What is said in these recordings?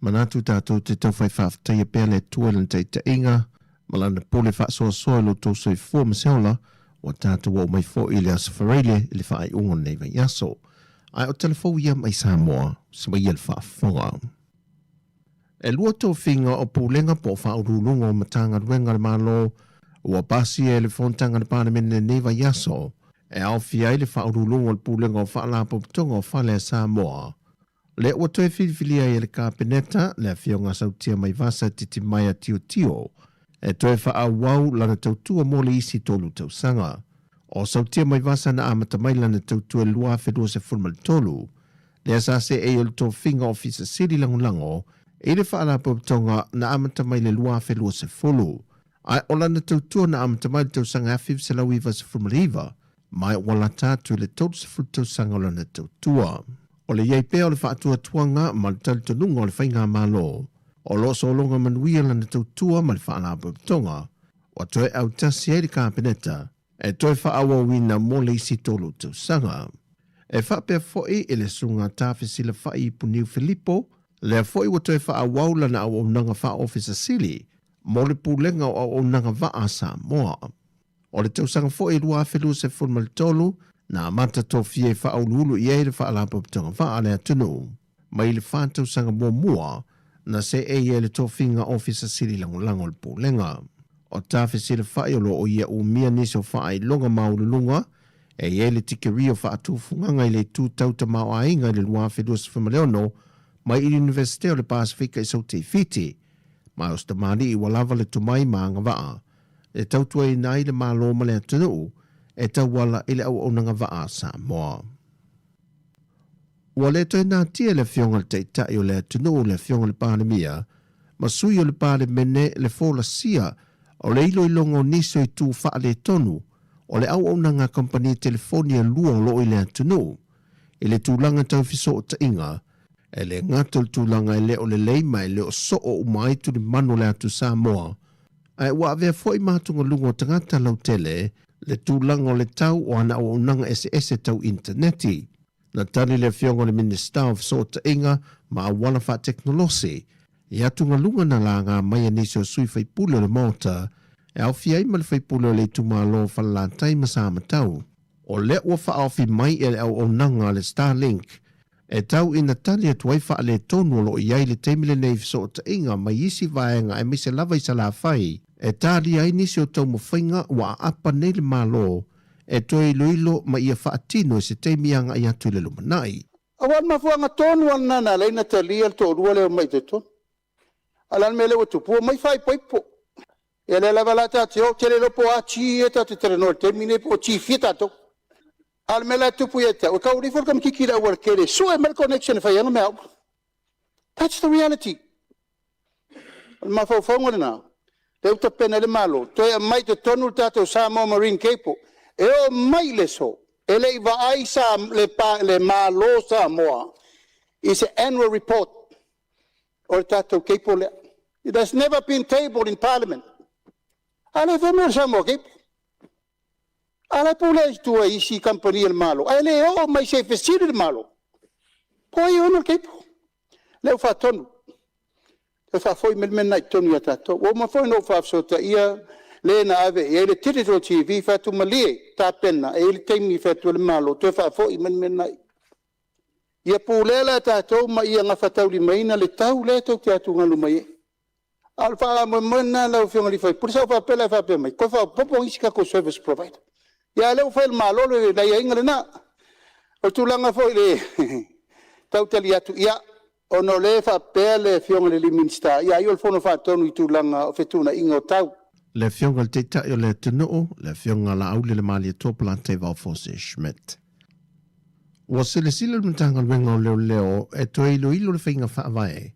Manatu tatou te taufai faafetaia pea le Atua i Lana taitaiga ma Lana pule faasoasoa i lo outou soifua ma se ola, ua tatou oo mai foi i le Aso Faraile i le faaiuga o lenei vaiaso. Ae o tala fou ia mai Samoa, semaia le faafofoga. E lua tofiga o Pulega po o Faauluuluga o Matagaluega a le Malo ua pasia e le Fonotaga a le Palemene lenei vaiaso, e aofia ai le Faauluuluga o le Pulega o Faalapotopotoga o Fale a Samoa, lea ua toe filifilia ai e le Kapeneta le Afioga Sautia Maivasa Titimaea Tiotio e toe faaauau lana tautua mo le isi tolu tausaga. O Sautia Maivasa na amata mai lana tautua i le 2023, lea sa seei o le tofiga Ofisa Sili Lagolago i le Faalapotopotoga na amata mai le 2020, ae o lana tautua na amata mai le tausaga 1999, ma ua lata atu i le 30 tausaga o lana tautua. O le i ai pea o le faatuatuaga ma le talitonuga o le Faigamalo, o lo o sologa manuia lana tautua ma le Faalapotopotoga, ua toe autasi ai le Kapeneta e toe faaauauina mo le isi tolu tausaga. E faapea foi i le Susuga Tafesilafai Puniu Filipo, lea foi ua toe faaauau lana auaunaga faa-Ofisa Sili mo le Pulega o Auaunaga Vaa a Samoa. O le tausaga foi 2023 na amata tofia e faauluulu i ai le Faalapotopotoga Vaa a le atunuu. Mai le fa tausaga muamua na seei ai le tofiga Ofisa Sili Lagolago o le Pulega. O Tafesilafai o lo o ia umia nisi o faailoga maualuluga e i ai le tikerii o faatufugaga i le itu tau tamaoaiga i le 2026 mai i le Iunivesite o le Pasefika i Saute i Fiti, ma o se tamalii ua lava le tomai ma agavaa e tautuaina ai le Malo ma le atunuu e tauala i le auaunaga vaa a Samoa. Ua le toe natia e le Afioga i le Taitai o le atunuu, le Afioga i le Palemia, ma sui o le Palemene le folasia o le iloiloga o nisi o itu faaletonu o le auaunaga a kamupani telefoni e lua o lo o i le atunuu i le tulaga tau fesootaiga. E le gata o le tulaga e le o lelei ma e le o soo uma ai tulimanu o le atu Samoa, ae ua avea foi ma atugaluga o tagata lautele le tulaga o le tau o ana auaunaga eseese tau initaneti. Na tali le Afioga i le Minisita o Fesootaiga ma Auala Faatekonolosi i atugaluga na laga mai e nisi o sui faipule o le Maota e aofia ai ma le faipule o le itumalo o Falelatai ma Samatau. O lea ua faaofi mai e le auaunaga a le Starlink e tau ina tali atu ai faaletonu o lo o i ai i le taimi lenei i fesootaiga mai isi vaega aemaise lava i Salafai, e talia ai nisi o taumafaiga ua aapa nei le Malo e toe iloilo ma ia faatino i se taimi agai atu i le lumanai. Aua o le mafuaaga tonu lava lena na ala ai ona talia le toalua lea e omai i totonu. A o le a le mea lea ua tupu? Ua omai faaipoipo. Ia lea lava la tatou te o, ou te le iloa po o a ti ia tatou te talanoa i le taimi lenei po o ti fia tatou. A o le mea la e tupu ia te au, e tau alu ifo le tamaitiiti i le aualatele e sue mai le connection e fai ai ana meaaoga. That's the reality. O le mafaufauga lena, lea ua tapena ai le Malo, toe aumai i totonu le tatou Samoa Marine Cable. E oo mai i le aso, e le i vaai le Malo o Samoa i se annual report o le tatou cable lea. It has never been tabled in Parliament. A o lea foi o le Samoa Cable. A o la e pulea i tua i isi kamupani a le Malo, ae le oo mai se i fesili le Malo, po o ai e ona le cable. Lea ua faatonu, toe faafoi mai le mea lena i totonu ia tatou. Ua uma foi ona ou faafesootaia le na ave i ai le Digital TV, fai atu, malie, tapena, e i ai le taimi e fai atu ai le Malo, toe faafoi mai le mea lena i i. Ia pulea la e tatou ma ia gafataulimaina le tau lea tou te atugalu mai ai. A o le faamoemoe lena lau Afioga i le sui usufono, sa ou faapea la e faapea mai, toe faaopoopo isi tatou service provider. Ia a o lea ua fai e le Malo le aiaiga lena. O le tulaga foi i le tau tali atu, ia, ona o lea e faapea le Afioga i le Minisita, ia ai o le Fono Faatonu i tulaga o fetuunaiga o tau. Le Afioga i le Taitai o le atunuu, le Afioga Laauli Malietoa Polataivao Fosi Schmidt. Ua silasila le Matagaluega o Leoleo e toe iloilo le faiga faavae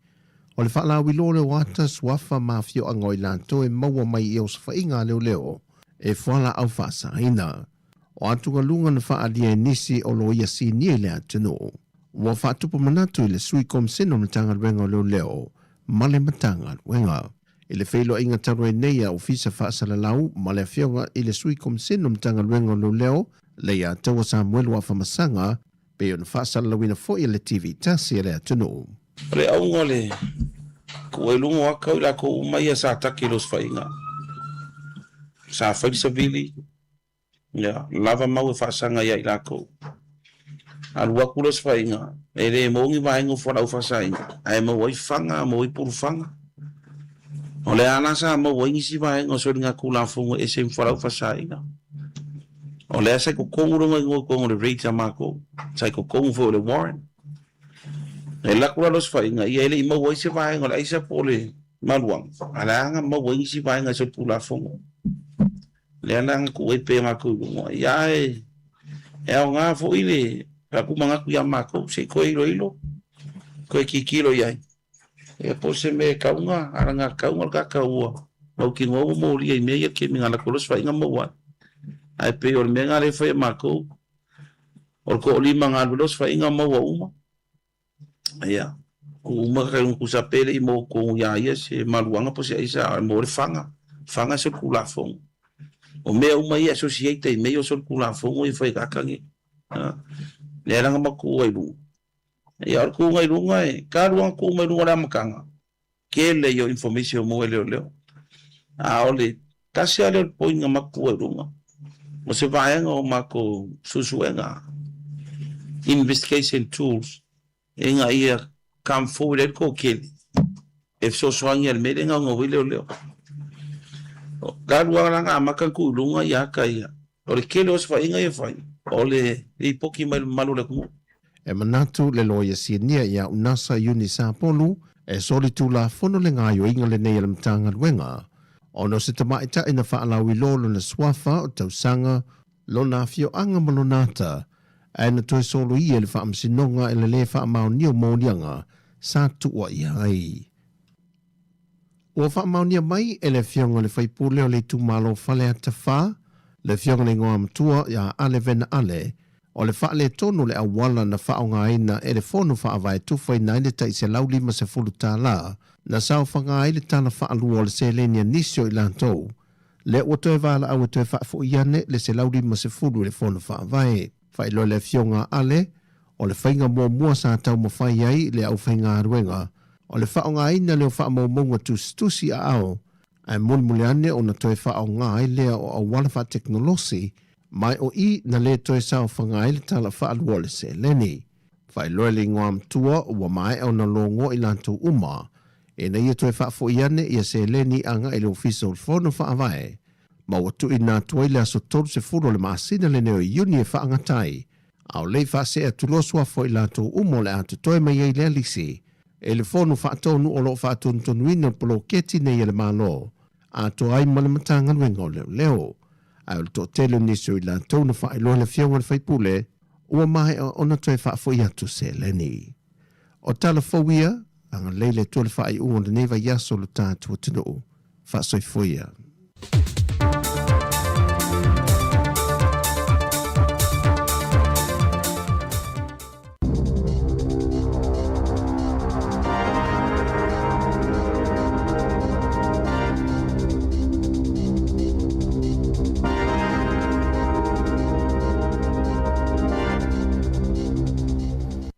o le faalauiloa o le oata, suafa ma afioaga o i latou e maua mai i osofaiga a leoleo e fualaau faasaina. O atugaluga na faaalia e nisi o loia sinia i le atunuu, ua faatupu manatu i le Sui Komisena o le Matagaluega o Leoleo ma le Matagaluega. I le feiloaiga talu ai nei a Ofisa Faasalalau ma le Afioga i le Sui Komisena o le Matagaluega o Leoleo, Leiataua Samuelu Afamasaga, pei ona faasalalauina foi e le TV tasi a le atunuu. O le auga o le Kua i luga o aka o i lakou uma ia sa take i le osofaiga, sa fai le savili, ia, lava mau e faasaga ia i lakou. Alu aku le osofaiga, e le maua ni vaega o fualaau faasaina, ae maua ai faga, maua ai pulufaga. O le a la sa maua ai nisi vaega o soligatulafono e ese ma fualaau faasaina. O lea sa i totonu lona igoa i totonu o le rate a matou, sa i totonu foi o le warrant. E alu atu la le osofaiga, ia e le i maua ai se vaega o le aisa po o le maluaga, a o le a na maua ai nisi vaega i solitulafono. Lea la na tuu ai pea matou i luga. Ia ae e aoga foi le aku manatu ia matou se i toe iloilo, toe tilotilo i ai. Ia po o se mea e tau na alagatatau na le tagata ua mautinoa ua molia i mea ia kemi na alu atu ai le osofaiga maua ai. Ae pei o le mea lena lea e fai e matou, o le toalima na alu ai le osofaiga maua uma. Ia, tuu uma ka taimi tusa pe le i maua tonu ia ia se maluaga po o se aisa a maua le faga. Faga e solitulafono. O mea uma ia e associate ai i mea ia o solitulafono ia e fai e tagata nei. Lea la na matou tuu ai i luga. Ia o le tuuga i luga e talu lava ona tuu mai luga o le amataga, tele ia o information e maua e leoleo. A o le tasi lava lea o le point na matou tuua i luga, o se vaega o matou suesuega, investigation tools, ina ia come forward ai le toatele e fesoasoani ai i le mea lea e gaogaoa ai leoleo. Talu lava la ona amata ona tuu i luga ia ata ia, o le tele o osofaiga ia e fai, o le lipoti mai le mamalu o le atunuu. E manatu le Loia Sinia ia Unasa Iuni Sapolu e solitulafono le gaoioiga lenei a le Matagaluega ona o se tamaitai na faalauiloa lona suafa o tausaga, lona afioaga ma lona ata, ae na toe soloia e le Faamasinoga i le lē faamaonia o moliaga sa tuuaia ai. Ua faamaonia mai e le Afioga i le Sui Usufono o le Itumalo Faleata 4, le Afioga i le Igoamatua ia Ale Vena Ale, o le faaletonu o le auala na faaaogaina e le Fono Faavae tufaina ai le tai $150 na saofaga ai le tala faalua o le seleni a nisi o i latou, lea ua toe valaau e toe faafoi ane le $150 i le Fono Faavae. Faailoa e le Afioga a Ale, o le faiga muamua sa taumafai ai le aufaigaluega, o le faaaogaina lea o faamaumauga tusitusi aao, ae mulimuli ane ona toe faaaoga ai lea o auala faatekonolosi, ma o i na le toe saofaga ai le tala faalua o le seleni. Faailoa e le Igoamatua ua maea ona logoa i latou uma ina ia toe faafoi ane ia seleni agai i le Ofisa o le Fono Faavae, ma ua tuuina atu ai le aso 30 o le masina lenei o Iuni e faagata ai, a o le i faasee atu loa suafa o i latou uma o le a totoe mai ai lea lisi e le Fono Faatonu o lo o faatonutonuina le poloketi nei a le Malo atoa ai ma le Matagaluega o Leoleo. Ae o le toatele o nisi o i latou na faailoa i le Afioga i le Faipule ua maea ona toe faafoi atu seleni. O tala fou ia, agalelei le Atua i le faaiuga o lenei vaiaso o lo tatou atunuu. Faasoifua ia.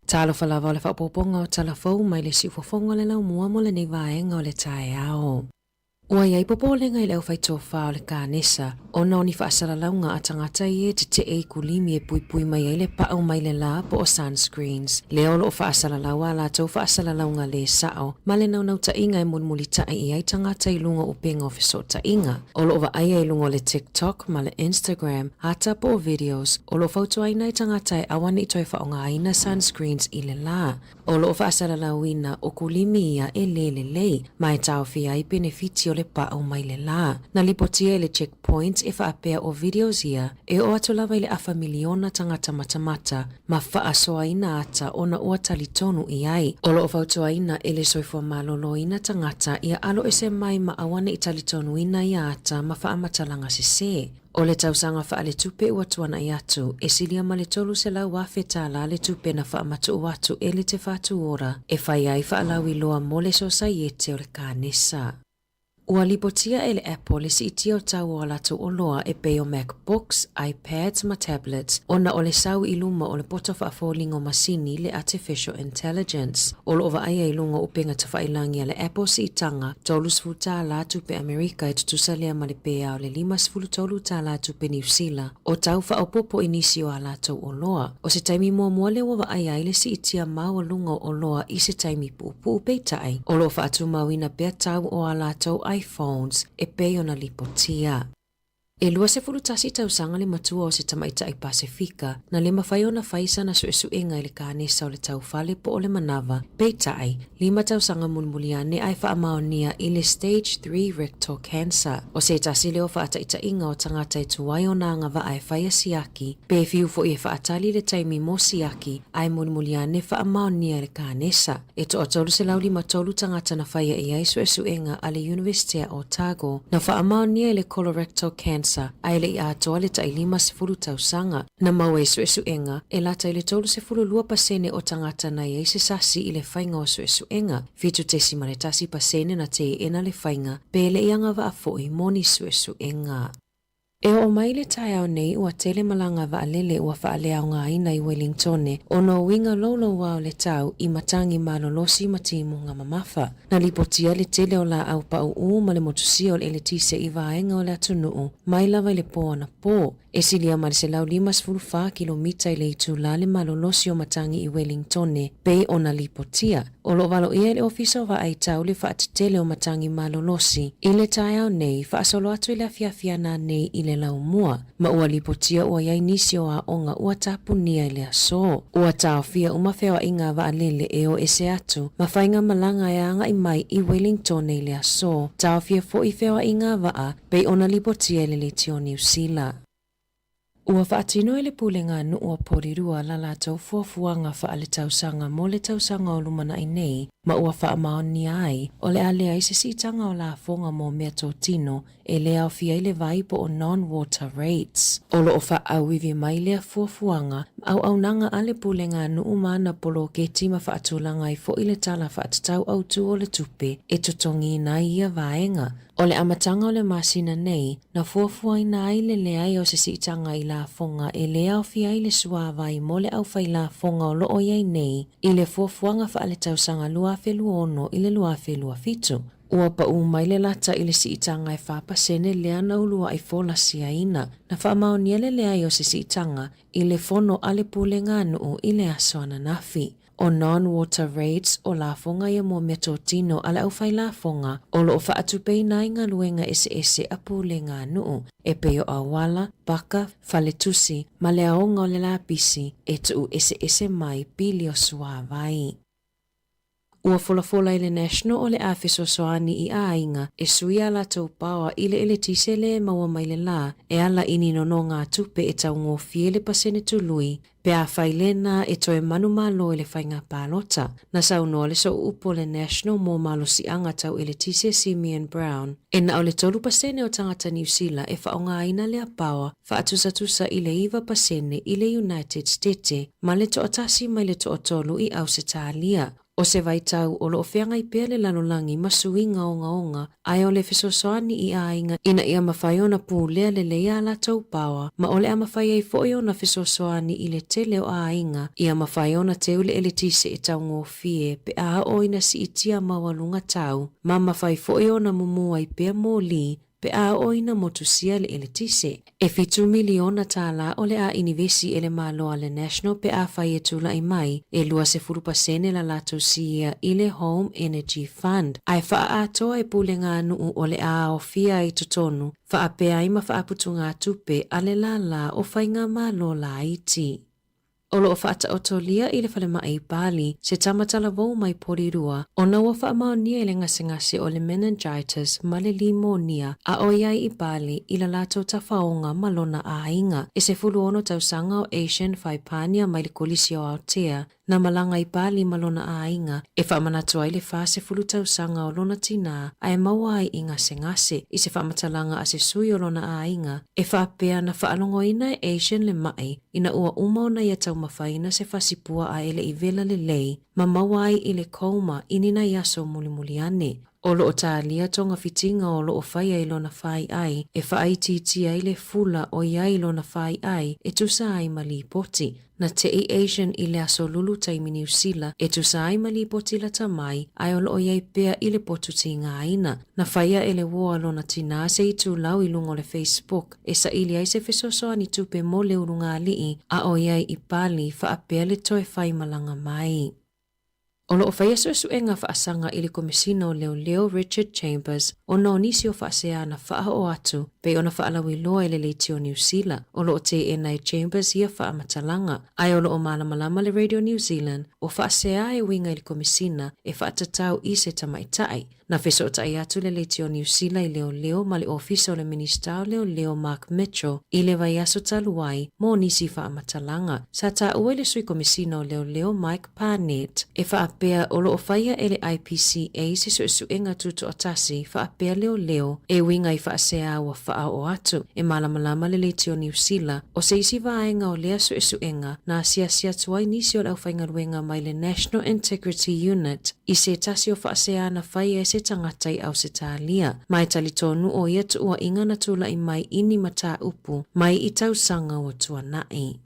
Talofa lava o le faaopoopoga o tala fou mai le siufofoga o le laumua mo lenei vaega o le taeao. Ua i ai popolega i le aufaitofa o le kanesa ona o ni faasalalauga a tagata ia e tetee i kulimi e puipui mai ai le pau mai le la po o sunscreens. Lea o lo o faasalalau a latou faasalalauga lē sao ma le naunautaiga e mulimulitai i ai tagata i luga o upega o fesootaiga. O lo o vaaia i luga o le TikTok ma le Instagram ata po o videos o lo o fautuaina ai tagata e aua ne i toe faaaogaina sunscreens i le la. O lo o faasalalauina o kulimi ia e lē lelei ma e taofia ai penefiti o le pau mai le la. Na lipotia e le Check Point e faapea o videos ia e oo atu lava i le afa miliona tagata matamata ma faasoaina ata ona ua talitonu i ai. O lo o fautuaina e le soifua maloloina tagata ia alo ese mai ma aua ne i talitonuina ia ata ma faamatalaga sesē. O le tausaga faaletupe ua tuanai atu, e silia ma le $300,000 le tupe na faamatuu atu e le Te Whatu Ora e fai ai faalauiloa mo le Sosaiete o le Kanesa. Ua lipotia e le Apple le siitia o tau o a latou oloa e pei o MacBooks, iPads ma tablets ona o le sau i luma o le poto faafoliga o masini le artificial intelligence. O lo o vaaia i luga o upega tafailagi a le Apple siitaga $30 tālā tupe Amerika e tutusa lea ma le pea o le $53 tālā tupe Niu Sila o tau faaopoopo i nisi o a latou oloa. O se taimi muamua lea ua vaaia ai le siitia maualuga o oloa i se taimi puupuu peitai, o lo o faatumauina pea tau o a latou iPhones e pei ona lipotia. E 21 tausaga le matua o se tamaitai Pasefika na le mafai ona fai sana suesuega i le kanesa o le taufale po o le manava, peitai, lima tausaga mulimuli ane ae faamaonia i le stage three rectal cancer. O se tasi lea o faataitaiga o tagata e tuai ona agavaa e faia siaki, pe fiu foi e faatali le taimi mo siaki ae mulimuli ane faamaonia i le kanesa. E toa 353 tagata na faia i ai suesuega a le Yunivesitea o Otago na faamaonia i le colorectal cancer ae le i atoa le tai 50 tausaga. Na maua i suesuega, e lata i le 32% o tagata na i ai se sasi i le faiga o suesuega, 7.1% na teena le faiga pe le i agavaa foi mo ni suesuega. E oo mai le taeao nei ua tele malaga vaalele ua faaleaogaina i Welingtone ona o uiga louloua o le tau i matagi malolosi ma timuga mamafa. Na lipotia le tele o laau pauu ma le motusia o le eletise i vaega o le atunuu mai lava i le po anapo. E silia ma le 154 kilomita i le itulā le malolosi o matagi i Welingtone pei ona lipotia. O lo o valoia e le Ofisa o Vaai Tau le faatetele o matagi malolosi i le taeao nei faasolo atu i le afiafi ana nei i le laumua, ma ua lipotia ua i ai nisi o aoga ua tapunia i le aso. Ua taofia uma feoaiga a vaalele e o ese atu ma faigamalaga e agai mai i Wellingtone i le aso, taofia foi feoaiga a vaa pei ona lipotia e le Leitio Niu Sila. Ua faatino e le Pulega a Nuu o Porirua la latou fuafuaga faaletausaga mo le tausaga o lumanai nei ma ua faamaonia ai o le a leai se siitaga o lafoga mo meatotino e le aofia ai le vai po o non-water rates. O lo o faaauivi mai lea fuafuaga ma auaunaga a le Pulega a Nuu ma ana poloketi ma faatulaga ai foi le Tala Faatatau Autu o le Tupe e totogiina ai ia vaega. O le amataga o le masina nei, na fuafuaina ai le leai o se siitaga i lafoga e le aofia ai le suāwai mo le auwhai lafoga o lo o i ai nei i le fuafuaga faaletausaga 2026 i le 2027. Ua paū mai le lata i le siitaga e 4% lea na uluai folasiaina. Na faamaonia le leai o se siitaga i le fono a le Pulega a Nuu i le aso ananafi. O non-water rates o lafoga ia mo meatotino a le auwhai lafoga o lo o faatupeina ai galuega eseese a pulega a nuu, e pei o auala, paka, faletusi, ma le aoga o le lapisi e tuu eseese mai pili o suāwai. Ua folafola i le National o le a fesoasoani i aiga e sui a latou paoa i le eletise le e maua mai le lā e ala i ni nonogatupe e taugofie le pasene tului Pe afai lena e toe manumalo i le faiga palota. Na saunoa le sooupu o le National mo malosiaga tau eletise Simeon Brown, e na o le 3% o tagata Niu Sila e faaaogaina lea paoa faatusatusa i le 9% i le United Stete ma le toatasi mai le toatolu i Ausetalia. O se vaitau o lo o feagai pea le lalolagi ma suiga ogaoga ae o le fesoasoani i aiga ina ia mafai ona pulea lelei a latou paoa ma o le a mafai ai foi ona fesoasoani i le tele o aiga ia mafai ona teu le eletise e taugofie pe a oo ina siitia maualuga tau ma mafai foi ona mumu ai pea moli pe a oo ina motusia le eletise. E $7 miliona o le a inivesi e le Malo a le National pe afai e tulai mai e 20% la latou siia i le Home Energy Fund ae faaatoa e pulega a nuu o le a aofia ai totonu faapea ai ma faaputugatupe a le lālā o faigamalo laiti. O lo o faataotolia i le falemai i Bali se tama talavou mai Porirua ona ua faamaonia i le gasegase o le meningitis ma le limonia a o i ai i Bali i la latou tafaoga ma lona aiga. E 16 tausaga o Asian Faipania mai le Kolisi o Aotea na malaga i Bali ma lona aiga e faamanatu ai le 40 tausaga o lona tinā ae maua ai i gasegase i se faamatalaga a se sui o lona aiga e faapea na faalogoina e Asian le mai ina ua uma ona ia taumafaina se fasipua a e le i vela lelei ma maua ai i le coma i ni nai aso mulimuli ane. O lo o talia togafitiga o lo o faia i lona faiai e faaitiitia ai le fula o i ai i lona faiai e tusa ai ma lipoti. Na te'i Asian i le aso Lulu taimi Niu Sila e tusa ai ma lipoti lata mai ae o lo o i ai pea i le potu tigaina. Na faia e le uo a lona tinā se itulau i luga o le Facebook e saili ai se fesoasoani tupe mo le ulugalii a o i ai i Bali faapea le toe faimalaga mai. O lo o faia suesuega faasaga i le Komesina o Leoleo Richard Chambers ona o nisi o faasea na faaoo atu pei ona faalauiloa e le Leitio Niu Sila. O lo o teena e Chambers ia faamatalaga, ae o lo o malamalama le Radio New Zealand o faasea e uiga i le Komesina e faatatau i se tamaitai. Na fesootai atu le Leitio Niu Sila i Leoleo ma le Ofisa o le Minisita o Leoleo Mark Mitchell i le vaiaso talu ai mo nisi faamatalaga. Sa taua i le Sui Komesina o Leoleo Mike Parnett e faapea o lo o faia e le IPCA se suesuega tutoatasi faapea leoleo e uiga i faasea ua faaoo atu. E malamalama le Leitio Niu Sila o se isi vaega o lea suesuega na asiasi atu ai nisi o le aufaigaluega mai le National Integrity Unit i se tasi o faasea na faia e se tagata i Ausetalia, ma e talitonu o ia tuuaiga na tulai mai i ni mataupu mai i tausaga ua tuanai.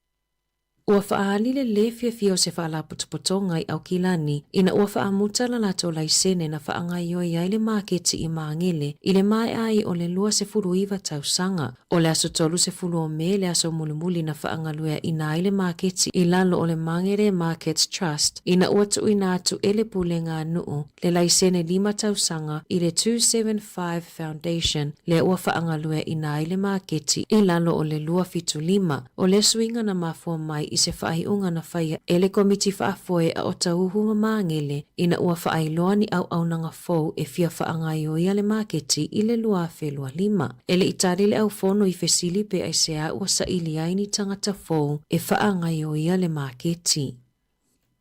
Ua faaali le lē fiafia o se faalapotopotoga i Aukilani ina ua faamuta la latou laisene na faagaoioi ai le maketi i Magele i le maea ai o le 29 tausaga. O le aso 30 o Me le aso mulimuli na faagalueaina ai le maketi i lalo o le Magere Markets Trust ina ua tuuina atu e le Pulega a Nuu le laisene lima tausaga i le 275 Foundation lea ua faagalueaina ai le maketi i lalo o le 275. O lea suiga na mafua mai i se faaiuga na faia e le Komiti Faafoe a Otauhu ma Magele ina ua faailoa ni auaunaga fou e fia faagaoioia le maketi i le 2025. E le i tali le aufono i fesili pe aisea ua saili ai ni tagata fou e faagaoioia le maketi.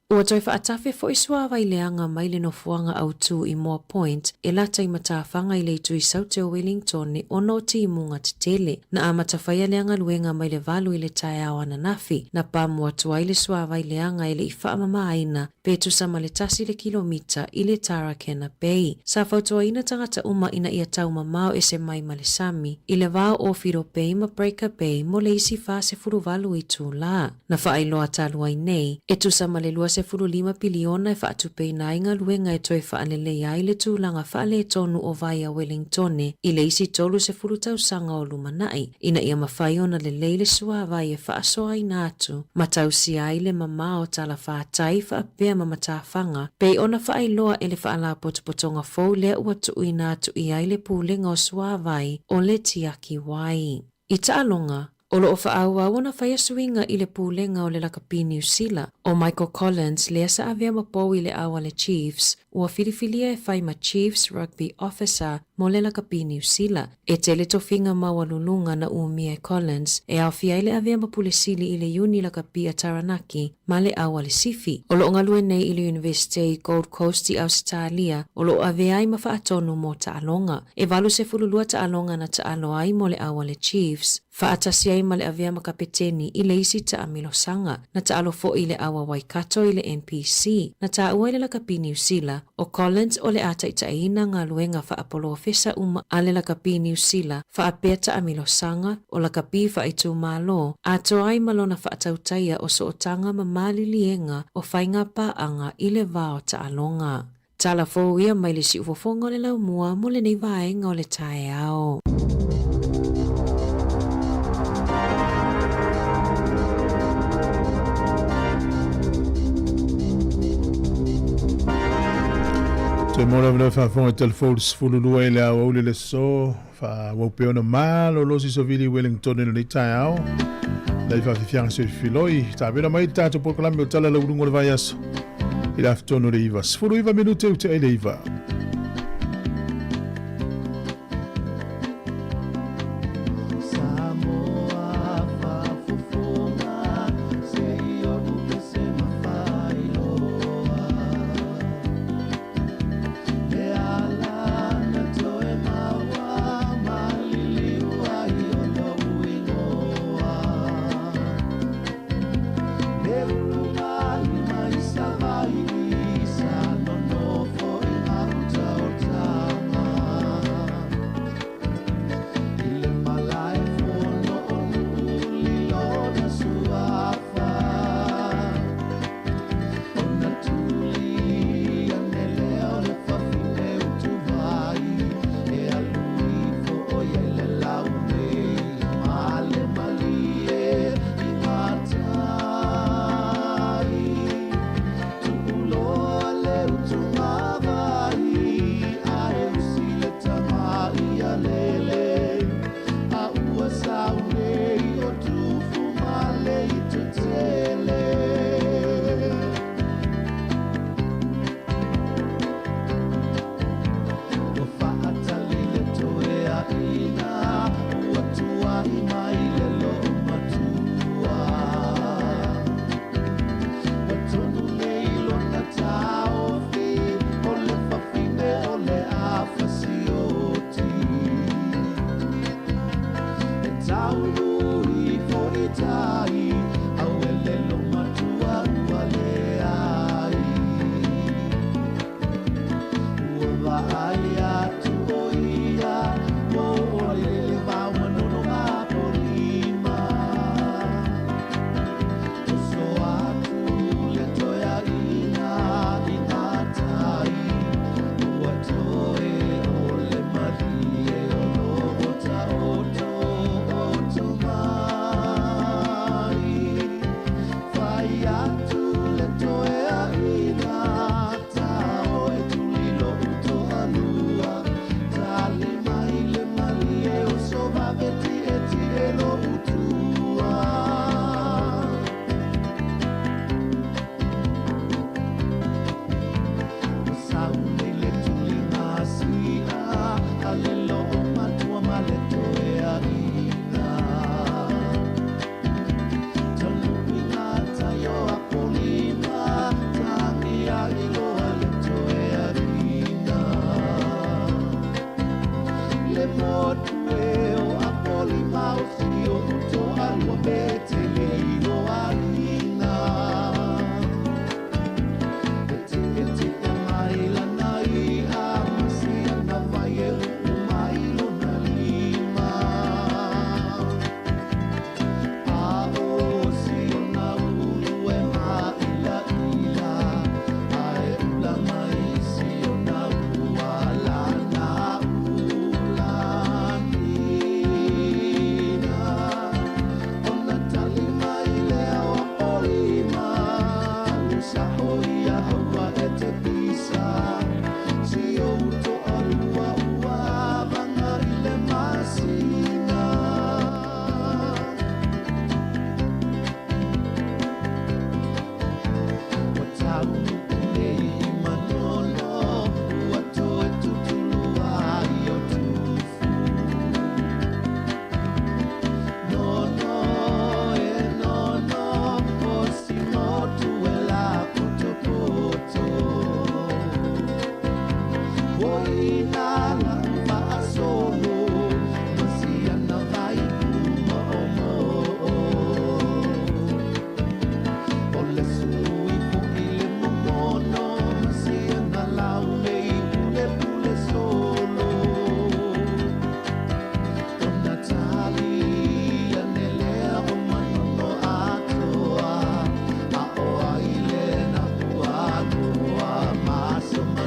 Ua toe faatafe foi suavai leaga mai le nofoaga autū i Moa Point e lata i matafaga i le itu i Saute o Wellingtone ona o timuga tetele. Na amata faia lea galuega mai le 8 i le taeao ananafi, na pamu atu ai le suavai leaga e le i faamamaina pe tusa ma le tasi le kilomita i le Tarakena Bay. Sa fautuaina tagata uma ina ia taumamao ese mai ma le sami i le va o Owhiro Bay ma Breaker Bay mo le isi 48 itulā. Na faailoa talu ai nei, e tusa ma le 25 piliona e faatupeina ai galuega e toe faalelei ai le tulaga faaletonu o vai a Wellingtone i le isi 30 tausaga o lumanai, ina ia mafai ona lelei le suavai e faasoaina atu ma tausia ai le mamao talafātai faapea ma matafaga pei ona faailoa e le faalapotopotoga fou lea ua tuuina atu i ai le Pulega o Suavai o le Tiaki Wai. I taaloga, o lo o faaauau ona faia suiga i le Pulega o le Lakapi Niu Sila, o Michael Collins lea sa avea ma pou i le au a le Chiefs, ua filifilia e fai ma Chiefs Rugby Officer mo le Lakapi Niu Sila. E tele tofiga maualuluga na umia e Collins e aofia ai le avea ma Pule Sili i le Iuni Lakapi a Taranaki ma le au a le Sifi. O lo o galue nei i le Yunivesite i Gold Coast i Ausetalia, o lo o avea ai ma faatonu mo taaloga. E 82 taaloga na taalo ai mo le au a le Chiefs, faatasi ai ma le avea ma kapeteni i le isi taamilosaga. Na taalo foi i le au a Waikato i le NPC. Na taua i le Lakapi Niu Sila, o Collins o le a taitaiina galuega faapolofesa uma a le Lakapi Niu Sila faapea taamilosaga o lakapi faaitumalo, atoa ai ma lona faatautaia o sootaga ma maliliega o faiga paaga i le va o taaloga. Tala fou ia mai le siufofoga o le laumua mo lenei vaega o le taeao. Toe mo lava le faafofoga i telefou le 12 i le aoauli le so faaauau pea ona malolo si savili Wellington i lenei taeao. Nei faafiafiaga soifiloi tapena mai le tatou polokalame o Tala Lauuluga o le Vaiaso i le afitonu o le 9. 19 minute ua tea i le 9.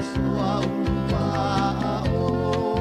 Sua ua o.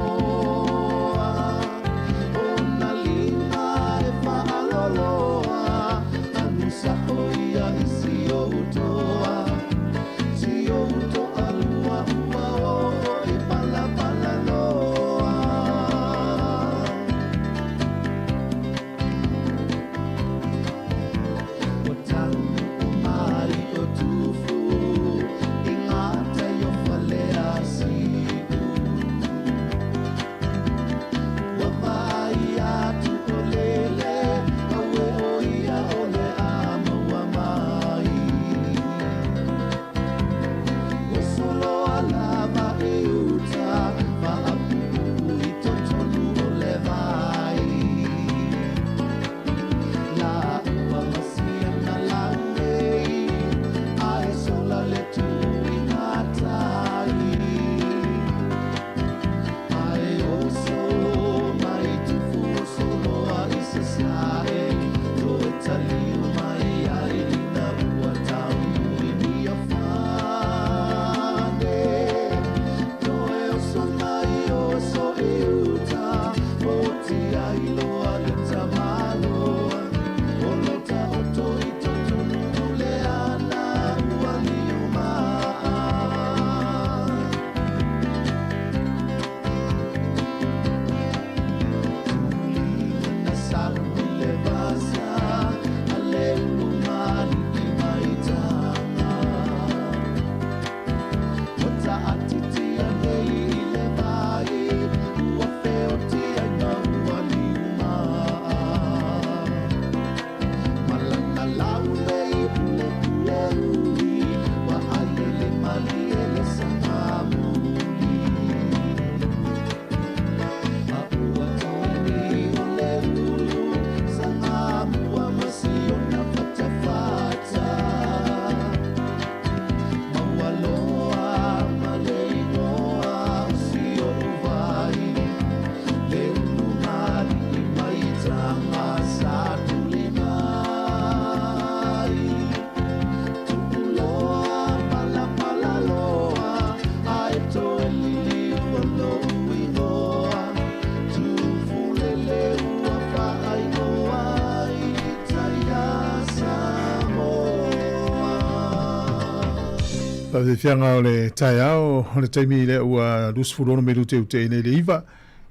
Faafiafiaga o le taeao, o le taimi lea ua 26 minute i uta nei le iva.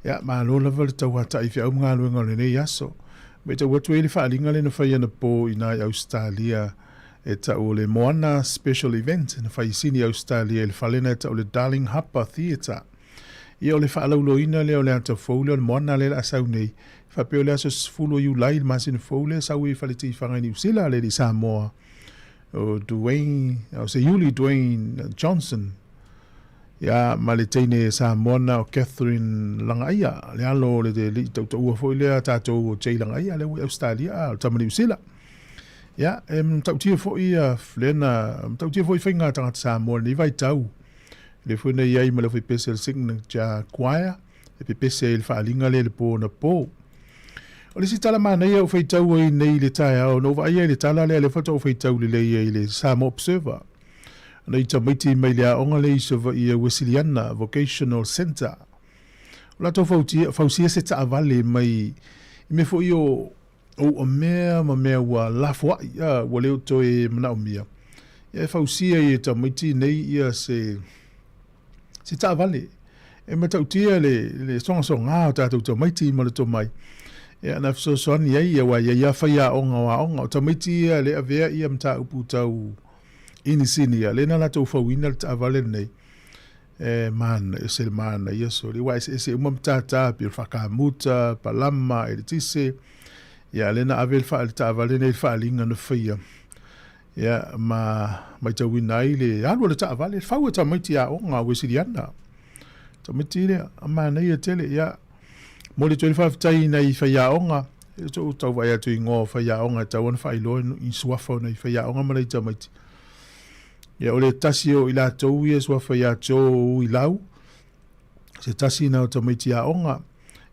Ia, malo lava le tauata'i feau ma galuega o lenei aso. Matau atu ai le faaaliga lea na fai anapo i ina i Ausetalia e tau o le Moana Special Event na fai i Sini, Ausetalia i le fale na e tau o le Darling Harbour Theatre. Ia o le faalauiloaina lea o le ata fou lea o le Moana lea o le a sau nei, faapea o le aso 10 o Iulai i le masina fou lea e sau ai i fale tifaga i Niu Sila le alii Samoa o Dwayne, o Seiuli Dwayne Johnson. Ia, ma le teine Samoa na o Catherine Lagaia, le alo o le alii tautaua foi lea a tatou o Jay Lagaia, lea ua i Ausetalia, a o le tama Niu Sila. Ia, e matautia foi ia lea na matautia foi faiga a tagata Samoa i lenei vaitau. Lea foi na i ai ma le aufaipese a le Signature Choir, e pepese ai i le faaaliga lea i le po anapo. O le isi tala manaia ua faitau ai nei i le taeao, na ou vaaia i le tala lea, lea faatoa ou faitau lelei ai i le Samoa Observer. Nai tamaiti mai le aoga lea i Savaii e Wesiliana Vocational Centre. O latou fautia, fausia se taavale mai i mea foi o o uamea ma mea ua lafoai, a, ua le o toe manaomia. Ia e fausia ai e tamaiti nei ia se se taavale. E matautia le, le sogasoga o tatou tamaiti ma le tomai. Ia na fesoasoani ai ia aua e i ai lava faiaoga o aoga. O tamaiti ia le avea ia mataupu tau inisinia, lea na latou fauina le taavale lenei. E mana, e se mana ia soli. Aua eseese uma matata, pei o le faakamuta, palama, eletise. Ia lea na ave le taavale lenei i le faaaliga na faia. Ia, ma matauina ai le alu a le taavale, le fau e tamaiti aoga a Uesiliana. Tamaiti lea, a manaia tele, ia, momoli atu ai le faafetai i nai faiaoga, e tou tau vaai atu i igoa o faiaoga e tatau ona faailoa i suafa o nai faiaoga ma nai tamaiti. Ia, o le tasi o i latou ia suafa ia Joe Uilau, se tasi na o tamaiti aoga,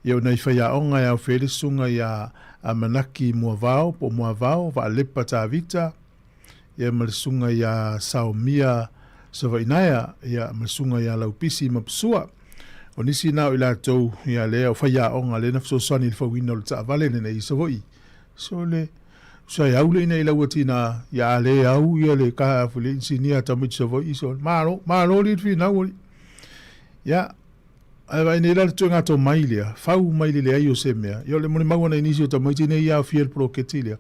ia o nai faiaoga e aofia ai le susuga ia Amanaki Muavao po o Muavao Vaalepa Tavita, ia ma le susuga ia Saomia Savainaea, ia ma le susuga ia Laupisi Mapusua. O nisi na o i latou ia lea o faiaoga lea na fesoasoani i le fauina o le taavale lenei i Savaii. So le sa e au le ina i laua tina ia a le au ia le ka le inisinia tamaiti Savaii so malo malo le finau ali. Ia, ae vaai nei la le toega tomai lea, fau mai le leai o se mea. Ia o le molimau ana i nisi o tamaiti nei ia aofia i le poloketi lea.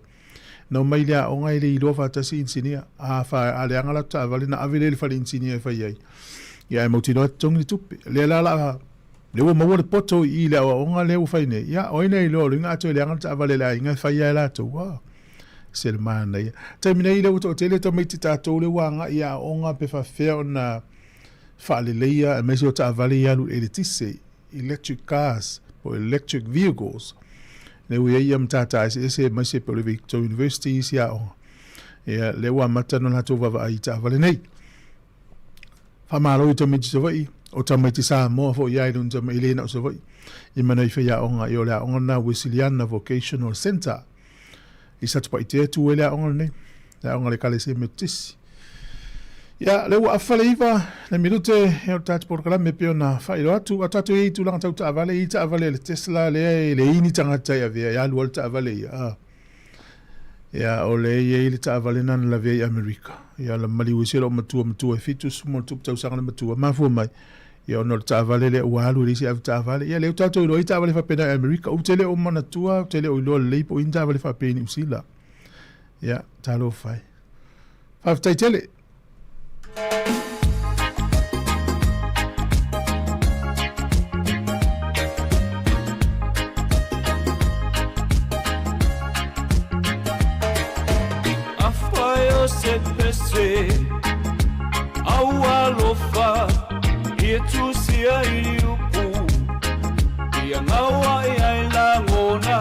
Na omai i le aoga e le iloa faatasi inisinia. A fa a leaga latou taavale na ave lea i le fale inisinia e fai ai. Ia ae mautinoa e totogi le tupe. Lea la la lea ua maua le poto i i le aoaoga lea ua fai nei. Ia o ai na iloa o le uiga a toe leaga le taavale a le aiga e fai lava e latou. A se le manaia. Taimi nei lea ua toatele tamaiti tatou lea ua agai i aoaoga pe faafefea ona faaleleia aemaise o taavale i alu i le eletise, electric cars po o electric vehicles. Lea ua i ai ia matata eseese aemaise pei o le Victoria University i isi aoga. Ia, lea ua amata ona latou vaavaai i taavale nei. Faamalo i tamaiti Savaii, o tamaiti Samoa foi ia i lona tama, e le na o Savaii. I ma nai faiaoga, ia o le aoga lena Wesiliana Vocational Centre. I Satupaitea e tu ai le aoga lenei, le aoga a le Ekalesia Metotisi. Ia, lea ua afa le iva, le minute, ia o le tatou polokalame e pei ona faailoa atu. A tatou i ai i tulaga tau taavale, e i ai taavale a le Tesla lea e leai ni tagata e avea, e alu lava le taavale ia. A. Ia, o lea e i ai le taavale na na lavea i Amerika. Ia, na maliu ai si lou matua matua e 70+ tausaga le matua, mafua mai. Ia, ona o le taavale lea ua alu e leai se avetaavale. Ia, lea ua tatou iloa ai taavale faapena i Amerika. Ou te le o manatua, ou te le o iloa lelei po o i ni taavale faapea i Niu Sila. Ia, talofa e. Faafetai tele. Afai o se pese au alofa i e tusia i upu ia ngau ai ai lagona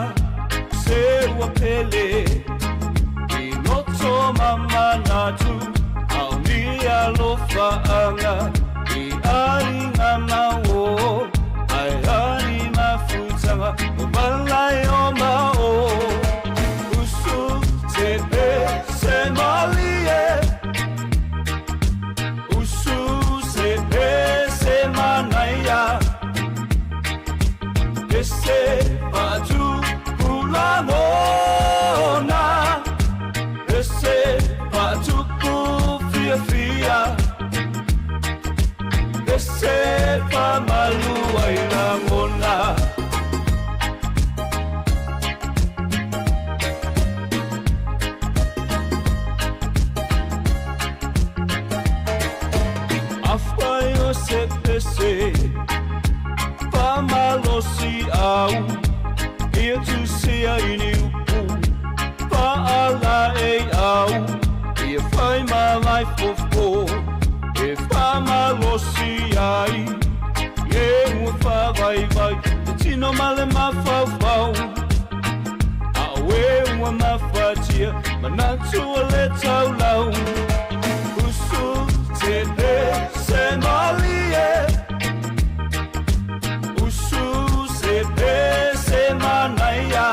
se ua pele i loto ma manatu au ni alofa anga i aiga ma o ai ai mafutanga o malai o ma o usu te pe se malie. Usu se pe se manaia Pese patu pulangona Pese patupu fiafia. Ia tusia i ni upu Paala e au Ia whai ma lai fofo E whamalosi ai E ua whavaivai Te tino ma le mafaufau A oe ua mafatia Manatu o le taulau Usu te pe se malie Usu se pe se manaia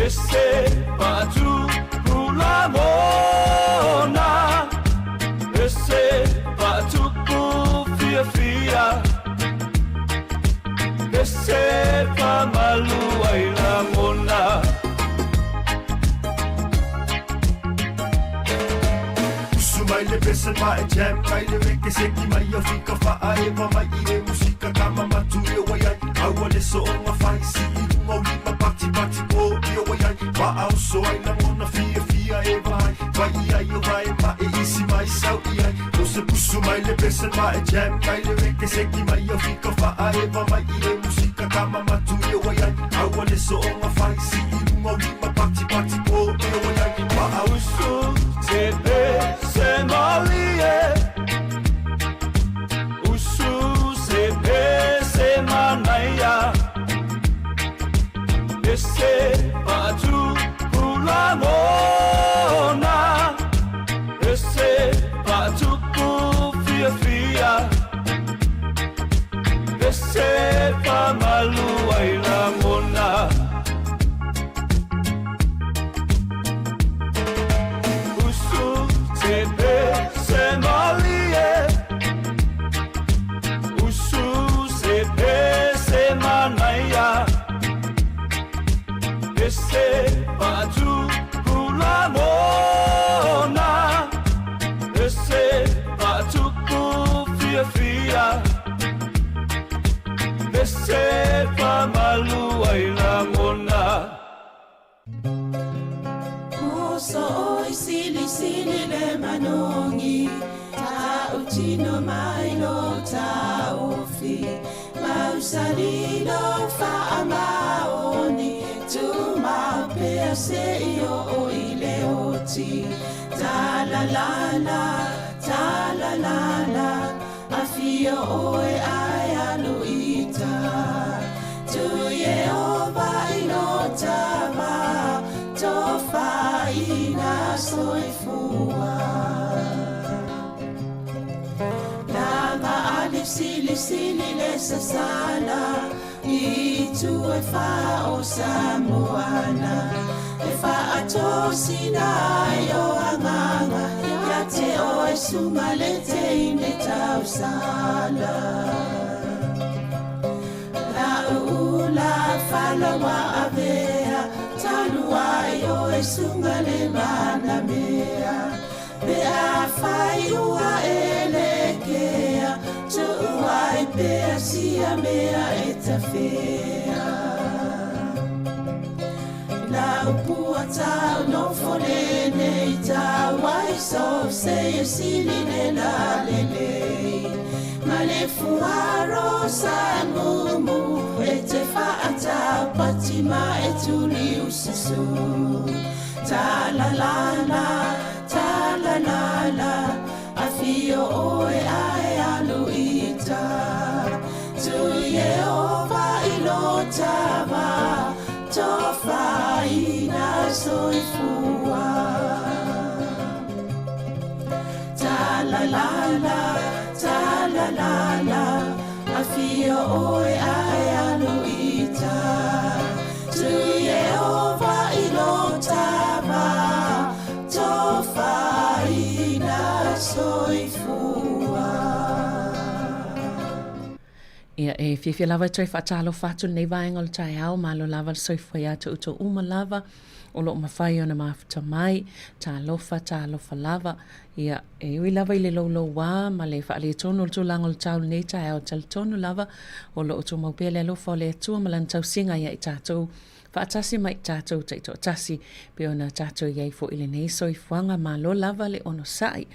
Ese patu pulamona Ese patupu fiafia Ese pamalu ai lagona. Usu mai le pese ma e jam mai le reke seki mai o fika faa e va mai i e musika kama matu i o ai Aua le soonga fai si i lunga o lima pati pati po i o ai Va au so ai langona fia fia e vai Vai i ai o vai ma e isi mai sau i ai O se pusu mai le pese ma e jam mai le reke seki mai o fika faa e va mai i e musika kama matu i o ai Aua le soonga fai si i lunga o lima pati pati po i o ai Va au Usu te pe se malie Usu se pe se manaia Ese patu pulamona Ese patupu fiafia Ese pamalu ai lagona Usu te pe se malie Usu se pe se manaia Ese patu pulamona Ese patupu fiafia Ese pamalu ai lagona. Moso oi sili sili le manongi Tautino mai lo taofi Mausali lo faamaoni Tumau pea se i oo i le oti Talalala, talalala Afio oe ae alu ita Tu Iehova i lo tama Tofaina soifua Lama ali sili sili le sasala I tu e wha o Samoana E whaatosina ai o anganga Ia te oe sunga le te ine tausala La ula falawa avea Talu ai oe sunga le manamea Pe a whai ua e le kea Tuu ai pea sia mea e tawhea La upua tau no fole nei tau ai so se e sili le la le le Ma le fuaro sa mumu e te whaatau pati ma e tuli ususu Ta la la la, ta la la la Afio oe ae alu ita Tu Iehova i lo tama Tofaina soifua Ta la la la, ta la la la Afio oe ae alu ita Tu Iehova i lo tama Tofaina soifua. Ia, e fiafia lava e toe faatalofa atu lenei vaega o le taeao, malo lava le soifua ia te outou uma lava o lo o mafai ona mafuta mai, talofa, talofa lava. Ia, e ui lava i le loulouā ma le faaletonu o le tulaga o le tau i lenei taeao, e talitonu lava o lo o tumau pea le alofa o le Atua ma Lana tausiga ia i tatou, faatasi ma i tatou taitoatasi, pei ona tatou i ai foi i lenei soifuaga, malo lava le onosai.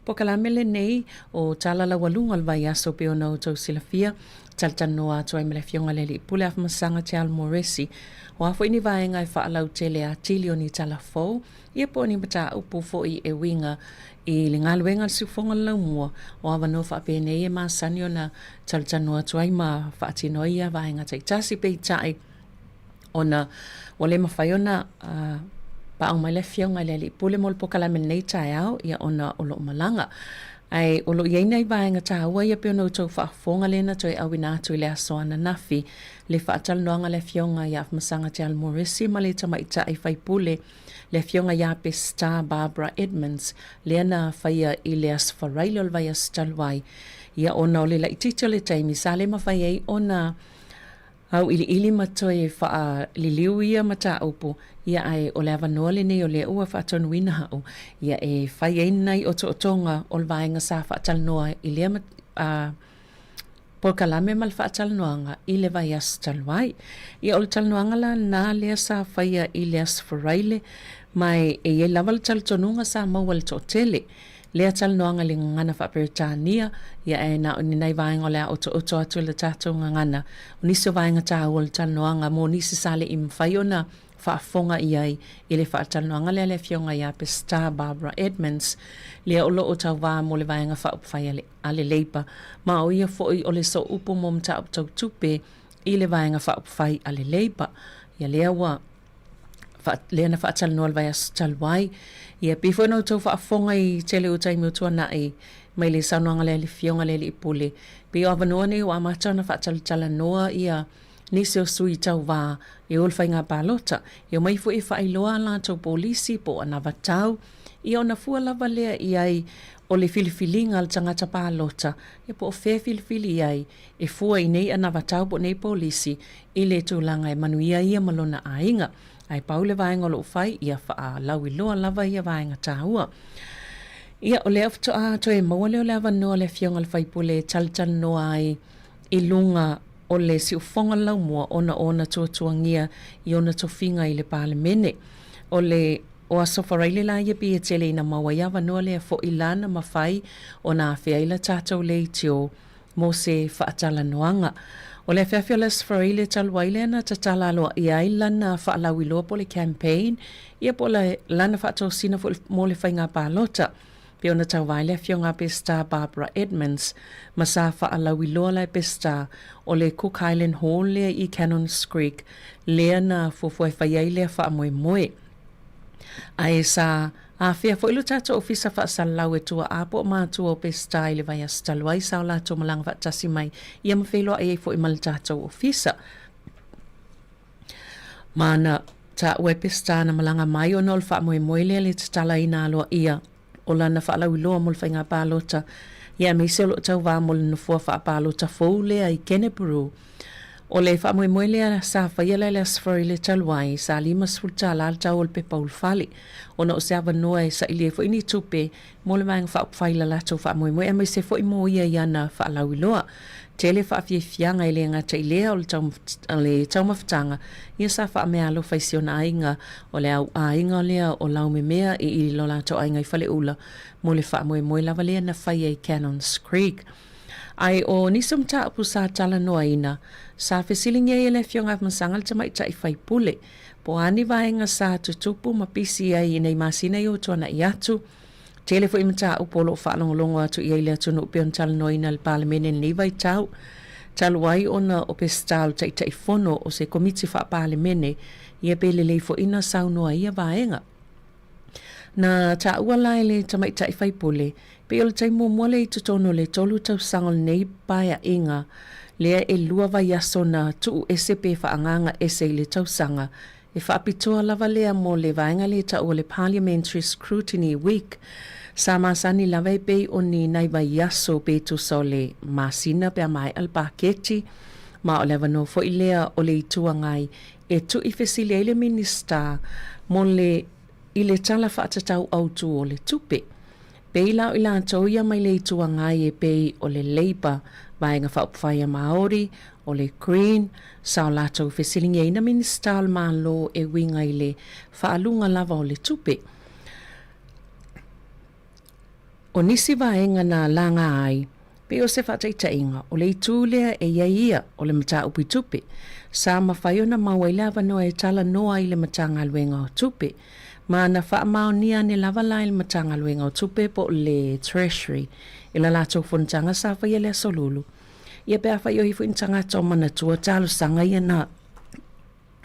Polokalame lenei o Tala Laualuga o le Vaiaso pei ona outou silafia, talatalanoa atu ai ma le Afioga i le Alii Pule Afamasaga Te Alo Moresi. O a foi ni vaega e faalautele atili o ni tala fou, ia po o ni mataupu foi e uiga i le galuega a le Siufofoga o le Laumua, o avanoa faapenei e masani ona talatalanoa atu ai ma faatino ai ia vaega taitasi. Peitai, ona ua le mafai ona paau mai le Afioga i le Alii Pule mo le polokalame i lenei taeao, ia ona o lo o malaga. Ae o lo o i ai nai vaega taua ia pei ona outou faafofoga lea na toe auina atu i le aso ananafi, le faatalanoaga a le Afioga ia Afamasaga Te Alo Morisi ma le Tamaitai Faipule, le Afioga ia Peseta Barbara Edmonds, lea na faia i le Aso Faraile o le vaiaso talu ai. Ia ona o le laitiiti o le taimi, sa le mafai ai ona auiliili ma toe faaliliu ia mataupu, ia ae o le avanoa lenei o lea ua faatonuina au, ia e fai ai nai otootoga o le vaega sa faatalanoa i lea polokalame ma le faatalanoaga i le vaiaso talu ai. Ia o le talanoaga la lena lea sa faia i le Aso Faraile, ma e i ai lava le talitonuga sa maua e le toatele lea talanoaga i le gagana faa-Peretania, ia ae na o ni nai vaega o le a otooto atu i le tatou gagana. O nisi o vaega taua o le talanoaga mo nisi sa le i mafai ona faafofoga i ai i le faatalanoaga lea a le Afioga ia Peseta Barbara Edmonds, lea o lo o tauva mo le Vaega Faaupufai a le a le Leipa, ma o ia foi o le sooupu mo mataupu tau tupe i le Vaega Faaupufai a le Leipa. Ia lea ua lea na faatalanoa le vaiaso talu ai. Ia pei foi ona outou faafofoga i tele o taimi o tuanai mai le saunoaga lea a le Afioga i le Alii Pule, pei o avanoa nei ua amata ona faatalatalanoa ia nisi o sui tauva e o le faiga palota. E omai foi e faailoa a latou polisi po o anavatau, ia ona fua lava lea i ai o le filifiliga a le tagata palota, ia po o fea e filifili i ai e fua i nei anavatau po o nei polisi i le tulaga e manuia ia ma lona aiga. Ae pau le vaega o lo o fai, ia faalauiloa lava ia vaega taua. Ia, o lea faatoa toe maua lea o le avanoa o le Afioga i le sui usufono e talatalanoa ai i luga o le siufofoga laumua ona o ona tuatuagia i ona tofiga i le Palemene. O le o Aso Faraile la ia pei e tele ina maua ai avanoa lea foi la na mafai ona afea ai la tatou leitio mo se faatalanoaga. O le afiafi o le Aso Faraile talu ai lea na tatala aloaia ai lana faalauiloa po o le campaign ia po o lana faatosina foi mo le faiga palota. Pei ona tauva ai le Afioga a Peseta Barbara Edmonds ma sa faalauiloa la e Peseta o le Cook Island Hall lea i Cannons Creek lea na fuafua e fai ai lea faamoemoe. Ae sa afea foi lo tatou ofisa faasalalau e tuaa po o matua o Peseta i le vaiaso talu ai sa o latou malaga faatasi mai ia ma feiloai ai foi ma le tatou ofisa. Ma na taua e Peseta na malaga mai ona o le faamoemoe lea le tatalaina aloaia o lana faalauiloa mo le faiga palota, ia aemaise o lo o tauva mo le nofoa faapalota fou lea i Kenepuru. O le faamoemoe lea sa faia la i le Aso Faraile talu ai, sa $50 le tau o le pepa ulufale, ona o se avanoa e saili ai foi ni tupe mo le Vaega Faaupufai i la latou faamoemoe aemaise foi mo ia i ana faalauiloa. Tele faafiafiaga e le gata i lea o le taumafataga ia sa faameaalofa i si ona aiga o le au aiga lea o Laumemea i lo latou aiga i Faleula mo le faamoemoe lava lea na faia i Cannons Creek. Ae o nisi o mataupu sa talanoaina, sa fesiligia ai e le Afioga ia Afamasaga le tamaitai faipule, po o a ni vaega sa tutupu ma pisi ai i nei masina i o tuanai atu. Tele foi mataupu o lo o faalogologo atu i ai le atunuu pei ona talanoaina e le Palemene i lenei vaitau, talu ai ona o Peseta o le Taitaifono o se Komiti Faa-Palemene, ia pe lelei foi na saunoa i ia vaega. Na taua la e le tamaitai faipule, pei o le taimi muamua lea i totonu o le 3 tausaga o lenei paeaiga lea e lua vaiaso na tuu ese pe faaagaaga ese i le tausaga E faapitoa lava lea mo le vaega lea e tau o le Parliamentary Scrutiny Week. Sa masani lava e pei o ni nai vaiaso pe tusa o le masina pe a maea le paketi, ma o le avanoa foi lea o le Itu Agai e tui fesili ai le Minisita mo le i le Tala Faatatau Autu o le Tupe. Pei la o i latou ia mai le Itu Agai e pei o le Labour, Vaega Faaupufai a Māori, o le Green, sa o latou fesiligiaina Minisita o le Malo e uiga i le faaluga lava o le tupe. O nisi vaega na laga ai, pei o se faataitaiga, o le itu lea e i ai ia o le mataupu i tupe, sa mafai ona maua ai le avanoa e talanoa ai i le Matagaluega o Tupe, ma na faamaonia ane lava la e le Matagaluega o Tupe po o le Treasury i la latou fonotaga sa faia i le Aso Lulu. Ia pe afai o i ai foi ni tagata o manatua talosaga ia na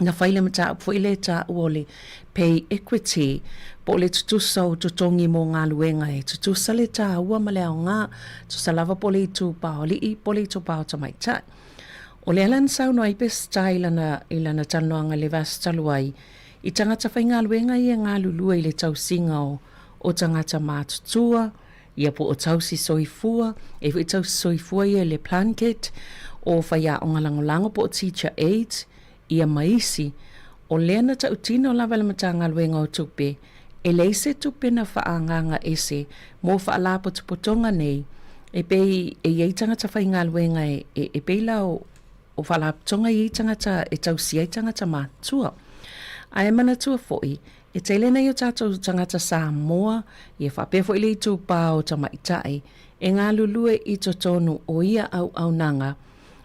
na fai le mataupu foi lea e taua o le pay equity po o le tutusa o totogi mo galuega e tutusa le taua ma le aoga, tusa lava po o le itupa o alii po o le itupa o tamaitai. O le ala na saunoa ai Peseta i lana, i lana talanoaga i le vaiaso talu ai, i tagata faigaluega ia e galulue i le tausiga o, o tagata matutua, ia po o tausi soifua, e i ai foi tausi soifua ia i le Plunket, o faiaoga lagolago po o teacher aides, ia ma isi. O lea na tautino lava e le Matagaluega o Tupe, e leai se tupe na faaagaaga ese mo faalapotopotoga nei, e pei e i ai tagata faigaluega e, e, e pei la o, o faalapotopotoga e i ai tagata e tausia ai tagata matutua. Ae manatua foi, E tele nei o tatou tagata Samoa, ia faapea foi le itupa o tamaitai, e galulue i totonu o ia auaunaga,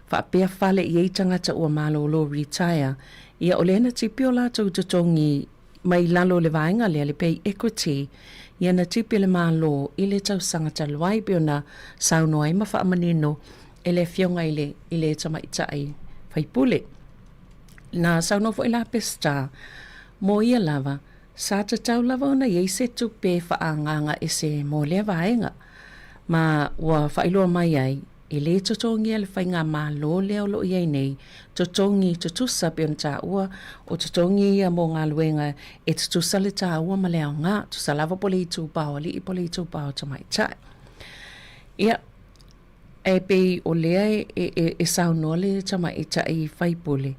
faapea fale i ai tagata ua malolo retire, ia o lea na tipi o latou totogi mai lalo o le vaega lea le pay equity, ia na tipi e le Malo i le tausaga talu ai pei ona saunoa ai ma faamanino e le afioga i le i le tamaitai faipule. Na saunoa foi la Peseta, Mo ia lava, sa tatau lava ona i ai se tupe faaagaaga ese mo lea vaega, ma ua faailoa mai ai, e lē totogia le faigamalo lea o lo o i ai nei, totogi tutusa pei ona taua, o totogi ia mo galuega e tutusa le taua ma le aoga, tusa lava po o le itupa o alii po o le itupa o tamaitai. Ia, E pei o lea e saunoa le tamaitai faipule,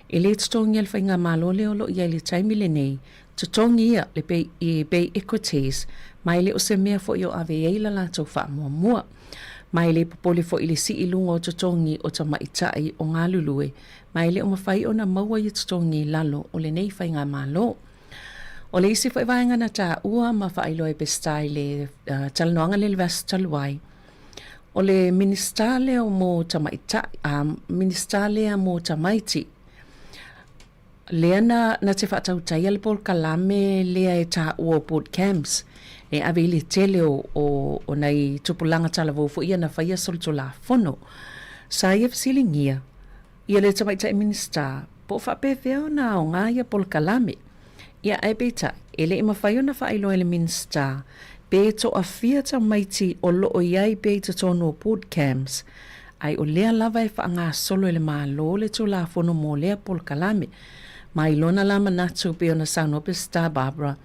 e le totogia le faigamalo lea o lo o i ai i le taimi lenei, totogi ia le pay, i pay equities, ma e le o se mea foi o ave i ai la latou faamuamua. Ma e le popole foi i le sii i luga o totogi o tamaitai o galulue, ma e le o mafai ona maua ia totogi i lalo o lenei faigamalo. O le isi foi vaega na taua ma faailoa e Peseta i le talanoaga lea i le vaiaso talu ai, O le Minisita lea mo tamaitai, a, Minisita lea mo tamaiti, lea na, na te faatautaia le polokalame lea e taua o boot camps, e ave i le tele o, o, o nai tupulaga talavou foi ia na faia solitulafono. Sa ia fesiligia ia le tamaitai Minisita po o faapefea ona aoga ia polokalame. Ia, ae peitai, e le i mafai ona faailoa e le Minisita pe toafia tamaiti o lo o i ai pea i totonu o boot camps, ae o lea lava e faagasolo e le Malo le Tulafono mo lea polokalame. Ma i lona la manatu pei ona saunoa Peseta Barbara,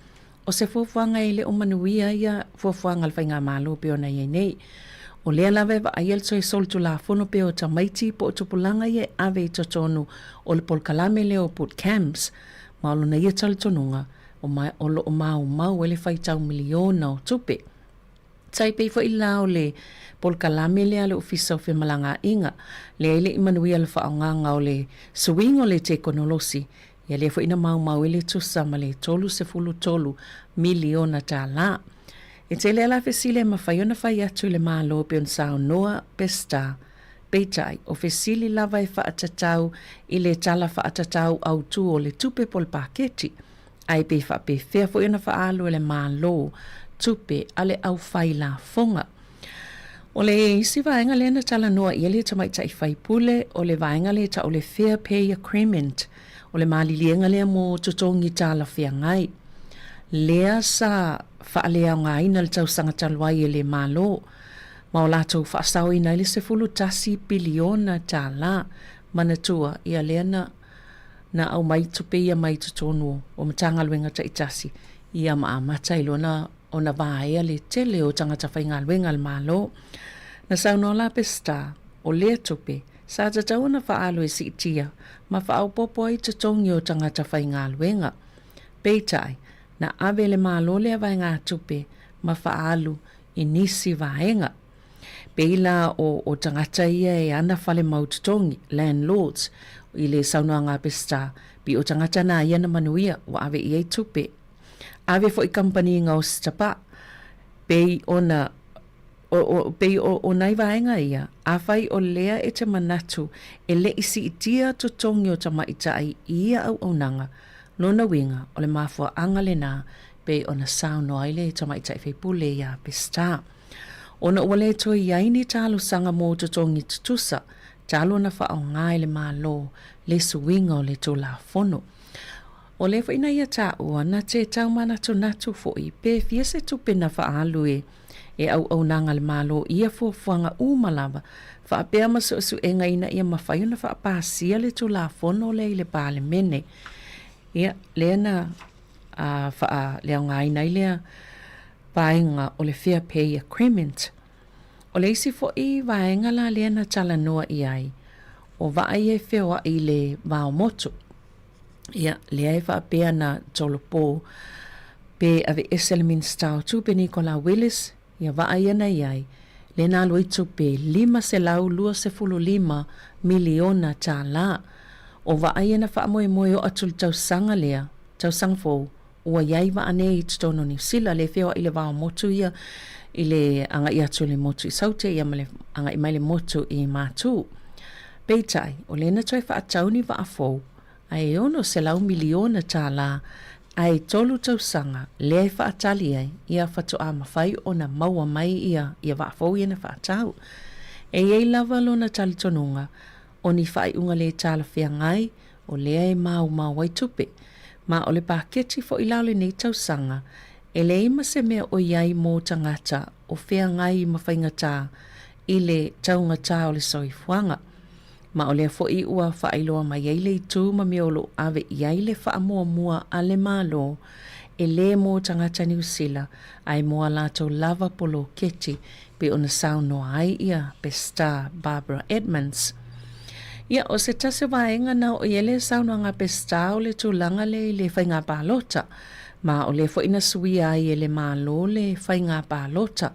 O se fuafuaga e le o manuia ia fuafuaga a le Faigamalo pei ona i ai nei. O lea lava e vaaia le toe solitulafono pea o tamaiti po o tupulaga ia e ave i totonu o le polokalame lea o boot camps, ma o lona ia talitonuga, o ma, o lo o maumau ai le faitau miliona o tupe. Tai pei foi la o le polokalame lea a le Ofisa o Femalagaaiga, lea e le i manuia le faaaogaga o le suiga o le tekonolosi, ia lea foi na maumau ai le tusa ma le $33 miliona tala. E tele lava la fesili e mafai ona fai atu i le Malo pei ona saunoa Peseta. Peitai, o fesili lava e faatatau i le Tala Faatatau Autu o le Tupe po o le Paketi, ae pe faapefea foi ona faaalu e le Malo tupe a le aufai lafoga. O le isi vaega lea na talanoa i ai le tamaitai faipule, o le vaega lea e tau o le Fair Pay Agreement, o le maliliega lea mo totogi talafeagai, lea sa faaleaogaina le tausaga talu ai e le Malo, ma o latou faasaoina ai le $11 piliona tala. Manatua, ia lea na na aumai tupe ia mai totonu o Matagaluega taitasi, ia ma amata ai loa na ona vaea le tele o tagata faigaluega a le Malo. Na saunoa la Peseta, o lea tupe, sa tatau ona faaalu e siitia ma faaopoopo ai totogi o tagata faigaluega. Peitai, na ave e le Malo lea vaegatupe ma faaalu i nisi vaega. Pei la o, o tagata ia e ana fale mau totogi, landlords, i le saunoaga a Peseta, pei o tagata na ia na manuia, ua ave i ai tupe. Ave foi kamupani gaosi tapa, pei ona O, o, pei o, o nai vaega ia, afai o lea e te manatu e le i siitia totogi o tamaitai i ia auaunaga, lona uiga o le mafuaaga lena pei ona saunoa ai le tamaitai faipule iā Peseta. Ona ua le toe i ai ni talosaga mo totogi tutusa talu ona faaaoga e le Malo le suiga o le Tulafono. O lea foi na ia taua na te taumanatunatu foi pe fia se tupe na faaalu e e auaunaga a le Malo i ia fuafuaga uma lava, faapea ma suesuega ina ia mafai ona faapasia le Tulafono lea i le Palemene. Ia, lea na faaleaogaina ai lea vaega o le Fair Pay Agreement. O le isi foi vaega la lea na talanoa i ai, o vaa ia e feoai i le vao motu. Ia, lea e faapea na tolopo pe aveese le Minisita o Tupe Nicola Willis ia vaa ia na i ai, lea na alu ai tupe $525 miliona tālā. O vaa ia na faamoemoe oo atu i le tausaga lea, tausaga fou, ua i ai vaa nei i totonu o Niu Sila, lea e feoai i le vao motu ia i le agai atu i le motu i Saute ia ma le agai mai le motu i Matū. Peitai, o lea na toe faatau ni vaa fou, a e $600 miliona tālā, a e tolu tausaga lea e faatali ai ia faatoa mafai ona maua mai ia ia vaa fou ia na faatau. E i ai lava lona talitonuga, o ni faaiuga lē talafeagai o lea e maumau ai tupe. Ma o le paketi foi la o lenei tausaga, e leai ma se mea o i ai mō tagata o feagai ma faigata i le taugatā o le soifuaga. Ma o lea foi ua faailoa mai ai le itu ma mea o lo o ave i ai le faamuamua a le Malo, e lē mō tagata Niu Sila, ae mō a latou lava poloketi pei ona saunoa ai ia Pesita Barbara Edmonds. Ia, o se tasi o vaega na oo i ai le saunoaga a Pesita o le tulaga lea i le faiga palota, ma o lea foi na suia ai e le Malo le faiga palota.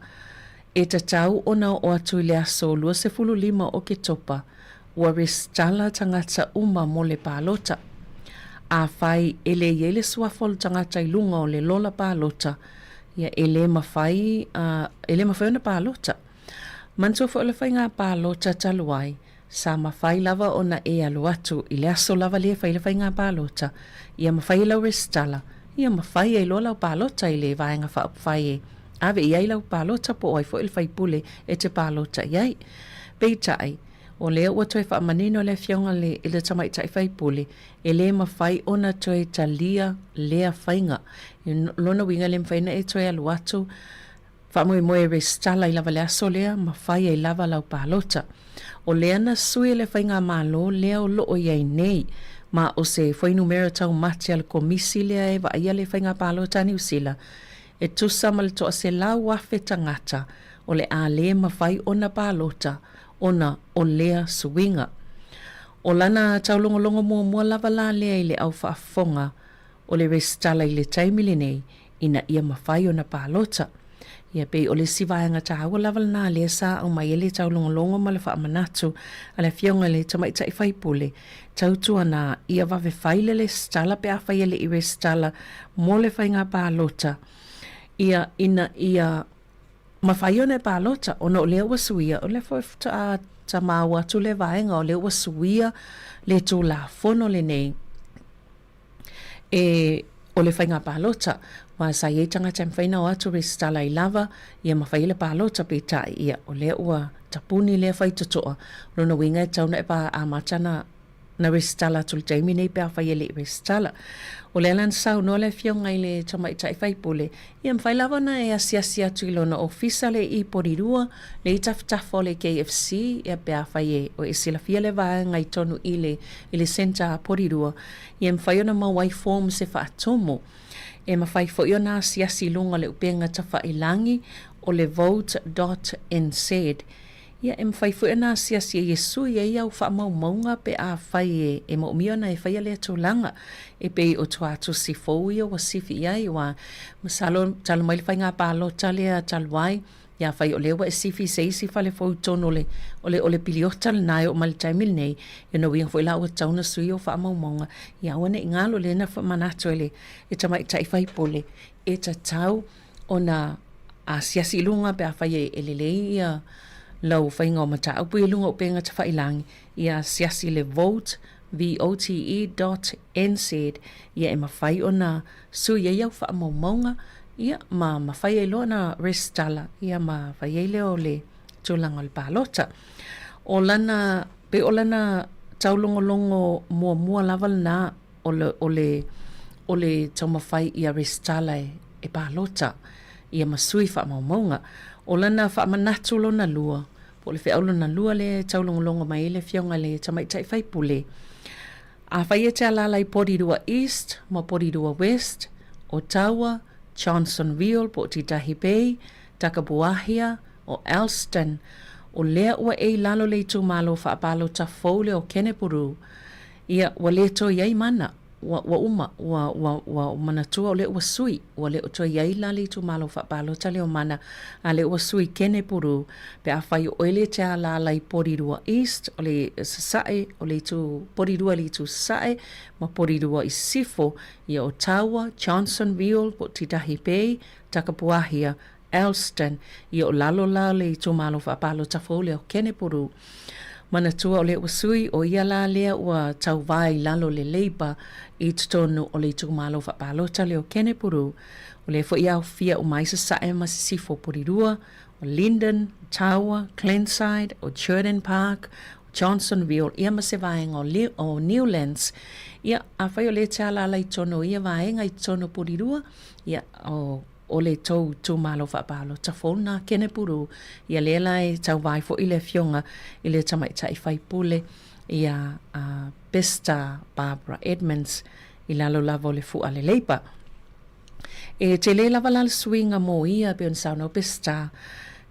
E tatau ona oo atu i le aso 25 o Oketopa, ua resitala tagata uma mo le palota. Afai e le i ai le suafa o le tagata i luga o le lola palota, ia e le mafai, e le mafai ona palota. Manatua foi o le faiga palota talu ai, sa mafai lava ona e alu atu i le aso lava lea e fai le faiga palota, ia ma fai ai lau resitala, ia ma fai ai loa lau palota i le Vaega Faaupufai e ave i ai lau palota po o ai foi le faipule e te palota i ai. Peitai, o lea ua toe faamanino le Afioga i le Tamaitai Faipule, e le mafai ona toe talia lea faiga. I lona uiga e le mafai ona e toe alu atu faamoemoe e resitala ai lava le aso lea ma fai ai lava lau palota. O lea na sui e le faigamalo lea o loo i ai nei, ma o se fuainumera taumate a le Komisi lea e vaaia le faiga palota a Niu Sila, e tusa ma le 100,000 tagata o le a le mafai ona palota ona o lea suiga. O lana taulogologo muamua lava la lea i le au faafofoga o le resitala i le taimi lenei ina ia mafai ona palota. Ia pei o le isi vaega taua lava lena lea sa aumai ai le taulogologo ma le faamanatu a le Afioga i le Tamaitai Faipule, tautuana ia vave fai le resitala pe afai e le i resitala mo le faiga palota, ia ina ia mafai ona e palota, ona o lea ua suia, o lea foi faatoa maua atu lea vaega, o lea ua suia le Tulafono lenei e o le faiga palota, aua sa i ai tagata e mafai ona o atu resitala ai lava, ia ma fai ai le palota, peitai, ia, o lea ua tapuni lea faitotoa, o lona uiga e tatau ona e amata ona na resitala atu i le taimi nei pe afai e le i resitala. O lea la na saunoa le Afioga i le Tamaitai Faipule, ia mafai lava ona e asiasi atu i lona ofisa le i Porirua, le i tafatafa o le KFC, ia pe afai e o e silafia le vaega i tonu i le i le centre a Porirua, ia mafai ona maua ai forms e faatumu. E mafai foi ona asiasi i luga o le upega tafailagi o le vote dot nz. Ia, e mafai foi ona asiasi ai e sui ai au faamaumauga pe afai e, e moomia ona e faia lea tulaga. E pei o tuatusi fou ia ua sifi i ai, aua masalo talu mai le faiga palota lea talu ai, ia afai o lea ua e sifi i se isi fale fou i totonu o le, o le, o le piliota lena e oo mai i le taimi lenei, ia lona uiga foi la ua tatau ona sui ou faamaumauga, ia aua ne i galo lea na manatu e le tamaitai faipule, e tatau ona. asiasi i luga pe afai e lelei ia lau faiga o mataupu i luga o upega tafailagi, ia asiasi i le vote, V-O-T-E dot NZ, ia e mafai ona sui ai au faamaumauga, ia ma mafai ai loa ona resitala, ia ma fai ai lea o le tulaga o le palota. O lana, pei o lana taulogologo muamua lava lena o le, o le, o le taumafai ia resitala e, e palota, ia ma sui faamaumauga. O lana faamanatu lona lua, po o le feau lona lua lea e taulogologo mai ai le Afioga i le Tamaitai Faipule, Afai e te alaala i Porirua East ma Porirua West, Otaua, Johnsonville po o Titahi Bay, Takapuahia, o Elston, o lea ua e i lalo le itumalo faapalota fou lea o Kenepuru, ia, ua le toe i ai mana, ua, ua uma, ua, ua, ua manatua o lea ua sui, ua le o toe i ai la le itumalo faapalota lea o Mana, a lea ua sui Kenepuru, pe afai o oe lea e te alaala i Porirua East, o le Sasae, o le itu, Porirua i le itu Sasae, ma Porirua i Sisifo, ia Otaua, Johnsonville, po o Titahi Bay, Takapuahia, Elston, ia o lalo la o le itumalo faapalota fou lea o Kenepuru. Manatua o lea ua sui, o ia la lea ua tauvā i lalo o le Labour i totonu o le itumalo faapalota lea o Kenepuru. O lea foi e aofia uma ai Sasae ma Sisifo Porirua, o Linden, Tawa, Glenside, o Churdan Park, o Johnsonville, ia ma se vaega o, o Newlands. Ia, afai o lea e te alaala i totonu o ia vaega i totonu o Porirua, ia, o o le tou itumalo faapalota fou lena Kenepuru, ia lea la e tauva ai foi le afioga i le tamaitai faipule ia a Besta Barbara Edmonds i lalo lava o le fua a le Labour. E tele lava la le suiga mo ia e pei ona saunoa Besta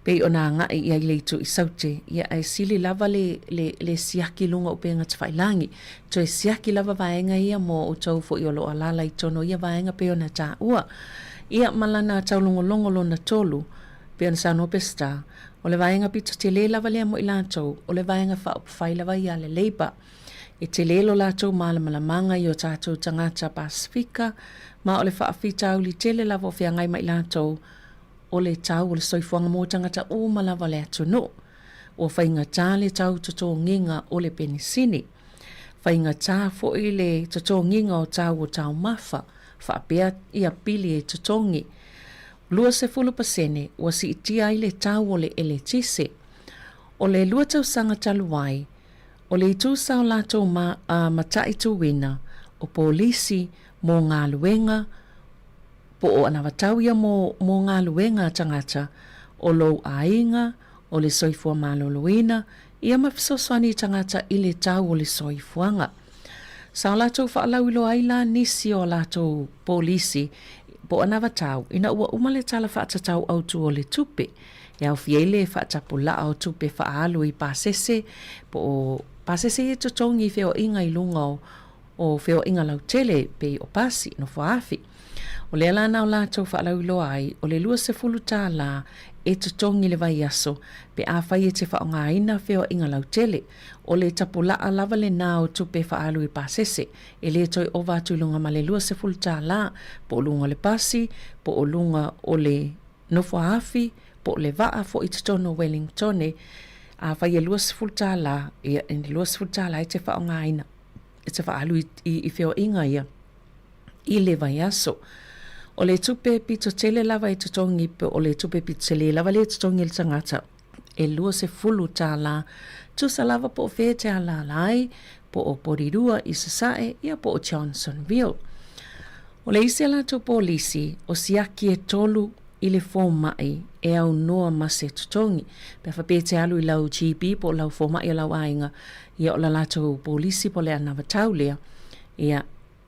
pei ona agai i ai i le itu i Saute, ia ae sili lava le, le, le siaki i luga o upega tafailagi. Toe siaki lava vaega ia mo outou foi o lo o alaala i totonu o ia vaega pei ona taua. Ia ma lana taulogologo lona tolu, pei ona saunoa Peseta, o le vaega pito tele lava lea mo i latou, o le vaega faaupufai lava ia a le Labour. E tele lo latou malamalamaga i o tatou tagata Pasefika, ma o le faafitauli tele lava o feagai ma i latou, o le tau o le soifuaga mo tagata uma lava o le atunuu. Ua faigata le tau totogiga o le penisini. Faigata foi le totogiga o tau o taumafa, faapea ia pili e totogi. 20% ua siitia ai le tau o le eletise. O le lua tausaga talu ai, o le itu sa o latou ma, a, mataituina o polisi mo galuega po o anavatau ia mo, mo galuega a tagata, o lou aiga, o le soifua maloloina, ia ma fesoasoani i tagata i le tau o le soifuaga. Sa o latou faalauiloa ai la nisi o a latou polisi po o anavatau ina ua uma le Tala Faatatau Autu o le Tupe, e aofia ai le faatapulaa o tupe faaalu i pasese po o pasese ia e totogi i feoaiga i luga o o feoaiga lautele pei o pasi, nofoaafi. O lea la na o latou faalauiloa ai, o le 20 tālā e totogi le vaiaso pe afai e te faaaogaina feoaiga lautele. O le tapulaa lava lenā o tupe faaalu i pasese, e le toe ova atu i luga ma le 20 tālā, po o luga o le pasi, po o luga o le nofoaafi, po o le vaa foi i totonu o Wellingtone. Afai e 20 tālā, ia, e 20 tālā e te faaaogaina. E te faaalu i, i, i feoaiga ia i le vaiaso. O le tupe pito tele lava e totogi, po o le tupe pito tele lava lea e totogi e le tagata, e 20 tālā. Tusa lava po o fea te alaala ai, po o Porirua i Sasae, ia po o Johnsonville. O le isi a latou polisi, o siaki e tolu i le fomai e aunoa ma se totogi. Pe a faapea e te alu i lau GP po o lau fomai o lau aiga, ia o la latou polisi po o le anavatau lea, ia,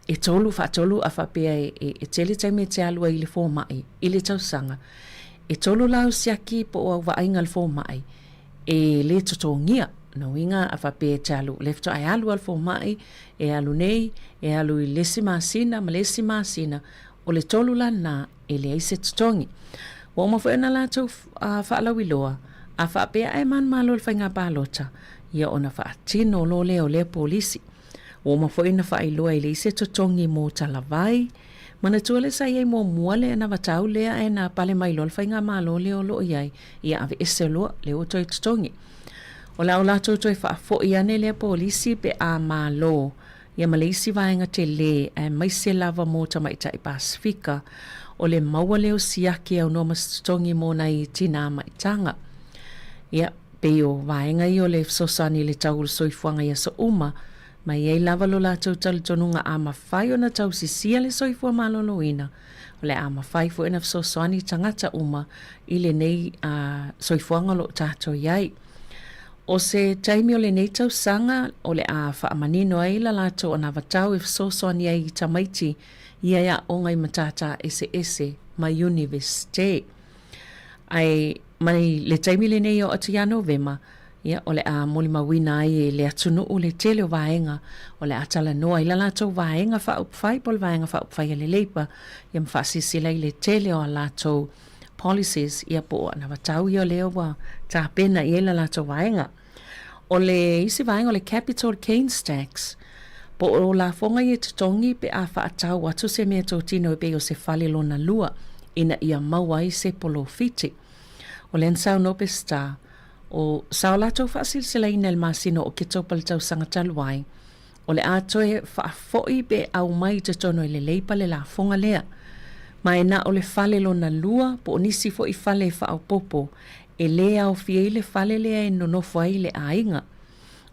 e tolu, faatolu a faapea e, e, e tele taimi e te alu ai i le fomai i le tausaga, e tolu la au siaki po o au vaaiga i le fomai e le totogia. Lona uiga a faapea e te alu, le faatoa e alu lava i le fomai, e alu nei, e alu i le isi masina ma le isi masina, o le tolu la lena e leai se totogi. Ua uma foi ona latou faalauiloa, a faapea ae manumalo le faiga palota, ia ona faatino loa lea o lea polisi. Ua uma foi ona faailoa e leai se totogi mo talavai, Manatua le sa i ai muamua le anavatau lea ae na pale mai loa le faigamalo lea o lo o i ai, ia aveese loa, lea ua toe totogi. O le a o latou toe faafoi ane lea polisi pe a malo ia ma le isi vaega telē aemaise lava mo tamaitai Pasefika, o le maua lea o siaki e aunoa ma se totogi mo nai tinā maitaga. Ia, pei o vaega ia o le fesoasoani i le tau o le soifuaga i aso uma, ma e i ai lava lo latou talitonuga a mafai ona tausisia le soifua maloloina, o le a mafai foi ona fesoasoani tagata uma i lenei soifuaga o lo o tatou i ai. O se taimi o lenei tausaga o le a faamanino ai la latou anavatau e fesoasoani ai i tamaiti ia e aoga i matata eseese ma Iunivesite. Ae mai le taimi lenei e oo atu ia Novema, ia, o le a molimauina ai e le atunuu le tele o vaega o le a talanoa ai la latou vaega faaupufai po o le vaega faaupufai a le Labour, ia ma faasilasila ai le tele o a latou policies, ia po o anavatau ia lea ua tapena i ai la latou vaega. O le isi vaega o le Capital Gains Tax, po o lafoga ia e totogi pe a faatau atu se meatotino e pei o se fale lona lua ina ia maua ai se polofiti. O lea na saunoa Peseta, o sa o latou faasilasilaina i le masina o Oketopa i le tausaga talu ai, o le a toe faafoi pe aumai i totonu e le Leipa le lafoga lea. Ma e na o le fale lona lua po o nisi foi fale e faaopoopo e lē aofia ai le fale lea e nonofo ai le aiga.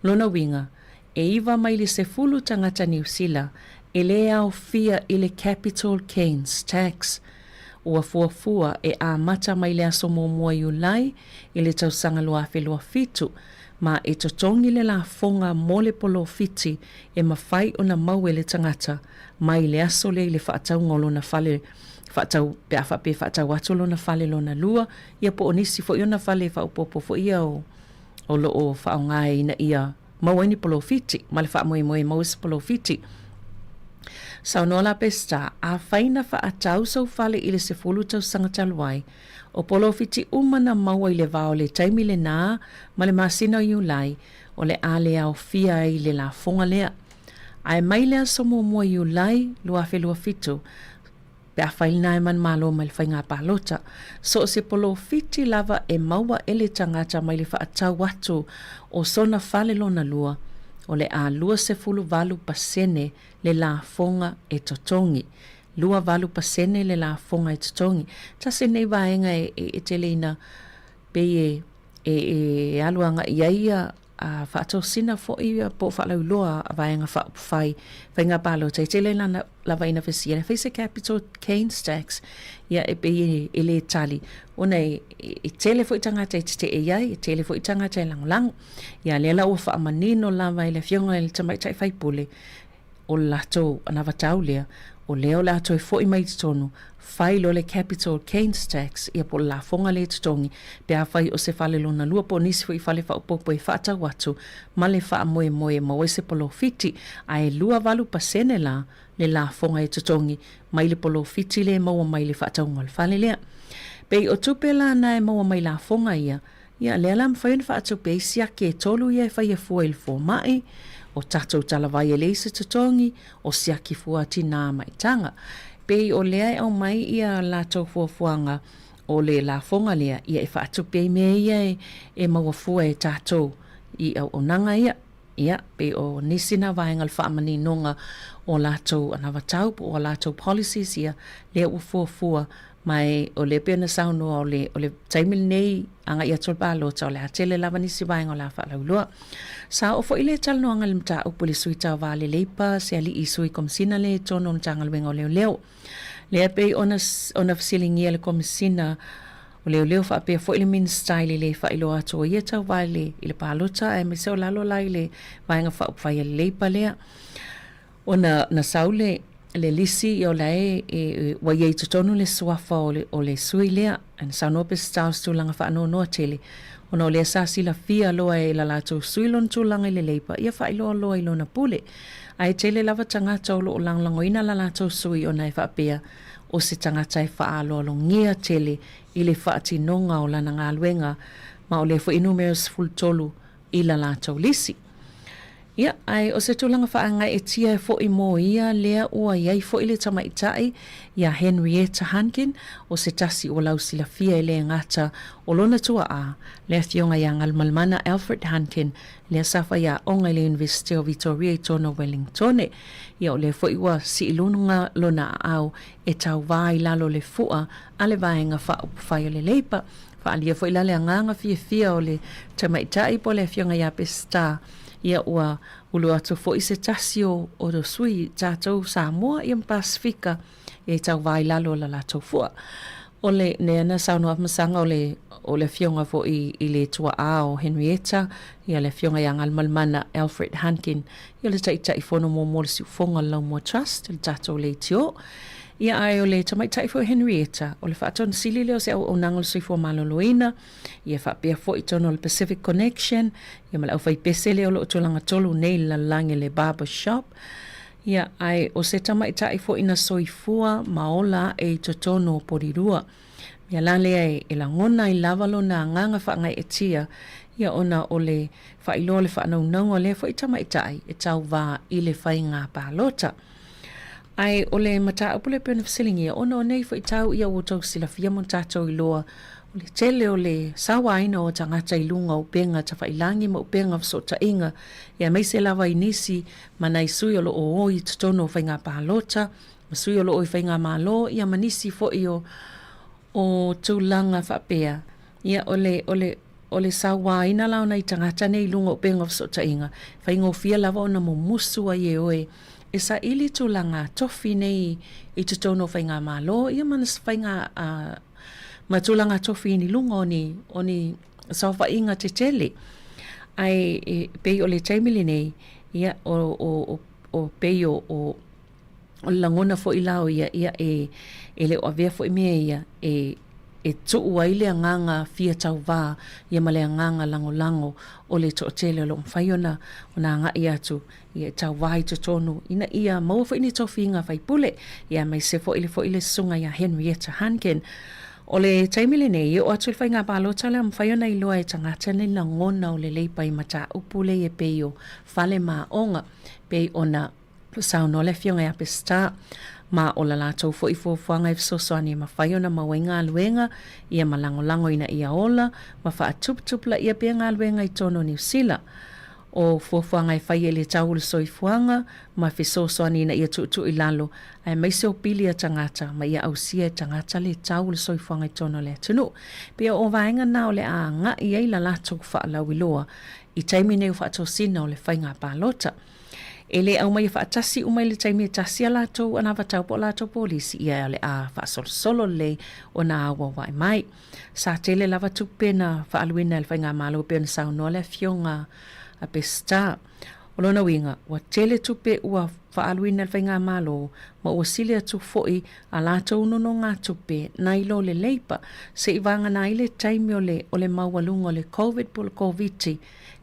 Lona uiga, e iva mai le 10 tagata Niu Sila e lē aofia i le Capital Gains Tax. Ua fuafua e amata mai le aso muamua Iulai i le tausaga 2027, ma e totogi le lafoga mo le polofiti e mafai ona maua e le tagata mai le aso lea i le faatauga o lona fale faatau pe a faapea e faatau atu lona fale lona lua, ia po o nisi foi ona fale faaopoopo foi ia o o lo o faaaoga ina ia maua ai ni polofiti ma le faamoemoe e maua se polofiti. Saunoa la Peseta, afai na faatau sou fale i le 10 tausaga talu ai, o polofiti uma na maua i le va o le taimi lenā ma le masina o Iulai, o le a le aofia ai i le lafoga lea. Ae mai le aso muamua Iulai 2027, pe afai lena e manumalo mai le faiga palota. So o se polofiti lava e maua e le tagata mai le faatau atu o sona fale lona lua, o le a 28% le lafoga e totogi. 28% le lafoga e totogi. Tasi lenei vaega e, e, e tele ina pei e, e, e alu agai i ai ia a faatosina foi po o faalauiloa a Vaega Faaupufai Faiga Palota e tele lana lava ina fesia e fai se capital gains tax ia e pei e, e le tali ona e, e, e tele foi tagata e tetee i ai e tele foi tagata e lagolago ia lea la ua faamanino lava e le afioga i le tamaitai faipule o le latou anavatau lea, o lea o le a toe foi mai i totonu, fai loa le capital gains tax, ia po o le lafoga lea e totogi, pe afai o se fale lona lua po o nisi foi fale faaopoopo e faatau atu ma le faamoemoe e maua ai se polofiti, ae 28% la le lafoga e totogi mai le polofiti lea e maua mai le faatauga o le fale lea. Pei o tupe la na e maua mai lafoga ia, Ia, lea la mafai ona faatupe ai siaki e tolu ia e faia fua i le fomai, o tatou talavai e leai se totogi, o siaki fua tinā maitaga. Pei o lea e aumai ia latou fuafuaga o le lafoga lea, ia e faatupe ai mea ia e maua fua e tatou i auaunaga ia. Ia, pei o nisi na vaega o le faamaninoga o latou anavatau po o a latou policies ia, lea ua fuafua ma e o lea pei ona saunoa o le, o le taimi lenei agai atu o le palota o le a tele lava nisi vaega o le a faalauiloa. Sa oo foi le talanoaga i le mataupu i le sui tauva a le Leipa, se alii sui komisina lea i totonu o le Matagaluega o Leoleo. Lea pei ona, ona fesiligia le komisina o Leoleo faapea foi le Minisita i le le faailoa atu o ia tauva i le, i le palota aemaise o lalo la i le Vaega Faaupufai a le Leipa lea. Ona na sau le, le lisi ia o la e, e, ua i ai i totonu le suafa o le, o le sui lea. Ae na saunoa Peseta o se tulaga faanoanoa tele, ona o lea sa silafia loa e la latou sui lona tulaga i le Leipa, ia faailoa loa i lona pule. Ae tele lava tagata o lo o lagolagoina la latou sui ona e faapea o se tagata e faaaloalogia tele i le faatinoga o lana galuega, ma o lea foi e numera 13 i la latou lisi. Ia, ae o se tulaga faaagaeetia e foʻi mo ia lea ua i ai foʻi le tamaitai iā Henrietta Hunkin, o se tasi ua lausilafia e lē gata o lona tuaʻā, le afioga iā Galumalemana Alfred Hunkin, lea sa faiaoga i le Iunivesite o Vitoria i tona o Wellingtone. Ia o lea foʻi ua siʻiluga lona aao e tauvā i lalo o le fuʻa a le Vaega Faaupufai o le Leipa. Faaalia foi la le agaga fiafia o le tamaitai po o le afioga iā Peseta, ia ua ulu atu foi se tasi o o sui tatou Samoa ia ma Pasefika e tauvā i lalo o la latou fua. O le nea na saunoa masaga o le o le afioga foi i le tuaʻā o Henrietta, ia le afioga iā Galumalemana Alfred Hunkin, ia o le Taitaifono muamua o le Siufofoga o le Laumua Trust, le tatou leitio. Ia ae o le tamaitai foi o Henrietta, o le faatonisili lea o se auaunaga o le soifua maloloina, ia faapea foi tonu o le Pacific Connection, ia ma le aufaipese lea o lo o tulaga tolu nei i le lalolagi le Barber Shop. Ia ae o se tamaitai foi na soifua ma ola aʻe i totonu o Porirua. Mea la lea e lagona ai lava lona agaga faagaeetia, ia ona o le faailoa o le faanaunauga o lea foi tamaitai e tauvā i le faiga palota. Ae o le mataupu lea pei ona fesiligia, ona o nei foi tau ia ua outou silafia ma tatou iloa, o le tele o le sauaina o tagata i luga o upega tafailagi ma upega fesootaiga, ia aemaise lava i nisi ma nai sui o lo o o i totonu o faiga palota, ma sui o lo o i faigamalo, ia ma nisi foi o o tulaga faapea, ia o le, o le, o le sauaina la o nai tagata nei i luga o upega o fesootaiga, faigofie lava ona mumusu ai e oe e saili tulaga tofi nei i totonu o faigamalo, ia ma faiga, ma tulaga tofi i luga o ni, o ni saofaiga tetele. Ae e pei o le taimi lenei, ia, o, o, o, o pei o, o o le lagona foi la o ia, ia e, e le o avea foi mea ia e, e tuu ai le agaga fia tauvā ia ma le agaga lagolago o le toatele o lo o mafai ona, ona agai atu ia e tauvā i totonu ina ia maua foi ni tofiga faipule, ia aemaise foi le foi le susuga ia Henrietta Hunkin. O le taimi lenei, e oo atu i le faiga palota lea, mafai ona iloa e tagata nei lagona o le Leipa i mataupu lea e pei o fale ma aoga, pei ona Saunoa le Afioga ia Peseta, ma o la latou foi fuafuaga e fesoasoani e mafai ona maua ai galuega ia ma lagolago ina ia ola ma faatuputupulaia pea galuega i totonu o Niu Sila. O fuafuaga e fai e le tau o le soifuaga ma fesoasoani ina ia tuutuu i lalo aemaise o pili a tagata ma ia ausia e tagata le tau o le soifuaga i totonu o le atunuu. Pei o vaega na o le a agai ai la latou faalauiloa i taimi nei o faatosina o le faiga palota. E le aumaia faatasi uma i le taimi e tasi a latou anavatau po o latou polisi, ia o le a faasolosolo lelei ona auauai mai. Sa tele lava tupe na faaaluina e le Faigamalo e pei ona saunoa le Afioga a Peseta. O lona uiga, ua tele tupe ua faaaluina e le Faigamalo ma ua sili atu foi a latou nonogatupe nai lo le Leipa se i vagana ai le taimi o le o le maualuga o le Covid po o le Koviti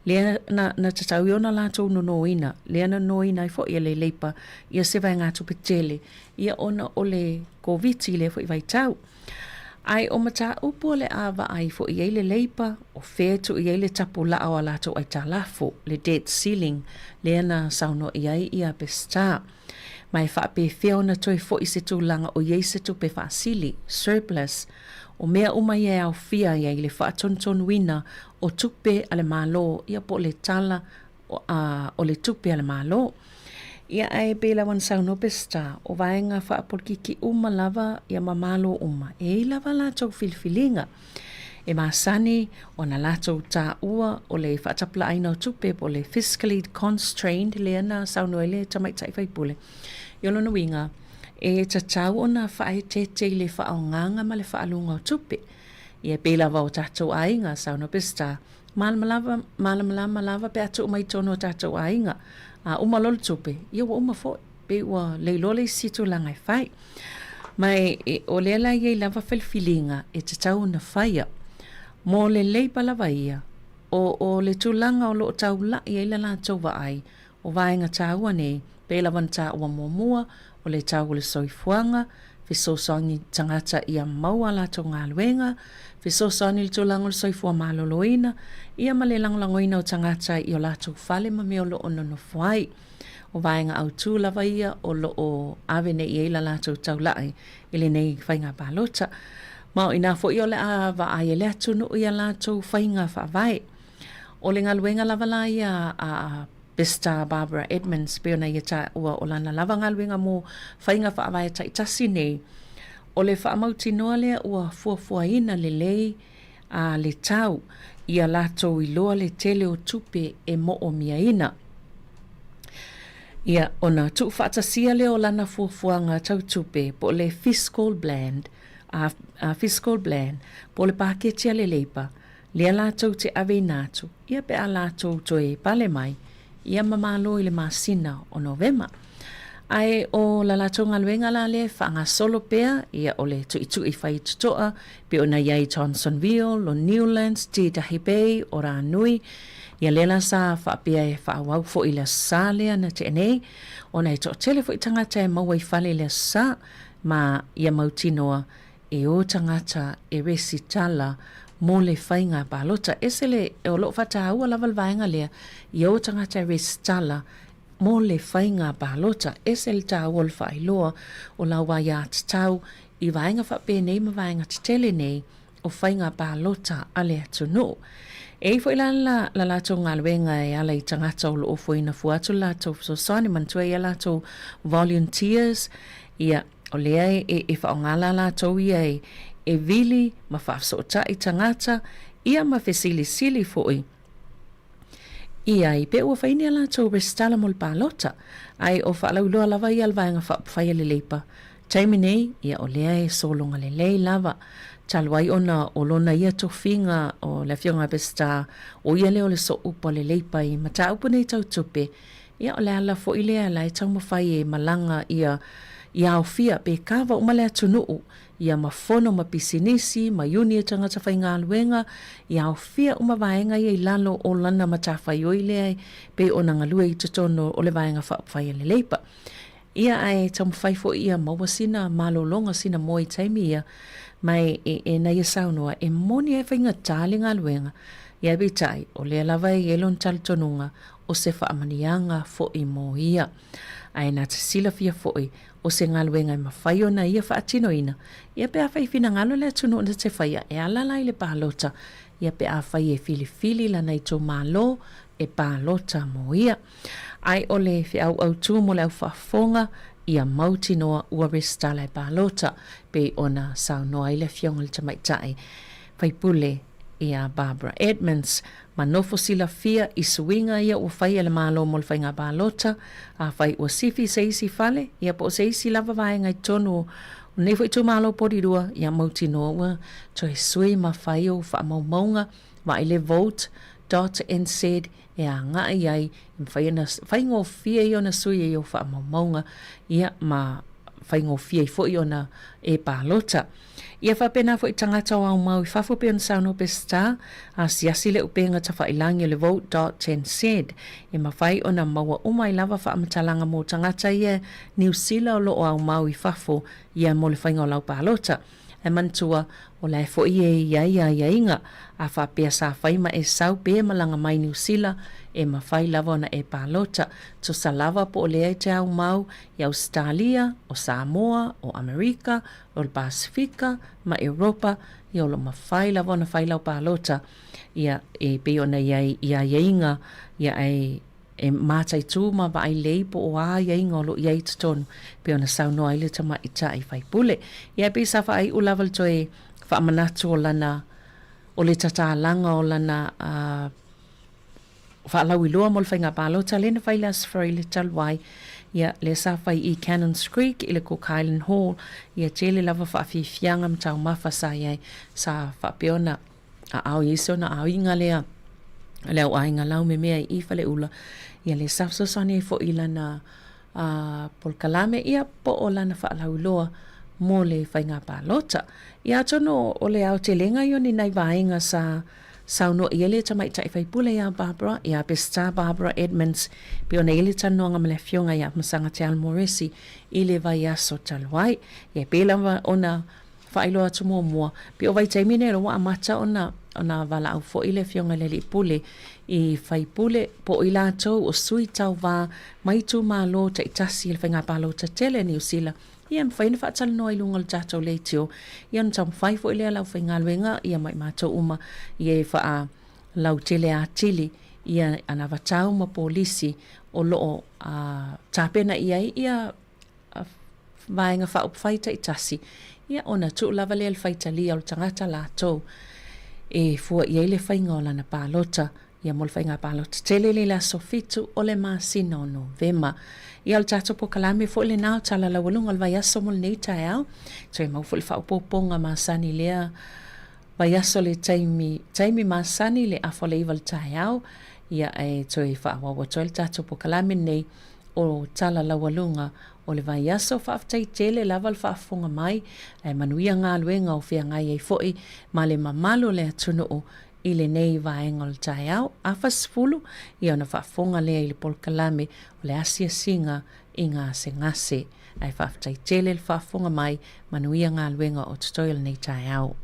lea na, na tatau i ona latou nonoina, lea na nonoina ai foi e le Leipa ia se vaegatupe tele, ia ona o le Koviti i lea foi vaitau. Ae o mataupu o le a vaai foi i ai le Leipa, o fea e tuu i ai le tapulaa o a latou aitalafu, le debt ceiling, lea na saunoa i ai ia Peseta. Ma e faapefea ona toe foi se tulaga o i ai se tupe faasili, surplus, o mea uma ia e aofia ai i le faatonutonuina o tupe a le Malo, ia po o le Tala o le Tupe a le Malo. Ia ae pei lava ona saunoa Peseta, o vaega faapolikiki uma lava ia ma Malo uma, e i ai lava latou filifiliga. E masani ona latou taua o le faatapulaaina o tupe po o le fiscally constrained lea na saunoa ai le tamaitai faipule. Ia o lona uiga, e tatau ona faaeteete i le faaaogaga ma le faaluga o tupe. Ia e pei lava o tatou aiga, saunoa Peseta, malamalama, malamalama lava pe a tuu mai i totonu o tatou aiga. A uma loa le tupe, ia ua uma foi, pei ua le iloa le isi tulaga e fai. Ma e, e, o lea la e i ai lava filifiliga e tatau ona faia. Mo le Leipa lava ia, o, o le tulaga o lo o taulai ai le latou vaai, o vaega taua nei, pei lava ona taua muamua, o le tau o le soifuaga, fesoasoani tagata ia maua a latou galuega, Fesoasoani i le tulaga o le soifua maloloina, ia ma le lagolagoina o tagata i o latou fale ma mea o lo o nonofo ai. O vaega autū lava ia o lo o ave nei i ai la latou taulai i lenei faiga palota. Ma o inā foi o le a vaai ai le atunuu i a latou faiga faavae. O le galuega lava la ia a Pesitā Barbara Edmonds pei ona ia taua o lana lava galuega mo faiga faavae taitasi nei, o le faamautinoa lea ua fuafuaina lelei a le tau ia latou iloa le tele o tupe e mo'omiaina. Ia, ona tuufaatasia lea o lana fuafuaga tau tupe po o le fiscal bland, a, fiscal plan, po o le paketi a le Leipa, lea latou te aveina atu, ia pe a latou toe pale mai, ia ma malo i le masina o Novema. Ae o la latou galuega la lea e faagasolo pea, ia o le tuitui fai totoa, pei ona i ai Johnsonville, o Newlands, Titahi Bay, o Ranui, ia lea la sa faapea e faaauau foi i le Aso Sa lea na tea nei, ona e toatele foi tagata e maua i fale i le Aso Sa, ma ia mautinoa e o tagata e resitala mo le faiga palota. Ese le, o lo o faataua lava le vaega lea, ia o tagata e resitala mo le faiga palota. Ese le taua o le faailoa o lau aiatatau i vaega faapenei ma vaega tetele nei o faiga palota a le atunuu. E i ai foi la la latou galuega e ala i tagata o lo o ofoina fua atu le latou fesoasoani, manatua e i ai a latou volunteers, ia, O lea e e faaaoga la latou ia e e vili ma faafesootai tagata, ia ma fesilisili foi i ai pe ua fai ni a latou resitala mo le palota. Ae o faalauiloa lava ia a le Vaega Faaupufai a le Leipa taimi nei, ia o lea e sologa lelei lava. Talu ai ona o lona ia tofiga o le Afioga a Peseta, o ia lea o le sooupu a le Leipa i mataupu nei tau tupe, Ia, o le ala foi lea la e taumafai e malaga ia ia aofia pe kava uma le atunuu, ia ma fono ma pisinisi, ma iuni e tagata faigaluega, ia aofia uma vaega ia i lalo o lana matafaioi lea e pei ona galue i totonu o le Vaega Faaupufai a le Leipa. Ia, ae taumafai foi ia maua sina malologa, sina moe i taimi ia, ma e, e, e na ia saunoa, e moni ai faigata le galuega, ia ae peitai, o lea lava e i ai lona talitonuga, o se faamanuiaga foi mo ia. Ae na te silafia foi, o se galuega e mafai ona ia faatinoina, ia pe afai e finagalo le atunuu na te faia e ala la i le palota, ia pe afai e filifili lana itumalo e palota mo ia. Ae o le feau autu mo le au faafofoga, ia mautinoa ua resitala e palota, pei ona saunoa ai le Afioga i le Tamaitai Faipule ia Barbara Edmonds. Ma nofo silafia i suiga ia ua fai e le Malo mo le faiga palota, afai ua sifi se isi fale, ia po o se isi lava vaega i totonu o lenei foi itumalo Porirua, ia mautinoa ua toe sui ma fai ou faamaumauga vaai le vote dot nz e agai ai e mafai ona faigofie ai ona sui ai ou faamaumauga, ia ma faigofie ai foi ona e palota. Ia faapena foi tagata o aumau i fafo pei ona saunoa Peseta, asiasi le upega tafailangi o le vote dot nz e mafai ona maua uma ai lava faamatalaga mo tagata ia Niu Sila o lo o aumau i fafo ia mo le faiga o lau palota. Ae manatua, o la e foi e i ai aiaiga, a faapea sa fai ma e sau pe malaga mai Niu Sila, e mafai lava ona e palota, tusa lava po o lea e te aumau i Ausetalia, o Samoa, o Amerika, o le Pasefika ma Europa, ia o lo o mafai lava ona fai lau palota, ia, e pei ona i ai i aiaiga, ia, ae e mataitū ma vaai lelei po o a aiaiga o lo o i ai i totonu, pei ona saunoa ai le tamaitai faipule. Ia, e pei sa faaiu lava le toe faamanatu o lana, o le tatalaga o lana, uh, faalauiloa mo le faiga palota lea na fai i le Aso Faraile talu ai, ia, lea sa fai i Cannons Creek i le Cook Island Hall, ia tele lava faafiafiaga ma taumafa sa i ai, sa faapea ona aao i ai si ona aiga lea, le au aiga laumemea i Faleula, ia lea sa fesoasoani ai foi i lana a polokalame ia po o lana faalauiloa mo le faiga palota. Ia atonu o le aotelega ia o ni nai vaega sa saunoa i ai le tamaitai faipule ia Barbara, ia Peseta Barbara Edmonds, pei ona i ai le talanoaga ma le afioga ia Masaga Te Alo Moresi i le vaiaso talu ai. Ia e pei lava ona. faailoa atu muamua, pei o vaitaimi nei o lea ua amata ona ona valaau foi le Afioga i le Alii Pule i faipule po o i latou o sui tauva mai itumalo taitasi i le faiga palota tele a Niu Sila, ia e mafai ona faatalanoa i luga o le tatou leitio, ia ona taumafai foi lea o le aufaigaluega ia ma i matou uma ia e faalautele atili ia anavatau ma polisi o lo o tapena i ai ia Vaega Faaupufai taitasi, ia ona tuu lava lea i le faitalia o le tagata latou e fua i ai le faiga o lana palota, ia mo le faiga palota tele lea i le aso 7 o le masina o Novema. Ia o le tatou polokalame foi lena o Tala Laualuga o le Vaiaso mo lenei taeao. Toe mau foi le faaopoopoga masani lea vaiaso le taimi, taimi masani le afa o le 9 i le taeao, ia ae toe faaauau atu ai le tatou polokalame lenei o Tala Laualuga o le Vaiaso. Faafetai tele lava le faafofoga mai, ae manuia galuega o feagai ai foi ma le mamalu o le atunuu i lenei vaega o le taeao. Afa 10, ia ona faafofoga lea i le polokalame o le asiasiga i gasegase. Ae faafetai tele le faafofoga mai, manuia galuega o totoe o lenei taeao.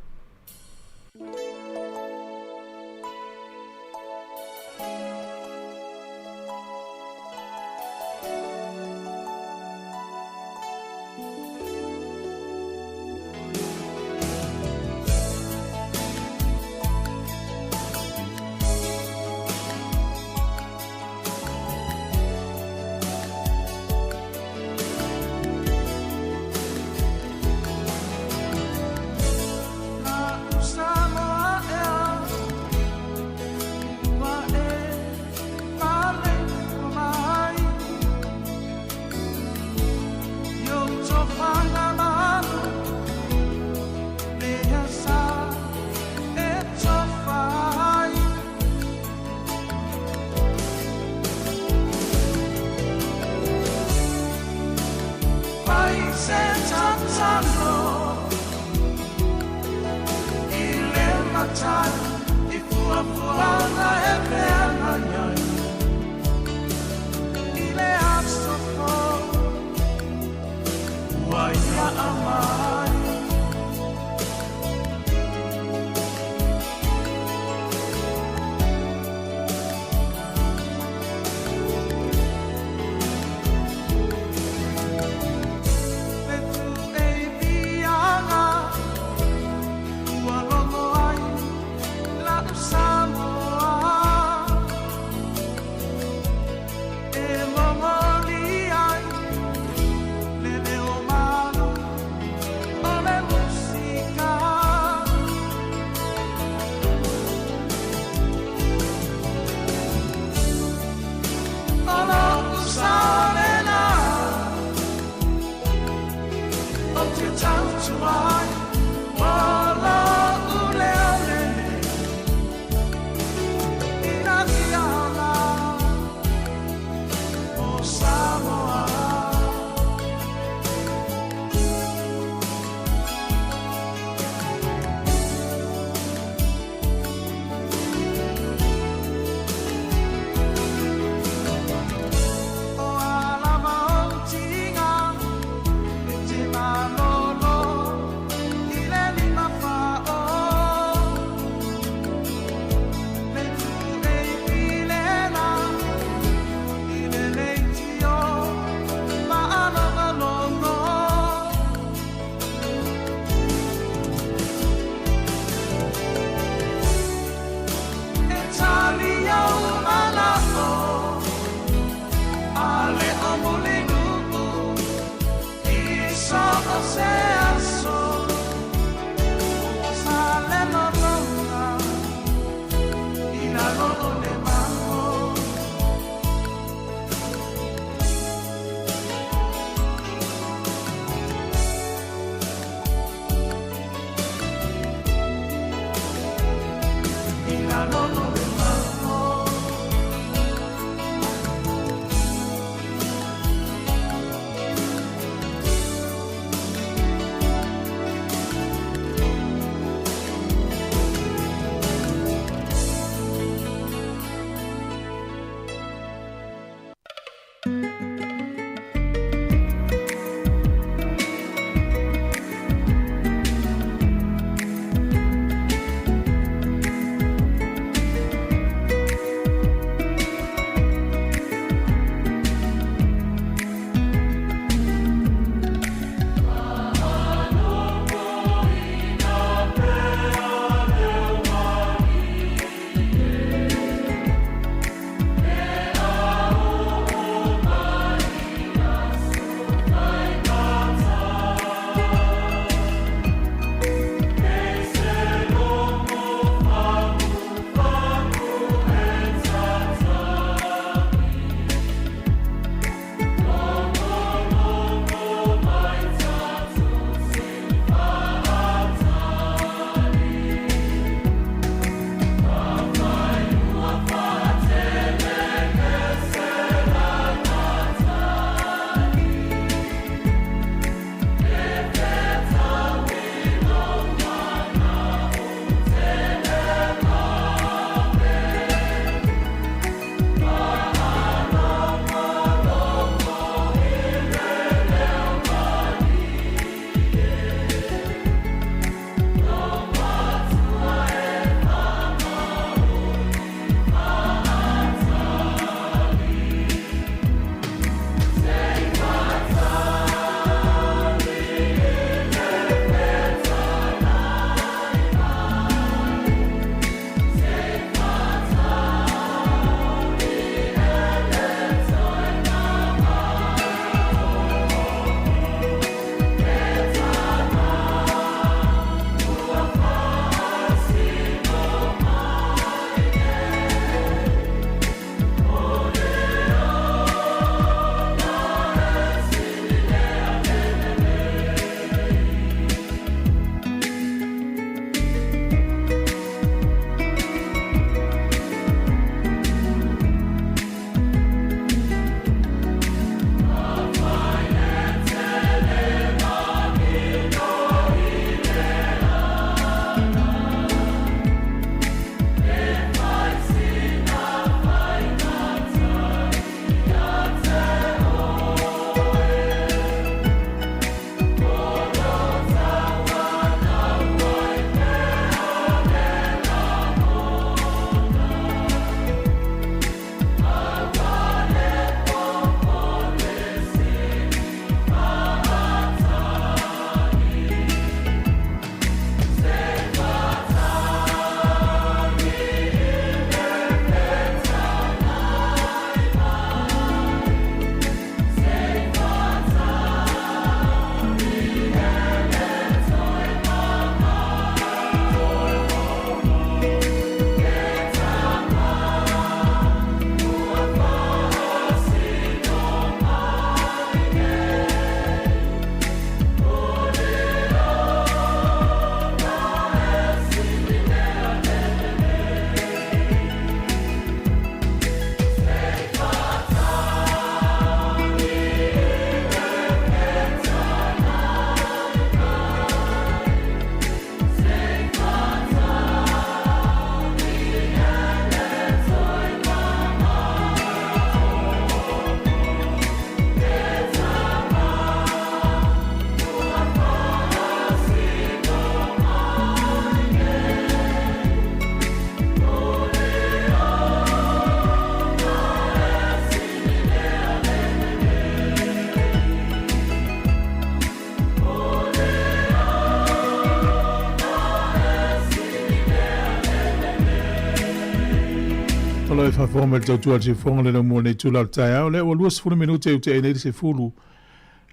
faafofoga mai le tautua a le siufofoga le laumua nei tula o le taeao. Lea ua 20 minute u te nei le sefulu.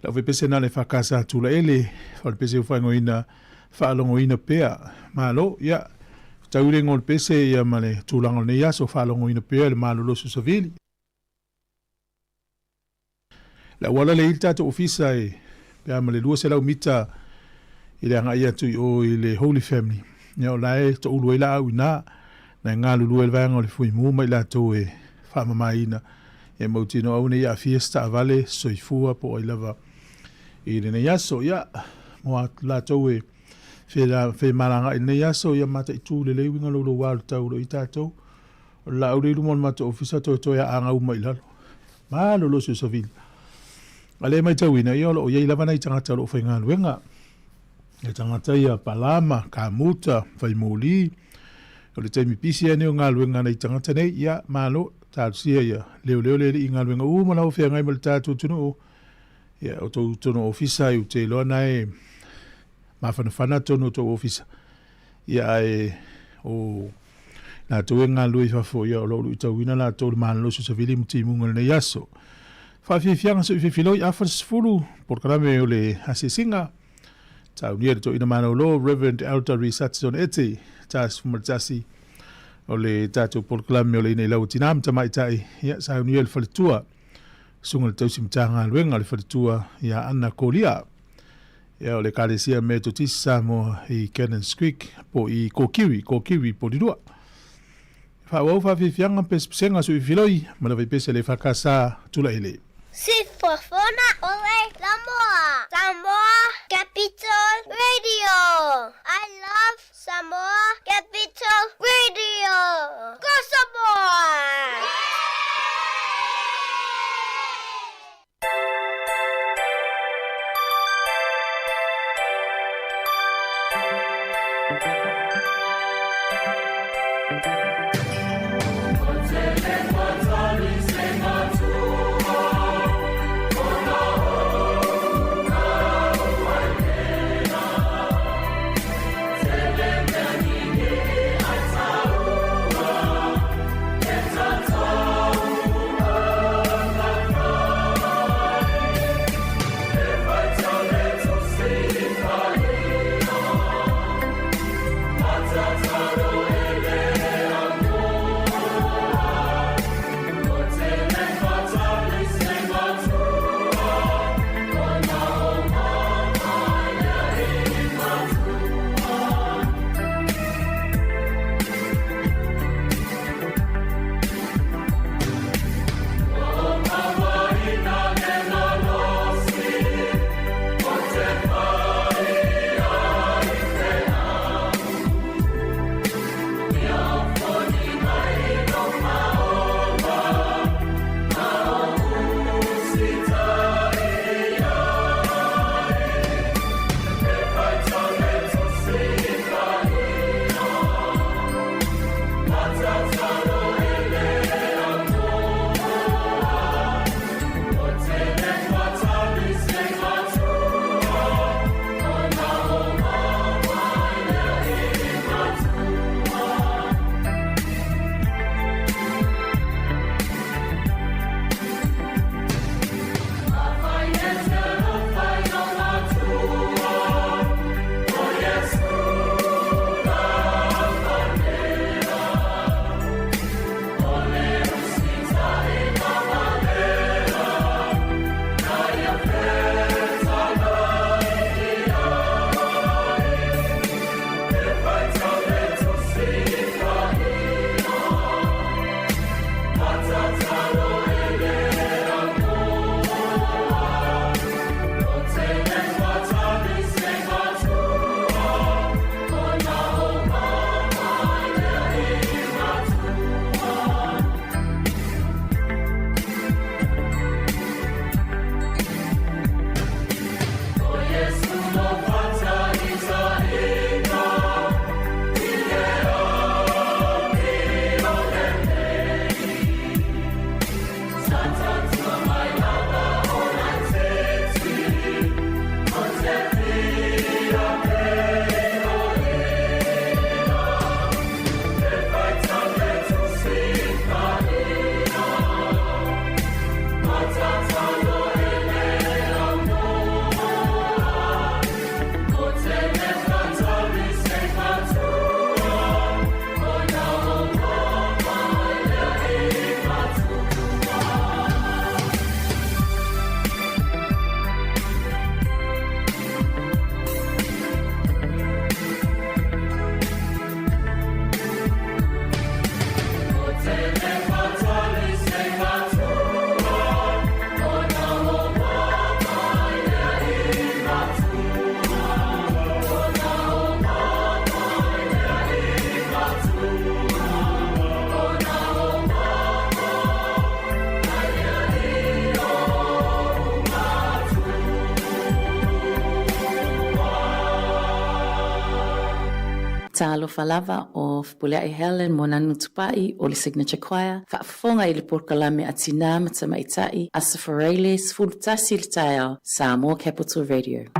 Lau fepese na le whakasa tula ele, whalepese u whaingoina, whaalogoina pea. Malo, ia, tau le ngol pese ia ma le tulaga o lenei aso, faalogoina pea le malolosi o savili. Le auala le i le tatou ofisa e pe a ma le 200 mita i le agai atu i o i le Holy Family. Ia o la e toulu ai laau ina, na e galulue le vaega o le fuimu ma i latou e faamamaina. E mautinoa aua ne i aafia se taavale soifua po o ai lava i lenei aso. Ia, mo latou e femalagaai i lenei aso, ia mataitu lelei uiga louloua o le tau o lo o i tatou. O le laau lea i luma o le matou ofisa toetoe aaga uma i lalo. Malolosi o savili. A lea e matauina, ia o lo o i ai lava nai tagata o lo o faigaluega. E tagata ia palama, kamuta, faimoli. O le taimi pisi lava nei o galuega a nai tagata nei, ia malo, talosia ia leoleo le alii i galuega uma lava o feagai ma le tatou atunuu. Ia o tou tonu ofisa i te iloa na e mafanafana tonu o tou ofisa. Ia ae o latou e galulue i fafo, ia o lo o luitauina latou i le malolosi o savili ma timuga i lenei aso. Faafiafiaga soifua filoi afa le 10, polokalame o le asiasiga, taunia le toeaina malolo Rev. Elder Rees Hudson Ete, 11 o le tatou polokalame o le ina i lau tina ma tamaitai, ia saunia le faletua, susuga i le tausi Matagaluega o le faletua ia Anna Kolia. Ia o le Ekalesia Metotisi Samoa i Cannons Creek po i Kōkiwi, Kōkiwi, Porirua. Faaauau faafiafiaga pesepesega suifiloi ma le vaipese le EFKS Tulaele. Sifofoga ole Samoa, Samoa Capital Radio. I love Samoa Capital Radio. Go Samoa! Talofa lava o Fepuleai Helen Moananu Tupai o le Signature Choir, faafofoga i le polokalame a Tinā ma Tamaitai, Aso Faraile, 11 i le taeao, Samoa Capital Radio.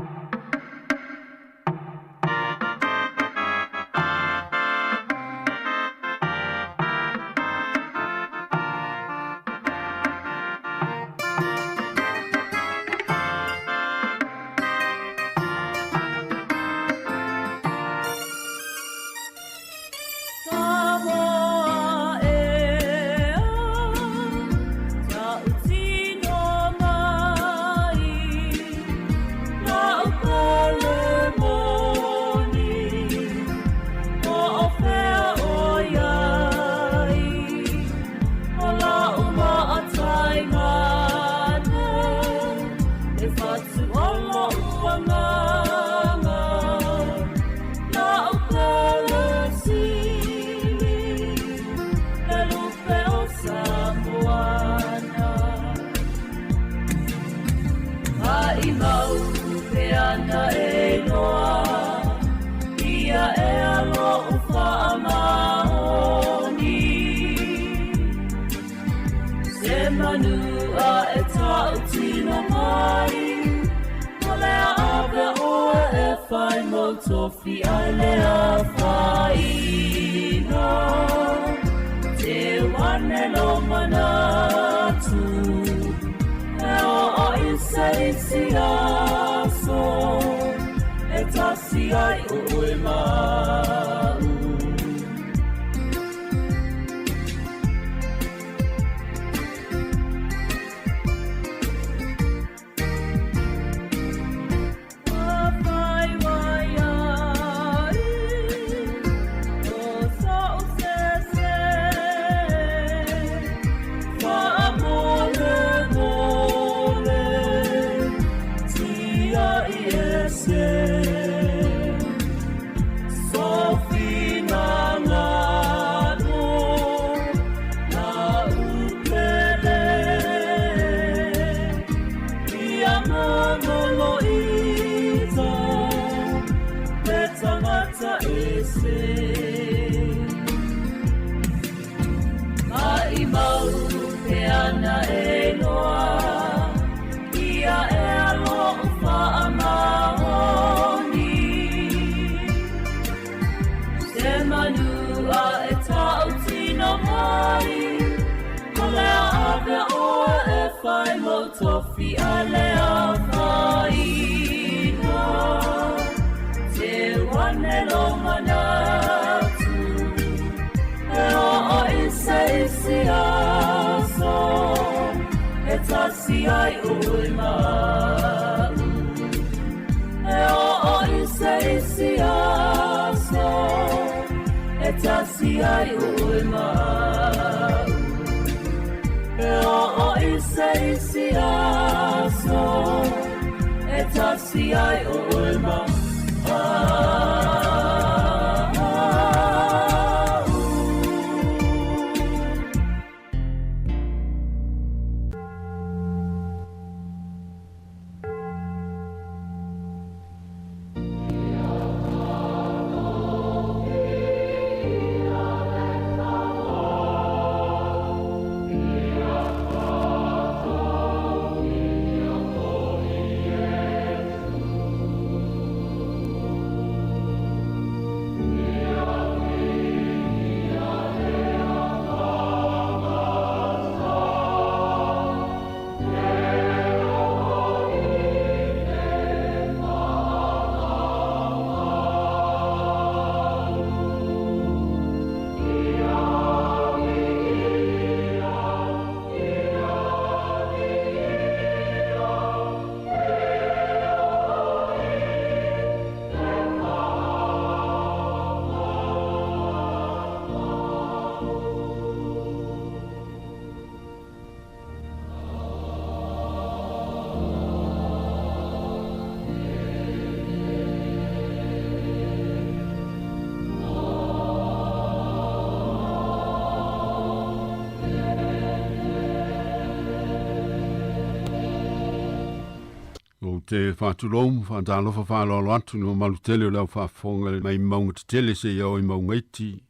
Ou te faatulou ma faatalofa faaaloalo atu i le mamalu tele o le au faafofoga mai mauga tetele seia oo i mauga iti,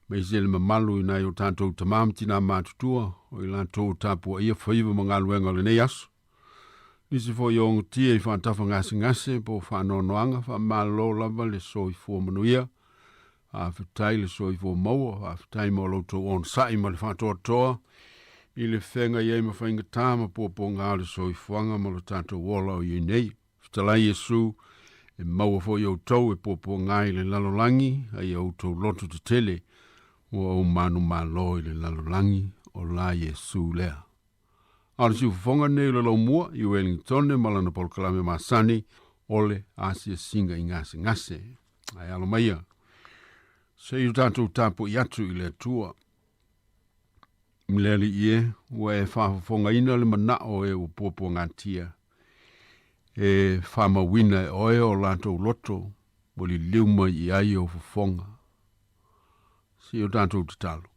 aemaise le mamalu i nai o tatou tamā ma tinā matutua o i latou o tapuaia faiva ma galuega o lenei aso. Nisi foi o ogatia i faatafa gasegase po o faanoanoaga, faamalo lava le soifua manuia. Faafetai le soifua maua, faafetai mo lo outou onosai ma le faatoatoa i le feagai ai ma faigata ma puapuaga o le soifuaga ma lo tatou ola o i ai nei. Fetalai Iesu, e maua foi outou e puapuaga ai i le lalolagi, a ia outou loto tetele, ua ou manumalo i le lalolagi, o la Iesu lea. A o le siufofoga lenei o le Laumua i Wellingtone ma lana polokalame masani o le asiasiga i gasegase. Ae alo maia, se i o tatou tapuai atu i le Atua. Le Alii e, ua e faafofogaina le manao o e ua puapuagatia, e faamauina e oe o latou loto ua liliu mai i ai ou fofoga. Se i o tatou tatalo.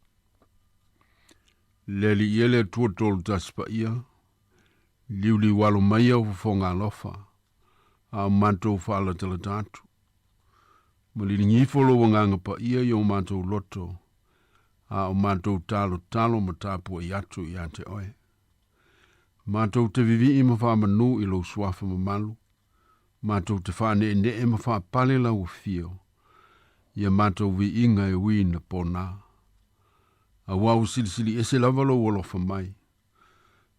Le Alii e le Atua tolu tasi paia, liuliu alo mai au fofoga alofa, a o matou faalatalata atu. Ma liligifo lou agaga paia i o matou loto, a o matou talotalo ma tapuai atu ia te oe. Matou te vivii ma faamanu i lou suafa mamalu, matou te faaneenee ma faapale lau afio, ia matou viiga e ui ina pona. Auā ua silisili ese lava lou alofa mai,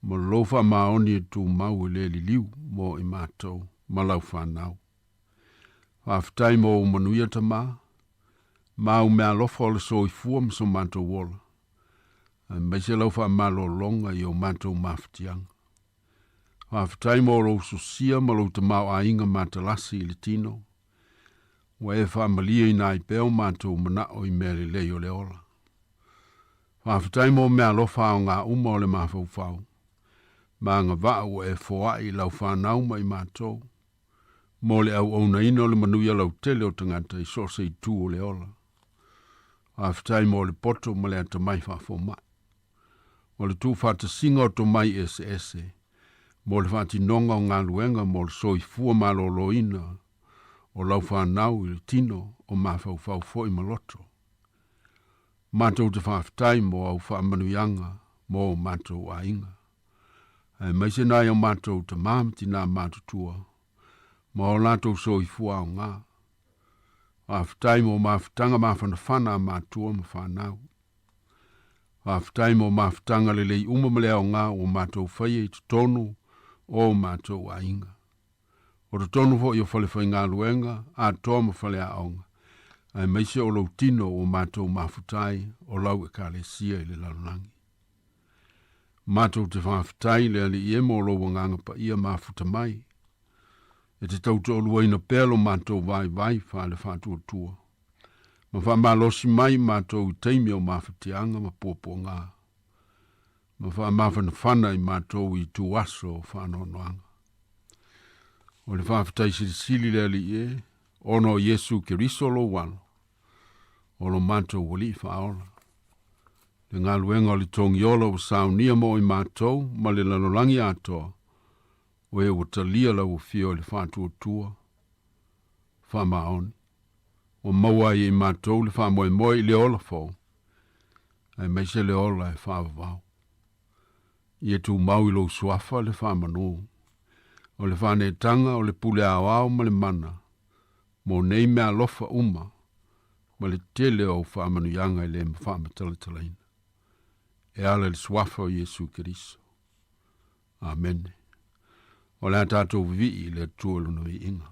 ma lou faamaoni e tumau e le liliu mo i matou ma lau fanau. Faafetai mo ou manuia Tamā, ma au meaalofa o le soifua ma so matou ola, aemaise lau faamalologa i o matou mafatiaga. Faafetai mo lou sosia ma lou tamaoaiga matalasi i le tino, ua e faamalieina ai pea o matou manao i mea lelei o le ola. Faafetai mo meaalofa aoga uma o le mafaufau, ma agavaa ua e foai i lau fanau ma i matou, mo le auaunaina o le manuia lautele o tagata i so o se itu o le ola. Faafetai mo le poto ma le atamai faafomai. O le tuufaatasiga o tomai eseese mo le faatinoga o galuega mo le soifua maloloina o lau fanau i le tino o mafaufau foi ma loto. Matou te faafetai mo au faamanuiaga mo o matou aiga, aemaise nai o matou tamā ma tinā matutua ma o latou soifua aoga. Faafetai mo mafutaga mafanafana a matua ma fanau. Faafetai mo mafutaga lelei uma ma le aoga ua matou faia i totonu o o matou aiga. O totonu foi o falefaigaluega atoa ma faleaoga, aemaise o lou tino ua matou mafuta ai o lau Ekalesia i le lalolagi. Matou te faafetai i le Alii e mo lou agaga paia mafuta mai, e te tautoaluaina pea lo matou vaivai faale-faatuatua, ma faamalosi mai matou i taimi o mafatiaga ma puapuaga, ma faamafanafana i matou i ituaso o faanoanoaga. O le faafetai silisili le Alii e, ona o Iesu Keriso lou Alo, o lo matou Alii faaola. Le galuega o le togiola ua saunia mo i matou ma le lalolagi atoa, o e ua talia lau afio i le faatuatua, faamaoni. Ua maua ai e i matou le faamoemoe i le ola fou, aemaise le ola e faavavau. Ia tumau i lou suafa le faamanu, o le faaneetaga, o le pule aoao ma le mana, mo nei meaalofa uma ma le tele o au faamanuiaga e le faamatalatalaina, e ala i le suafa o Iesu Keriso. Amene. O le a tatou vivii i le Atua i Lona viiga.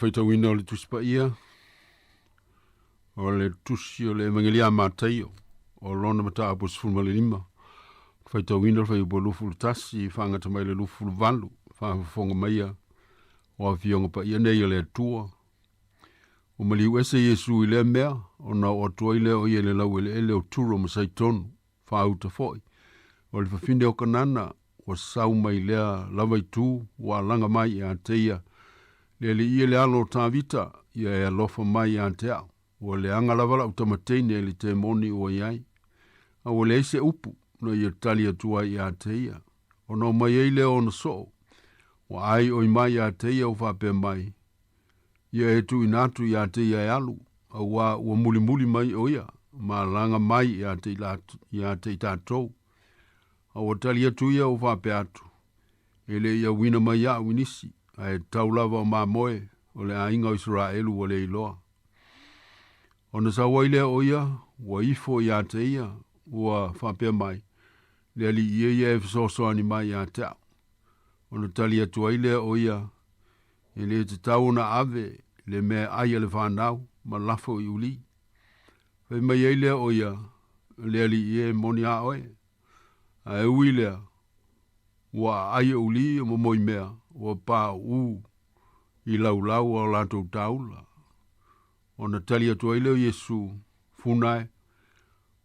faitauina o le Tusi Paia, o le Tusi o le Evagelia a Mataio, o lona mataupu 15, faitauina le fuaiupu 21, faagata mai le 28, faafofoga maia o afioga paia nei a le Atua. Ua maliu ese Iesu i lea mea, ona oo atu ai lea o ia i le laueleele o Turo ma Saitonu, faauta foi. O le fafine o Kanana, ua sau mai lea lava itu, ua alaga mai ia te ia, Le alii e le alo o Tavita, ia e alofa mai ia te au. Ua leaga lava lau tamateine i le temoni ua i ai. A ua leai se upu na ia tali atu ai ia te ia. Ona omai ai lea o ona soo, ua ai oi mai ia te ia ua faapea mai, Ia e tuuina atu ia te ia e alu, auā ua mulimuli mai ʻo ia ma alaga mai ia te ia te i tatou. A ua tali atu ia ua faapea atu, E le i auina mai iaʻu i nisi, ae tau lava o mamoe o le aiga o Isaraelu ua le iloa. Ona sau ai lea o ia, ua ifo ia te ia, ua faapea mai, Le alii e ia e fesoasoani mai ia te au. Ona tali atu ai lea o ia, E le tatau ona ave le mea ai a le fanau ma lafo i uli. Fai mai ai lea o ia, Le alii e, moni a oe. Ae ui lea, ua aai e uli o momoi mea, ua pauu i laulau a o latou taula. Ona tali atu ai lea o Iesu, Funa e,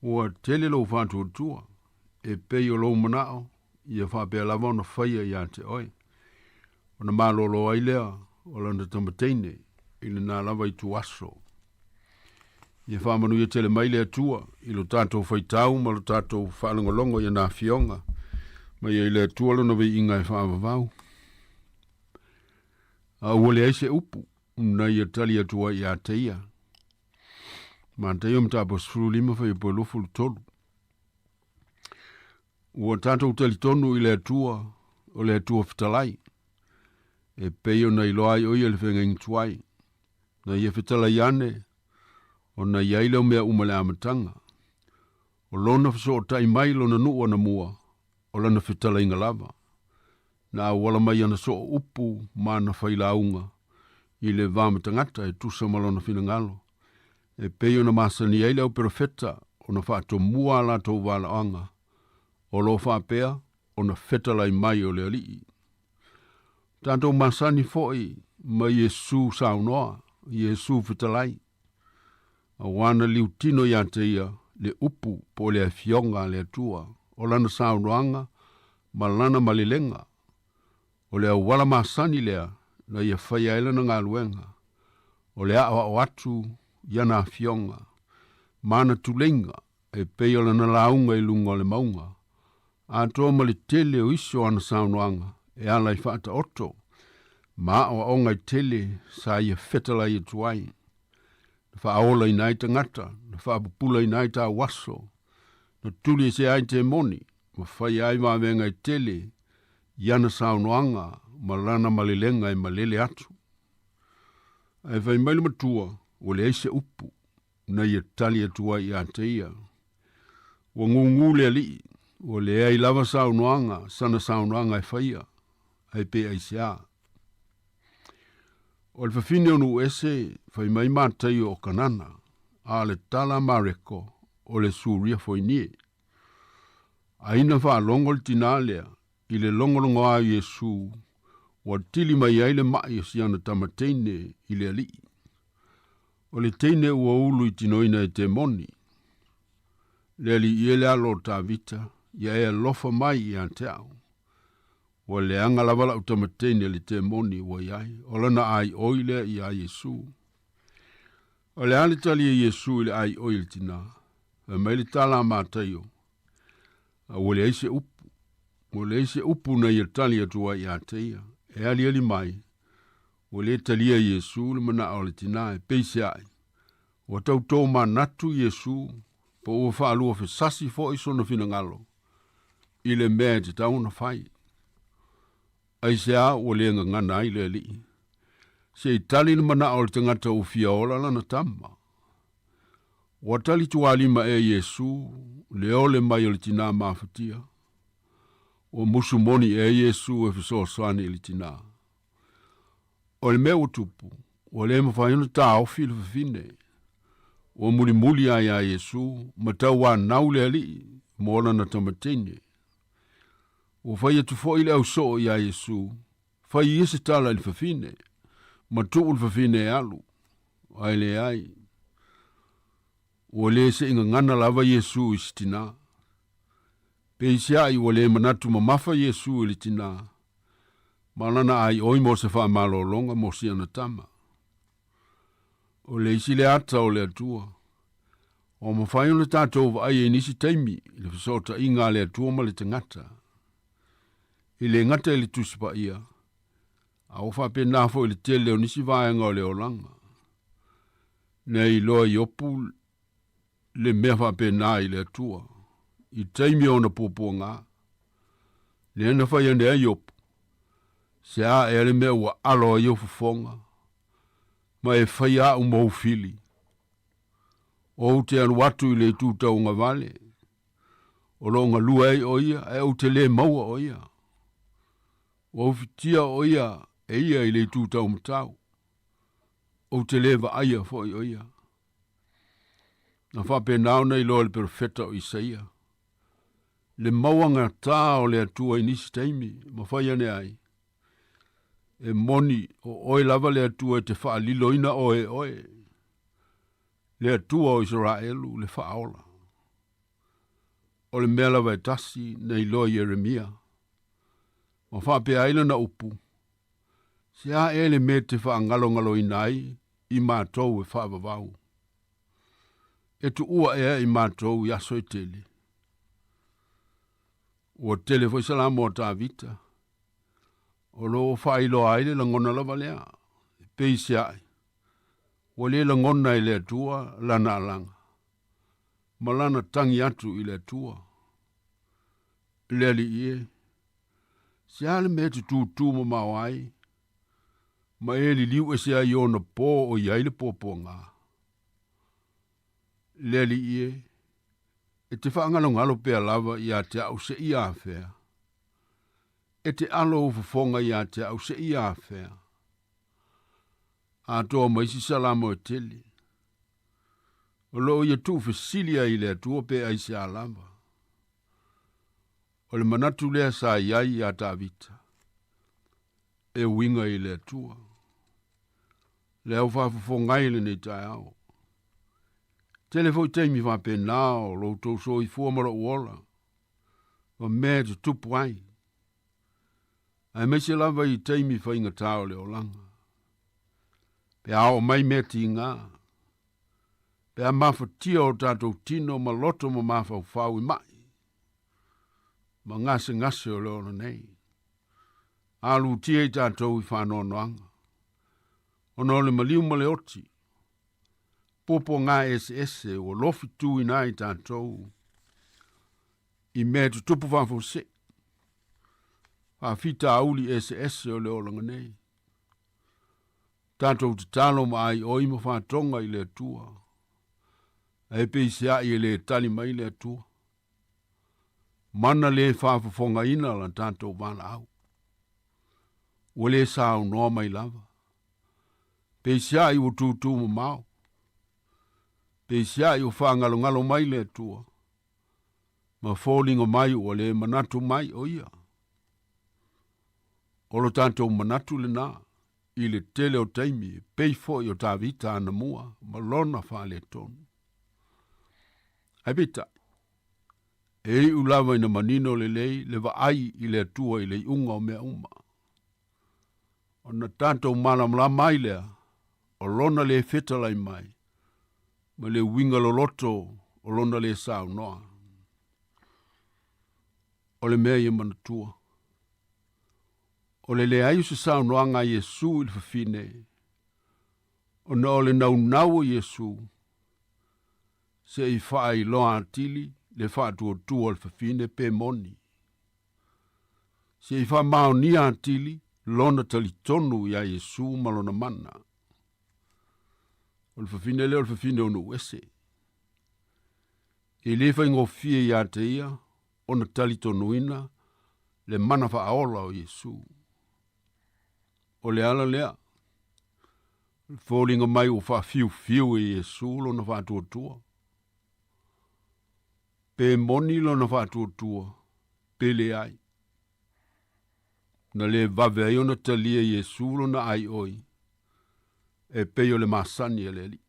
ua tele lou faatuatua, e pei o lou manao, ia faapea lava ona faia ia te oe. Ona malōlō ai lea o lana tamateine i lena lava ituaso. Ia faamanuia tele mai le Atua i lo tatou faitau ma lo tatou faalogologo i ana afioga. Mai ai le Atua lona viiga e faavavau. A ua leai se upu na ia tali atu ai ia te ia. Mataio mataupu 15 fuaiupu 23. Ua tatou talitonu i le Atua, o le Atua fetalai, e pei ona iloa ai o ia le feagaiga tuai. Na ia fetalai ane, ona i ai leo mea uma le amataga. O lona fesootai mai lona nuu anamua, o lana fetalaiga lava. Na auala mai ana soo upu ma ana failauga i le va ma tagata e tusa ma lona finagalo, e pei ona masani ai le au perofeta ona faatomua a latou valaoaga, o lo o faapea ona fetalai mai o le Alii. Tatou masani foi ma Iesu saunoa, Iesu fetalai, auā na liutino ia te ia le upu po o le afioga a le Atua, o lana saunoaga ma lana malelega. O le auala masani lea na ia faia ai lana galuega, o le aʻoaʻo atu i ana afioga ma ana tuleiga e pei o lana lauga i luga o le mauga, atoa ma le tele o isi o ana saunoaga e ala i faataoto ma aʻoaʻoga e tele sa ia fetalai atu ai, na faaolaina ai tagata, na faapupulaina ai tauaso, na tuli ese ai temoni, ma faia ai vavega e tele i ana saunoaga ma lana malelega e malele atu. Ae fai mai le matua, ua leai se upu na ia tali atu ai ia te ia. Ua gūgū le alii, ua leai lava saunoaga, sana saunoaga e faia, ae pe aisea. O le fafine o Nuuese, fai mai Mataio o Kanana, a o le tala a Mareko, o le Suria Foinie. A ina faalogo le tinā lea i le logologo a Iesu, ua tili mai ai le maʻi o si ana tama teine i le alii. O le teine ua ulu i tinoina e temoni. Le alii e le alo o Tavita, ia e alofa mai ia te au. Ua leaga lava lau tama teine le temoni ua i ai, o lana aioi lea ia Iesu. O le a le tali a Iesu i le aioi le tinā? Fai mai le tala a Mataio, a ua leai se upu. Ua leai se upu na ia tali atu ai ia te ia. E aliali mai, ua le talia Iesu le manao o le tinā e peiseai. Ua tautō manatu Iesu, po ua faalua fesasi foi sona finagalo i le mea e tatau ona fai. Aisea ua le gagana ai le alii? Se i tali le manao o le tagata ua fia ola lana tama. Ua tali tualima ea Iesu le ole mai o le tinā mafatia. Ua musu moni ea Iesu e fesoasoani i le tinā. O le mea ua tupu, Ua lē mafai ona taofi le fafine, ua mulimuli lava iā Iesu ma tauanau le Alii mo lana tama teine. Ua fai atu foi le ausoo iā Iesu, Fai ia se tala i le fafine, ma tuu le fafine e alu. Ae leai. Ua lē se i gagana lava Iesu i se tinā. Peiseai ua lē manatu mamafa Iesu i le tinā, ma lana aioi mo se faamalologa mo si ana tama. O le isi lea ata o le Atua. Ua mafai ona tatou vaaia i nisi taimi i le fesootaiga a le Atua ma le tagata. E le gata i le Tusi Paia, a ua faapena foi i le tele o nisi vaega o le olaga. Na iloa Iopu le mea faapena i le Atua i taimi o ona puapuaga. Lea na fai ane ai Iopu, Se a ea le mea ua alo ai ou fofoga, ma e faia au mou fili? Ou te alu atu i le itu tauagavale, o lo o galue ai o ia, ae ou te lē maua o ia. Ua ufitia o ia e ia i le itu taumatau, ou te lē vaaia foi o ia. Na faapena ona iloa e le perofeta o Isaia le mauagatā o le Atua i nisi taimi, ma fai ane ai, E moni, o oe lava le Atua e te faaliloina oe e oe, le Atua o Isaraelu, le Faaola. O le mea lava e tasi na iloa Ieremia, ma faapea ai lana upu, Se a ea le mea e te faangalongaloina ai i matou e faavavau? E tuua ea i matou i aso e tele? Ua tele foi Salamo a Tavita, o lo o faailoa ai le lagona lava lea, e peiseai, ua le lagona e le Atua lana alaga, ma lana tagi atu i le Atua. Le Alii e, se a le mea e te tūtū mamao ai, ma e liliu ese ai i ona pō o i ai le puapuaga? Le Alii e, e te faangalongalo pea lava iā te au seia afea? E te alo ou fofoga iā te au seia afea? Atoa ma isi Salamo e tele. O lo o ia tuufesili ai i le Atua pe aisea lava. O le manatu lea sa i ai iā Tavita, e uiga i le Atua. Le au faafofoga ai lenei taeao. Tele foi taimi faapena o lo outou soifua ma lou ola, ma mea e tutupu ai. Aemaise lava i taimi faigata o le olaga. Pe a oo mai mea tiga, pe a mafatia o tatou tino ma loto ma mafaufau i mai, ma gasegase o le ola nei. Alutia i tatou i faanoanoaga, ona o le maliu ma le oti, puapuaga eseese ua lofituina ai tatou i mea e tutupu faafuasei, faafitauli eseese o le olaga nei. Tatou tatalo ma aioi ma faatoga i le Atua, ae peiseai e lē tali mai le Atua. Mana lē faafofogaina la tatou valaau. Ua lē saunoa mai lava. Peiseai ua tūtū mamao. Peiseai ua faagalogalo mai le Atua ma foliga mai ua lē manatu mai o ia. O lo tatou manatu lenā i le tele o taimi e pei foi o Tavita anamua ma lona faaletonu. Ae peitai, e iu lava ina manino lelei le vaai i le Atua i le iuga o mea uma. Ona tatou malamalama ai lea o lona lē fetalai mai ma le uiga loloto o lona lē saunoa. O le mea ia manatua, o le leai o se saunoaga a Iesu i le fafine, ona o le naunau o Iesu se i faailoa atili le faatuatua o le fafine pe moni. Se i faamaonia atili lona talitonu iā Iesu ma lona mana. O le fafine lea o le fafine o nuu ese. E lē faigofie iā te ia ona talitonuina le mana faaola o Iesu. O le ala lea. Le foliga mai ua faafiufiu e Iesu lona faatuatua. Pe moni lona faatuatua, pe leai. Na lē vave ai ona talia e Iesu lona aioi, e pei o le masani a le Alii.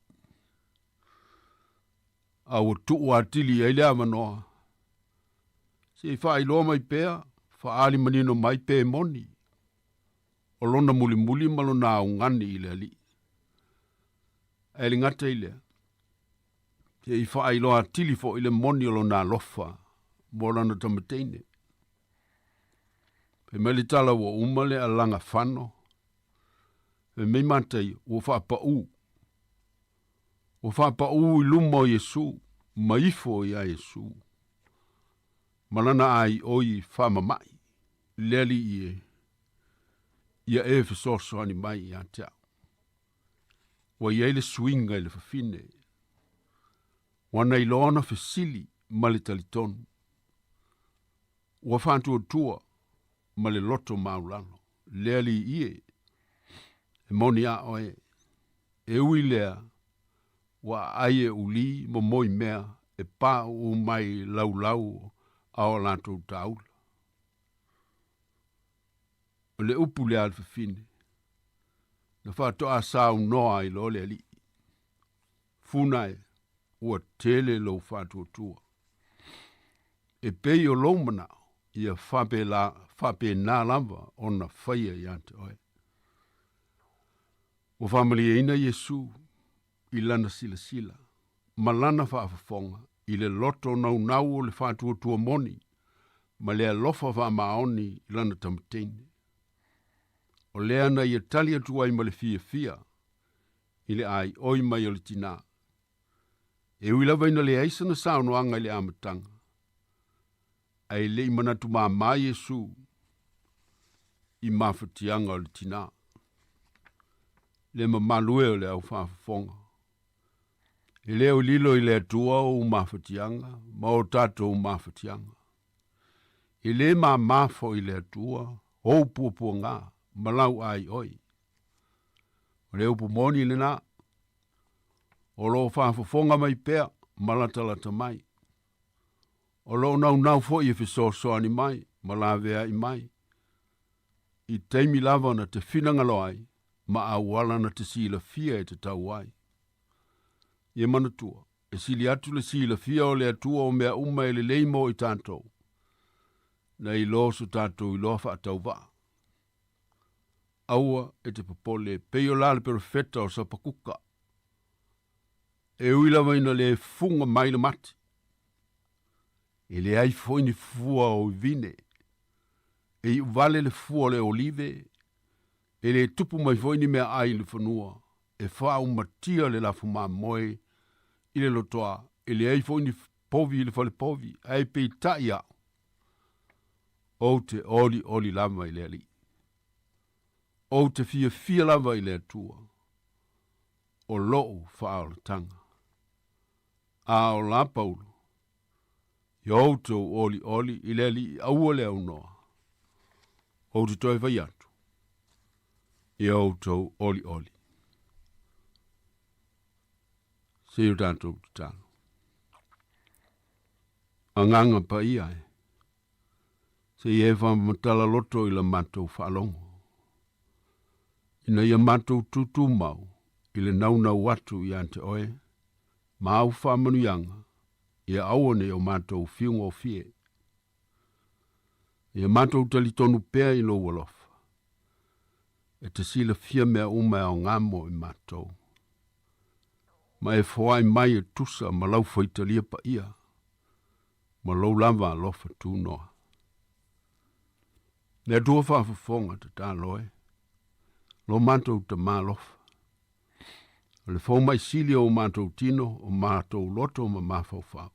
A ua tuu atili i ai le avanoa, se i faailoa mai pea, faaali manino mai pe moni, o lona mulimuli ma lona augani i le Alii. Ae le gata i lea, se i faailoa atili foi le moni o lona alofa mo lana tamateine. Fai mai le tala ua uma le alaga fano, fai mai Mataio, ua faapaū. Ua faapaū i luma o Iesu, ma ifo iā Iesu, ma lana aioi faamama'i, le Alii e, ia e fesoasoani mai ia te au. Ua i ai le suiga i le fafine, ua na iloa ona fesili ma le talitonu. Ua faatuatua ma le loto maulalo, le Alii e, e moni a oe, e ui lea, ua aai e ulī ma moi mea e pauu mai laulau a o latou taula. O le upu lea a le fafine, na faatoa saunoa ai loa le Alii, Funa e, ua tele lou faatuatua. E pei o lou manao, ia faapela, faapena lava ona faia ia te oe. Ua faamalieina Iesu i lana silasila ma lana faafofoga i le loto naunau o le faatuatua moni ma le alofa faamaoni i lana tamateine. O lea na ia tali atu ai ma le fiafia i le aioi mai o le tinā. E ui lava ina leai sana saunoaga i le amataga, ae le i manatu māmā Iesu i mafatiaga o le tinā. Le mamalu e o le au faafofoga, e le o lilo i le Atua ou mafatiaga ma o tatou mafatiaga. E lē māmā foi i le Atua ou puapuagā ma lau aioi. O le upu moni lenā, o lo o faafofoga mai pea ma latalata mai. O lo o naunau foi e fesoasoani mai ma laveai mai i taimi lava na te finagalo ai ma auala na te silafia e tatau ai. Ia manatua, e sili atu le silafia o le Atua o mea uma e lelei mo i tatou, na i lo so tatou iloa faatauvaa. Aua e te popole, pei o la le perofeta o Sapakuka, e ui lava ina le fuga mai le mate, e leai foi ni fua o vine, e iuvale le fua o le olive, e le tupu mai foi ni meaai i le fanua, e faaumatia le lafu mamoe i le lotoa, e leai foi ni povi i le falepovi, ae peitai au, ou te olioli lava i le Alii. Ou te fiafia lava i le Atua, o lou faaolataga. A o la Paulo, ia outou olioli i le Alii aua le aunoa, ou te toe fai atu, ia outou olioli. Se i o tatou tatalo. Agaga paia e, se i e faamatala loto i la matou faalogo, ina ia matou tutumau i le naunau atu ia te oe, ma au faamanuiaga, ia aua ne i o matou fiugofie. Ia matou talitonu pea i lou alofa, e te silafia mea uma e aoga mo i matou, ma e foai mai e tusa ma lau faitalia paia, ma lou lava alofa tunoa. Le Atua faafofoga tatalo e, lo matou Tamā alofa, o le fomai sili o matou tino, o matou loto ma mafaufau.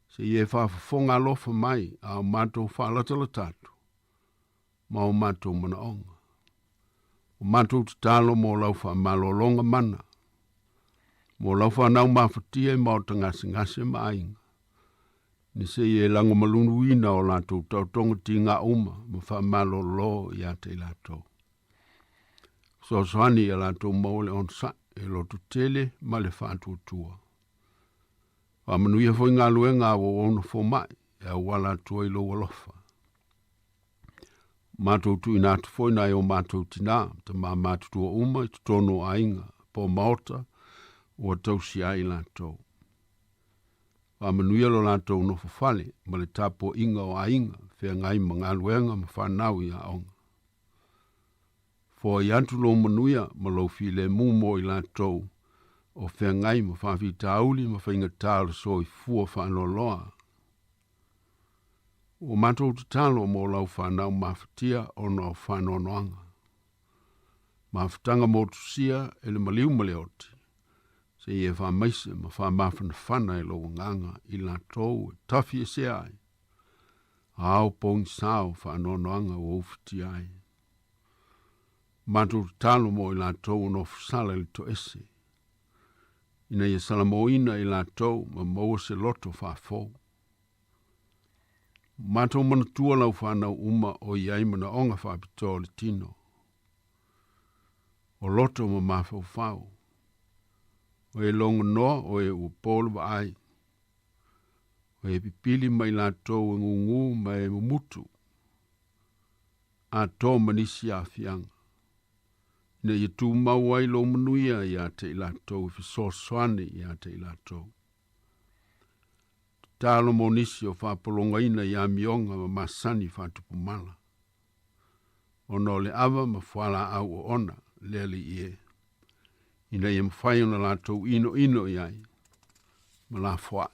Se i e faafofoga alofa mai a o matou faalatalata atu ma o matou manaoga. O matou tatalo mo lau faamalologa mana, mo lau fanau mafatia i maota gasegase ma aiga, ni se i e lagomalunuina o latou taotoga tigā uma ma faamalolo ia te i latou. Fesoasoani ia latou maua le onosai, e lototele ma le faatuatua. Faamanuia foi galuega a auauauna fomai e auala atu ai lou alofa. Matou tuuina atu foi nai o matou tinā ma tamā matutua uma i totonu o aiga po o maota ua tausia ai latou. Faamanuia lo latou nofofale ma le tapuaiga o aiga feagai ma galuega ma fanau i aoga. Foai atu lou manuia ma lou filemu mo i latou o feagai ma faafitauli ma faigata o le soifua faanoanoa. Ua matou tatalo mo lau fanau mafatia ona o faanoanoaga. Mafutaga motusia e le maliu ma le oti, se i e faamaise ma faamafanafana e lou agaga i latou e tafi esea ai, ao pogisā o faanoanoaga ua ufitia ai. Matou tatalo mo i latou o nofosala i le toese, ina ia salamoina i latou ma maua se loto faafou. Matou manatua lau fanau uma o i ai manaoga faapitoa o le tino, o loto ma mafaufau, o e logonoa o e ua po le vaai, o e pipili ma i latou e gugū ma e mumutu, atoa ma nisi aafiaga, ina ia tumau ai lou manuia ia te i latou e fesoasoani ia te i latou. Tatalo mo nisi o faapologaina i amioga ma masani faatupu mala, ona o le ava ma fualaau oona le Alii e, ina ia mafai ona latou inoino i ai ma lafoai.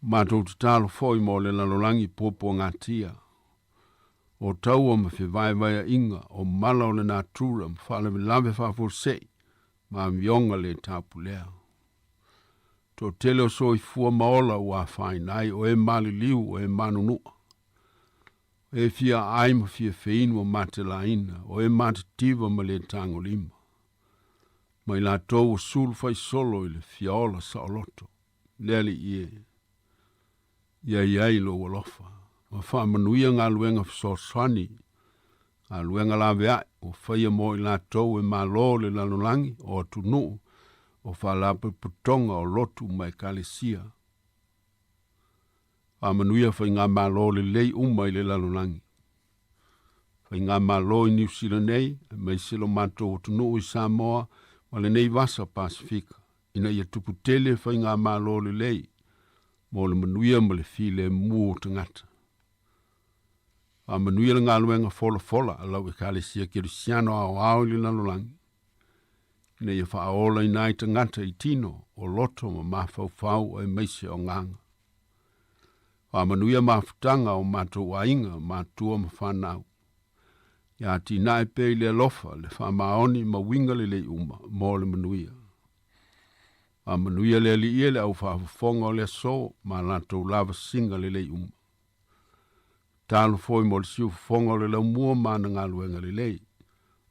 Matou tatalo foi mo le lalolagi puapuagatia, o taua ma fevaevaeaiga, o mala o le natura ma faalavelave faafuasei ma amioga le tapulea. Toatele o soifua ma ola ua afaina ai, o e maliliu, o e manunua, o e fia aai ma fia feinu ma matelaina, o e matitiva ma le tagolima, ma i latou ua sulu faisolo i le fia ola saoloto. Le Alii e, ia i ai lou alofa, ma faamanuia galuega fesoasoani, galuega laveai ua faia mo i latou e malo le lalolagi o atunuu, o faalapotopotoga o lotu ma ekalesia. Faamanuia faigamalo lelei uma i le lalolagi. Faigamalo i Niu Sila nei, aemaise lo matou atunuu i Samoa ma lenei vasa Pasefika, ina ia tupu tele faigamalo lelei mo le manuia ma le filemu o tagata. Faamanuia le galuega folafola a lau Ekalesia Kerisiano aoao i le lalolagi, ina ia faaolaina ai tagata i tino, o loto ma mafaufau aemaise o agaga. Faamanuia mafutaga o matou aiga, matua ma fanau. Ia atinae pea i le alofa, le faamaoni ma uiga lelei uma mo le manuia. Faamanuia le Alii e le au faafofoga o le aso ma latou lavasiga lelei uma. Tatalo foi mo le siufofoga o le laumua ma ana galuega lelei,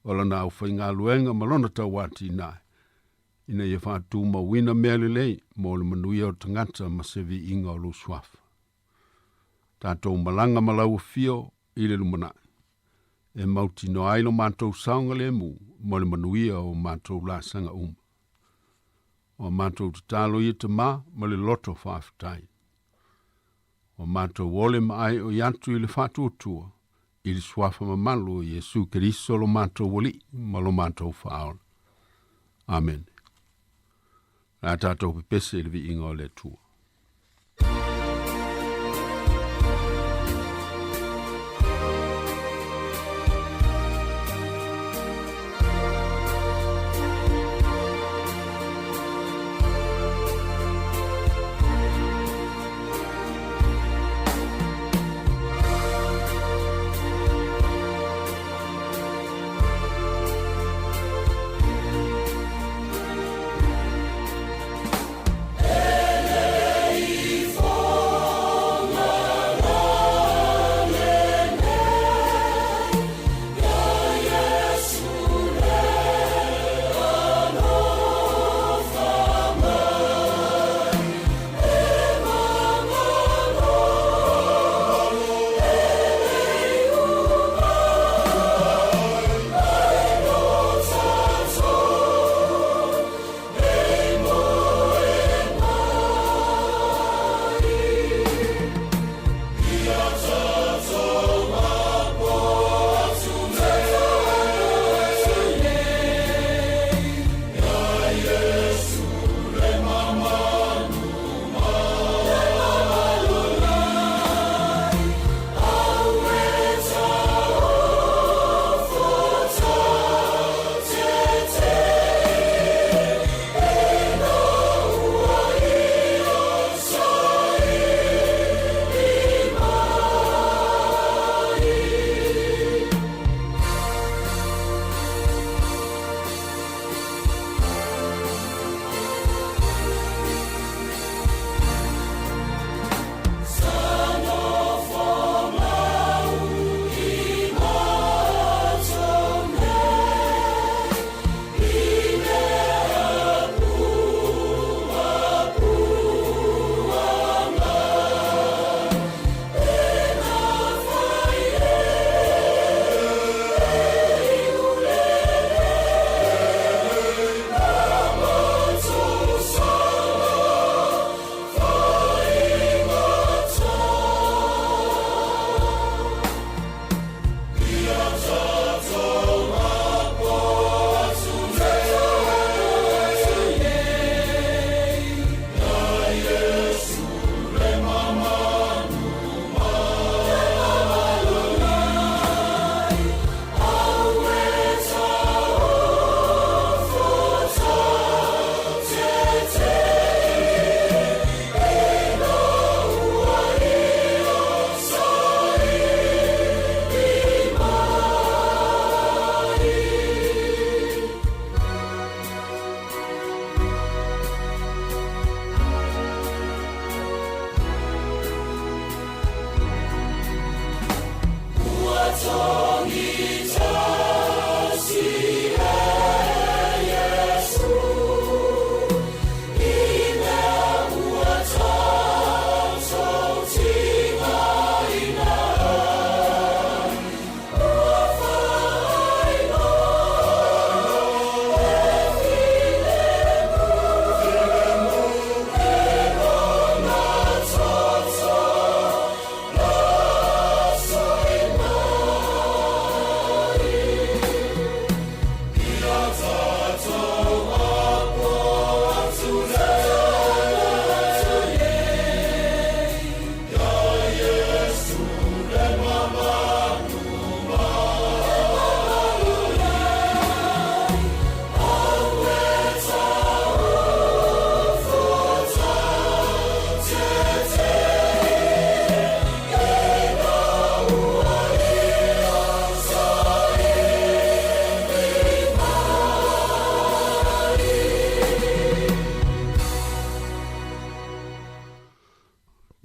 o lana aufaigaluega ma lona tauatinae, ina ia faatumauina mea lelei mo le manuia o tagata ma se viiga o lou suafa. Tatou malaga ma lau afio i le lumanai, e mautinoa ai lo matou saogalemu mo le manuia o matou laasaga uma. O a matou tatalo ia Tamā ma le loto faafetai. Ua matou ole ma aeoi atu i le faatuatua i le suafa mamalu o Iesu Keriso lo matou Alii ma lo matou Faaola. Amene. O le a tatou pepese i le viiga o le Atua.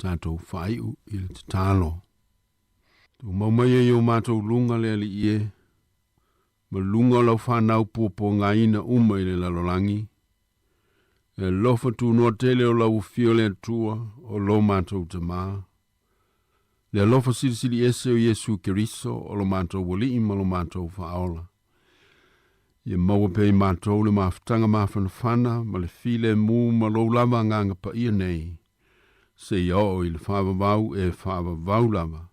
Tatou faaiu i le tatalo. Tumau mai e i o matou luga le Alii e, ma luga o lau fanau puapuagaina uma i le lalolagi. E alofa tunoa tele o lau Afio le Atua o lo matou Tama. Le alofa silisili ese o Iesu Keriso o lo matou Alii ma lo matou Faaola. Ia maua pea i matou le mafutaga mafanafana ma le filemu ma lou lava Agaga Paia nei, seia oo i le faavavau e faavavau lava.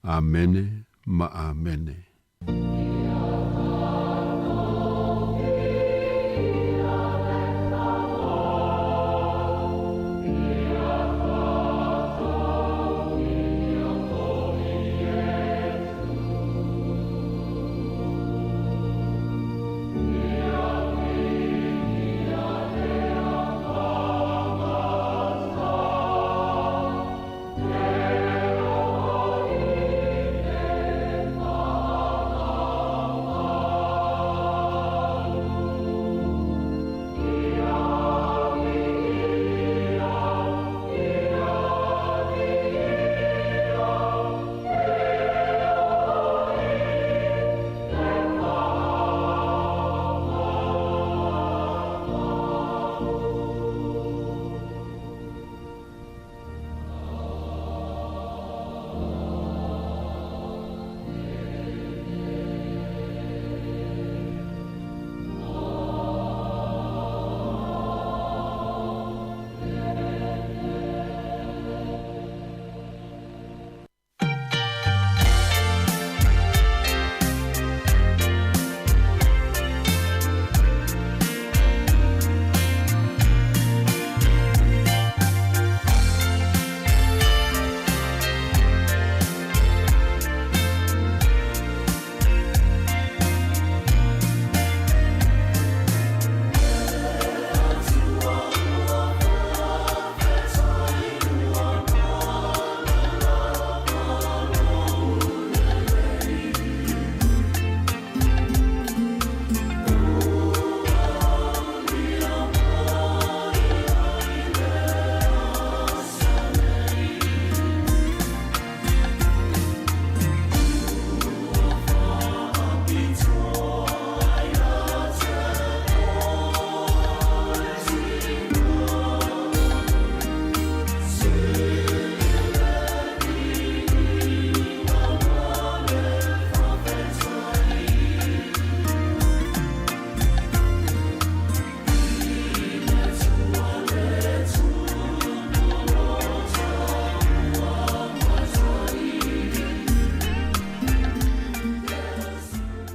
Amene ma Amene.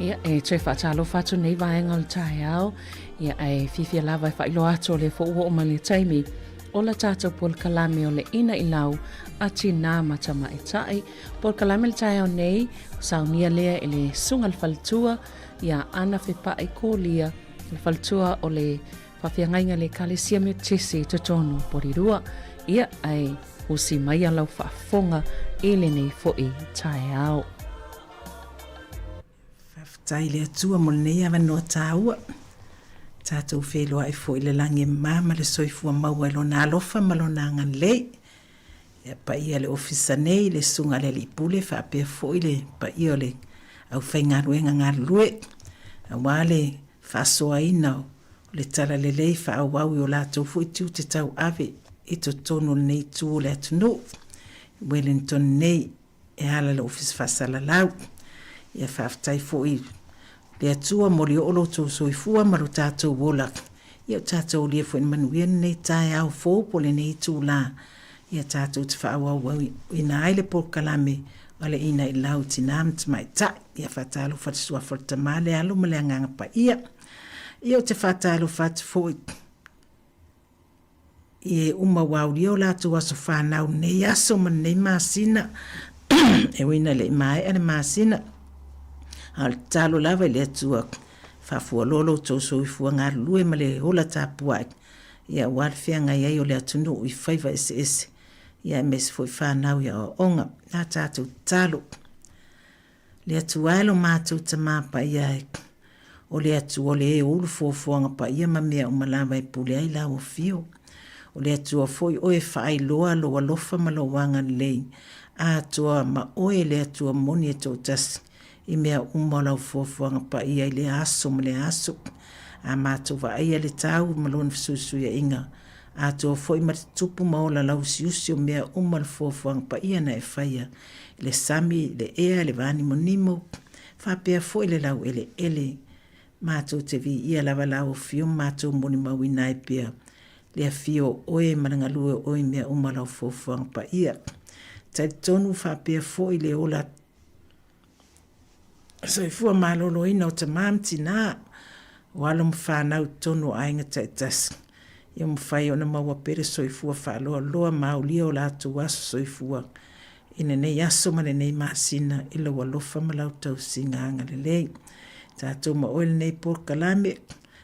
Ia, e toe faatalofa atu nei vaega o le taeao. Ia, ae fiafia lava e faailoa atu o lea foi ua oo mai le taimi o la tatou polokalame o le ina i lau a tinā ma tamaitai. Polokalame le taeao nei, saunia lea e le susuga i le faletua ia Ana Fepai Kolia, le faletua o le faafeagaiga le Ekalesia Metotisi i totonu o Porirua. Ia, ae usi maia lau faafofoga i lenei foi taeao. Faafetai i le Atua mo lenei avanoa taua. Tatou feiloai foi i le lagi e mama ma le soifua maua i Lona alofa ma Lona agalelei. Ia paia le ofisa nei, le susuga i le Alii Pule faapea foi le paia o le aufaigaluega galulue aua le faasoaina o le talalelei faaauau i o latou foi tiute tauave i totonu o lenei itu o le atunuu. I Wellington nei e ala i le Ofisa Faasalalau. Ia faafetai foi i le Atua mo le oo lo outou soifua ma lo tatou ola. Ia o tatou aulia foi i le manuia lenei taeao fou po o lenei itula. Ia tatou te faaauauina ai le polokalame o le Inailau i Tina ma Tamaitai. Ia faatalofa i le Suafa o le Tama, le Alo ma le Agaga Paia. Ia ou te faatalofa atu foi i e uma ua aulia o latou aso fanau i lenei aso ma lenei masina, e ui ina le i maea le masina, a o le tatalo lava i le Atua, faafualoa lo outou soifua galulue ma le ola tapuai, ia aua le feagai ai o le atunuu i faiva eseese, ia aemaise foi fanau i aoaoga. A tatou tatalo. Le Atua e lo matou Tamā Paia e, o le Atua o le e ulu fuafuaga paia ma mea uma lava e pule ai lau afio. O le Atua foi oe e faailoa lou alofa ma lou agalelei, atoa ma oe le Atua moni e toatasi i mea uma o lau fuafuaga paia i lea aso ma lea aso. A matou vaaia le tau ma lona fesuisuiaiga, atoa foi ma le tutupu ma ola lauusiusi o mea uma o le fuafuaga paia na e faia le sami, le ea, le vānimonimo, faapea foi le laueleele. Matou te viia lava lau afio ma matou molimauina ai pea le afio o oe ma le galue o oe i mea uma o lau fuafuaga paia. Talitonu faapea foi le ola soifua maloloina o tamā ma tinā, o alo ma fanau i totonu o aiga taitasi, ia mafai ona maua pea le soifua faaloaloa ma aulia o latou aso soifua i lenei aso ma lenei masina i lou alofa ma lau tausiga agalelei. Tatou ma oe lenei polokalame,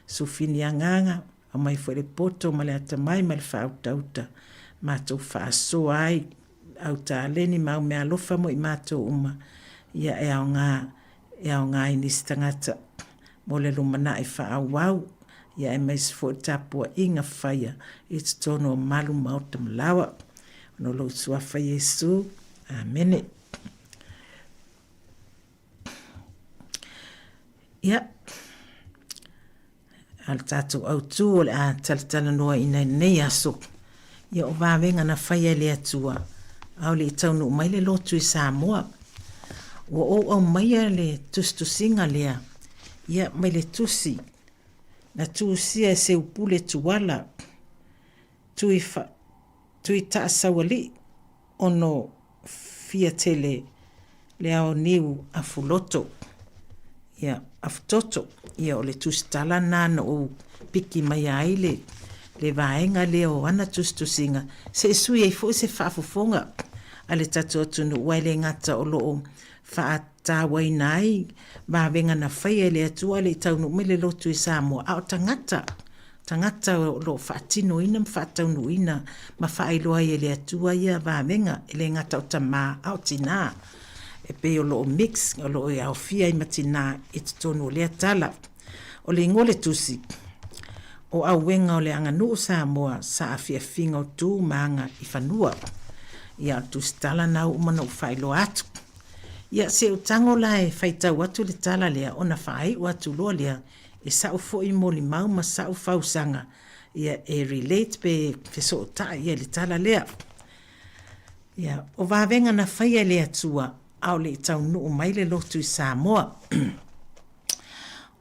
sufini agaga, aumai foi le poto ma le atamai ma le faautauta, matou faasoa ai au taleni ma au meaalofa mo i matou uma, ia e aoga, e aoga i nisi tagata mo le lumanai faaauau, ia aemaise foi le tapuaiga faia i totonu o malu maota ma laoa. Ona o lou Suafa Iesu. Amene. Ia, A o le tatou autu o le a talatalanoaina i lenei aso, ia o vavega na faia e le Atua a o le i taunuu mai le lotu i Samoa. Ua ou aumaia le tusitusiga lea, ia mai le tusi na tusia e Seupule Tuala Tui, Tui Taasaualii ono fia tele le ao niu afuloto, ia, afutoto, ia o le tusitala lena na ou piki mai ai le, le vaega lea o ana tusitusiga, se i sui ai foi se faafofoga a le tatou atunuu, aua e le gata o lo o faatauaina ai vavega na faia e le Atua a le i taunuu mai le lotu i Samoa, a o tagata tagata o lo o faatinoina ma faataunuuina ma faailoa ai e le Atua ia vavega, e le gata o tamā a o tinā. E pei o lo o mix, o lo o e aofia ai ma tinā i totonu o lea tala. O le igoa o le tusi, o Auega o le Aganuu Samoa, Saafiafiga o Tu ma Aga i Fanua. Ia, o le tusitala na ua uma ona ou faailoa atu. Ia, se i ou tago la e faitau atu le tala lea ona faaiu atu loa lea E sa'u foi molimau ma sa'u fausaga ia e relate pe fesootai ia i le tala lea. Ia, o vavega na faia e le Atua a o le i taunuu mai le lotu i Samoa.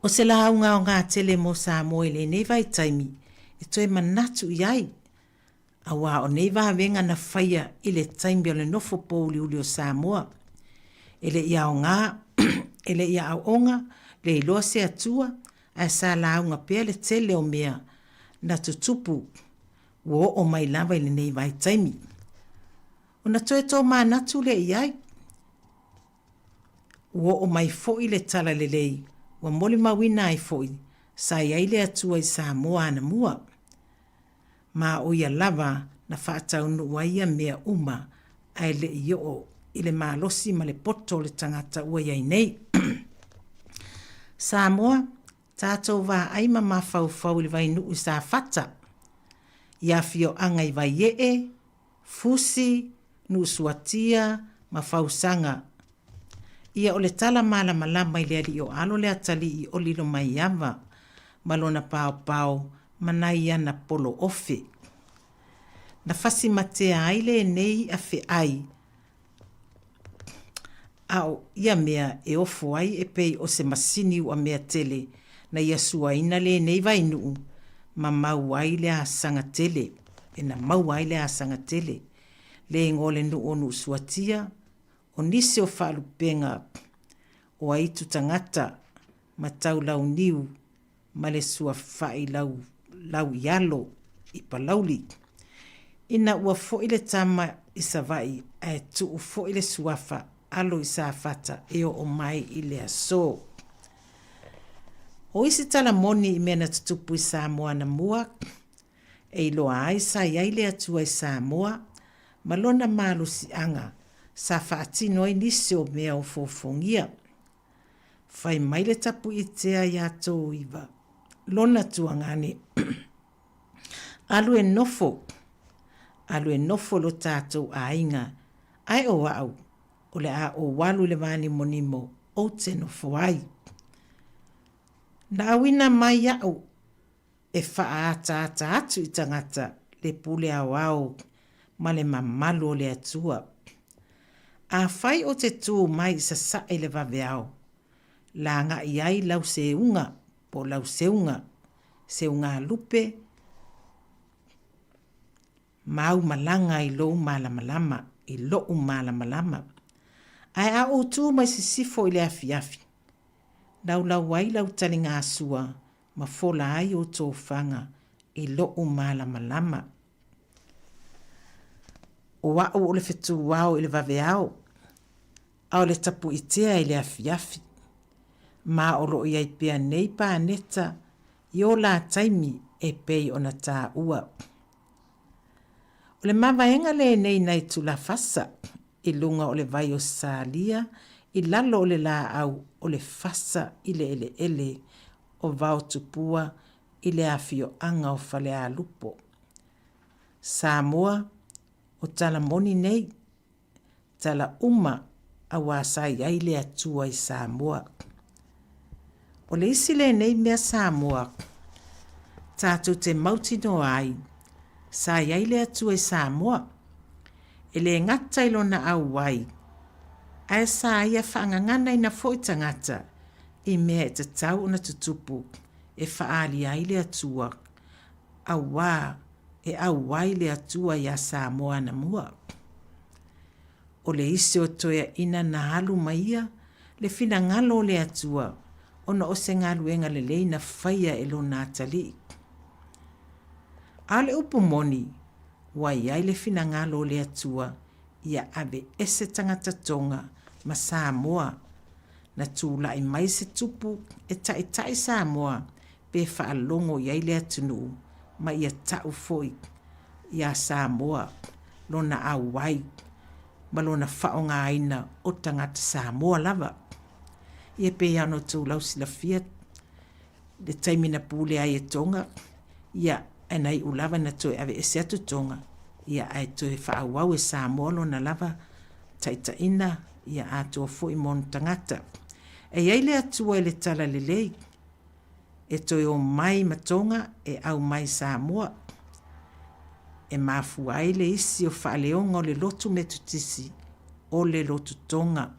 O se lauga aoga tele mo Samoa i lenei vaitaimi e toe manatu i ai Aua o nei vavega na faia i le taimi o le nofo pōuliuli o Samoa, e le i aoga, e le i aoaoga, le iloa se Atua, ae sa lauga pea le tele o mea na tutupu ua oo mai lava i lenei vaitaimi. Ona toe tomanatu lea i ai, ua oo mai foi le talalelei ua molimauina ai foi sa i ai le Atua i Samoa anamua. ma o ia lava na faataunuu ai ia mea uma ae le i oo i le malosi ma le poto o le tagata ua i ai nei. Samoa, tatou vaai ma mafaufau i le vainuu i Safata, i afioaga i Vaiee, Fusi, Nuusuatia ma Fausaga. Ia o le tala malamalama i le alii o Alo le atalii o Lilomaiava ma lona paopao ma nai ana polo ofe. Na fasi matea ai lenei i'a fe'ai a o ia mea e ofo ai e pei o se masini uamea tele na ia suaina lenei vainuu ma mau ai le asaga tele, e na maua ai le asaga tele. Le igoa o le nuu o Nuusuatia, o nisi o faalupega o aitu tagata ma taulauniu ma le suafa'i lau lau i alo i Palauli. Ina ua fo'i le tama i Sava'i ae tuu fo'i le suafa alo i Safata e oo mai i le asō. O isi tala moni i mea na tutupu i Samoa anamua, e iloa ai sa i ai le Atua i Samoa ma lona malosi'aga sa faatino ai nisi o mea ofoofogia. Fai mai le tapuitea iā Tōiva, lona tuagane, Alu e nofo, alu e nofo lo tātou aiga, ae o au, o le a ou alu i le vānimonimo ou te nofo ai. Na auina mai au e faaataata atu i tagata le pule aoao ma le mamalu o le Atua. Afai o te tū mai i sasae i le vaveao, lagaʻi ai lau seuga po o lau seuga, seugalupe ma au malaga i lou malamalama, i loʻu malamalama. Ae a ou tū mai sisifo i le afiafi, laulau ai lau taligasua ma fola ai ou tofaga i loʻu malamalama. O aʻu o le fetuao i le vaveao, a o le tapuitea i le afiafi. Ma o loo i ai pea nei paneta i o la taimi e pei ona taua. O le mavaega lenei nai Tulafasa i luga o le vai o Salia i lalo o le laau o le fasa i le eleele o Vaotupua i le afioaga o Falealupo. Samoa, o tala moni nei, tala uma auā sa i ai le Atua i Samoa. O le isi lenei mea Samoa tātou te mautinoa ai sa i ai le Atua i Samoa, e le gata i lona auai, ae sa ia faagaganaina foi tagata i mea e tatau ona tutupu e faaali ai le Atua, auā e auai le Atua iā Samoa anamua. O le isi o toeaina na alu mai ia le finagalo o le Atua ona o se galuega lelei na faia e lona atalii. A o le upu moni, ua i ai le finagalo o le Atua ia aveese tagata Tonga ma Samoa na tulai mai se tupu e taitai Samoa pe faalogo i ai le atunuu ma ia ta'u foi iā Samoa lona auai ma lona faaaogaina o tagata Samoa lava. Ia pei lava ona outou lausilafia le taimi na pule ai e Tonga, ia ae na iu lava ina toe aveese atu Tonga, ia ae toe faaauau e Samoa lona lava taitaiina, ia atoa foi mo ona tagata. E i ai le Atua i le talalelei, e toe o mai ma Tonga e au mai Samoa. E mafua ai le isi o faaleoga o le lotu Metotisi o le lotu Tonga.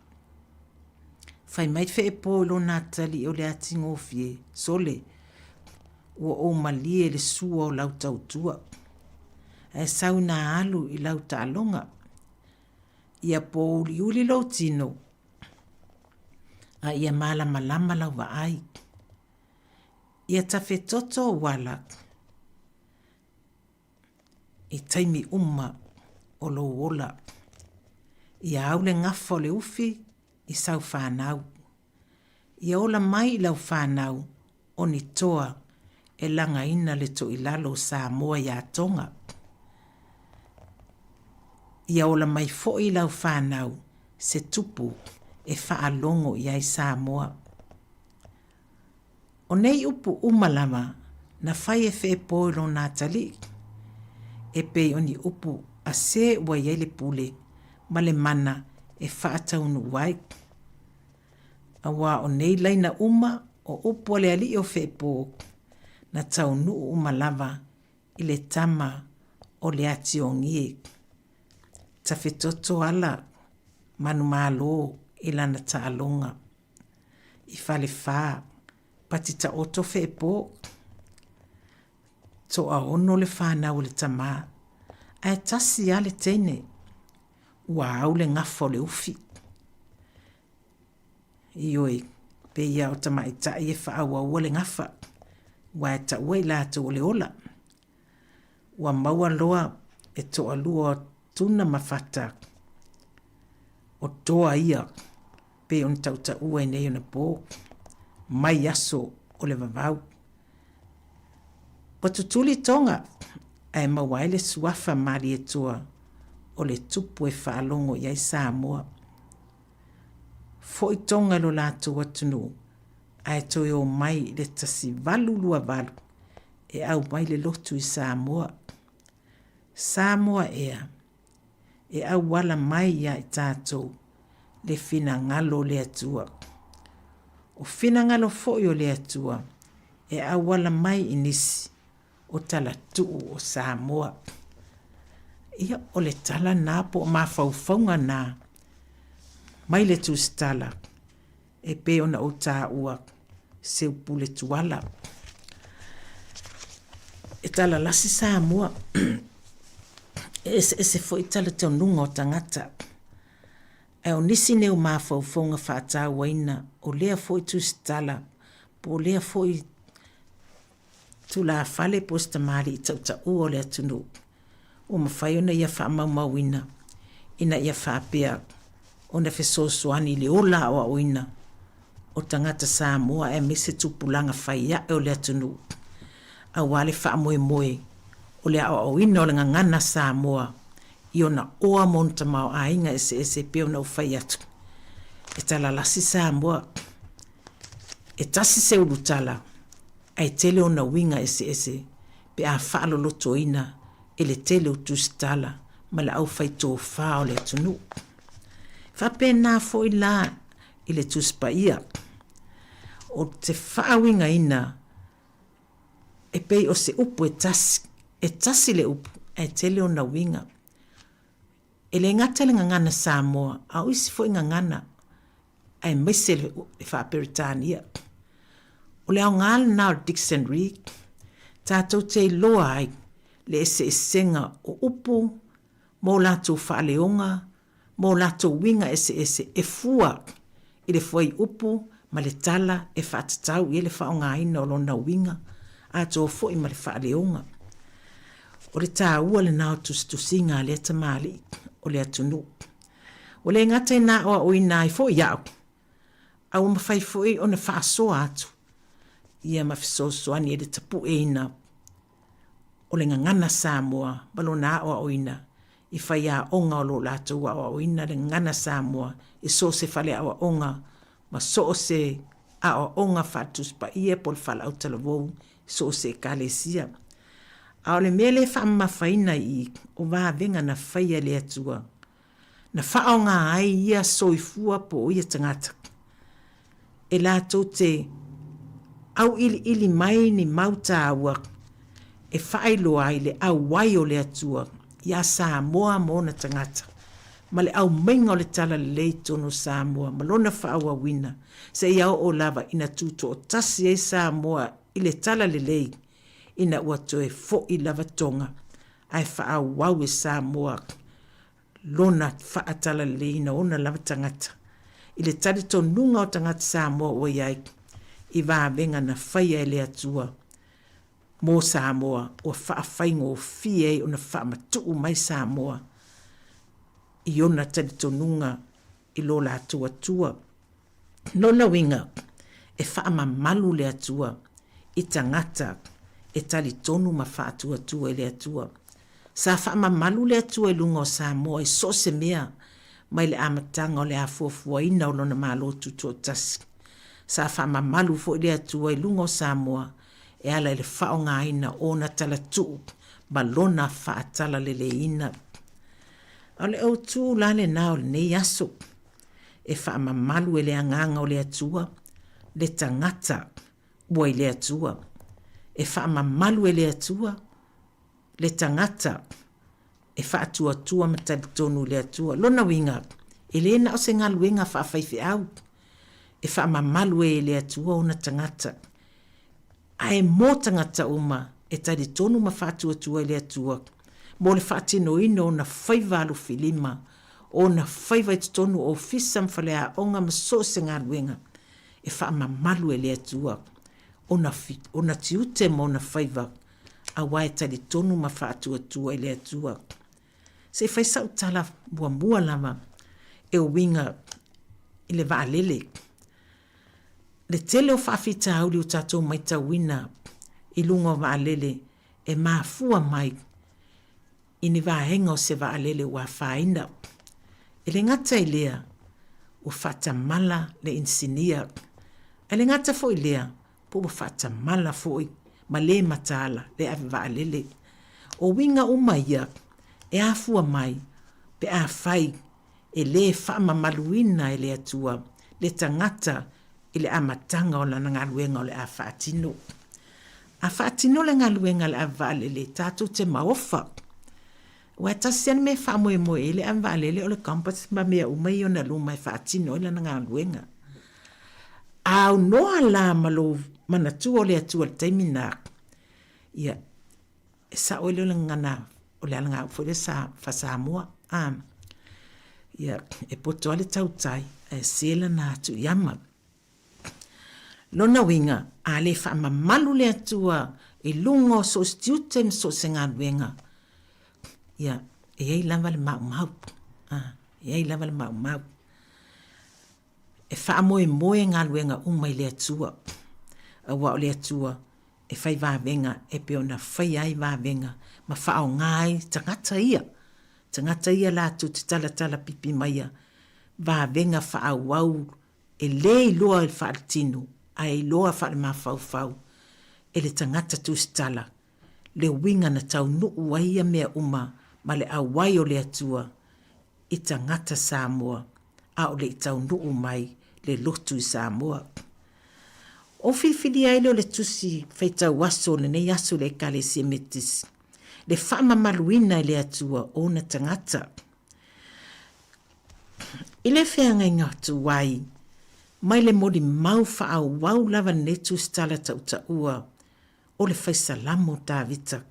Fai mai Feepo i lona atalii o le atigofie, Sole, ua ou malie le sua o lau tautua. Ae sau ina alu i lau taaloga. Ia pōuliuli lou tino, a ia malamalama lau vaai. Ia tafetoto ou ala i taimi uma o lou ola. Ia au le gafa o le ufi i sau fanau. Ia ola mai i lau fanau o ni toa e lagaina le toilalo o Samoa iā Tonga. Ia ola mai foi i lau fanau se tupu e faalogo i ai Samoa. O nei upu uma lava na fai e Feepo i lona atalii, e pei o ni upu a se ua i ai le pule. ma le mana e faataunuu ai. Auā o nei laina uma o upu a le alii o Feepo, na taunuu uma lava i le tama o Leatiogie. Tafetoto ala manumalo i lana taaloga. I Falefa, pati taoto Feepo. Toaono le fanau a le tamā, ae tasi a le teine. Ua au le gafa o le ufi. Ioe, pei a o tamaitai e faaauaua le gafa, ua e taua i latou o le ola. Ua maua loa e toalua o Tuna ma Fata, o toa ia pei ona tautaua i nei ona po, mai aso o le vavau. Ua tutuli Toga ae maua ai le suafa Malietoa o le tupu e faalogo i ai Samoa. Foi Toga i lo latou atunuu ae toe o mai i le 1828 e aumai le lotu i Samoa. Samoa ea, e auala mai iā i tatou le finagalo o le Atua. O finagalo foi o le Atua e auala mai i nisi o talatuu o Samoa. Ia, o le tala na po o mafaufauga na mai le Tusitala e pei ona ou taua seu pule tuala. E talalasi Samoa, e eseese foi talitonuga o tagata. Ae o nisi nei o mafaufauga faatauaina o lea foi tusitala po o lea foi tulafale po o se tamalii tautaua o le atunuu ua mafai ona ia faamaumauina ina ia faapea ona fesoasoani i le ola aoaoina o tagata Samoa aemaise tupulaga fai ae o le atunuu aua le faamoemoe o le aoaoina o le gagana Samoa i ona oa ma ona tamaoaiga eseese e pei ona ou fai atu. E talalasi Samoa, e tasi se ulutala ae tele ona uiga eseese pe a faalolotoina e le tele o tusitala ma le aufaitofa o le atunuu. E faapena foi la i le Tusi Paia, o te faauigaina e pei o se upu e tasi, e tasi le upu ae tele ona uiga. E le gata i le gagana Samoa, a o isi foi gagana aemaise le faa-Peretania. O le aoga lena o le dictionary, tatou te iloa ai le eseesega o upu ma o latou faaleoga ma o latou uiga eseese e fua i le fuaiupu ma le tala e faatatau i ai le faaaogaina o lona uiga atoa foi ma le faaleoga. O le taua lena o tusitusiga a lea tamalii o le atunuu. Ua le gata ina aoaoina ai foi au, a ua mafai foi ona faasoa atu ia ma fesoasoani i le tapueina o le gagana Samoa ma lona aoaoina i faiaoga o lo o latou aoaoina le gagana Samoa i so o se faleaoaoga ma so o se aoaoga faale-Tusi Paia po o le faalautalavou i so o se Ekalesia. A o le mea lea e faamamafaina i i, o vavega na faia e le Atua, na faaaoga ai ia soifua po o ia tagata, e latou te auiliili mai ni mau taua e faailoa ai le auai o le Atua iā Samoa ma ona tagata, ma le aumaiga o le talalelei i totonu o Samoa ma lona faaauauina seia oo lava ina tutoatasi ai Samoa i le talalelei ina ua toe fo'i lava Toga ae faaauau e Samoa lona faatalaleleina o ona lava tagata i le talitonuga o tagata Samoa ua i ai i vavega na faia e le Atua mo Samoa ua faafaigofie ai ona faamatuu mai Samoa i ona talitonuga i lo latou Atua. Lona uiga, e faamamalu le Atua i tagata e talitonu ma faatuatua i le Atua. Sa faamamalu le Atua i luga o Samoa i so o se mea mai le amataga o le afuafuaina o lona Malo Tutoatasi. Sa faamamalu foi le Atua i luga o Samoa e ala i le faaaogaina o ona talatuu ma lona faatalaleleiina. A o le autū la lenā o lenei aso, e faamamalu e le Agaga o le Atua le tagata ua i le Atua. E faamamalu e le Atua le tagata e faatuatua ma talitonu i le Atua. Lona uiga, e le na o se galuega faafaifeau e faamamalu ai e le Atua ona tagata, ae mo tagata uma e talitonu ma faatuatua i le Atua mo le faatinoina o ona faiva alofilima, o ona faiva i totonu o ofisa ma faleaoga ma so o se galuega e faamamalu e le Atua ona, ona tiute ma ona faiva aua e talitonu ma faatuatua i le Atua. Se i fai sau tala muamua lava e uiga i le vaalele. Le tele o faafitauli ua tatou matauina i luga o vaalele e mafua mai i ni vaega o se vaalele ua afaina. E le gata i lea, ua faatamala le inisinia. Ae le gata foi i lea, po ua faatamala foi ma le mataala le ave vaalele. O uiga uma ia e afua mai pe afai e le faamamaluina e le Atua le tagata i le amataga o lana galuega o le a faatino. A faatino le galuega a le ave vaalele, tatou te maofa. Aua e tasi lava le mea e faamoemoe i ai le ave vaalele o le compass ma mea uma ia i ona luma e faatino ai lana galuega. A aunoa la ma lou manatua o le Atua i le taimi lena, ia, e sao ai lea o le gagana, o le alagauu foi lea sa faa-Samoa, a, ia, e poto lava le tautai ae se lana atu i ama. Lona uiga, a le faamamalu le Atua i luga o so o se tiute ma so o se galuega, ia, e i ai lava le maumau, a, e i ai lava le maumau. E faamoemoe galuega uma i le Atua, aua o le Atua e fai vavega e pei ona faia ai vavega ma faaaoga ai tagata ia, tagata ia latou te talatala pipi maia vavega faaauau e le iloa i le faaletino ae iloa faalemafaufau e le tagata tusitala le uiga na taunuu ai ia mea uma ma le auai o le Atua i tagata Samoa a o le i taunuu mai le lotu i Samoa. Ou filifilia ai lea o le tusi faitau aso o lenei aso i le Ekalesia Metotisi, le faamamaluina e le Atua o ona tagata. I le feagaiga tuai mai le molimau faaauau lava lenei tusitala tautaua o le fai salamo o Tavita,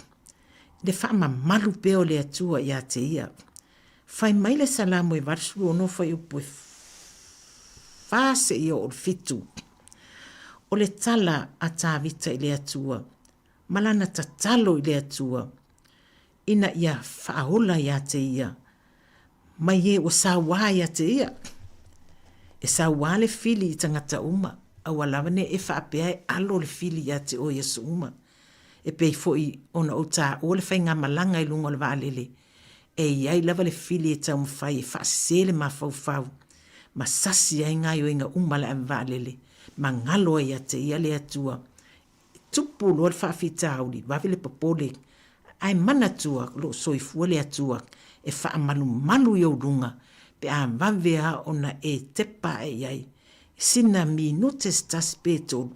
i le faamamalu pea o le Atua ia te ia. Fai mai le Salamo e 86 fuaiupu e 4 seia oo i le 7. O le tala a Tavita i le Atua ma lana tatalo i le Atua ina ia faaola ia te ia mai e ua sauā ia te ia. E sauā le fili i tagata uma, aua lava ne i e faapea e alo le fili ia te oe i aso uma. E pei foi ona ou taua le faigamalaga i luga o le vaalele, e i ai lava le fili e taumafai e faasese le mafaufau ma sasi ai gaoioiga uma a le ave vaalele ma galo ai ia te ia le Atua Tupu loa le faafitauli, vave le popole, ae manatua o lo o soifua le Atua e faamalumalu i ou luga pe a vave lava ona e tepa ae i ai sina minute se tasi pe tolu.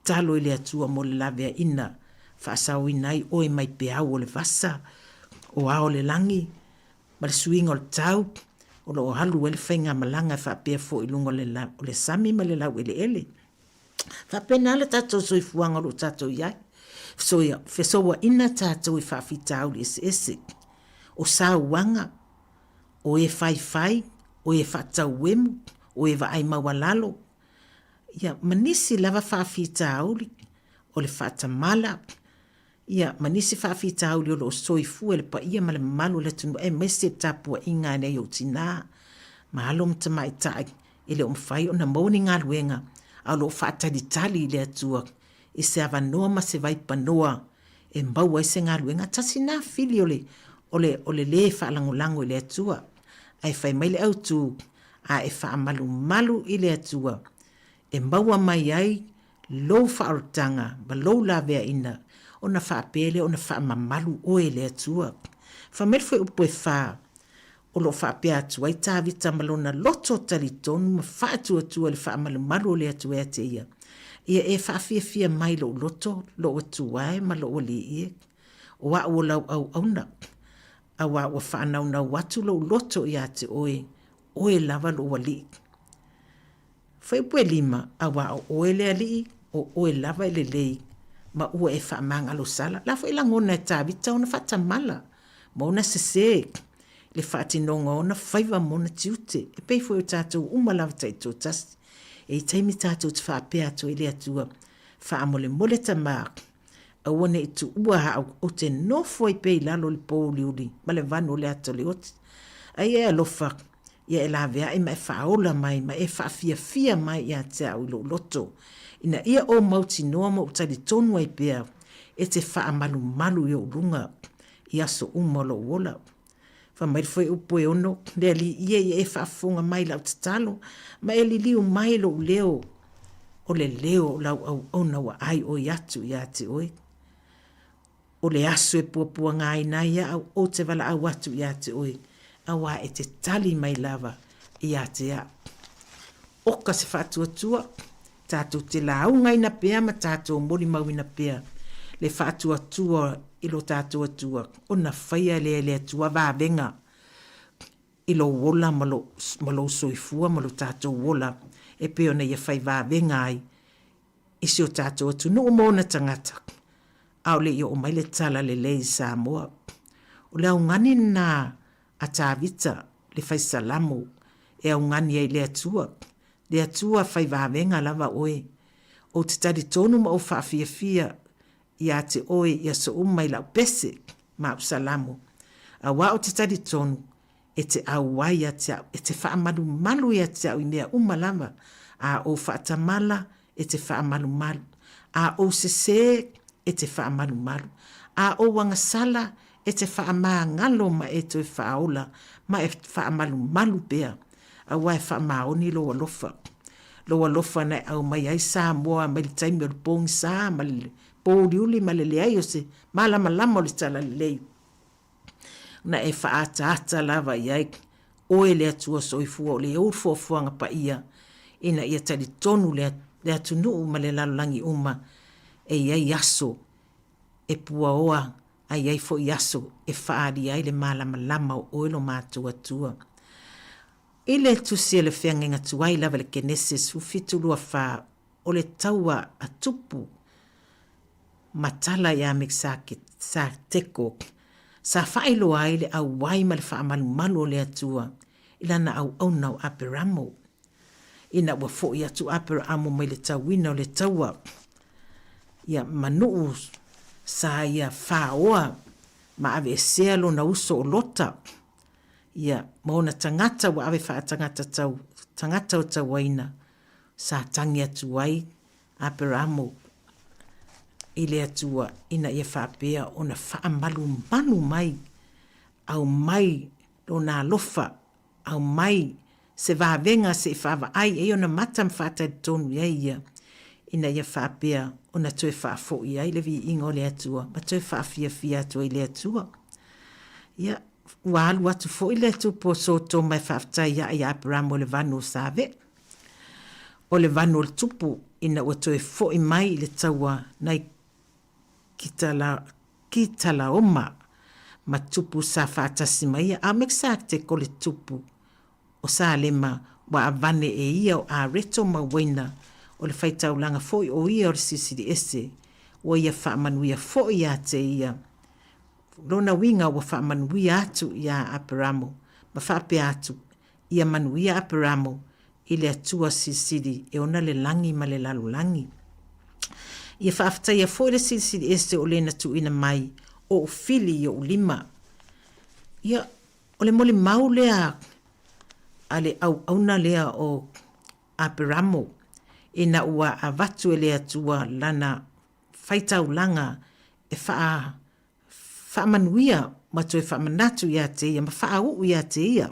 Talo i le Atua mo le laveaiina, faasaoina ai oe mai peau o le vasa, o ao o le lagi, ma le suiga o le tau, o lo o alu ai le faigamalaga e faapea foi i luga o le sami ma le laueleele. Faapena le tatou soifuaga o lo o tatou i ai. Fesouaina tatou i faafitauli eseese, o sauaga, o e faifai, o e faatauemu, o e vaai maualalo, ia, ma nisi lava faafitauli, o le faatamala, Ia, ma nisi faafitauli o lo o soifua i le paia ma le mamalu o le atunuu aemaise le tapuaiga a nai ou tina ma alo ma tamaitai e le o mafai ona maua ni galuega a o lo o faatalitali i le Atua i se avanoa ma se vaipanoa e maua ai se galuega. Tasi lena fili o le, o le, o le lē faalagolago i le Atua. Ae fai mai le autu, a e faamalumalu i le Atua e maua mai ai lou faaolataga ma lou laveaiina, ona faapea lea ona faamamalu oe e le Atua. Fai mai le fuaiupu e fa. O lo o faapea atu ai Tavita ma lona loto talitonu ma faatuatua i le faamalumalu o le Atua ia te ia, Ia e faafiafia mai lou loto, lou Atua e ma lou Alii e. O au o lau auauna, auā ua faanaunau atu lou loto ia te oe, oe lava lou Alii. Fuaiupu e lima, auā o oe le Alii, o oe lava e lelei, ma ua e faamagalosala. La foi lagona e Tavita ona faatamala ma ona sesē le faatinoga o ona faiva ma ona tiute, e pei foi o tatou uma lava taitoatasi. E i taimi tatou te faapea atu ai i le Atua, Faamolemole Tamā, aua ne i tuua au, ou te nofo ai pea i lalo o le pōuliuli ma le vanu o le ata o le oti. A ia e alofa, ia e laveai ma e faaola mai ma e faafiafia mai ia te au i lou loto, ina ia ou mautinoa ma ou talitonu ai pea e te faamalumalu i ou luga i aso uma o lou ola. Fai mai le fuaiupu e ono, Le Alii ia ia e faafofoga mai i lau tatalo, ma e liliu mai lou leo, o le leo o lau auauna ua aioi atu ia te oe. O le aso e puapuagaina ai au, ou te valaau atu ia te oe, auā e te tali mai lava ia te au. Oka se faatuatua, tatou te laugaina pea ma tatou molimauina pea le faatuatua i lo tatou Atua, ona faia lea e le Atua vavega i lou ola ma lou soifua ma lo tatou ola e pei ona Ia fai vavega ai i si o tatou atunuu ma ona tagata, a o le i oo mai le tala lelei i Samoa. O le augani lena a Tavita, le fai salamo, e augani ai i le Atua, Le Atua fai vavega lava oe. Ou te talitonu ma ou faafiafia ia te oe i aso uma i lau pese ma au salamo, auā ou te talitonu e te auai ia te au, e te faamalumalu ia te au i mea uma lava, a ou faatamala e te faamalumalu, a ou sesē e te faamalumalu, a ou agasala e te faamagalo ma e toe faaola ma e faamalumalu pea, auā e faamaoni lou alofa. Lou alofa na e aumai ai Samoa mai le taimi o le pogisa ma le pōuliuli ma le leai o se malamalama o le talalelei. Na e faaataata lava i ai oe le Atua Soifua o le ou foafoaga paia, ina ia talitonu le atunuu ma le lalolagi uma e i ai aso e puaoa a i ai foi aso e faaalia ai le malamalama o oe lo matou Atua. I le tusi a le feagaiga tuai lava i le Kenese 17 24, o le taua a Tupu ma tala ia Mekisateko, sa faailoa ai le auai ma le faamalumalu o le Atua i lana auauna o Aperamo. Ina ua foi atu Aperamo mai le tauina o le taua ia ma nuu sa ia faoa ma aveesea lona uso o Lota, ia, ma ona tagata ua ave faatagata tau, tagata o tauaina, sa tagi atu ai Aperamo i le Atua ina ia faapea ona faamalumalu mai, aumai lona alofa, aumai se vavega se i faavaai ai ona mata ma faatalitonu i ai ia, ina ia faapea ona toe faafoi ai le viiga o le Atua ma toe faafiafia atu ai le Atua. Ia, ua alu atu foi le tupu o Sotoma e faafetai ae ia Aperamo i le vanu o Save'e. O le vanu o le tupu ina ua toe foi mai i le taua nai Kitalaoma ma tupu sa faatasi ma ia, a o Mekisateko le tupu o Salema ua avane e ia o Areto ma Uaina, o le faitaulaga foi o ia o le Silisili Ese, ua ia faamanuia foi ia te ia. Lona uiga ua faamanuia atu ia Aperamo ma faapea atu, Ia manuia Aperamo i le Atua Silisili e ona le lagi ma le lalolagi. Ia faafetaia foi le Silisili Ese o le na tuuina mai ou fili i ou lima. Ia, o le molimau lea a le auauna lea o Aperamo ina ua avatu e le Atua lana faitaulaga e faa Faamanuia ma toe faamanatu ia te ia ma faauu ia te ia,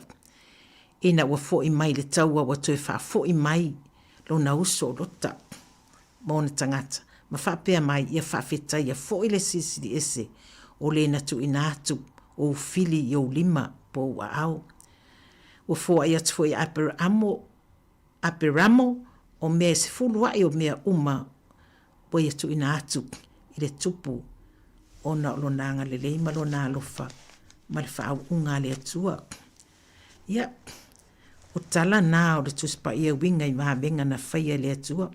ina ua foi mai le taua ua toe faafoi mai lona uso o Lota ma ona tagata, ma faapea mai, Ia faafetaia foi le Silisili Ese o le na tuuina atu ou fili i ou lima po ou aao. Ua foai atu foi ia Aperamo, Aperamo, o mea e 10 aʻi o mea uma ua ia tuuina atu i le tupu ona o lona agalelei ma lona alofa ma le faauuga a le Atua. Ia, o tala na o le Tusi Paia e uiga i vavega na faia e le Atua.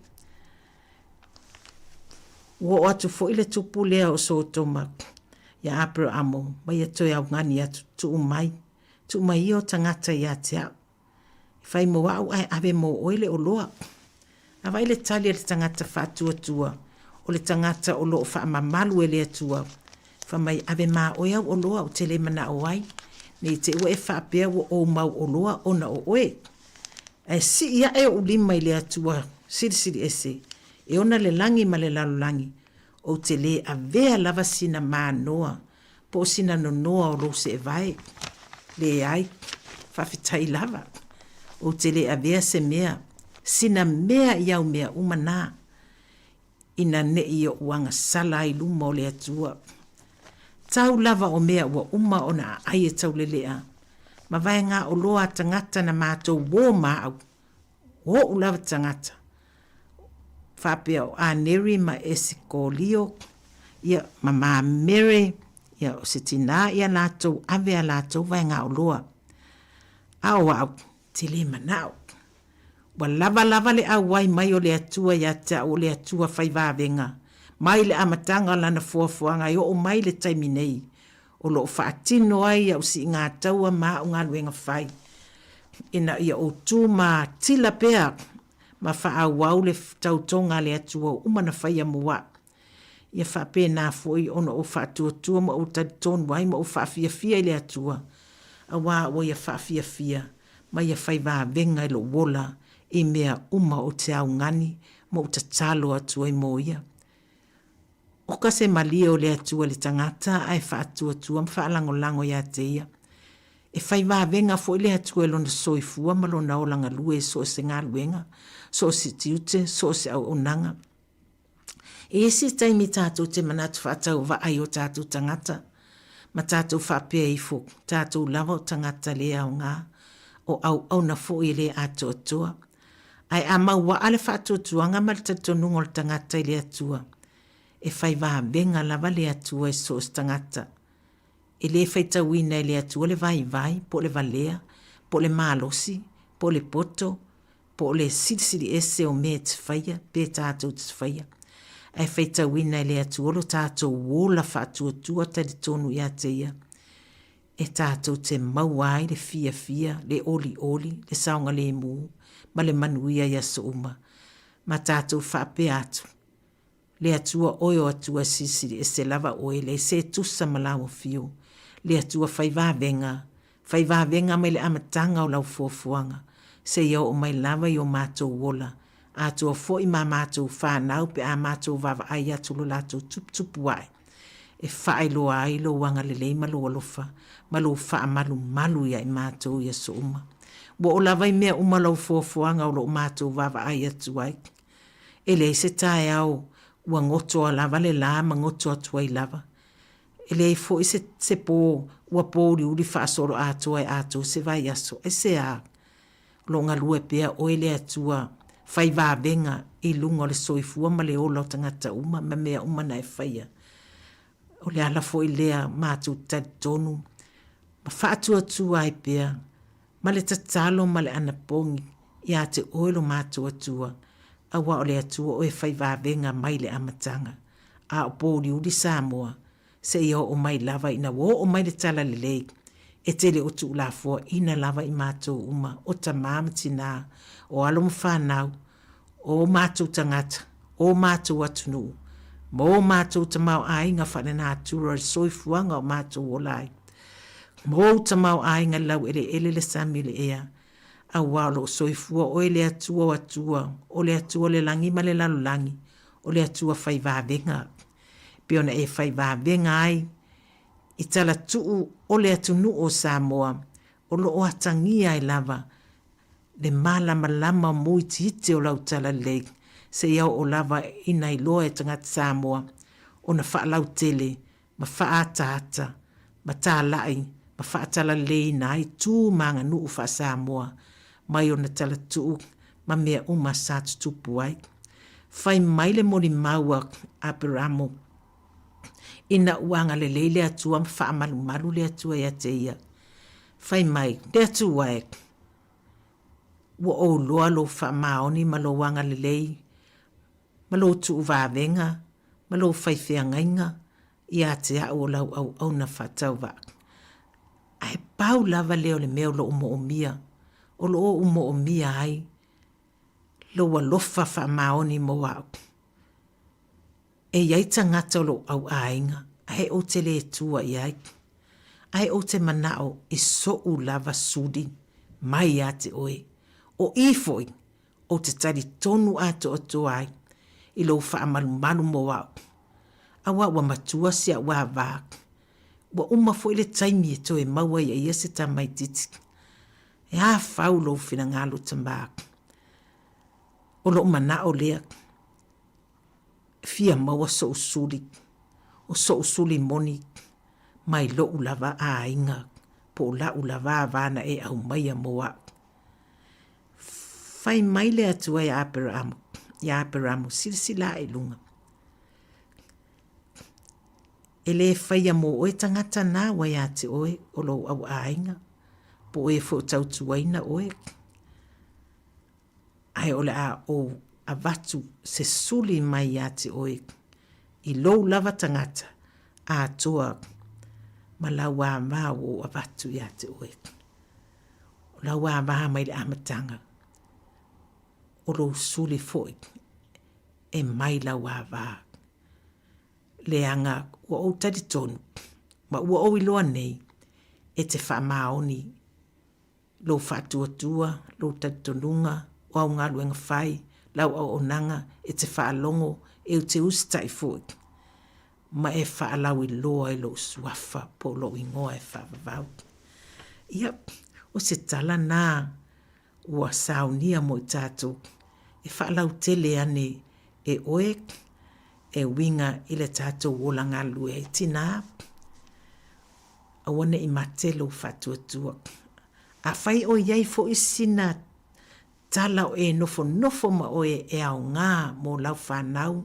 Ua oo atu foi le tupu lea o Sotoma ia Aperamo ma ia toe augani atu, Tuu mai, tuu mai ia o tagata ia te au. E fai mo au ae ave mo oe le oloa. A vaai le tali a le tagata faatuatua, o le tagata o lo o faamamalu e le Atua, fai mai, Ave ma oe au oloa ou te le manao ai, ne i te i ua e faapea ua ou mau oloa ona o oe. Ae sii ae ou lima i le Atua Silisili Ese, e ona le lagi ma le lalolagi, ou te lē avea lava sina manoa po o sina nonoa o lou seevae. Leai, faafetai lava. Ou te le avea se mea, sina mea i au mea uma na, ina neʻi oʻu agasala ai luma o le Atua. Tau lava o mea ua uma ona aai e taulelea, ma vaegaoloa a tagata na matou uō ma au, O oʻu lava tagata, faapea o Aneri ma Esikolio, ia, ma Mamere, ia, o se tinā ia latou ave a latou vaegaoloa. A o au, te lē manao. Ua lava lava le auai mai o le Atua ia te au o le Atua fai vavega, mai le amataga o Lana foafoaga e oo mai le taimi nei, o lo o faatino ai au siiga-taua ma au galuega fai, ina ia ou tu matila pea ma faaauau le tautoga a le Atua ua uma ona faia mo au. Ia faapena foi ona ou faatuatua ma ou talitonu ai ma ou faafiafia i le Atua, aua ua Ia faafiafia ma Ia fai vavega i lou ola i mea uma ou te augani ma ou tatalo atu ai mo Ia. Oka se malie o le Atua i le tagata ae faatuatua ma faalagolago ia te ia. E fai vavega foi le Atua i lona soifua ma lona ola galue i so o se galuega, so o se tiute, so o se auaunaga. I isi taimi tatou te manatu faatauvaa i o tatou tagata, ma tatou faapea ifo, tatou lava o tagata le aoga, o auauna foi e le atoatoa. Ae a mauaa le faatuatuaga ma le talitonuga o le tagata i le Atua, e fai vavega lava le Atua i so o se tagata. E le faitauina e le Atua le vaivai, po o le valea, po o le malosi, po o le poto, po o le silisili ese o mea e te faia pe tatou te faia. Ae faitauina e le Atua lo tatou ola faatuatua talitonu ia te Ia, e tatou te maua ai le fiafia, le olioli, le saogalemu ma le manuia i aso uma, ma tatou faapea atu, Le Atua oe o Atua silisili ese lava oe, leai se tusa ma lau afio, le Atua fai vavega, fai vavega mai le amataga o lau fuafuaga, seia oo mai lava i o matou ola, atoa foi ma matou fanau pe a matou vaavaai atu lo latou tuputupu ae, e faailoa ai lou agalelei ma lou alofa ma lou faamalumalu ia i matou i aso uma. Ua oo lava i mea uma lau fuafuaga o lo o matou vaavaai atu ai. E leai se taeao ua gotoa lava le la ma goto atu ai lava. E leai foi se, se pō ua pōuliuli faasoloatoa e atoa se vaiaso. Aisea? O lo o galue pea oe le Atua fai vavega i luga o le soifua ma le ola o tagata uma ma mea uma na e faia. O le ala foi lea matou te talitonu ma faatuatua ai pea ma le tatalo ma le anapogi ia te oe lo matou Atua, aua o le Atua oe fai vavega mai le amataga, a o pōuliuli Samoa, seia oo mai lava ina ua oo mai le Talalelei, e te le o tuulafoaina lava i matou uma, o tama ma tina, o alo ma fanau, o matou tagata, o matou atunuu, ma o matou tamaoaiga faalenatura o le soifuaga o matou ola ai, ma ou tamaoaiga i le laueleele, le sami, le ea, aua o lo o soifua oe le Atua o Atua, o le Atua o le lagi ma le lalolagi, o le Atua fai vavega. pei ona e fai vavega ai i talatuu o le atunuu o Samoa o lo o atagia ai lava le malamalama muitiiti o lau talalelei seia oo lava ina iloa e tagata Samoa ona faalautele ma faaataata ma talai. ma faatalaleiina ai tu ma aganuu faa-Samoa mai ona talatuu ma mea uma sa tutupu ai. Fai mai le molimau a Aperamo, ina ua agalelei le Atua ma faamalumalu le Atua ia te ia. Fai mai, Le Atua e, ua ou loa lou faamaoni ma lou agalelei ma lou tuuvavega ma lou faifeagaiga ia te au o lau auauna faatauvaa. Ae pau lava lea o le mea o lo o moomia, o lo o ou moomia ai lou alofa faamaoni mo au. E i ai tagata o lou au aiga ae ou te le tua i ai, ae ou te manao i soʻu lava suli mai ia te oe, o i foi ou te talitonu atoatoa ai i lou faamalumalu mo au, auā ua matua si a'u avā, ua uma foi le taimi e toe maua ai e ia se tamaititi. E a fau lou finagalo tamā? O lo'u mana'o lea, e fia maua so'u suli, o so'u suli moni mai lo'u lava aiga po o la'u lava avā na e aumaia mo a'u. Fai mai le Atua iā Aperamo, iā Aperamo, silasila ae i luga. E lē faia mō oe tagata nā ua iā te oe o lou au aiga, po o e foi o tautuaina oe, ae o le a ou avatu se suli mai iā te oe i lou lava tagata atoa ma lau ava ua ou avatu iā te oe. O lau ava mai le amataga, o lou suli foi e mai lau ava. Leaga ua ou talitonu, ma ua ou iloa nei, e te faamaoni lou faatuatua, lou talitonuga, o au galuega fai, lau auaunaga, e te faalogo, e ou te usitai foi, ma e faalauiloa i lou suafa po o lou igoa e faavavau. Ia, o se tala na ua saunia mo i tatou e faalautele ane e oe e uiga i le tatou ola galulue ai tinā. Aua ne i mate lou faatuatua. Afai o i ai foi sina tala o e nofonofo ma oe e aoga mo lau fanau,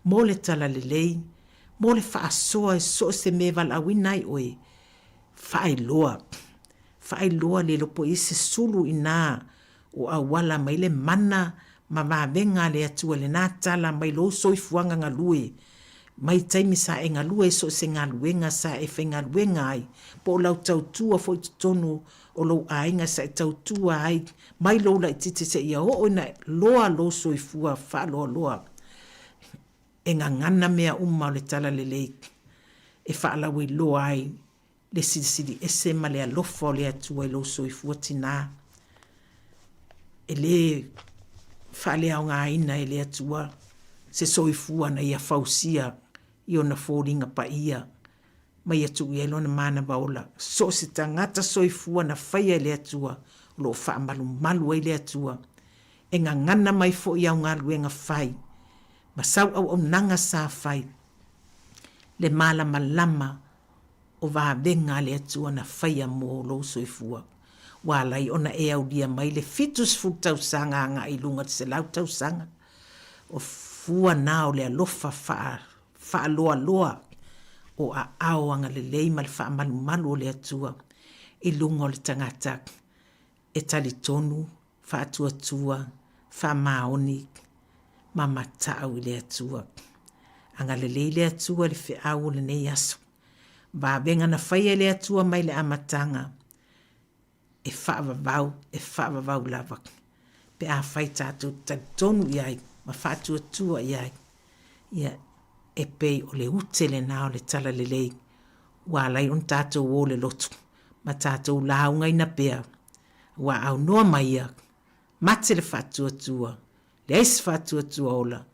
mo le talalelei, mo le faasoa i so o se mea e valaauina ai oe, faailoa. Faailoa le iloa po o i ai se sulu inā o auala mai le mana ma vavega a le Atua i lena tala mai lou soifuaga galue, mai taimi sa e galue ai so o se galuega sa e faigaluega ai, po o lau tautua foi i totonu o lou aiga sa e tautua ai mai lou laitiiti seia oo ina loa lou soifua faaloaloa e gagana mea uma o le talalelei e faalauiloa ai le silisili ese ma le alofa o le Atua i lou soifua tinā. E lē faaleaogaina e le Atua se soifua na ia fausia i ona foliga paia ma ia tuu i ai lona manava ola. So o se tagata soifua na faia e le Atua o lo o faamalumalu ai le Atua, e gagana mai foi i au galuega fai ma sau auaunaga sa fai, le malamalama o vavega a le Atua na faia mo lou soifua. Ua ala ai ona e aulia mai le 70 tausaga agai i luga i le 100 tausaga. O fua na o le alofa faa, faaloaloa o aao agalelei ma le faamalumalu o le Atua i luga o le tagata e talitonu, faatuatua, faamaoni ma matau i le Atua. Agalelei le Atua i le feau o lenei aso. Vavega na faia e le Atua mai le amataga, e faavavau, e faavavau lava. Pe afai tatou te talitonu i ai ma faatuatua i ai, ia, e pei o le ute lena o le talalelei ua ala ai ona tatou o le lotu ma tatou laugaina pea, ua aunoa mai ia, mate le faatuatua, leai se faatuatua ola,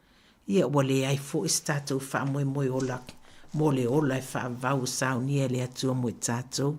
ia ua leai foi se tatou faamoemoe ola mo le ola e faavavau ua saunia e le Atua mo i tatou.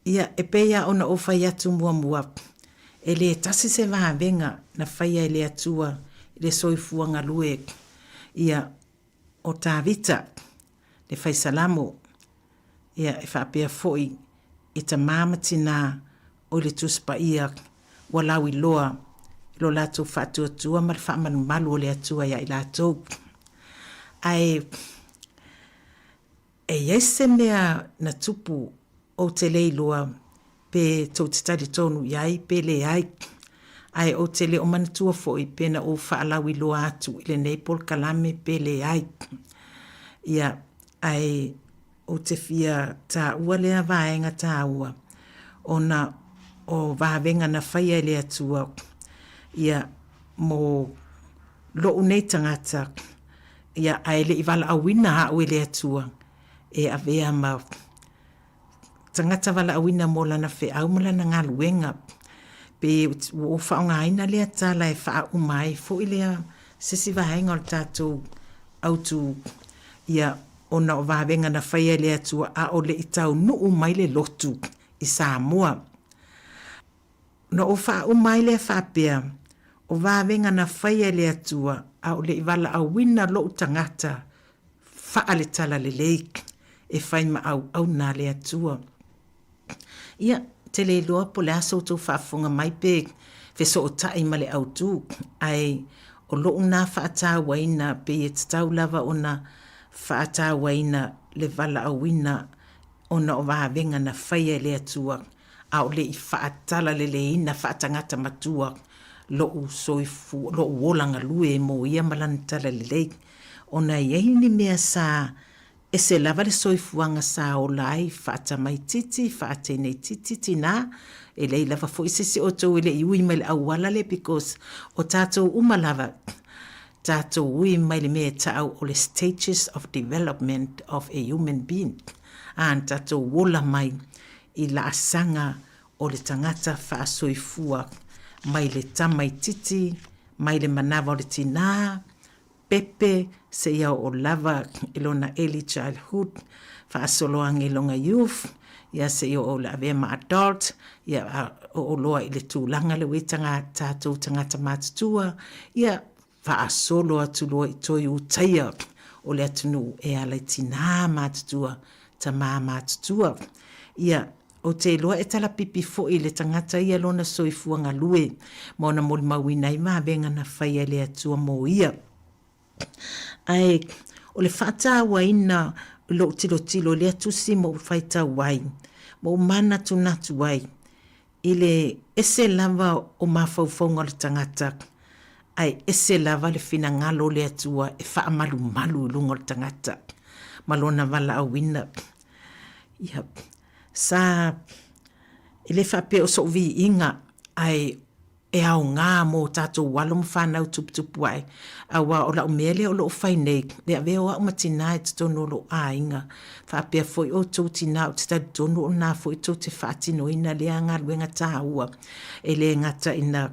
Ia, e pei lava ona ou fai atu muamua, e le tasi se vavega na faia e le Atua i le soifua galue, ia, o Tavita, le fai Salamo, ia, e faapea foi i tamā ma tinā o i le Tusi Paia ua lauiloa i lo latou faatuatua ma le faamalumalu o le Atua iā i latou. Ae E i ai se mea na tupu ou te le iloa pe tou te talitonu i ai pe leai, ae ou te le o manatua foi pe na ou faalauiloa atu i lenei polokalame pe leai. Ia, ae ou te fia taua lea vaega taua ona o vavega na faia e le Atua, ia, mo lou nei tagata, Ia, ae le i valaauina au e le Atua e avea ma tagata valaauina mo lana feau ma lana galuega. Pe ua ou faaaogaina lea tala e faauma ai foi lea se isi vaega o le tatou autu, ia, ona o vavega na faia e le Atua a o le i taunuu mai le lotu i Samoa. Ona ou faauma ai lea faapea, O vavega na faia e le Atua, a o le i valaauina lou tagata faale-talalelei e fai ma auauna a le Atua. Ia, te le iloa po o le a so outou faafofoga mai pe fesootai ma le autu, ae o lou na faatauaina pei e tatau lava ona faatauaina le valaauina ona o vavega na faia e le Atua a o le i faatalaleleiina faatagata matua lo'u soifua, lo'u ola galue mo ia ma lana talalelei, ona e i ai ni mea sa ese lava le soifuaga sa ola ai faatamaitiiti, faateineitiiti, tinā, e leai lava foi se isi o outou e le i ui mai i le auala lea because o tatou uma lava tatou ui mai le mea e ta'u o le stages of development of a human being, ā, na tatou ola mai i laasaga o le tagata faasoifua mai le tamaititi, mai le manava o le tinā, pepe, seia oo lava i lona early childhood, faasolo age i lona youth, ia seia oo i le avea ma adult, ia oo loa i le tulaga lea ua i ai tatou tagata matutua, ia faasolo atu loa i toi utaia o le atunuu e ala i tinā matutua, tamā matutua. Ia, ou te iloa e talapipi foi le tagata ia lona soifua galue ma ona molimauina ai vavega na faia e le Atua mo ia. Ae o le faatauaina i lou tilotilo i lea tusi ma ou faitau ai, ma ou manatunatu ai, I le ese lava o mafaufauga o le tagata, ae ese lava le finagalo o le Atua e faamalumalu i luga o le tagata ma lona valaauina. Ia, sa, e le faapea o sou viiga, ae e aoga mo tatou alo ma fanau tuputupu ae, aua o lau mea lea o lo o fai nei, le avea o au ma tinā i totonu o lou aiga, faapea foi outou tinā, ou te talitonu o lena foi tou te faatinoina lea galuega taua, e le gata ina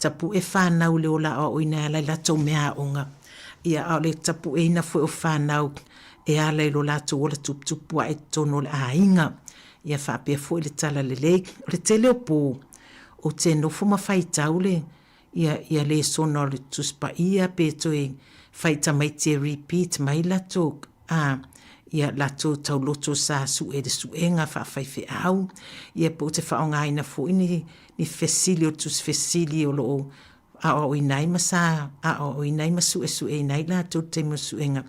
tapue fanau i le ola aoaoina e ala i latou meaaoga, ia a o le tapueina foi o fanau e ala i lo latou ola tuputupu ae i totonu o le aiga, ia faapea foi le talalelei. O le tele o po, ou te nofo ma faitau le ia ia lesona o le Tusi Paia pe toe fai tamaiti e repeat mai latou a ia latou tauloto sa sue i le suega faafaifeau ia po o te faaaogaina foi ni ni fesili o le tusi fesili o lo o aoaoina ai ma sa aoaoina ai ma suesueina ai latou i le taimi o le suega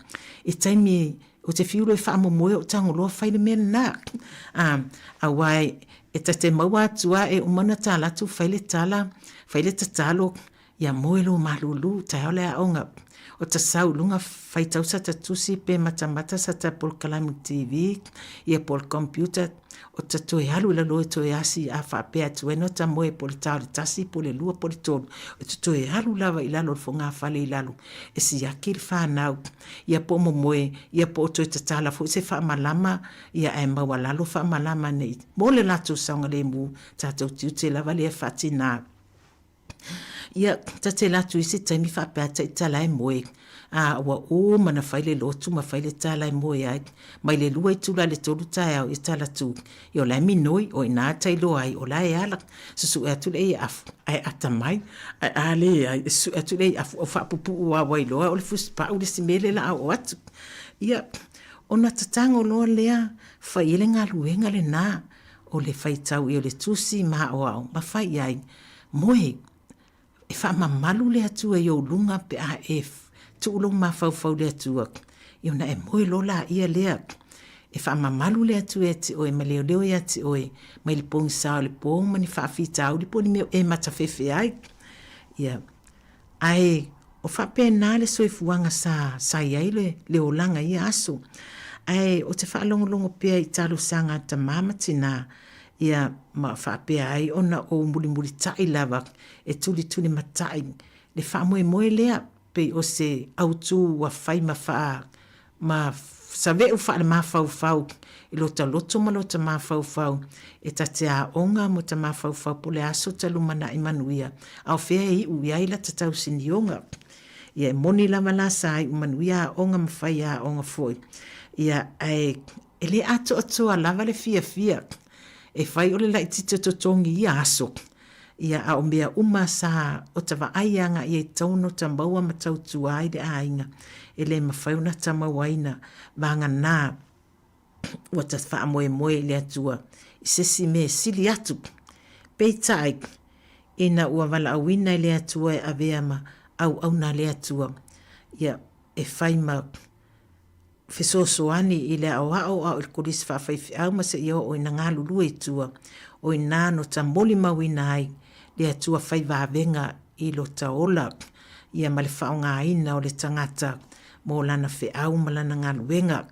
i taimi Ou te fiu loa e faamomoe ou tago loa fai le mea lena. A, aua e ta te maua atu a e uma ona tala atu fai le tala, fai le tatalo, ia moe lou malulu, taeao le aoga. O ta sau i luga faitau sa ta tusi pe matamata sa ta polokalame i le TV, ia po o le computer, o ta toe alu i lalo e toe asi a faapea atu ai no ta moe po o le ta o le tasi po o le lua po o le tolu, o ta toe alu lava i lalo o le fogafale i lalo e siaki le fanau, ia po o momoe, ia po o toe tatala foi se faamalama, ia ae maualalo faamalama nei mo le latou saogalemu, tatou tiute lava lea faatina. Ia, ta te alu atu i isi taimi faapea taitala e moe. A ua uma ona fai le lotu ma fai le tala e moe ai, mai le lua itula i le tolu taeao ia tala tu, ia o la e minoi, o i ina ta iloa ai o la e ala. Susu'e atu le ei afu, ae ata mai, ae a leai, e susu'e atu le ei afu, ua faapupuu lava ua iloa o le fusipa'u le isi mea lea o le a oo atu. Ia, ona tatago loa lea, fai ai le galuega lena, o le faitau i o le tusi ma aoao ma fai i ai, Moe, e faamamalu le Atua i ou luga pe a e tuu lou mafaufau i le Atua, ia ona e moe loa laia lea. E faamamalu le Atua ia te oe ma leoleo ia te oe mai le pogisa o le po ma ni faafitauli po o ni mea o e matafefe ai. Ia, ae o faapena le soifuaga sa, sa i ai le, le olaga i ia aso. Ae ou te faalogologo pea i talosaga a tama ma tinā, ia, ma faapea ai ona ou mulimulitai lava e tulitulimatai le faamoemoe lea pei o se autu ua fai ma faa ma save'u faalemafaufau i lota loto ma lota mafaufau e ta te aoga mo ta mafaufau po o le a so ta lumanai manuia a o fea e iu i ai lata tausinioga. Ia e moni lava la sa iu manuia aoga ma fai aoga foi ia ae e le atoatoa lava le fiafia e fai o le laitiiti o totogi i ia aso. Ia, a o mea uma sa o ta vaai agaʻi ai tatau ona ta maua ma tautua ai le aiga, e le mafai ona ta mauaina vagana ua ta faamoemoe i le Atua i se isi mea e sili atu. Peitai, ina ua valaauina e le Atua e avea ma auauna a le Atua, ia, e fai ma fesoasoani i le aoao a o i le kolisi faafaifeau ma seia oo ina galulue i tua, o ina no ta molimauina ai le Atua fai vavega i lota ola ia ma le faaaogaina o le tagata mo lana feau ma lana galuega.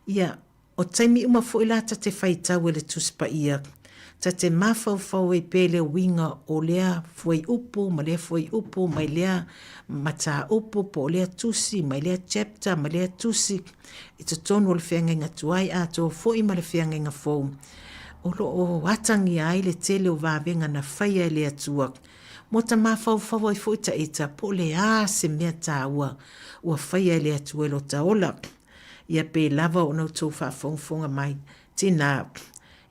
Ia, O taimi uma foi la ta te faitau e le Tusi Paia, ta te mafaufau ai pea i le uiga o lea fuaiupu ma lea fuaiupu mai lea mataupu po o lea tusi mai lea chapter ma lea tusi i totonu o le feagaiga tuai atoa foi ma le feagaiga fou. O lo o atagia ai le tele o vavega na faia e le Atua mo ta mafaufau ai foi ta ita po o le a se mea taua ua faia e le Atua i lota ola. Ia pei lava ona outou faafogafoga mai, tinā,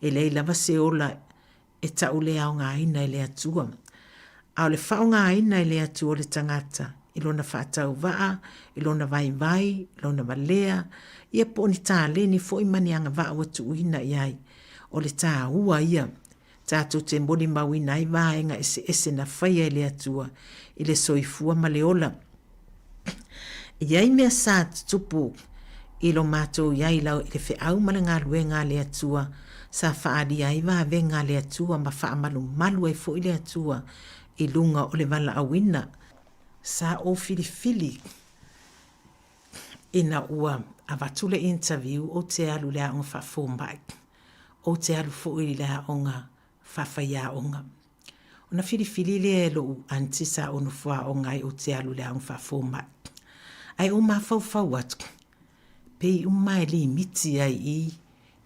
e leai lava se ola e tau le aogaina e le Atua. A o le faaaogaina e le Atua o le tagata i lona faatauvaa, i lona vaivai, i lona valea, ia po o ni taleni foi ma ni agavaa ua tuuina i ai, o le taua ia tatou te molimauina ai vaega eseese na faia e le Atua i le soifua ma le ola. E i ai mea sa tutupu i lo matou i ai i le feau ma le galuega a le Atua, sa faaalia ai vavega a le Atua ma faamalumalu ai foi le Atua i luga o le valaauina. Sa ou filifili ina ua avatu le interview ou te alu i le aoga faafomai. Ou te alu foi i le aoga faafaiaoga. Ona filifili lea e lo'u aunty sa ou nofo aoga ai ou te alu i le aoga faafomai. Ae ou mafaufau atu, pei uma e limiti ai i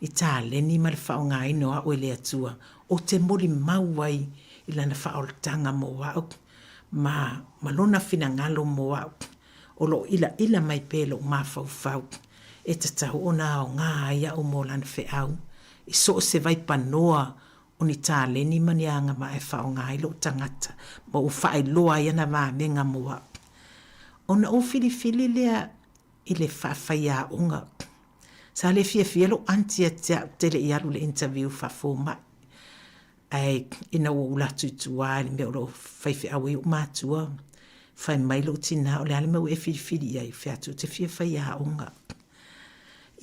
i taleni ma le faaaogaina o a'u e le Atua, ou te molimau ai i Lana faaolataga mo a'u ma ma Lona finagalo mo a'u. O lo'o ilaila mai pea i lo'u mafaufau, e tatau ona aoga ai a'u mo Lana feau i so o se vaipanoa o ni taleni ma ni agavaa e faaaoga ai lou tagata ma ua faailoa ai ana vavega mo au. Ona ou filifili lea i le faafaiaoga. Sa le fiafia lou aunty ia te au te le i alu i le interview faafomai. Ae ina ua ou alu atu i tua i le mea o lo o faifeau ai ou matua, fai mai lou tinā, o le a le mea ua e filifili i ai? Fai atu, ou te fia faiaoga.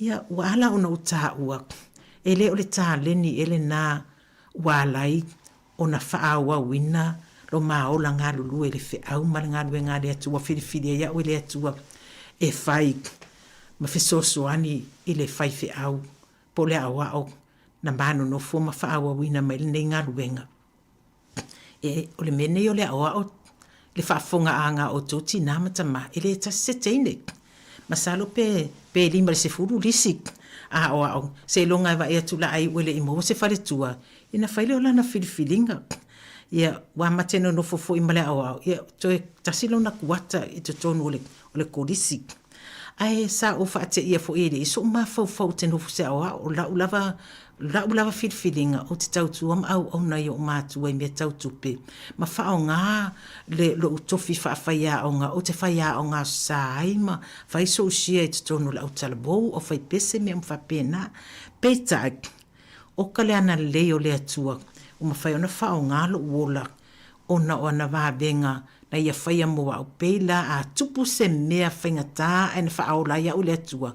Ia, ua ala ona ou taua, e le o le taleni ea lena ua ala ai ona faaauauina lo ma ola galulue i le feau ma le galuega a le Atua, ua filifili ai au e le Atua e fai ma fesoasoani i le faifeau po o le aoao na ma nonofo ma faaauauina mai lenei galuega. E, o le mea nei o le aoao le faafofogaaga a outou tinā ma tamā, e le tasi se teine. Masalo pe, pe 50 lisi a aoao, seiloga e vaai atu la ai ua le i maua se faletua, ia ona fai lea o lana filifiliga. Ia, ua amata ina nonofo foi ma le aoao, ia, toe tasi lona kuata i totonu o le, o le kolisi. Ae sa ou faateia foi e le i so'u mafaufau ou te nofo se aoao, o la'u lava, la'u lava filifiliga ou te tautua ma auauna i o'u matua i mea tau tupe ma faaaoga le lo'u tofi faafaiaoga ou te faiaoga aso sa ai ma fai so'u share i totonu o le autalavou, aufaipese mea uma faapena. Peitai, oka le ana lelei o le Atua ua mafai ona faaaoga lo'u ola ona o ana vavega na ia faia mo a'u pei la a tupu se mea faigata ae na faaola ai a'u e le Atua,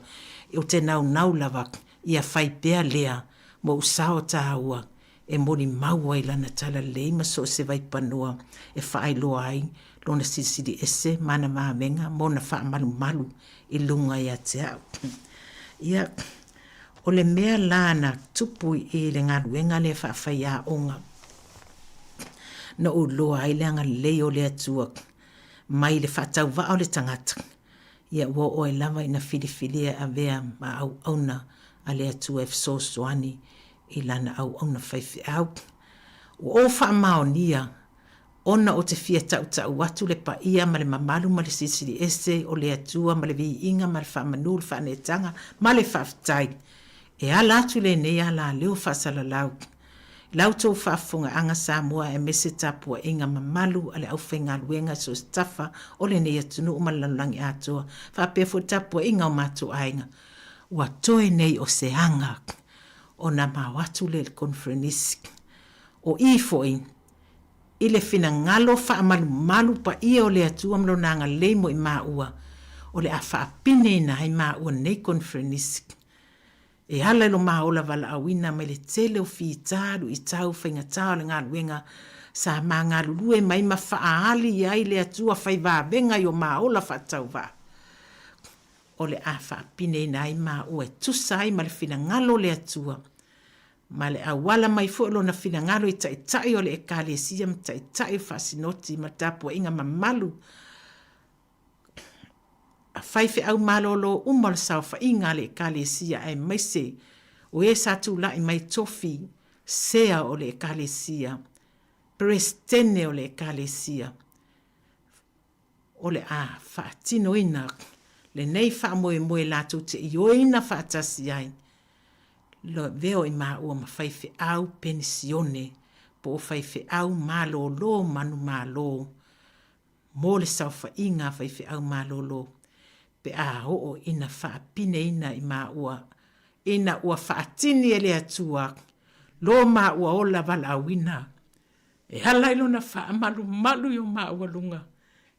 ou te naunau lava ia fai pea lea mo ou sao taua e molimau ai Lana talalelei ma so o se vaipanoa e faailoa ai Lona silisili ese ma ana vavega ma ona faamalumalu i luga ia te a'u. Ia, o le mea la na tupu i le galuega lea faafaiaoga, Na ou iloa ai le agalelei o le Atua mai le faatauvaa o le tagata, ia ua oo ai lava ina filifilia e avea ma auauna a le Atua e fesoasoani i lana auauna faifeau. Ua ou faamaonia ona ou te fia tautau atu le paia ma le mamalu ma le Silisili Ese o le Atua ma le viiga ma le faamanu, le faaneetaga ma le faafetai e ala atu i lenei alaleo faasalalau. La outou faafofogaaga Samoa aemaise tapuaiga mamalu a le aufaigaluega i so o se tafa o lenei atunuu ma le lalolagi atoa, faapea foi le tapuaiga a o matou aiga. Ua toe nei o se aga ona mao atu lea i le koneferenisi. O i foi i le finagalo faamalumalu paia o le Atua ma Lona agalelei mo i maua, o le a faapineina ai maua nei koneferenisi. E ala i lo ma ola valaauina mai le tele o fita luitau faigata o le galuega sa ma galulue mai ma faaali ai le Atua fai vavega i o ma ola faatauvaa, o le a faapineina ai maua e tusa ai ma le finagalo o le Atua, ma le auala mai foi o Lona finagalo i Taitai o le Ekalesia ma Taitai o Faasinoti ma le tapuaiga mamalu a faifeau malolo uma o le saofaiga a le Ekalesia aemaise o e sa tulai mai tofi sea o le Ekalesia, Peresetene o le Ekalesia, o le a faatinoina lenei faamoemoe latou te ioeina faatasi ai lavea o i maua ma faifeau penisione po o faifeau malolo manumalo mo le saofaiga a faifeau malolo pe a oo ina faapineina i maua ina ua faatini e le Atua lo maua ola valaauina e ala i lona faamalumalu i o maua luga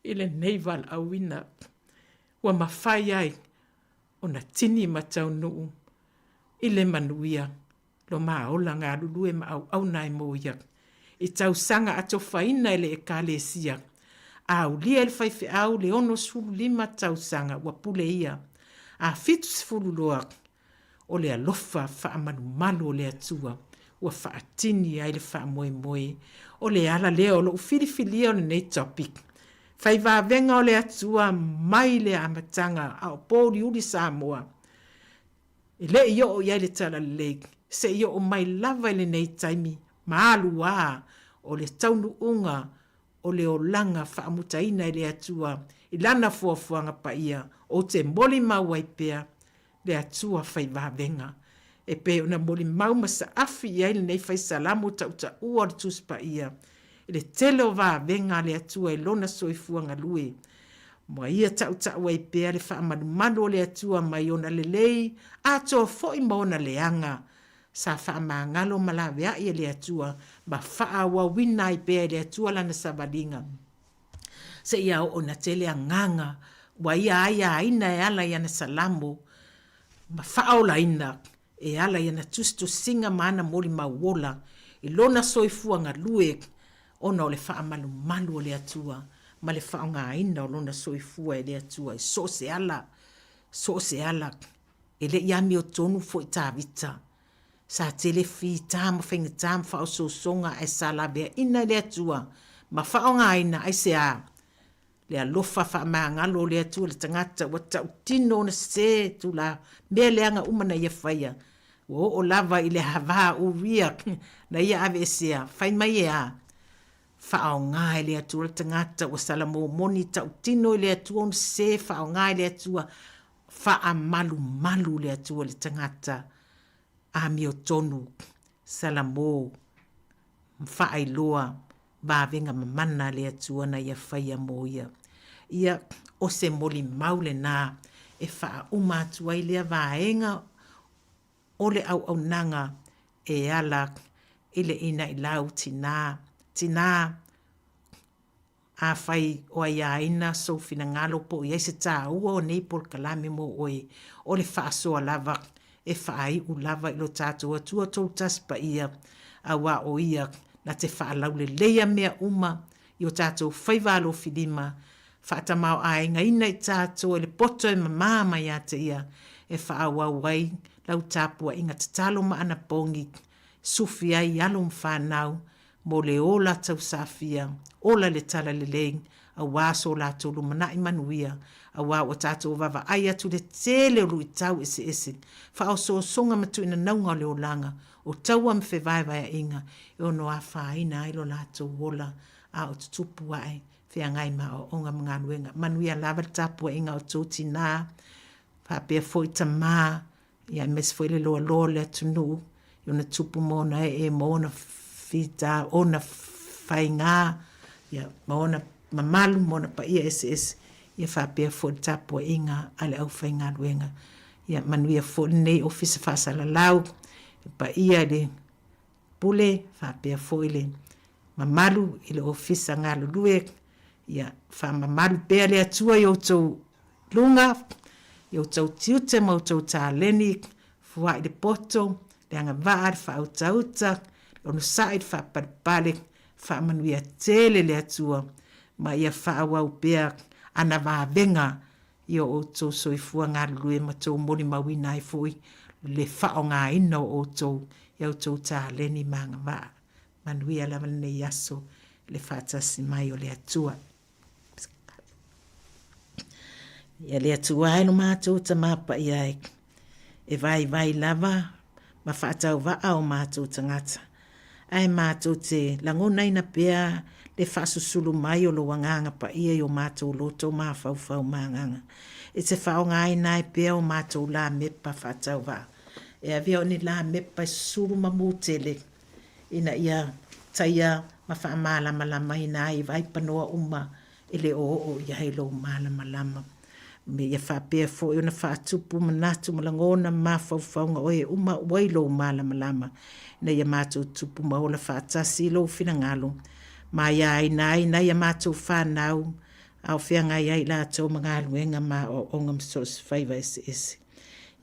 i lenei valaauina ua mafai ai ona tini ma taunuu i le manuia lo ma ola galulue ma auauna ai mo ia i tausaga atofaina e le Ekalesia. A aulia e le faifeau le 65 tausaga ua pule ia, a 70 loa o le alofa faamalumalu o le Atua ua faatini ai le faamoemoe. O le ala lea o lou filifilia o lenei topic, Fai Vavega o le Atua mai le amataga a o pouliuli Samoa. E le i oo i ai le Talalelei, se i oo mai lava i lenei taimi maluā o le taunuuga o le olaga faamutaina e le Atua i Lana fuafuaga paia, ou te molimau ai pea le Atua fai vavega, e pei ona molimau ma saafi i ai lenei fai Salamo tautaua o le Tusi Paia, i le tele o vavega a le Atua i lona soifua galue. Ma ia tautau ai pea le faamalumalu o le Atua mai ona lelei atoa foi ma ona leaga, sa faamagalo ma laveai e le Atua ma faaauauina ai pea e le Atua lana savaliga, seia oo ina tele agaga ua ia aiaina e ala i ana salamo ma faaolaina e ala i ana tusitusiga ma ana molimau ola i lona soifua galue ona o le faamalumalu o le Atua ma le faaaogaina o lona soifua e le Atua i so o se ala, so o se ala. E le i amiotonu foi Tavita. Sa tele fita ma faigata ma faaosoosoga ae sa laveaina e le Atua ma faaaogaina aisea? Le alofa faamagalo o le Atua i le tagata ua tautino ona sese tula mea leaga uma na ia faia. Ua oo lava i le va Uria na ia aveesea, fai mai e a? Faaaoga e le Atua le tagata ua salamomoni tautino i le Atua ona sese, faaaoga e le Atua, faamalumalu le Atua i le tagata amiotonu, salamo, ma faailoa vavega mamana a le Atua na ia faia mo ia. Ia, o se molimau lena e faauma atu ai lea vaega o le auaunaga e ala i le inailau tinā, tinā, Afai o aiaina sou finagalo po o i ai se taua o nei polokalame mo oe, o le faasoa lava e faaiu lava i lo tatou Atua Toutasi Paia, auā o Ia na te faalauleleia mea uma i o tatou faiva alofilima, faatamaoaigaina i tatou e le poto e mamā mai ia te Ia, e faaauau ai lau tapuaiga tatalo ma anapogi, sufi ai alo ma fanau mo le ola tausafia, ola le talalelei, aua so latou lumanai manuia, aua ua tatou vaavaai atu i le tele o luitau eseese, faaosoosoga ma tuuinanauga o le olaga, o taua ma fevaevaeaiga e ono afaina ai lo latou ola a o tutupu ae feagai ma aoaoga ma galuega. Manuia lava le tapuaiga a outou tina, faapea foi tama, ia aemaise foi le loaloa o le atunuu i ona tupu ma ona ee ma ona fita, ona faiga, ia, ma ona mamalu ma ona paia eseese, ia faapea foi le tapuaiga a le aufaigaluega. Ia manuia foi lenei Ofisa Faasalalau, le paia i le Pule, faapea foi le mamalu i le Ofisa galulue, ia faamamalu pea le Atua i outou luga, i outou tiute ma outou taleni, fua'i le poto, le agavaa, le faautauta, le onosai, le faapalepale, faamanuia tele le Atua, ma ia faaauau pea ana vavega i o outou soifua galulue ma tou molimauina ai foi le faaaogaina o outou i a outou taleni ma agavaa. Manuia lava lenei aso i le faatasi mai o le Atua. Ia le Atua e lo matou Tama Paia e, e vaivai lava ma faatauvaa o matou tagata, ae matou te lagonaina pea le faasusulu mai o lou Agaga Paia i o matou loto mafaufau ma agaga, e te faaaogaina ai pea o matou lamepa faatauvaa, e avea o ni lamepa e susulu ma mu tele, ina ia taia ma faamalamalamaina ai vaipanoa uma e le o oo i ai lou malamalama. Me ia faapea foi ona faatupu manatu ma lagona ma mafaufauga o e uma ua i lou malamalama, ina ia matou tupu ma ola faatasi i lou finagalo, ma aiaina ai nai a matou fanau a o feagai ai i latou ma galuega ma aoaoga ma so o se faiva eseese.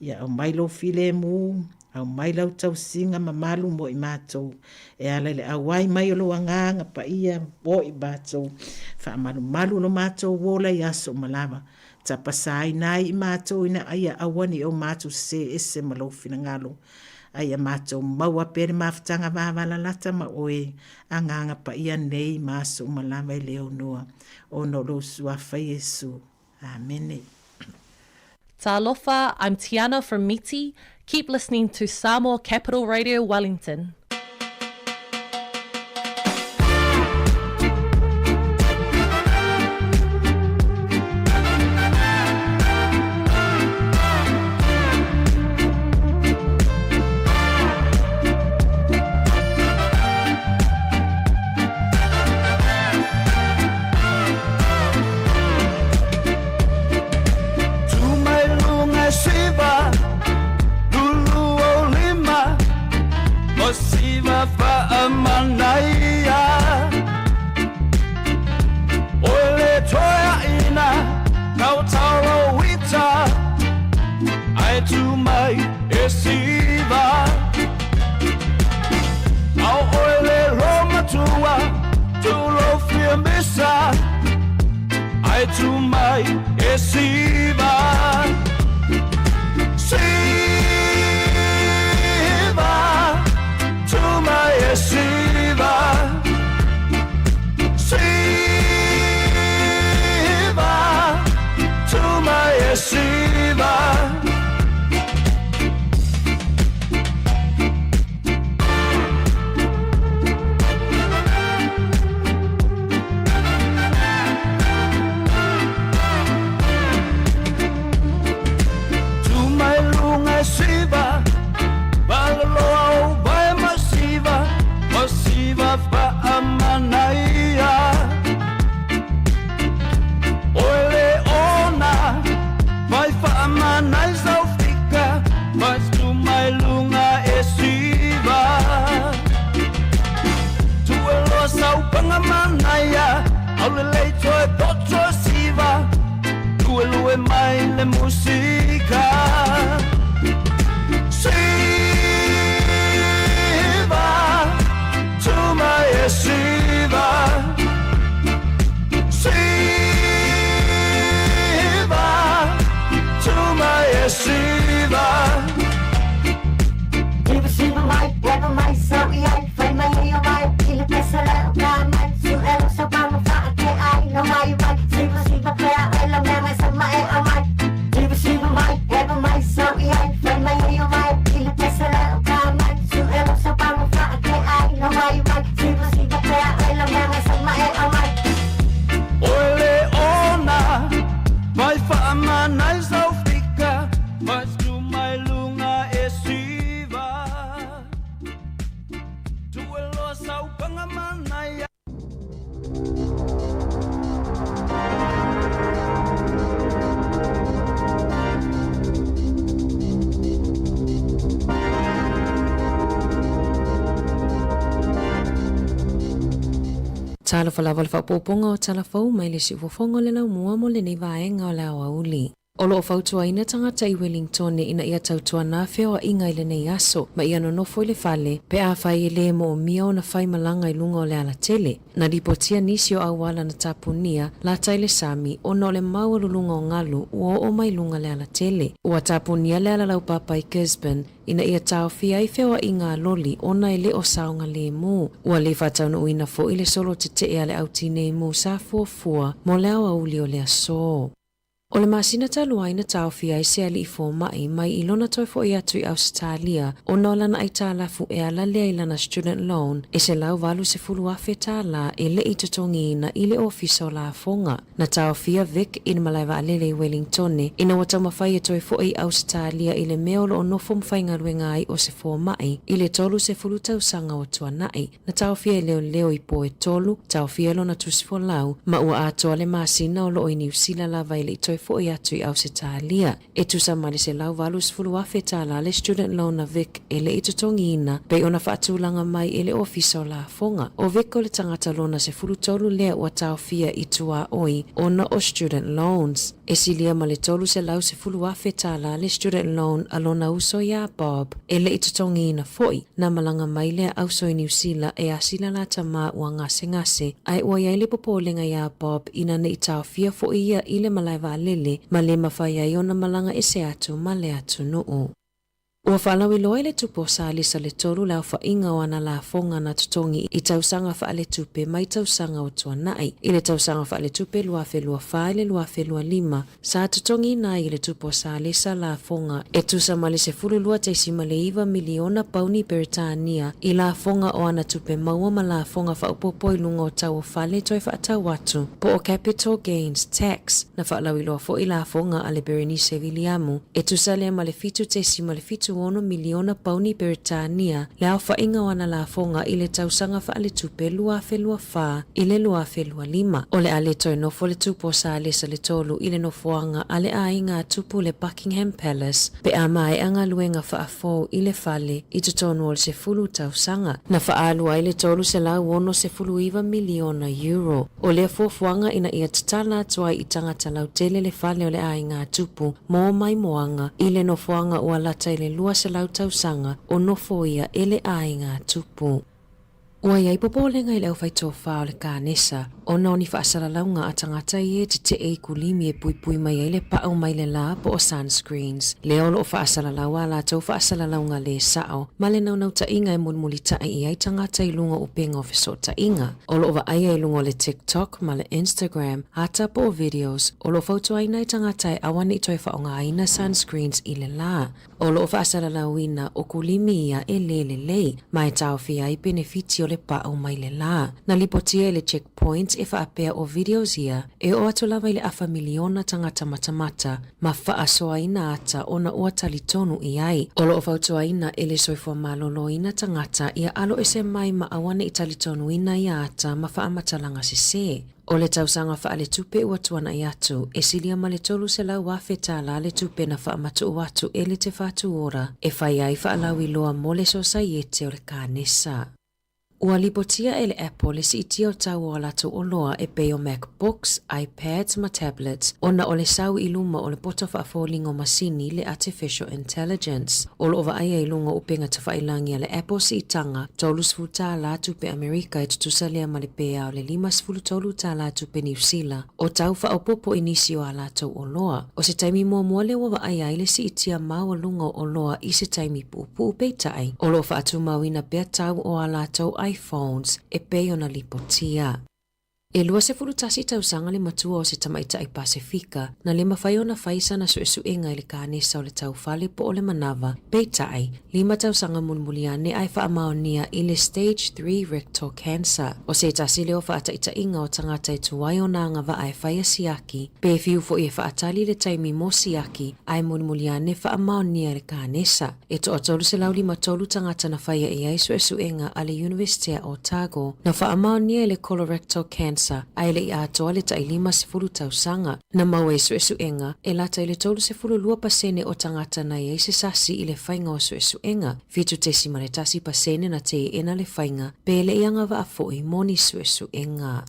Ia aumai lou filemu, aumai lau tausiga mamalu mo i matou, e ala i le auai mai o lou Agaga Paia mo i matou, faamalumalu lo matou ola i aso uma lava, tapasaina ai i matou ina ia aua ne i o matou sese ese ma lou finagalo, a ia matou maua pea le mafutaga vavalalata ma oe, Agaga Paia nei ma aso uma lava e le aunoa, ona o lou Suafa Iesu. Amene. Talofa, I'm Tiana from Miti. Keep listening to Samoa Capital Radio Wellington. Tu mai luga e siva, lulu o lima, o siva faamanaia. O le toeaina, tautalo uita, ai tu mai e siva. Ao oe le lomatua, tu lo fia misa, ai tu mai e siva. Siva, tu mai e siva. Siva, tu mai e siva. Talofa lava le faaopoopoga o tala fou mai le siufofoga o le laumua mo lenei vaega o le aoauli. O lo o fautuaina tagata i Welingtone ina ia tautuana feoaiga i lenei aso ma ia nonofo i le fale pe afai e le moomia ona fai malaga i luga o le alatele. Na lipotia nisi o auala na tapunia lata i le sami ona o le maualuluga o galu ua oo mai luga le alatele. Ua tapunia le alalaupapa i Gisborne ina ia taofia ai feoaiga a loli ona e le o saogalemu. Ua le faataunuuina foi le solo tetee a le au tinei mu sa fuafua mo le aoauli o le aso. O le masina talu ai na taofia ai se alii fomai mai i lona toe foi atu i Ausetalia ona o lana aitalafu e ala lea i lana student loan e $180,000 e le i totogiina i le Ofisa o Lafoga. Na taofia Vic i le malae vaalele i Welingtone ina ua taumafai e toe foi i Ausetalia i le mea o lo o nofo ma faigaluega ai o se fomai i le 30 tausaga ua tuanai. Na taofia e leoleo i po e tolu, taofia lona tusifolau, ma ua atoa le masina o lo o i Niu Sila lava e le i toe foi atu i Ausetalia. E tusa ma le $180,000 le student loan a Vic e le i totogiina, pei ona faatulaga mai e le Ofisa o Lafoga. O Vic o le tagata lona 13 lea ua taofia i tuaoi ona o student loans. E silia ma le $310,000 le student loan a lona uso iā Bob e le i totogiina foi. Na malaga mai lea auso i Niu Sila e asi la tama ua gasegase, ae ua i ai le popolega iā Bob ina ne i taofia foi ia i le malae vaalele ma le mafai ai ona malaga ese atu ma le atunuu. Ua faalauiloa e le Tupu o Salisa le tolu le aofaiga o ana lafoga na totogi i tausaga faaletupe mai tausaga ua tuanai. I le tausaga faaletupe 2024 i le 2025, sa totogiina ai e le Tupu o Salesa lafoga e tusa ma le $12.9 miliona pauni Peretania i lafoga o ana tupe maua ma lafoga faaopoopo i luga o tau o fale toe faatau atu po o capital gains tax. Na faalauiloa foi lafoga a le Berenice Viliamu e tusa lea ma le $7.76 miliona pauni Peretania le aofaiga o ana lafoga i le tausaga faaletupe 2024 i le 2025. O le a le toe nofo le Tupu o Salesa le Tolu i le nofoaga a le aiga a Tupu le Buckingham Palace pe a maea galuega faafou i le fale i totonu o le 10 tausaga. Na faaalu ai le $369 miliona euro o lea fuafuaga ina ia tatala atu ai i tagata lautele le fale o le aiga a Tupu mo maimoaga i le nofoaga ua lata i le 200 tausaga o nofoia e le aiga a Tupu. Ua i ai popolega i le aufaitofa o le kanesa ona o ni faasalalauga a tagata ia e tetee i kulimi e puipui mai ai le pau mai le la po o sunscreens. Lea o lo o faasalalau a latou faasalalauga lē sao ma le naunautaiga e mulimulita'i i ai tagata i luga o upega o fesootaiga. O lo o vaaia i luga o le TikTok ma le Instagram ata po o videos o lo o fautuaina ai tagata e aua ne i toe faaaogaina sunscreens i le la. O lo o faasalalauina o kulimi ia e lē lelei ma e taofia ai penefiti o le pau mai le la. Na lipotia e le Checkpoint e faapea o videos ia e oo atu lava i le afa miliona tagata matamata ma faasoaina ata ona ua talitonu i ai. O lo o fautuaina e le Soifua Maloloina tagata ia aloese mai ma aua ne i talitonuina ia ata ma faamatalaga sesē. O le tausaga faaletupe ua tuanai atu, e silia ma le $300,000 le tupe na faamatuu atu e le Te Whatu Ora e fai ai faalauiloa mo le Sosaiete o le Kanesa. Ua lipotia e le Apple le siitia o tau o a latou oloa e pei o MacBooks, iPads ma tablets ona o le sau i luma o le poto faafoliga o masini le artificial intelligence. O lo o vaaia i luga o upega tafailagi a le Apple siitaga $30 tupe Amerika e tutusa lea ma le pea o le $53 tupe Niu Sila o tau faaopoopo i nisi o a latou oloa. O se taimi muamua lea ua vaaia ai le siitia maualuga o oloa i se taimi puupuu peitai o lo o faatumauina pea tau o a latou iPhones e pei ona lipotia. E 21 tausaga le matua o se tamaitai Pasefika na le mafai ona fai sana suesuega i le kanesa o le taufale po o le manava, peitai, 5 tausaga mulimuli ane ae faamaonia i le stage 3 rectal cancer. O se tasi lea o faataitaiga o tagata e tuai ona agavaa e faia siaki, pe fiu foi e faatali le taimi mo siaki ae mulimuli ane faamaonia i le kanesa. E toa 353 tagata na faia i ai suesuega a le Universitea o Otago na faamaonia i le colorectal cancer. cancer ae le i atoa le tai 50 tausaga. Na maua i suesuega, e lata i le 32% o tagata na i ai se sasi i le faiga o suesuega, 7.1% na teena le faiga pe le i agavaa foi mo ni suesuega.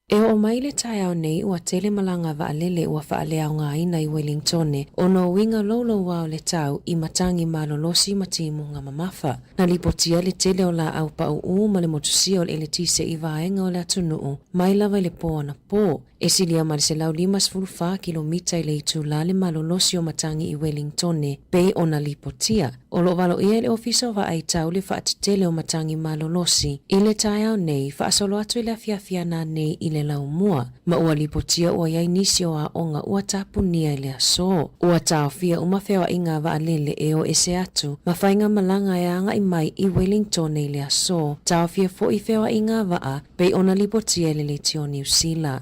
E oo mai le taeao nei ua tele malaga vaalele ua faaleaogaina i Welingtone ona o uiga louloua o le tau i matagi malolosi ma timuga mamafa. Na lipotia le tele o laau pauu ma le motusia o le eletise i vaega o le atunuu mai lava i le po anapo. E silia ma le 154 kilomita i le itulā le malolosi o matagi i Welingtone pei ona lipotia. O lo o valoia e le Ofisa o Vaai Tau le faatetele o matagi malolosi i le taeao nei faasolo atu i le afiafi ananei i le laumua, ma ua lipotia ua i ai nisi o aoga ua tapunia i le aso. Ua taofia uma feoaiga a vaalele e o ese atu ma faigamalaga e agai mai i Wellingtone i le aso, taofia foi feoaiga a vaa pei ona lipotia e le Leitio Niu Sila.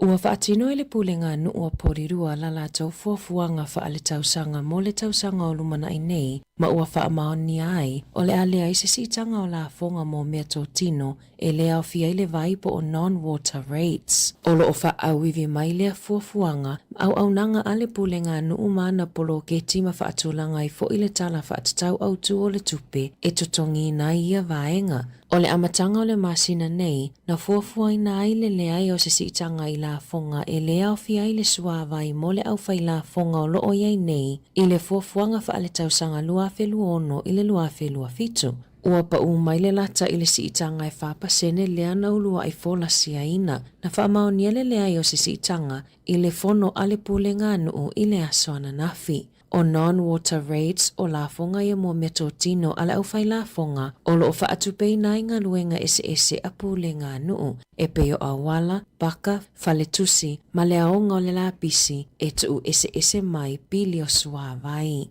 Ua faatino e le Pulega a Nuu o Porirua la latou fuafuaga faaletausaga mo le tausaga o lumanai nei ma ua faamaonia ai o le a leai se siitaga o lafoga mo meatotino e le aofia ai le vai po o non-water rates. O lo o faaauivi mai lea fuafuaga ma auaunaga a le Pulega a Nuu ma ana poloketi ma faatulaga ai foi le Tala Faatatau Autu o le Tupe e totogiina ai ia vaega. O le amataga o le masina nei, na fuafuaina ai le leai o se siitaga i lafoga e le aofia ai le suāwai mo le aufailafoga o lo o i ai nei i le fuafuaga faaletausaga 2026 i le 2027. Ua paū mai le lata i le siitaga e 4% lea na uluai folasiaina. Na faamaonia le leai o se siitaga i le fono a le Pulega a Nuu i le aso ananafi. O non-water rates o lafoga ia mo meatotino a le aufailafoga o lo o faatupeina ai galuega eseese a pulega a nuu, e pei o auala, paka, faletusi, ma le aoga o le lapisi e tuu eseese mai pili o suāwai.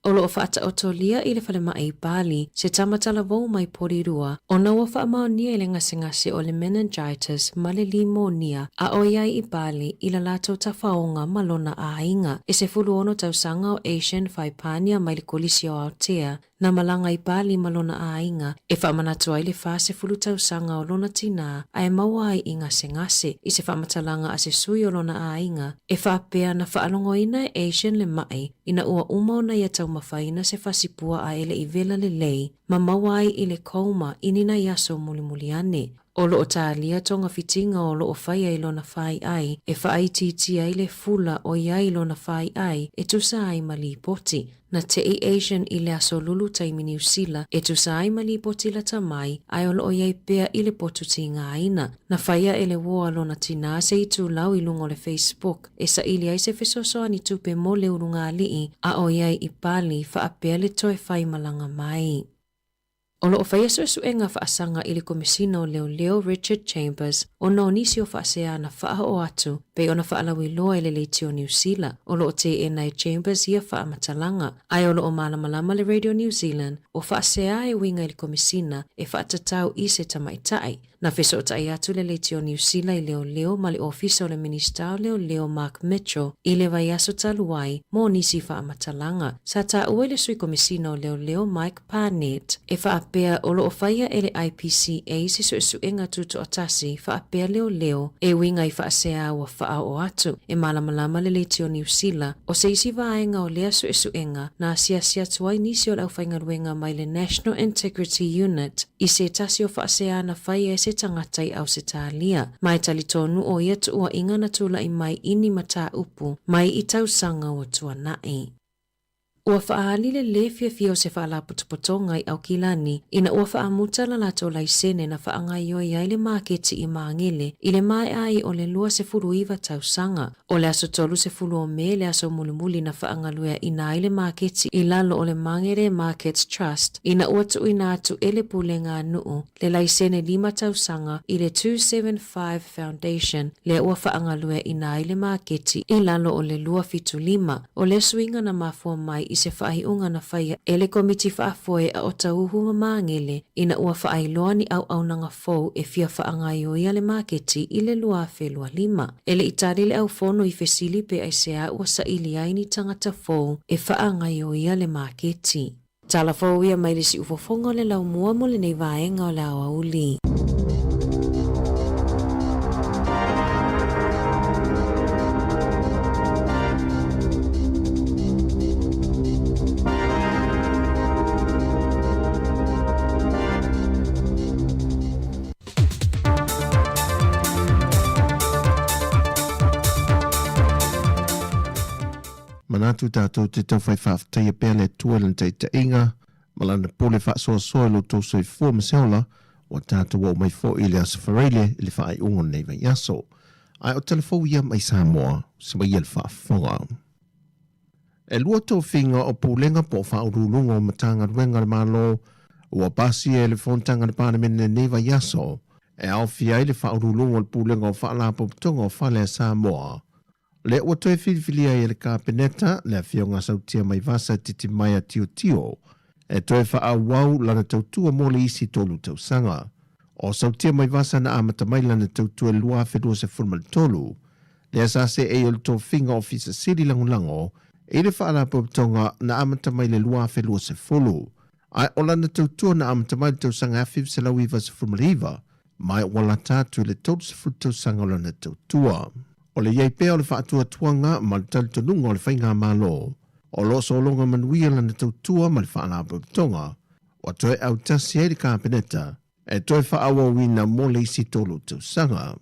O lo o faataotolia i le falemai i Bali se tama talavou mai Porirua ona ua faamaonia i le gasegase o le meningitis ma le limonia a o i ai i Bali i la latou tafaoga ma lona aiga. E 16 tausaga o Asian Faipania mai le Kolisi o Aotea na malaga i Bali ma lona aiga e faamanatu ai le 40 tausaga o lona tinā ae maua ai i gasegase i se faamatalaga a se sui o lona aiga e faapea na faalogoina e Asian le maʻi ina ua uma ona ia taumafaina se fasipua a e le i wela lelei ma maua ai i le coma i ni nai aso mulimuli ane. O lo o talia togafitiga o lo o faia i lona faiai e faaitiitia ai le fula o i ai lona faiai e tusa ai ma lipoti. Na teʻi Asian i le aso Lulu taimi Niu Sila e tusa ai ma lipoti lata mai ae o lo o i ai pea i le potu tigaina. Na faia e le uo a lona tinā se itulau i luga o le Facebook e saili ai se fesoasoani tupe mo le ulugalii a o i ai i Bali faapea le toe faimalaga mai. O lo o faia suesuega faasaga i le Komesina o Leoleo Richard Chambers ona o nisi o faasea na faaoo atu pei ona faalauiloa e le Leitio Niu Sila. O lo o teena e Chambers ia faamatalaga, ae o lo o malamalama le Radio New Zealand o faasea e uiga i le Komesina e faatatau i se tamaitai. Na fesootai atu le Leitio Niu Sila i Leoleo ma le Ofisa o le Minisita o Leoleo Mark Mitchell i le vaiaso talu ai mo nisi faamatalaga. Sa taua i le Sui Komesina o Leoleo Mike Parnett e faapea o lo o faia e le IPCA se suesuega tutoatasi faapea leoleo e uiga i faasea ua faaoo atu. E malamalama le Leitio Niu Sila o se isi vaega o lea suesuega na asiasi atu ai nisi o le aufaigaluega mai le National Integrity Unit i se tasi o faasea na faia e se tagata i Ausetalia, ma e talitonu o ia tuuaiga na tulai mai i ni mataupu mai i tausaga ua tuanai. Ua faaali le lē fiafia o se faalapotopotoga i Aukilani ina ua faamuta la latou laisene na faagaoioi ai le maketi i Magele i le maea ai o le 29 tausaga. O le aso 30 o Me le aso mulimuli na faagalueaina ai le maketi i lalo o le Magere Markets Trust ina ua tuuina atu e le Pulega a Nuu le laisene lima tausaga i le 275 Foundation lea ua faagalueaina ai le maketi i lalo o le 275. O le suiga na mafua mai i se faaiuga na faia e le Komiti Faafoe a Otahuhu ma Magele ina ua faailoa ni auaunaga fou e fia faagaoioia le maketi i le 2025. E le i tali le aufono i fesili pe aisea ua saili ai ni tagata fou e faagaoioia le maketi. Tala fou ia mai le siufofoga o le laumua mo lenei vaega o le aoauli. Manatu tatou te taufai faafetaia pea le Atua i Lana taitaiga ma Lana pule faasoasoa i lo outou soifua ma se ola, ua tatou oo mai foi i le Aso Faraile i le faaiuga o lenei vaiaso. Ae o tala fou ia mai Samoa, semaia le faafofoga. E lua tofiga o Pulega po o Faauluuluga o Matagaluega a le Malo ua pasia e le Fonotaga a le Palemene i lenei vaiaso, e aofia ai le Faauluuluga o le Pulega o Faalapotopotoga o Fale a Samoa, lea ua toe filifilia ai e le Kapeneta le Afioga Sautia Maivasa Titimaea Tiotio e toe faaauau lana tautua mo le isi tolu tausaga. O Sautia Maivasa na amata mai lana tautua i le 2023, lea sa seei o le tofiga Ofisa Sili Lagolago i le Faalapotopotoga na amata mai le 2020, ae o lana tautua na amata mai le tausaga 1999, ma ua lata atu i le 30 tausaga o lana tautua. O le i ai pea o le faatuatuaga ma le talitonuga o le Faigamalo, o lo o sologa manuia lana tautua ma le Faalapotopotoga, ua toe autasi ai le Kapeneta e toe faaauauina mo le isi tolu tausaga.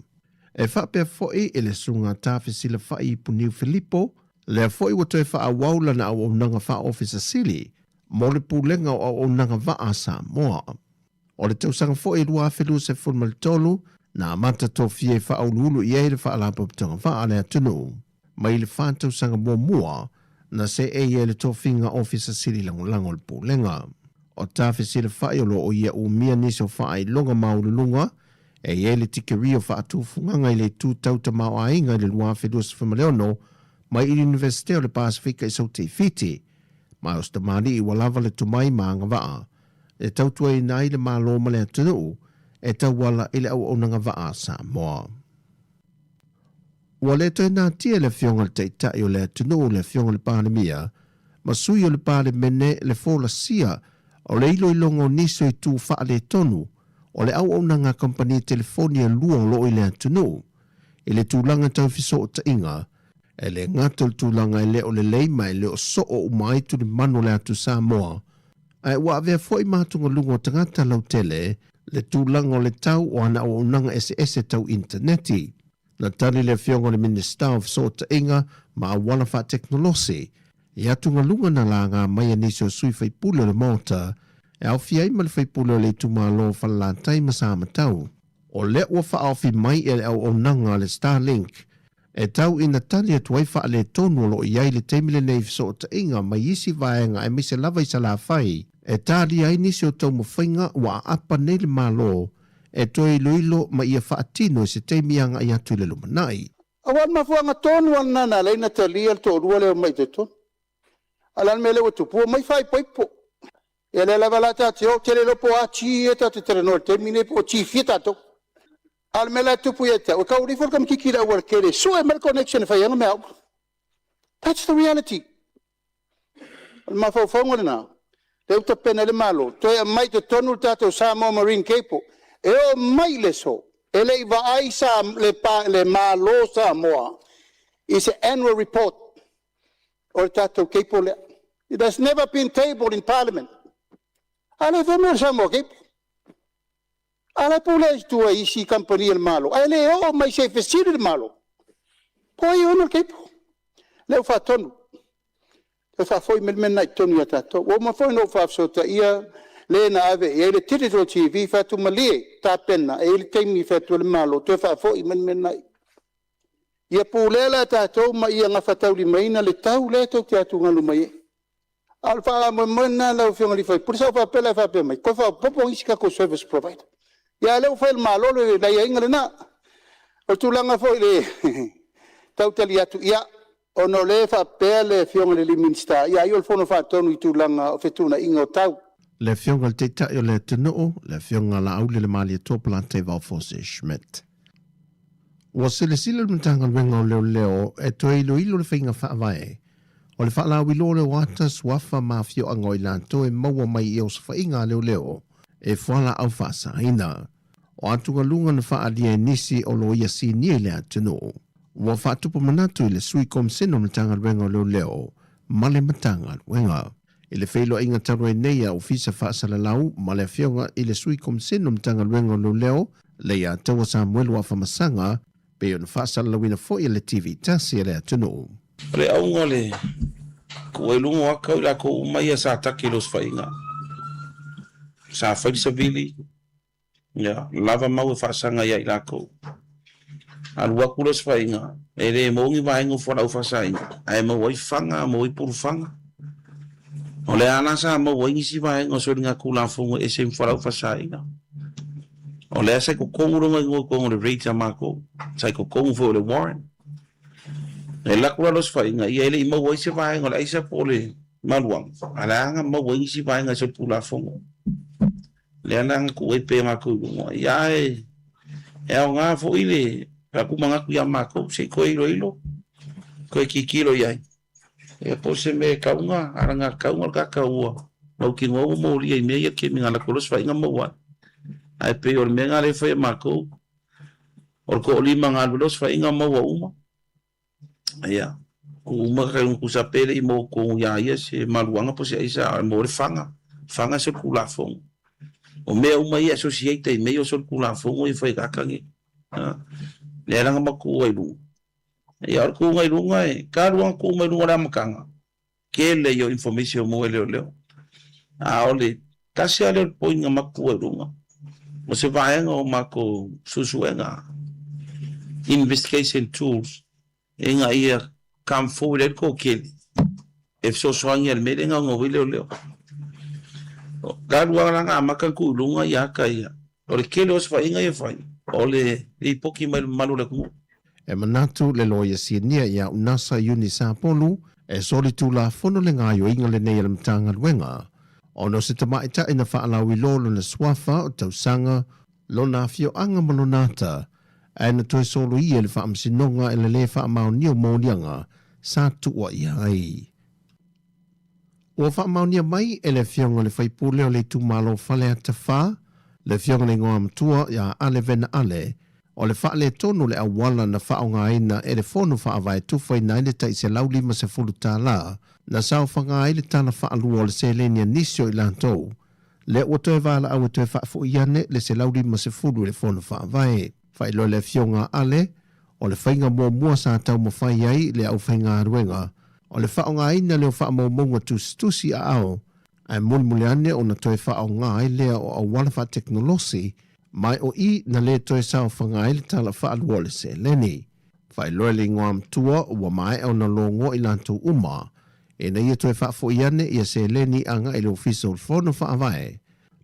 E faapea foi i le Susuga Tafesilafa'i Puniu Filipo, lea foi ua toe faaauau lana auaunaga faa-Ofisa Sili mo le Pulega o Auaunaga Vaa a Samoa. O le tausaga foi 2023, na amata tofia e faauluulu i ai le Faalapotopotoga Vaa a le atunuu. Mai le fa tausaga muamua, na seei ai le tofiga Ofisa Sili Lagolago o le Pulega. O Tafesilafa'i o lo o ia umia nisi o faailoga maualuluga e i ai le tikerii o faatufugaga i le itu tau tamaoaiga i le 2026 mai i le Iunivesite o le Pasefika i Saute i Fiti, ma o se tamalii ua lava le tomai ma agavaa e tautuaina ai le Malo ma le atunuu e tauala i le auaunaga vaa a Samoa. Ua le toe natia e le Afioga i le Taitai o le atunuu, le Afioga i le Palemia, ma sui o le Palemene le folasia o le iloiloga o nisi o itu faaletonu o le auaunaga a kamupani telefoni e lua o lo o i le atunuu i le tulaga tau fesootaiga. E le gata o le tulaga e le o lelei ma e le o soo uma ai tulimanu o le atu Samoa, ae ua avea foi ma atugaluga o tagata lautele le tulaga o le tau o ana auaunaga eseese tau initaneti. Na tali le Afioga i le Minisita o Fesootaiga ma Auala Faatekonolosi i atugaluga na laga mai e nisi o sui faipule o le Maota e aofia ai ma le faipule o le itumalo o Falelatai ma Samatau. O lea ua faaofi mai e le auaunaga a le Starlink e tau ina tali atu ai faaletonu o lo o i ai i le taimi lenei i fesootaiga mai isi vaega aemaise lava i Salafai e talia ai nisi o taumafaiga ua aapa nei le Malo e toe iloilo ma ia faatino i se taimi agai atu i le lumanai. Aua o le mafuaaga tonu lava lena na ala ai ona talia le toalua lea e omai i totonu. A o le a le mea lea ua tupu? Ua omai faaipoipo. Ia lea lava la tatou te o, ou te le iloa po o a ti ia tatou te talanoa i le taimi lenei po o ti fia tatou. A o le mea la e tupu ia te au, e tau alu ifo le tamaitiiti i le aualatele e sue mai le connection e fai ai ana meaaoga. That's the reality. O le mafaufauga lena, lea ua tapena ai le Malo, toe aumai i totonu le tatou Samoa Marine Cable. E oo mai i le aso, e le i vaai sa, le, le Malo o Samoa i se annual report o le tatou cable lea. It has never been tabled in Parliament. A lea foi mea o le Samoa Cable. A la e pulea i tua i isi kamupani a le Malo, ae le oo mai se i fesili le Malo, po o ai e ona le cable. Lea ua faatonu, toe faafoi mai le mea lena i totonu ia tatou. Ua uma foi ona ou faafesootaia le na ave i ai le Digital TV, fai atu malie, tapena, e i ai le taimi e fai atu ai le Malo, toe faafoi mai le mea lena i i. Ia pulea la e tatou ma ia gafataulimaina le tau lea tou te atugalu mai ai. A o le faamoemoe lena lau Afioga i le sui usufono, sa ou faapea la e faapea mai, toe faaopoopo isi tatou service provider. Ia a o lea ua fai e le Malo le aiaiga lena. O le tulaga foi i le tau tali atu, ia, ona o lea e faapea le Afioga i le Minisita, ia ai o le Fono Faatonu i tulaga o fetuunaiga o tau. Le Afioga i le Taitai o le atunuu, le Afioga Laauli Malietoa Polataivao Fosi Schmidt. Ua silasila le Matagaluega o Leoleo e toe iloilo le faiga faavae o le faalauiloa o ata, suafa ma afioaga o i latou e maua mai i osofaiga a leoleo e fualaau faasaina. O atugaluga na faaalia e nisi o loia sinia i le atunuu ua faatupu manatu i le Sui Komisena o le Matagaluega o Leoleo ma le Matagaluega. I le feiloaiga talu ai nei a Ofisa Faasalalau ma le Afioga i le Sui Komisena o le Matagaluega o Leoleo, Leiataua Samuelu Afamasaga, pei ona faasalalauina foi e le TV tasi a le atunuu. O le auga o le Tuu ai luga o aka o i lakou uma ia sa ataki i le osofaiga. Sa fai le savili, ia, lava mau e faasaga ia i lakou. Alu atu le osofaiga, e le maua ni vaega o fualaau faasaina, ae maua ai faga, maua ai pulufaga. O le a la sa maua ai nisi vaega o soligatulafono e ese ma fualaau faasaina. O lea sa i totonu lona igoa i totonu o le rate a matou, sa i totonu foi o le warrant. E alu atu la le osofaiga, ia e le i maua ai se vaega o le aisa po o le maluaga, a o le a na maua ai nisi vaega i solitulafono. Lea la na tuu ai pea matou i luga. Ia ae e aoga foi le faatumanatu ia matou se i toe iloilo, toe tilotilo i ai. Ia po o se mea e tau na alagatatau na le tagata ua mautinoa ua molia i mea ia kemi na alu atu ai le osofaiga maua ai. Ae pei o le mea lena lea e fai e matou, o le toalima na alu ai le osofaiga maua uma. Ia, tuu uma ka tusa pe le i maua tonu ia ia se maluaga po o se aisa a maua le faga, faga se Tulafono. O mea uma ia e associate ai i mea ia o solitulafono ia e fai e tagata nei. Lea la na matou tuu ai i luga. Ia o le tuuga i luga e talu lava ona tuu mai luga o le amataga, tele ia o information e maua e leoleo. A o le tasi lava lea o le point na matou tuua i luga, o se vaega o matou suesuega, investigation tools, ina ia come forward ai le toatele e fesoasoani ai i le mea lea e gaogaoa ai leoleo. Talu lava la ona amata ona tuu i luga ia ata ia, o le tele o osofaiga ia e fai, o le lipoti mai le mamalu o le atunuu. E manatu le Loia Sinia ia Unasa Iuni Sapolu e solitulafono le gaoioiga lenei a le Matagaluega ona o se tamaitai na faalauiloa lona suafa o tausaga, lona afioaga ma lona ata, ae na toe soloia e le Faamasinoga i le lē faamaonia o moliaga sa tuuaia ai. Ua faamaonia mai e le Afioga i le Faipule o le itumalo o Faleata 4, le Afioga i le Igoamatua ia Ale Vena Ale, o le faaletonu o le auala na faaaogaina e le Fono Faavae tufaina ai le tai $150 na saofaga ai le tala faalua o le seleni a nisi o i latou, lea ua toe valaau e toe faafoi ane le $150 i le Fono Faavae. Faailoa le Afioga a Ale, O le faiga muamua sa taumafai ai le aufaigaluega, o le faaaogaina lea o faamaumauga tusitusi aao, ae mulimuli ane ona toe faaaoga ai lea o auala faatekonolosi, ma o i na le toe saofaga ai le tala faalua o le seleni. Faailoa i le igoamatua ua maea ona logoa i latou uma ina ia toe faafoi ane ia seleni agai i le Ofisa o le Fono Faavae,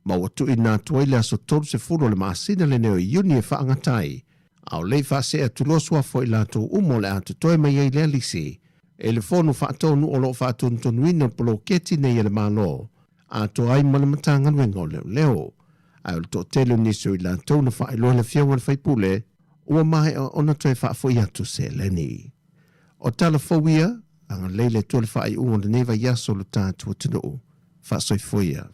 ma ua tuuina atu ai le aso 30 o le masina lenei o Iuni e faagata ai A o le i faasee atu loa suafa o i latou uma o le a totoe mai ai lea lisi e le Fono Faatonu o lo o faatonutonuina le poloketi nei a le Malo, atoa ai ma le Matagaluega o Leoleo. Ae o le toatele o nisi o i latou na faailoa i le Afioga i le Faipule, ua maea ona toe faafoi atu seleni. O tala fou ia, agalelei le Atua i le faaiuga o lenei vaiaso o lo tatou atunuu. Faasoifua ia.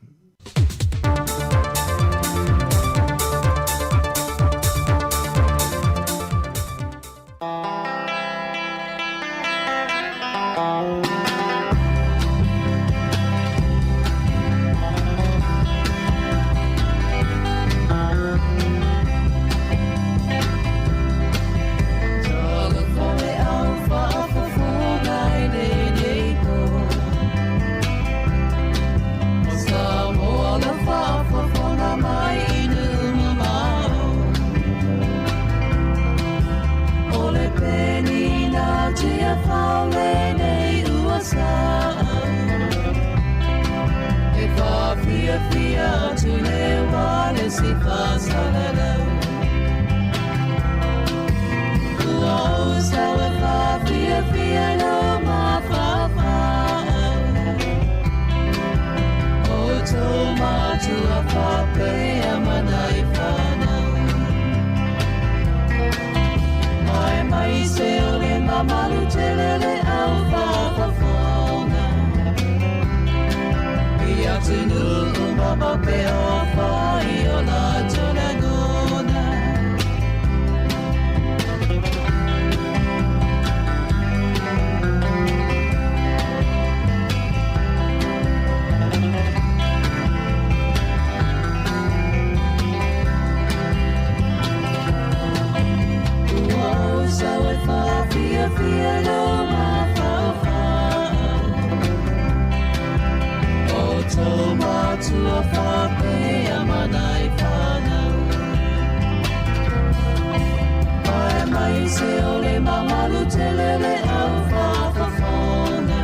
Mamalu tele le au whakafofoga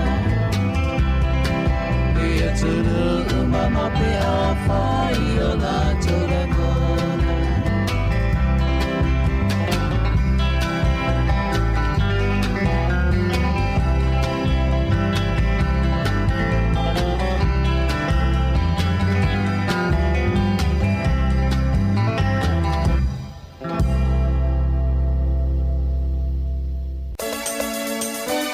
I atunuu mama pe afai o latou lagona.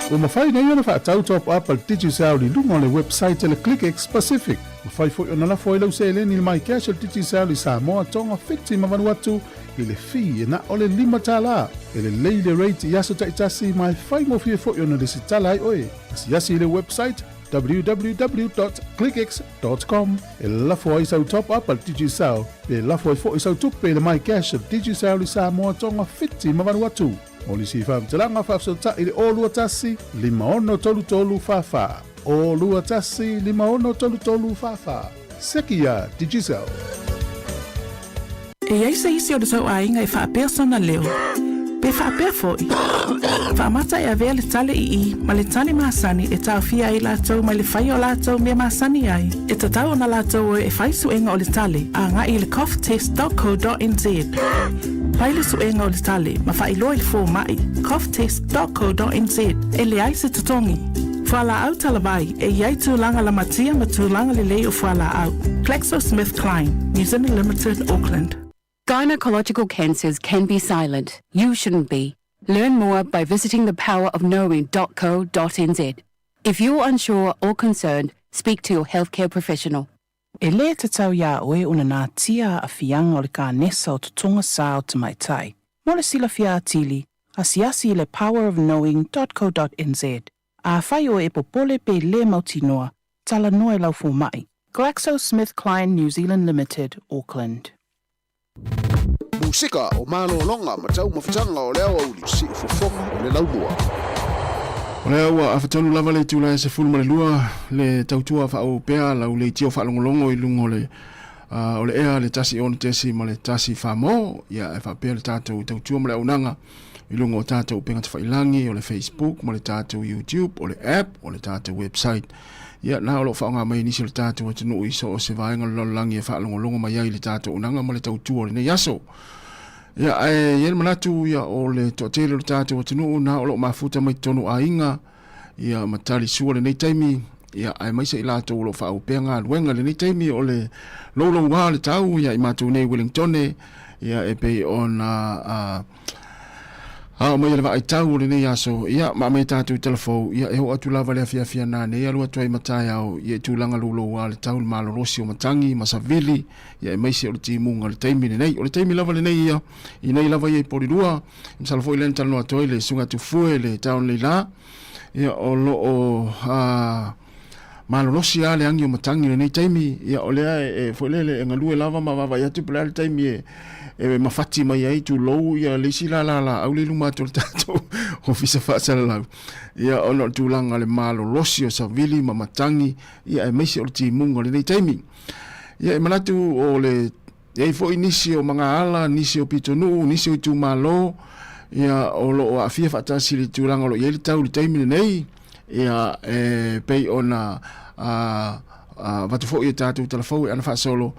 Ua mafai nei ona faatau top up a le Digicel i luga o le website a le ClickX Pacific. Mafai foi ona lafo ai lau seleni i le MyCash a le Digicel i Samoa, Tonga, Fiti ma Vanuatu i le fee e na o le $5. E lelei le rate i aso taitasi ma e faigofie foi ona lesitala ai oe. Asiasi i le website www.clickx.com e lafo ai sau top up a le Digicel pe lafo ai foi sau tupe i le MyCash a le Digicel i Samoa, Tonga, Fiti ma Vanuatu. Mo nisi faamatalaga faafesootai i le 021 5633 44. 021 5633 44. Seki iā Digicel. E i ai se isi o le tou aiga e faapea sona leo, pe faapea foi, faamata e avea le tale i i ma le tale masani e taofia ai latou mai le faia o latou mea masani ai, e tatau ona latou o e fai suega o le tale agai i le coughtest.co.nz. Fai le suega o le tale ma faailoa i le fomai, coughtest.co.nz, e leai se totogi. Fualaau talavai, e i ai tulaga lamatia ma tulaga lelei o fualaau. GlaxoSmithKline, New Zealand Limited, Auckland. Gynecological cancers can be silent. You shouldn't be. Learn more by visiting thepowerofknowing.co.nz. If you're unsure or concerned, speak to your healthcare professional. E lē tatau iā oe ona natia aafiaga o le kanesa o totoga sa o tamaitai. Mo le silafia atili, asiasi i le powerofknowing.co.nz. Afai oe e popole pe lē mautinoa, talanoa i lau fomaʻi. GlaxoSmithKline New Zealand Limited, Auckland. Musika o malologa ma taumafataga o le aoauli, siufofoga o le laumua. O lea ua afatonu lava le itula e 12 le tautua faaopea lau leitio faalogologo i luga o le o le ea le 1 6 ma le 1 4 mo ia e faapea le tatou tautua ma le auaunaga i luga o tatou upega tafailagi o le Facebook ma le tatou YouTube o le app o le tatou website ia na o lo o faaaoga mai e nisi o le tatou atunuu i so o se vaega o le lalolagi e faalogologo mai ai i le tatou auaunaga ma le tautua o lenei aso. Ia, ae i ai le manatu ia o le toatele o le tatou atunuu na o lo o mafuta mai totonu o aiga ia ma tali sua lenei taimi ia aemaise i latou o lo o faaauau pea galuega lenei taimi o le louloua o le tau ia i matou nei Wellingtone ia e pei ona uh, Ao mai le vaai tau o lenei aso, ia, ma aumai tatou tala fou, ia, e oo atu lava le afiafi a nanei, alu atu ai ma taeao, ia, i tulaga louloua le tau, le malolosi o matagi ma savili, ia, aemaise o le timuga o le taimi lenei. O le taimi lava lenei ia, i nei lava ia i Polilua, masalo foi lea na talanoa atu ai le Susuga Tufue, le taon nei la, ia, o lo o, a, malolosi lava le agi o matagi i lenei taimi, ia o lea e, e foi lele e galue lava ma vaavaai atu po o le a le taimi e, e mafati mai ai tulou ia le isi lala laau le i luma atu o le tatou ofisa faasalalau. Ia ona o le tulaga o le malolosi o savili ma matagi, ia aemaise o le timuga o lenei taimi. Ia e manatu o le E i ai foi nisi o magaala, nisi o pitonuu, nisi o itumalo, ia, o lo o aafia faatasi i le tulaga o lo o i ai le tau i le taimi lenei, ia, e pei ona avatu foi e tatou talafou e ana faasolo,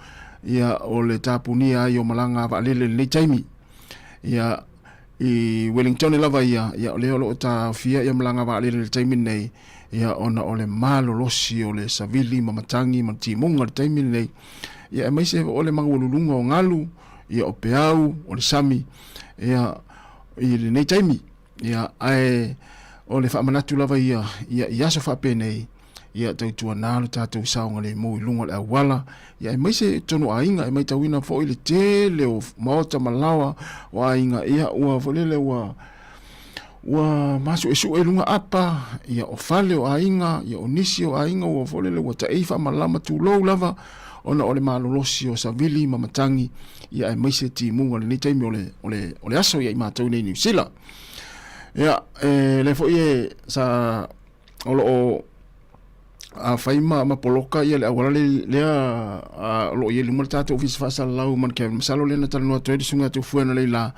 ia, o le tapunia ai o malaga a vaalele i lenei taimi. Ia, i Wellingtone lava ia, ia, o lea o lo o taofia ia malaga a vaalele i le taimi lenei, ia, ona o le malolosi o le savili ma matagi ma le timuga i le taimi lenei. Ia, aemaise o le maualuluga o galu, ia, o peau, o le sami, ia, i lenei taimi. Ia, ae o le faamanatu lava ia, ia, i aso faapenei, ia, tautuana lo tatou saogalemu i luga o le auala, ia, aemaise i totonu o aiga, e matauina foi le tele o maota ma laoa o aiga, ia, ua foi lele ua, ua masuesue i luga apa, ia o fale o aiga, ia o nisi o aiga ua foi lele ua taei faamalama tulou lava, ona o le malolosi o savili ma matagi, ia aemaise timuga o lenei taimi o le, o le, o le aso ia i matou nei i Niu Sila. Ia, e lea foi e sa o lo o a fai ma, ma poloka ia le auala le, lea a, o lo o i ai luma le tatou ofisa faasalalau ma le Kevin. Masalo lea na talanoa atu ai le susuga ia Tufue analeila.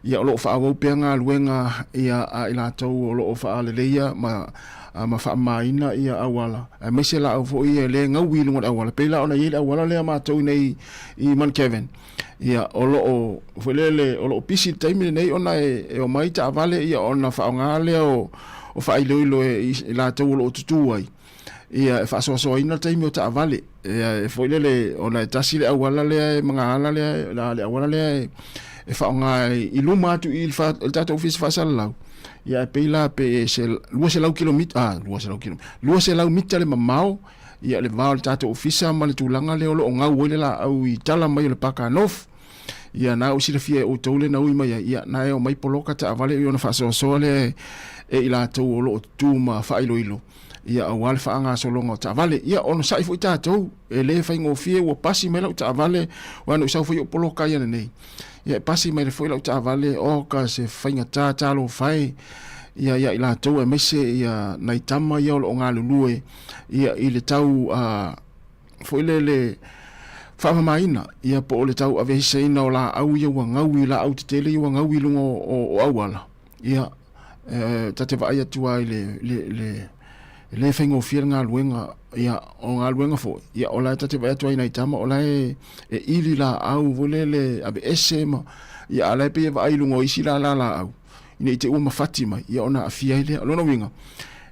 Ia, o lo o faaauau pea galuega ia a i latou o lo o faaleleia ma ma faamamaina ia auala, aemaise laau foi ia e le gaui i luga o le auala, pei la ona i ai le auala lea a matou i inei i Mount Kevin. Ia, o lo o, foi lele, o lo o pisi i le taimi lenei ona e, e omai taavale ia ona faaaoga lea o, o faailoilo e i latou o lo o tutū ai. Ia, e faasoasoaina le taimi o taavale. Ia, e foi lele, ona e tasi le auala lea e magaala lea, la, le auala lea e, e faaaoga i luma atu i le, fa, le tatou ofisa faasalalau. Ia, e pei la pe se 200 kilomita, ah, 200 kilomita, 200 mita le mamao, ia le va o le tatou ofisa ma le tulaga lea o lo o gau ai le laau i tala mai o le Paka North. Ia, na ua silafia e outou le na ui mai ai, ia, na e omai poloka taavale i ona faasoasoa lea e i latou o lo o tutū ma faailoilo, ia, aua le faagasologa o taavale. Ia, onosai foi tatou, e le faigofie ua pasi mai lau taavale, aua na ou sau foi ou poloka ai ananei. Ia, e pasi mai foi lau taavale, oka se faigata talofa e, ia, ia i latou aemaise ia nai tama ia o lo o galulue, ia, i le tau, a, foi lele faamamaina, ia po o le tau aveeseina o laau ia ua gaui, laau tetele ia ua gaui i luga o, o, o auala. Ia, e, ta te vaai atu ai le, le, le, e le faigofie le galuega, ia, o galuega foi, ia, o la e ta te vaai atu ai nai tama, o la e, e ili laau foi lele aveese ma, ia, a la e pei e vaai i luga o isi lala laau, ina i te ua mafati mai, ia ona aafia ai lea. O lona uiga,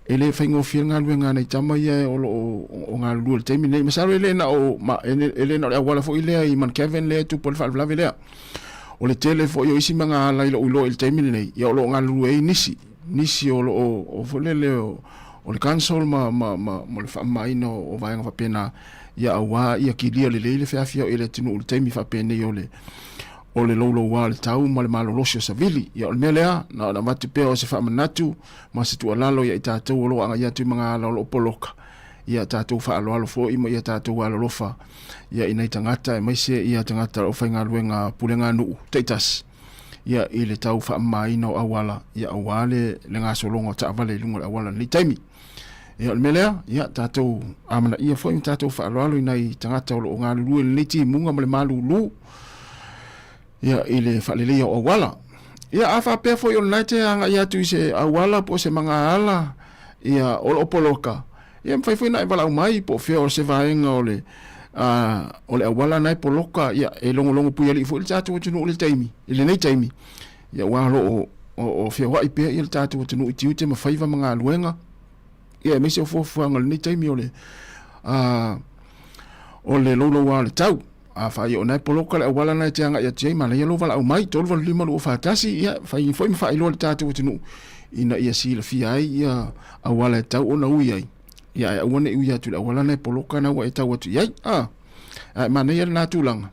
e le faigofie le galuega a nai tama ia o lo o galulue i le taimi lenei. Masalo e le na o, ma, e le na o le auala foi lea i Mount Kevin lea e tupu ai le faalavelave lea. O le tele foi o isi magaala i lou iloa i le taimi lenei, ia o lo o galulue ai nisi, nisi o lo o, o foi lele o, o le council ma, ma, ma, ma le faamamaina o, o vaega faapena, ia aua ia kilia lelei le feafiao'i i le atunuu i le taimi faapenei o le, o le louloua o le tau ma le malolosi o savili. Ia o le mea lea, na ona avatu pea o se faamanatu ma se tuualalo ia i tatou o lo o agai atu i magaala o lo o poloka, ia tatou faaaloalo foi ma ia tatou alolofa ia i nai tagata aemaise ia tagata o lo o faigaluega pulega nuu taitasi ia i le tau faamamaina o auala ia aua le, le gasologa o taavale i luga o le auala i lenei taimi. Ia o le mea lea, ia tatou amanaia foi ma tatou faaaloalo i nai tagata o lo o galulue i lenei timuga ma le malulu ia i le faaleleia o auala. Ia a faapea foi o lena e te agai atu i se auala po o se magaala ia o lo o poloka, ia mafai foi ona e valaau mai po o fea o se vaega o le o le auala na e poloka, ia e logologo puialii foi le tatou atunuu i le taimi, i lenei taimi. Ia aua o lo o, o, o feoai pea ia le tatou atunuu i tiute ma faiva ma galuega, ia aemaise o fuafuaga o lenei taimi o le, o le louloua o le tau. Afai o na e poloka le auala na e te agai atu ai, manaia lou valaau mai, 385 241, ia fai foi ma faailoa le tatou atunuu ina ia silafia ai ia auala e tau ona ui ai. Ia ae aua ne i ui atu i le auala na e poloka na ua e tau atu i ai. Ae manaia lena tulaga.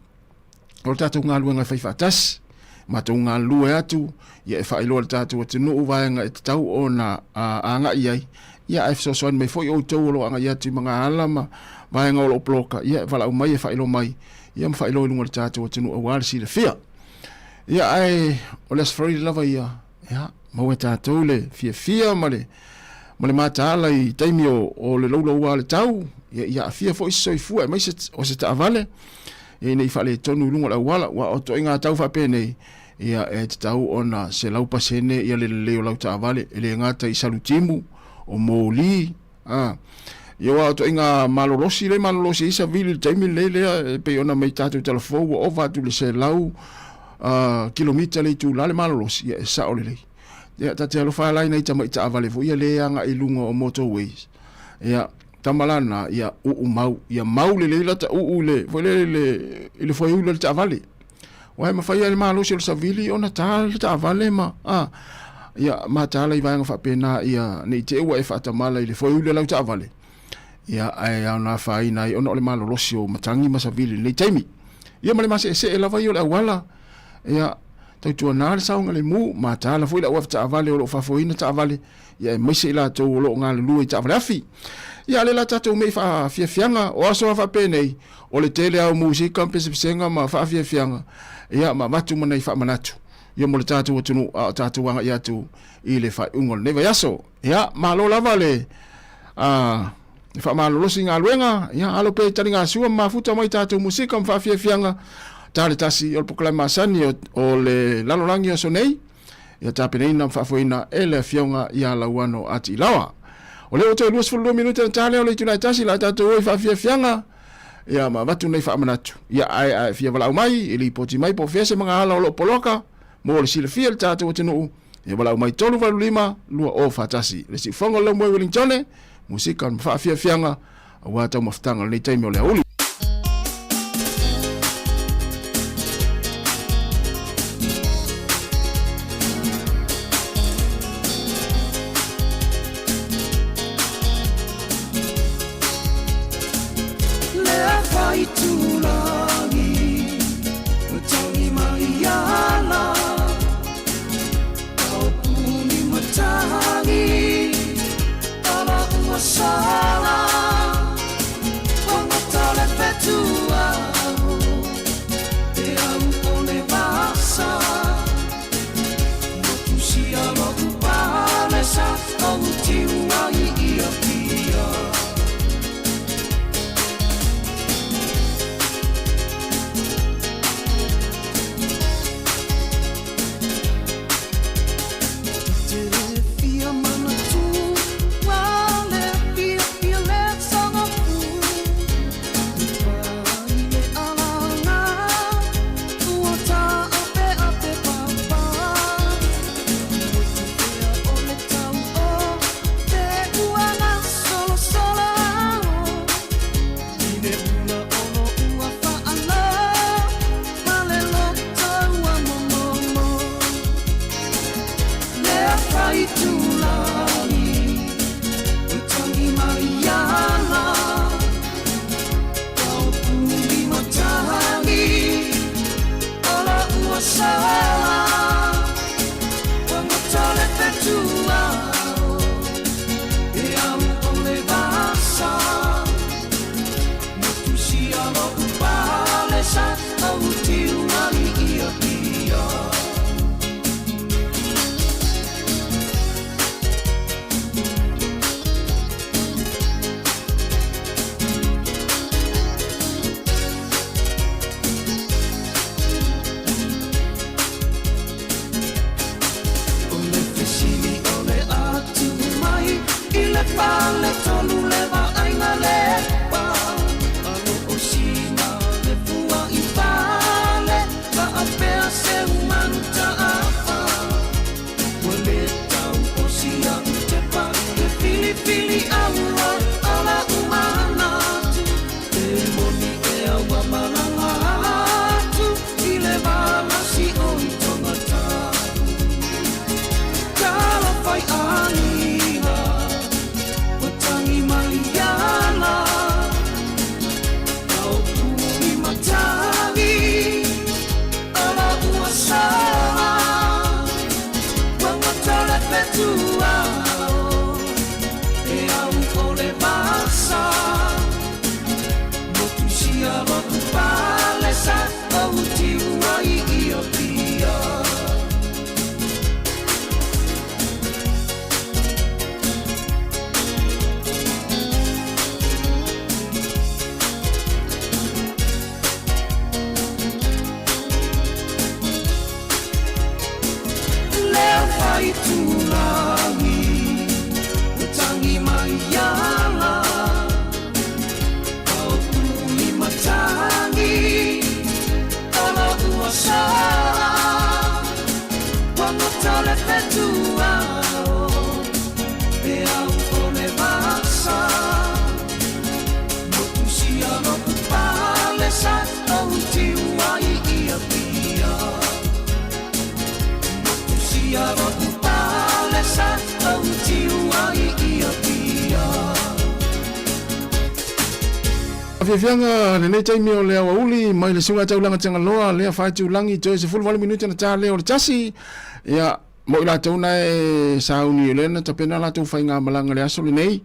O le tatou galuega e fai faatasi, matou galulue atu, ia e faailoa i le tatou atunuu vaega e tatau ona agai ai, ia ae fesoasoani mai foi outou o lo o agai atu i magaala ma vaega o lo o poloka, ia e valaau mai e faailoa mai, ia ma faailoa i luga o le tatou atunuu aua le silafia. Ia ae o le Aso Faraile lava ia, ia maua e tatou le fiafia ma le ma le mataala i taimi o, o le louloua o le tau, ia, ia aafia foi se soifua aemaise o se taavale, ia ina i faaletonu i luga o le auala, aua o ituaiga tau faapenei, ia e tatau ona 100% ia le lelei o lau taavale, e le gata i salutimu, o moli, a. Ia aua o ituaiga malolosi lea e malolosi ai savili i le taimi lenei lea e pei ona mai tatou talafou ua ova atu i le 100 kilomita le itula le malolosi, ia e sao lelei. Ia ta te alofa la i nai tamai taavale foi ia lea e agai i luga o motorways. Ia tama la na, ia uu mau, ia mau lelei lata uu i le, foi lele i le, i le foeula o le taavale. Aua e mafai lava e le malosi o le savili ona ta le taavale ma, a, ia mataala i vaega faapena ia ne i te i ua e faatamala i le foeula o lau taavale, ia ae ona afaina ai ona o le malolosi o matagi ma savili i lenei taimi. Ia ma le maseesee lava ia o le auala, ia tautuana le saogalemu, mataala foi le au avetaavale o lo o faafoeina taavale, ia aemaise i latou o lo o galulue i taavale afi. Ia a lea la tatou mei faafiafiaga, o aso lava faapenei, o le tele lava o musika ma pesepesega ma faafiafiaga, ia ma avatu ma nai faamanatu, ia mo le tatou atunuu a o tatou agai atu i le faaiuga o lenei vaiaso. Ia, malo lava le a faamalolosi galuega, ia alo pea i taligasua ma mafuta mai tatou musika ma faafiafiaga. Ta le tasi o le polokalame masani o, o le lalolagi o aso nei, ia tapenaina ma faafoeina e le Afioga ia Lauano Atiilaoa. O lea ua toe 22 minute na ta lea o le itula e tasi la tatou o i faafiafiaga, ia ma avatu nei faamanatu. Ia ae a e fia valaau mai, e lipoti mai po o fea se magaala o lo o poloka, mo le silafia e le tatou atunuu, ia valaau mai 385 2041. Le siufofoga o le Laumua i Wellingtone, musika ma faafiafiaga aua taumafataga o lenei taimi o le aoauli. Fiafiaga lenei taimi o le aoauli mai le suga taulaga Tagaloa lea faitulagi toe 18 minute na ta lea o le tasi ia mo i latou na e sauni o lea na tapena latou faigamalaga le aso lenei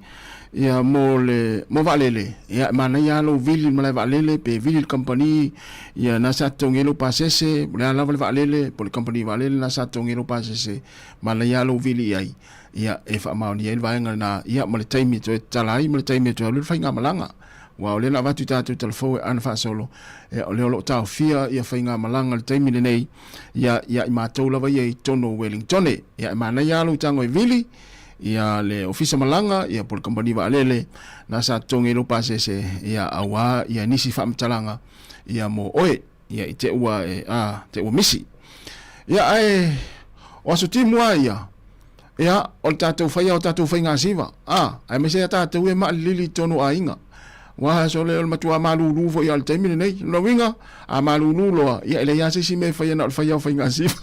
ia mo le mo vaalele ia e manaia lava lou vili i le malae vaalele pe vili i le kamupani ia na sa totogi ai lou pasese o le a lava le vaalele po o le kamupani vaalele na sa totogi ai lou pasese manaia lava lou vili i ai ia e faamaonia ai le vaega lena ia ma le taimi e toe tatala ai ma le taimi e toe alu ai le faigamalaga. Aua o lea na avatu i tatou talafou e ana faasolo, ia, o lea o lo o taofia ia faigamalaga i le taimi lenei, ia, ia i matou lava ia i totonu o Wellingtone. Ia, e manaia lava lou tago e vili, ia le ofisa malaga, ia po o le kamupani vaalele, na sa totogi ai lou pasese, ia, aua ia nisi faamatalaga, ia mo oe, ia i te ua e, a, te ua misi. Ia, ae, o aso timu lava ia, ia, o le tatou faia o tatou faigasiva, a, aemaise ia tatou e maalilili i totonu o aiga. Aua aso le o le matua malulu foi lava i le taimi lenei. O lona uiga, a malulu loa, ia e leai lava se isi mea e faia na o le faia o faigasiva.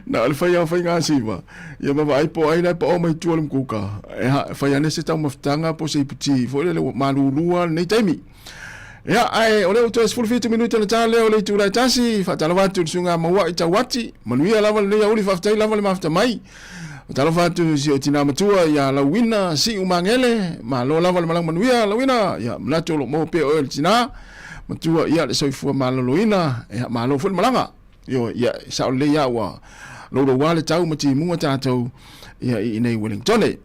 Na o le faia o faigasiva, ia ma vaai po o ai la e pao mai tua o le mukuka, e fai ane se taumafataga po o se iputi foi lele ua malulu lava lenei taimi. Ia, ae o lea ua toe 17 minute ona ta lea o le itula e tasi, faatalofa atu i le susuga Mauai Tauati, manuia lava lenei aoauli, faafetai lava le mafuta mai. Faatalofa atu i si ou tina matua ia Lauina Siu Magele, malo lava le malaga manuia Lauina, ia manatu o lo o maua pea oe le tina matua ia le soifua maloloina, ia malo foi le malaga. Ioe, ia sao lelei lava ua louloua le tau ma timuga tatou ia i inei Wellingtone.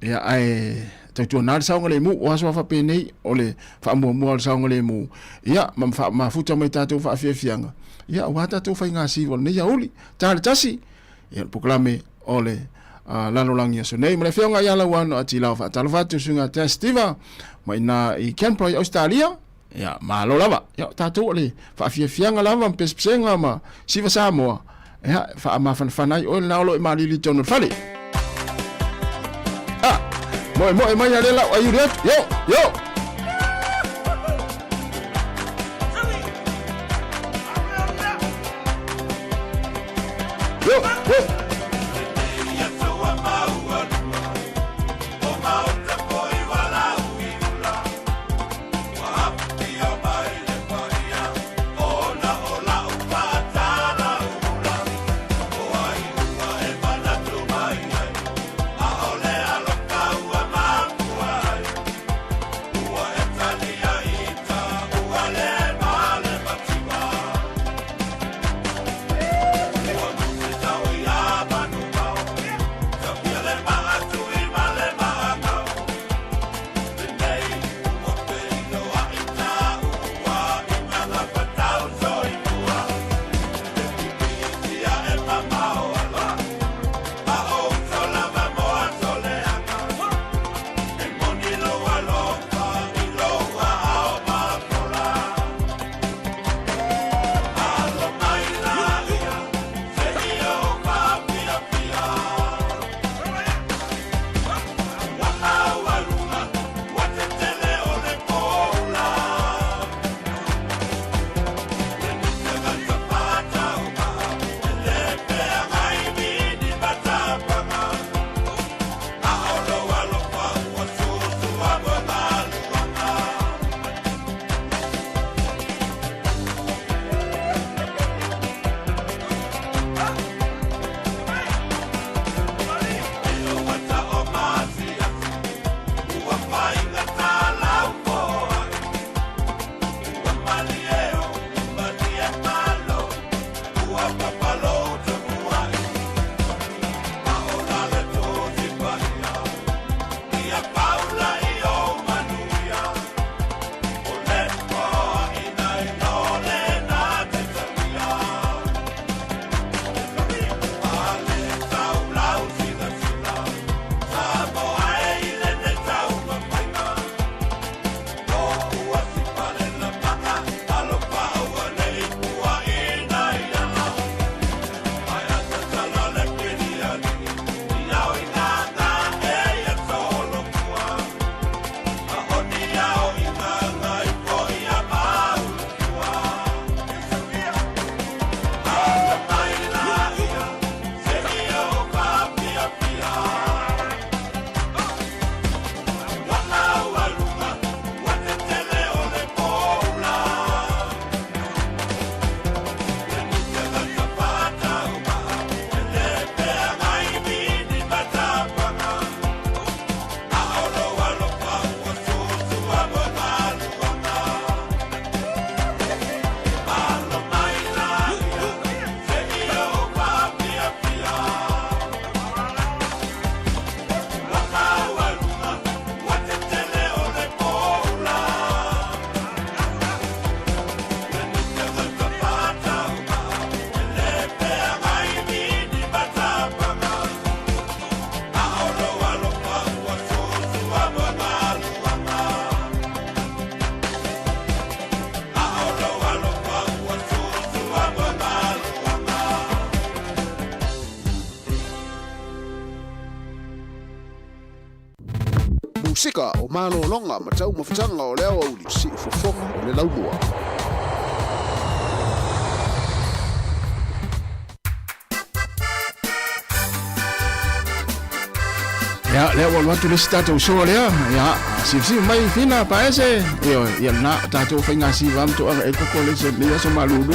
Ia, ae tautuana le saogalemu, o aso a faapenei, o le faamuamua o le saogalemu, ia, ma mafuta mai tatou faafiafiaga, ia, aua tatou faigasiva o lenei aoauli. Ta le tasi, ia, le polokalame o le uh, lalolagi aso nei. Ma le afioga ia Lauano Atilao, faatalofa atu suiga Tess Stiva, mai na i Canberra i Australia, ia, malo lava. Ia, tatou o le faafiafiaga lava ma pesepesega ma siva Samoa, ia, faamafanafana ai oe lena o lo o e malili i totonu o le fale. Ah, moe moe mai a le lau ai uri atu. Yo, yo. Yo, yo. Musika o malologa ma taumafataga o le aoauli siufofoga o le laumua. Ia, lea ua alu atu le isi tatou soa lea. Ia, sivisivy mai Fina Paese. Ioe, ia lena tatou faiga siva ma toaga e koko le se le aso malulu.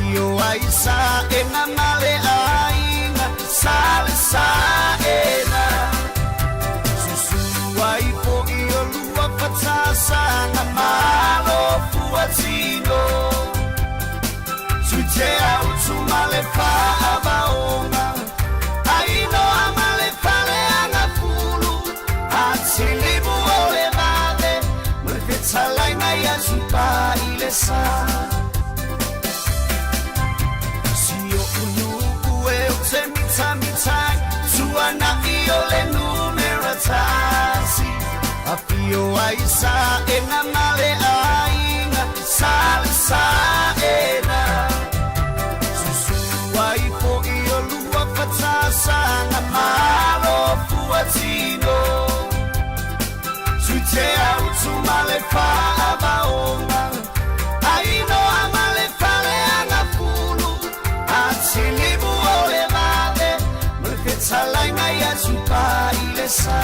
Afio ai saʻena ma le aiga sa le saʻena Susulu ai foʻi o lua fatasaga malofuatino Tuitea utu ma le faavaoga Ainoa ma le faleagafulu Atilimu o le vave Ma le fetalaiga ia supaʻi le sa Si oʻu nuu e ou te mitamitai Tuanaʻi o le numera tasi Afio ai saʻena ma le aiga Sa le saʻena Susulu ai foʻi o lua fatasaga malofuatino Tuitea utu ma le faavaoga Ainoa ma le faleagafulu Atilimu o le vave Ma le fetalaiga ia tupaʻi le sa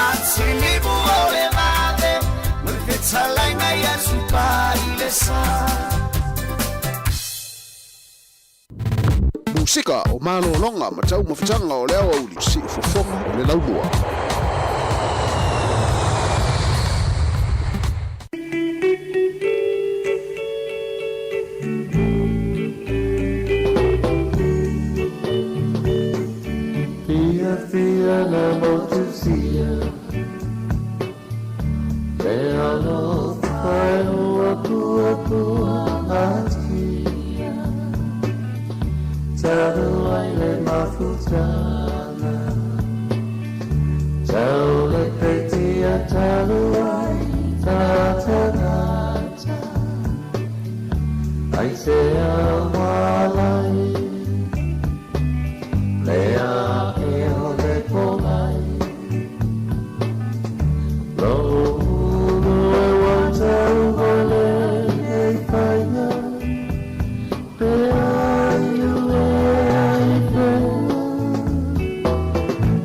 Atilimu o le vave Ma le fetalaiga ia tupaʻi le sa Musika o malologa ma taumafataga o le aoauli siufofoga o le laumua. Fiafia na motusia Le alofa e huapuapua atia Talu ai le mafutaga Tau le petia talu ai tatagata Ai se awalai Le a e o le polai Lo ulu e watau male e faiga Pe ai ue ai fea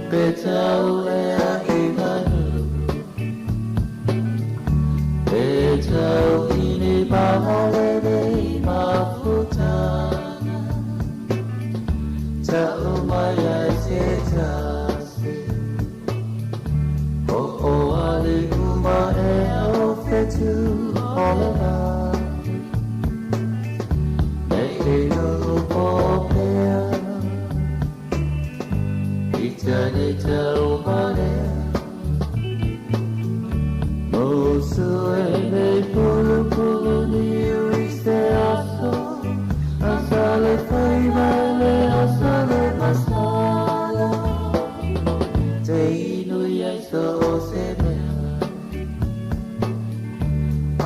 Pe tau ea i manu Pe tau ini mahalele mafutaga Tau mai ai se tasi O o ali uma e o fetu o le lagi Nei e ulu po pea I tane tau marea Musu e nei pulu pulu niu i se aso Asa le faiva le asa le masala Te inu ia i so o se mea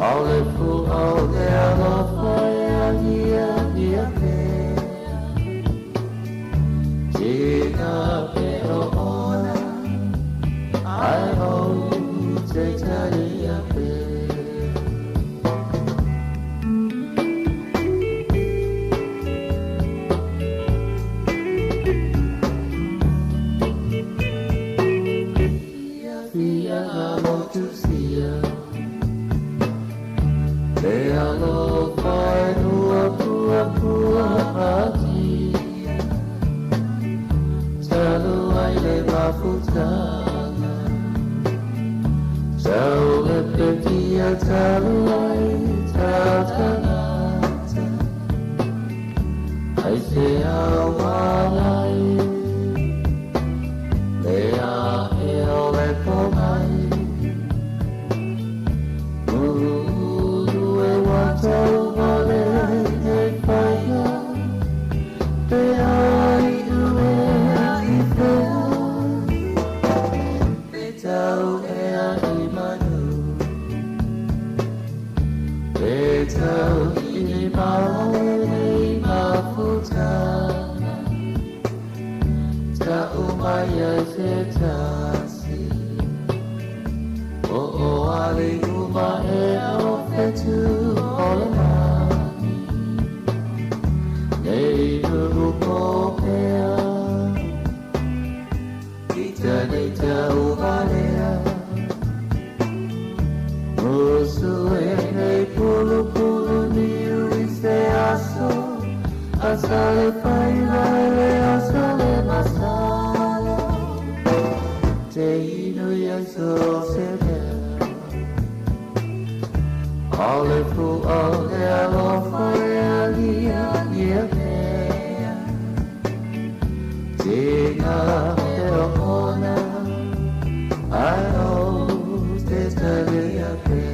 Au le fu au le alofa e agia ia pea Tina pe o ona Ai o te taria pea Fia motusia Le alofa e huapuapua atia Talu ai le mafutaga Tau le petia talu ai tatagata Ai se awalai Le a e o le pomai Ulu e watau male e faiga Pe ai ue i fea Pe tau ea i manu Pe tau i maole mafutaga Tau mai ai se tasi O o ali uma e o fetu o le lagi Nei uru po pea I tane tau valea Musu e nei pulu pulu niu i se Asa le faiva i le aso le masala Te inu ia so se mea O le pua o le alofa e alia ia mea Te ngā te ohona Ai o te talia pea.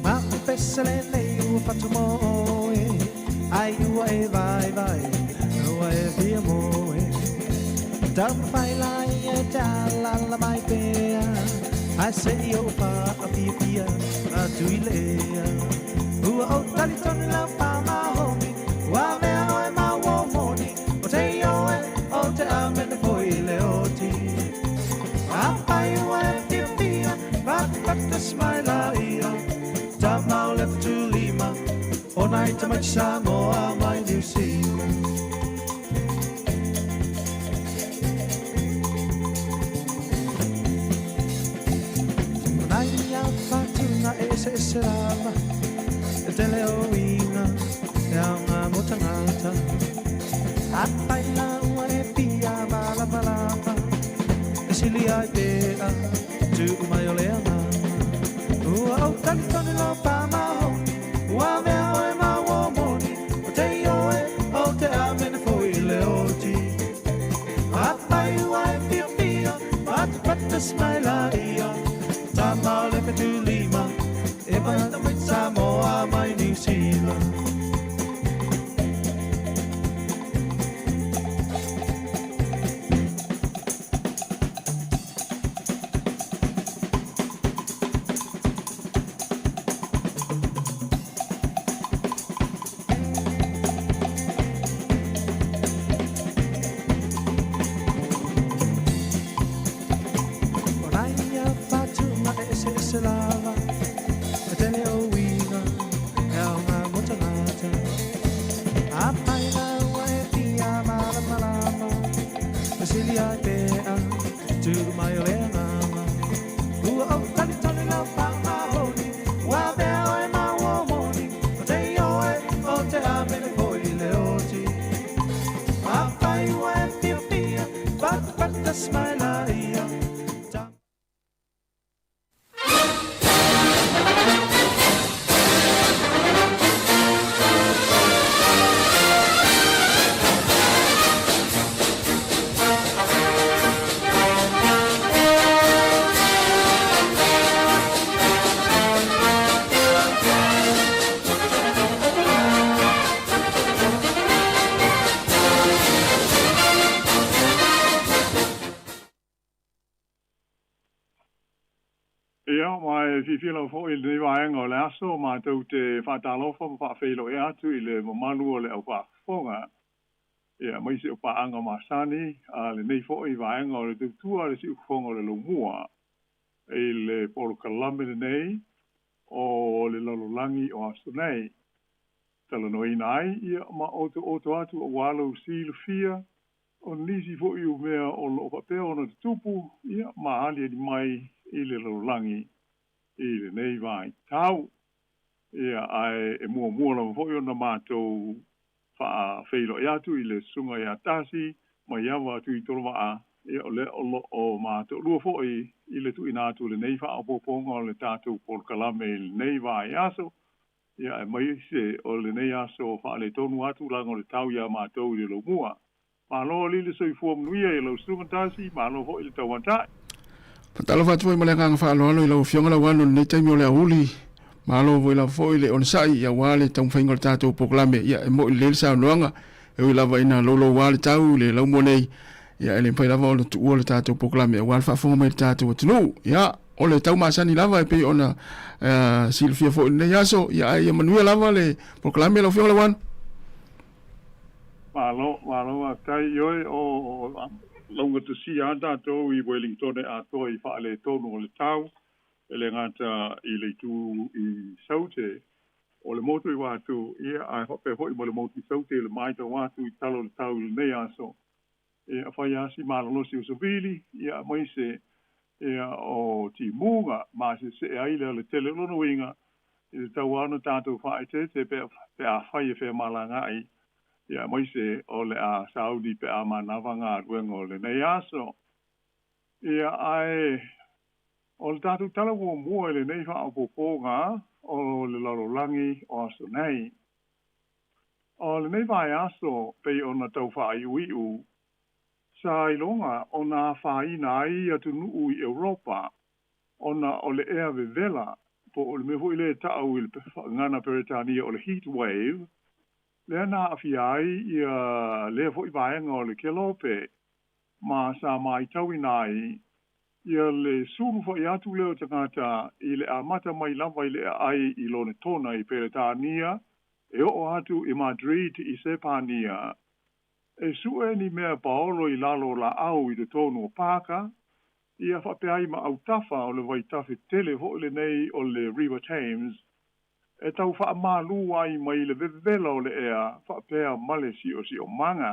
Ma o pese le ua fatu mo oe, ai ua e vai vai, ua e fia moe. Taumafai lai e te alala mai pea, ai se i o pa a fia fia, atu i lea. Ua o tali tonu lau pa mahomi, ua mea oe ma ua moni, o te oe, o te amene foi le oti. Apai ua e fia fia, patapata smaila ia, Tamau le tulima, o nai tamaiti Samoa mai New Zealand. O nai a whatunga e ese ese lava, e tele o inga, e au ngā mo tangata. Apai la ua e pia malapa lapa, e sili ai pea, tuu mai o le agaga. Ua o tali tonu lau pa mahoni, ua mea oe ma ua moni, o te oe, o te amene foi le oti. Apai ua e fia fia, patapata smaila ia, tama o le fetulima, e mai tamaiti Samoa mai New Zealand. O nai a whatunga e ese ese lava, e tele o uiga, e au ngā mo tangata. Apai la ua e pia malamalama, e sili ai pea, tuu mai o le agaga. Ua o tali tonu lau pa mahoni, ua mea oe ma ua moni, o te oe, o te amene foi le oti. Apai ua e fia fia, patapata smaila ia. Ia, ma e fiafia lava foi i lenei vaega o le aso matou te faatalofa ma faafeiloai atu i le mamalu o le aufaafofoga. Ia, aemaise o paaga masani a lenei foi vaega o le tautua a le siufofoga o le laumua i le polokalame lenei o le lalolagi o aso nei. Talanoaina ai ia ma otooto atu auā lou silafia o nisi foi o mea o loo faapea ona tutupu ia ma aliali mai i le lalolagi i lenei vaitau. Ia, ae e muamua lava foi ona matou faafeiloai atu i le susuga ia Tasi Maiava Tuitolovaa, ia o lea o loo matoalua foi i le tuuina atu o lenei faaopoopoga o le tatou polokalame i lenei vaiaso. Ia, aemaise o lenei aso faaletonu atu laga o le tau iā matou i le laumua. Malo alii le soifua manuia i lau susuga Tasi, malo foi le tauatai. Faatalofa atu foi ma le agaga faaaloalo i lau Afioga Lauano i lenei taimi o le aoauli. Malo foi lava foi le onosai aua le taumafaiga o le tatou polokalame. Ia, e moni lelei le saunoaga, e ui lava ina louloua le tau i le laumua nei, ia e le mafai lava ona tuua le tatou polokalame aua le faafofoga mai a le tatou atunuu. Ia, O le tau masani lava e pei ona silafia foi i lenei aso, ia ae ia manuia lava le polokalame lau Afioga Lauano. Malo, malo faafetai. Ioe, o laugatasia lava tatou i Wellington atoa i faaletonu o le tau, e le gata i le itu i Saute o le motu i Uatu, ia, ae faapea foi ma le motu i Saute i le matau atu i tala o le tau i lenei aso. Ia, fai lava si malolosi o savili, ia, aemaise, ia, o timuga ma seesee ai le alatele. O lona uiga, e tatau lava ona tatou faaeteete pe a fai e femalagaai, ia, aemaise o le a sauni pe a manava galuega o lenei aso. Ia, ae o le tatou tala muamua i lenei faaopoopoga o le lalolagi o aso nei. O lenei vaiaso pei ona tau faaiuiu, sa iloga ona afaina ai atunuu i Europa ona o le ea vevela po o le mea foi lea e ta'u i le gagana Peretania o le heat wave, lea na aafia ai ia lea foi vaega o le kelope ma sa matauina ai ia le sulu fa'i atu lea o tagata i le amata mai lava i le aai i Lonetona i Peretania e oo atu i Madrid i Sepania e su'e ni mea paolo i lalo o laau i totonu o paka, ia faapea ai ma autafa o le vaitafe tele fo'i lenei o le River Thames e tau faamalū ai mai le vevela o le ea faapea ma le siosiomaga.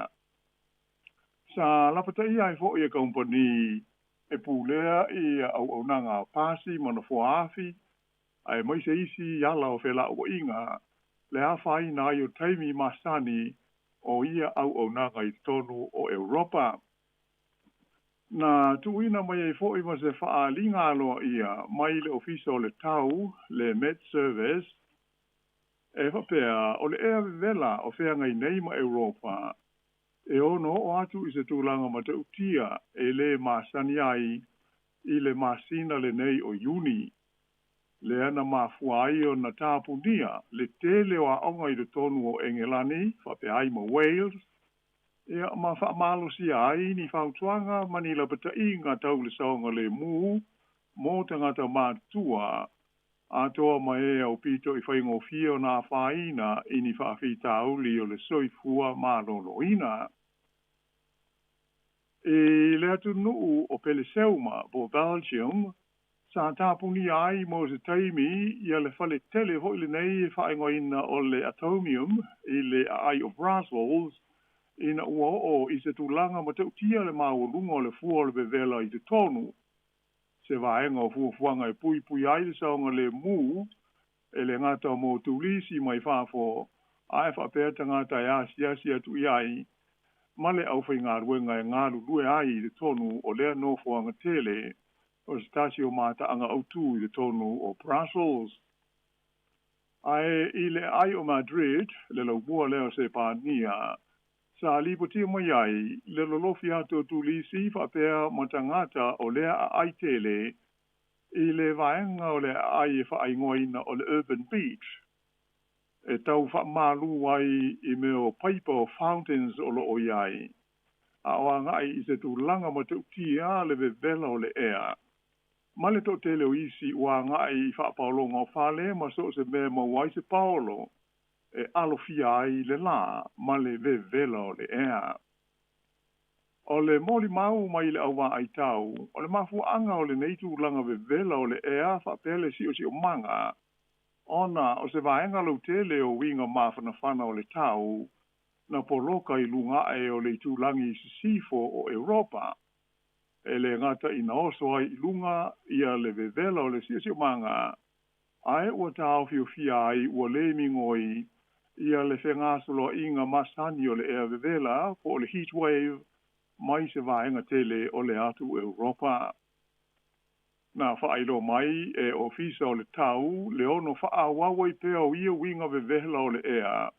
Sa lapataia ai fo'i e kamupani e pulea i auaunaga a pasi ma nofoa afi aemaise isi ala o fela'ua'iga le afaina ai o taimi masani o ia auaunaga i totonu o Europa. Na tuuina mai ai fo'i ma se fa'aaliga aloa'ia mai le Ofisa o le Tau, le Met Service, e faapea o le ea vevela o feagai nei ma Europa e ono oo atu i se tulaga mata'utia e lē masani ai i le masina lenei o Iuni, lea na mafua ai ona tapunia le tele o aoga i totonu o Engelani faapea ai ma Wales, ia ma faamalosia ai ni fautuaga ma ni lapata'iga tau le saogalēmū mo tagata matutua atoa ma e aupito i faigofie ona afaina i ni faafitauli o le soifua malōlōina. I le atunuu o Peleseuma po o Belgium, sa tapunia ai mo se taimi ia le faletele fo'i lenei e faaigoaina o le Atomium i le aai o Brussels ina ua oo i se tulaga mata'utia le maualuga o le fua o le vevela i totonu, se vaega o fuafuaga e puipui ai le saogalēmū e le gata mo turisi mai fafo ae faapea tagata e asiasi atu i ai ma le aufaigaluega e galulue ai i totonu o lea nofoaga tele o se tasi o mataaga autū i totonu o Brussels. Ae i le aai o Madrid, le laumua lea o Sepania, sa lipotia mai ai le lolofi atu o turisi faapea ma tagata o lea aai tele i le vaega o le aai e faaigoaina o le Urban Beach e tau faamalū ai i mea o paipa o fountains o loo i ai a o aga'i i se tulaga mata'utia le vevela o le ea ma le to'atele o isi ua aga'i i faapaologa o fale ma so o se mea e maua ai se paolo e alofia ai le lā ma le vevela o le ea. O le molimau mai le auvaaitau o le mafuaaga o lenei tulaga vevela o le ea faapea le siosiomaga ona o se vaega lautele o uiga mafanafana o le tau na poloka i luga a'e o le itulagi i sisifo o Europa e le gata ina oso ai i luga ia le vevela o le siosiomaga ae ua taofiofia ai ua lē migoi ia le fegasoloa'iga masani o le ea vevela po o le heat wave mai se vaega tele o le atu Europa. Na faailoa mai e Ofisa o le Tau le ono faaauau ai pea o ia uiga vevela o le ea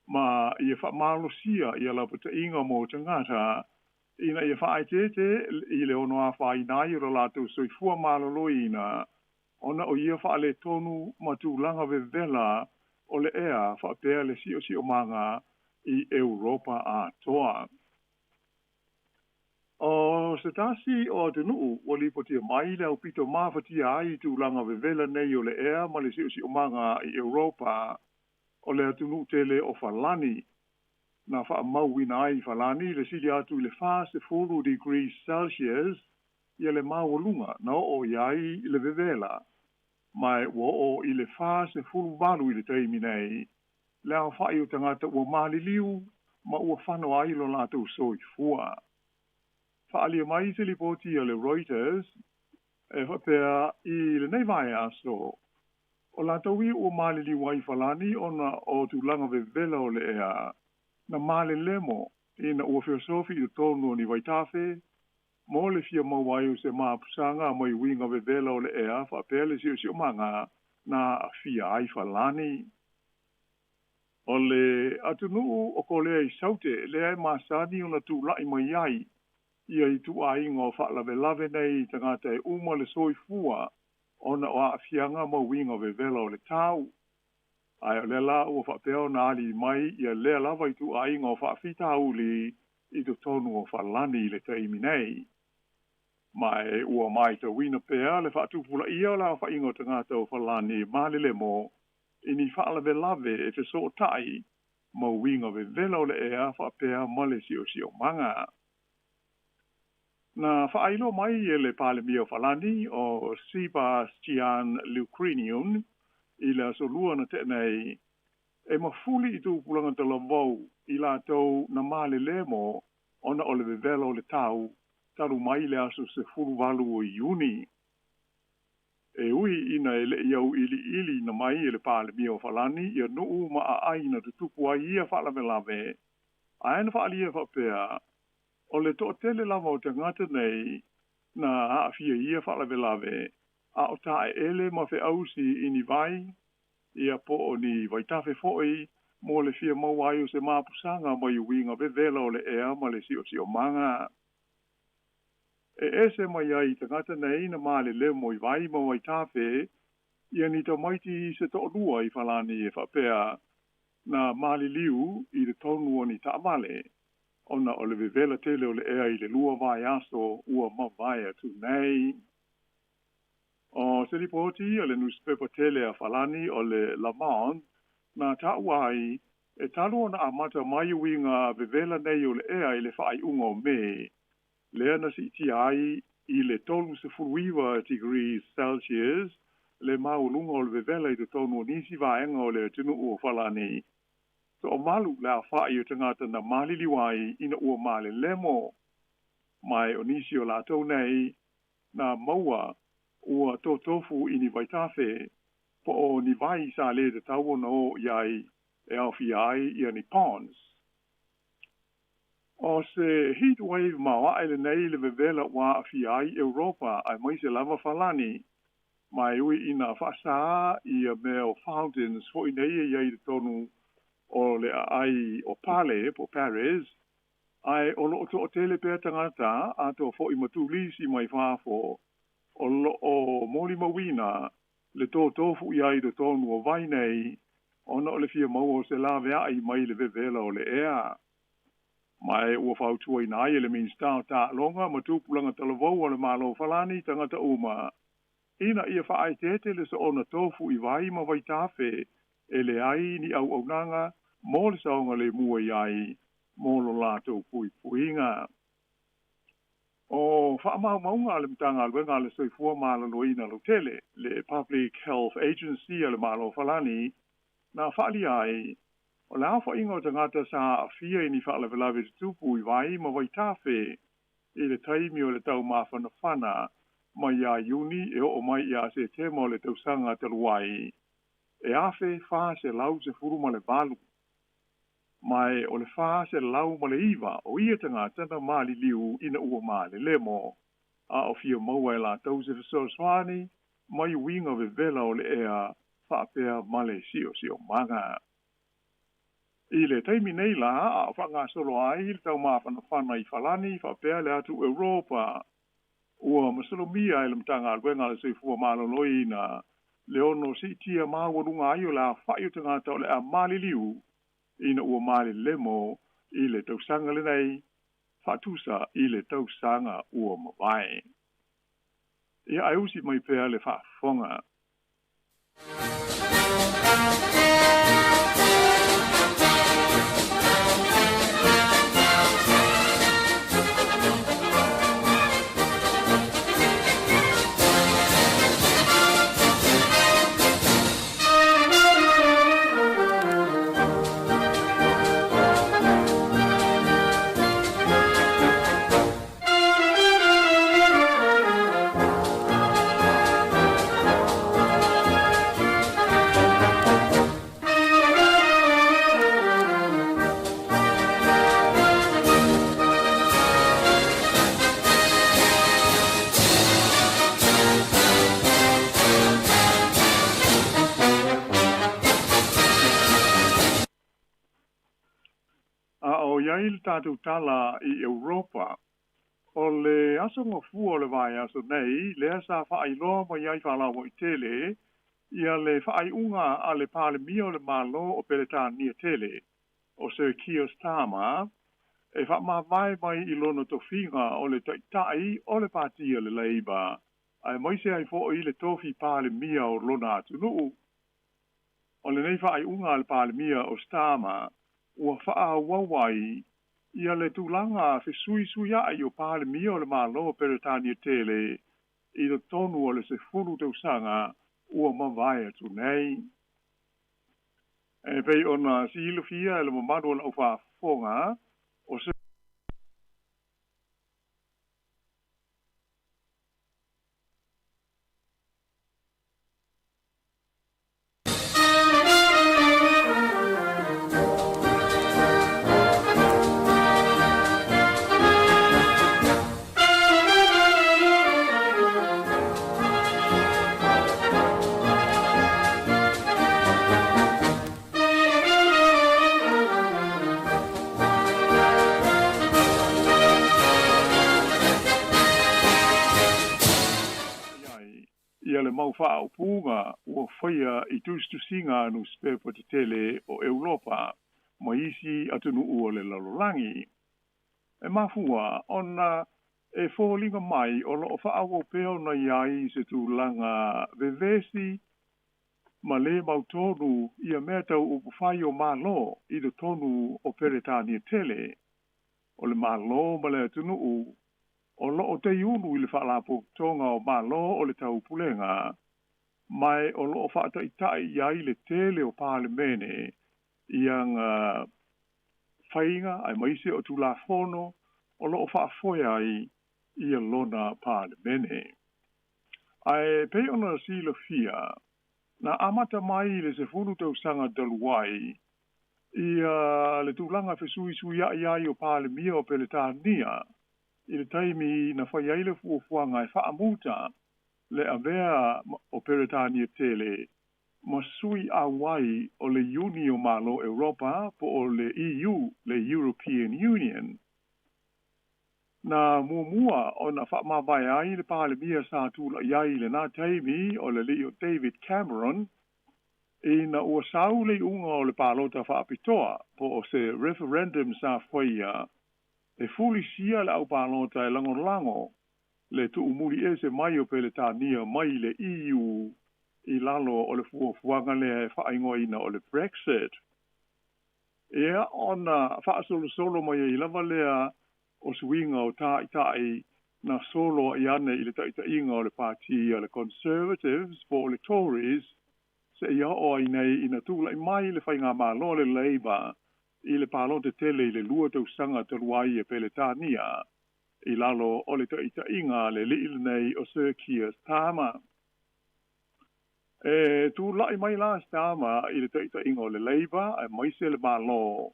ma ia faamalosia ia lapata'iga mo tagata ina ia faaeteete i le ono afaina ai o lo latou soifua malōlōina ona o ia faaletonu ma tulaga vevela o le ea faapea le siosiomaga i Europa atoa. O se tasi o atunuu ua lipotia mai le aupito mafatia ai i tulaga vevela nei o le ea ma le siosiomaga i Europa, o le atunuu tele o Falani. Na faamauina ai i Falani le sili atu i le 40 degrees Celsius ia le maualuga na oo i ai le vevela, ma ua oo i le 48 i le taimi nei le aofai o tagata ua maliliu ma ua fano ai lo latou soifua. Faaalia mai se lipoti a le Reuters e faapea i lenei vaiaso, o latou ia ua maliliu ai i Falani ona o tulaga vevela o le ea, na malelemo ina ua feosofi i totonu o ni vaitafe mo le fia maua ai o se mapusaga mai uiga vevela o le ea faapea le siosiomaga na aafia ai Falani. O le atunuu o Kolea i Saute lea e masani ona tulai mai ai ia ituaiga o faalavelave nei i tagata e uma le soifua ona o aafiaga ma uiga vevela o le tau. Ae o lea la ua faapea ona ali mai ia lea lava ituaiga o faafitauli i totonu o Falani i le taimi nei. Ma e ua matauina pea le faatupulaia o le aofaiga o tagata o Falani malelemo i ni faalavelave e fesootai ma uiga vevela o le ea faapea ma le siosiomaga. Na faailoa mai e le Palemia o Falani o Sebastian Lucrinion i le aso Lua na tea nei, e mafuli i tupulaga talavou i latou na malelemo ona o le vevela o le tau talu mai le aso 18 o Iuni. E ui ina e le'i auiliiliina mai e le Palemia o Falani ia nuu ma aai na tutupu ai ia faalavelave, ae na faaalia faapea, o le toatele lava o tagata nei na aafia i ia faalavelave, a o taeele ma feausi i ni vai, ia po o ni vaitafe foi mo le fia maua ai o se mapusaga mai uiga vevela o le ea ma le siosiomaga. E ese mai ai i tagata nei na malelemo i vai ma vaitafe ia ni tamaiti se toalua i Falani e faapea na maliliu i le tonu o ni taavale ona o le vevela tele o le ea i le 2 vaiaso ua mavae atu nei. O se lipoti a le newspaper tele a Falani o le Le Monde na taua ai e talu ona amata mai uiga vevela nei o le ea i le faaiuga o Me, lea na siitia ai i le 39 degrees Celsius le maualuga o le vevela i totonu o nisi vaega o le atunuu o Falani. Toamalu le aofai o tagata na maliliu ai ina ua malelemo. Ma o nisi o latou nei na maua ua totofu i ni vaitafe po o ni vai sa le tatau ona o i ai e aofia ai ia ni ponds. O se heat wave maoae lenei le vevela ua aafia ai Europa aemaise lava Falani, ma e ui ina faasā ia mea o fountains foi nei e i ai i totonu o le aai o Pale po o Paris, ae o loo toatele pea tagata atoa foi ma turisi mai fafo o loo molimauina le totofu i ai i totonu o vai nei ona o le fia maua o se laveai mai le vevela o le ea. Ma e ua fautuaina ai e le Minisita o Taaloga ma Tupulaga Talavou o le Malo o Falani tagata uma ina ia faaeteete le soona tofu i vai ma vaitafe e leai ni auaunaga mo le saogalemu i ai mo lo latou puipuiga. O faamaumauga a le Matagaluega a le Soifua Maloloina Lautele, le Public Health Agency a le Malo o Falani, na faaalia ai, o le aofaiga o tagata sa aafia i ni faalavelave tutupu i vai ma vaitafe i le taimi o le taumafanafana mai ia Iuni e oo mai ia Setema o le tausaga talu ai, e 1418. Ma e o le 409 o ia tagata na maliliu ina ua malelemo, a o fia maua e latou se fesoasoani mai uiga vevela o le ea faapea ma le siosiomaga. I le taimi nei la a o faagasolo ai le taumafanafana i Falani faapea le atu Europa, ua masalomia e le Matagaluega a le Soifua Maloloina le ono siitia maualuga ai o le aofai o tagata o le a maliliu ina ua malelemo i le tausaga lenei faatusa i le tausaga ua mavae. Ia ae usi mai pea le faafofoga. A o i ai le tatou tala i Europa, o le aso Gafua o le vaiaso nei lea sa faailoa mai ai faalauaitele ia le faaiuga a le Palemia o le Malo o Peretania tele, o Sir Keir Starmer, e faamavae mai i lona tofiga o le Taitai o le Pati a le Labour, aemaise ai foi le tofi Palemia o lona atunuu. O lenei faaiuga a le Palemia o Starmer ua faaauau ai ia le tulaga fesuisuiai o Palemia o le Malo o Peretania tele i totonu o le 10 tausaga ua mavae atu nei. E pei ona silafia e le mamalu o le aufaafofoga, o se Ia le mau faaupuga ua faia i tusitusiga a nusipepa tetele o Europa ma isi atunuu o le lalolagi. E mafua ona e foliga mai o lo o faaauau pea ona i ai se tulaga vevesi ma lē mautonu ia mea tau upufai o Malo i totonu o Peretania tele. O le Malo ma le atunuu o lo o teiulu i le Faalapotopotoga o Malo o le Taupulega, ma o lo o faataitai i ai le tele o Palemene i aga faiga aemaise o Tulafono o lo o faafoe ai ia lona Palemene. Ae pei ona silafia, na amata mai i le 10 tausaga talu ai ia le tulaga fesuisuiai ai o Palemia o Peretania i le taimi na fai ai le fuafuaga e faamuta le avea o Peretania tele ma sui auai o le Iuni o Malo Europa po o le EU, le European Union. Na muamua ona faamavae ai le Palemia sa tulai ai i lena taimi o le alii o David Cameron ina ua sau le iuga o le palota faapitoa po o se referendum sa faia e fulisia le aupalota e lagolago le tuumuli ese mai o Peretania mai le EU i lalo o le fuafuaga lea e faaigoaina o le Brexit. Ia ona faasolosolo mai ai lava lea o suiga o taitai na solo ai ane i le taitaiga o le pati a le Conservatives po o le Tories seia oo ai nei ina tulai mai le faigamalo le Labour i le palota tele i le 2 tausaga talu ai e Peretania i lalo o le taitaiga a le alii lenei o Sir Keir Starmer. E tulai mai la Starmer i le taitaiga o le Labour aemaise le Malo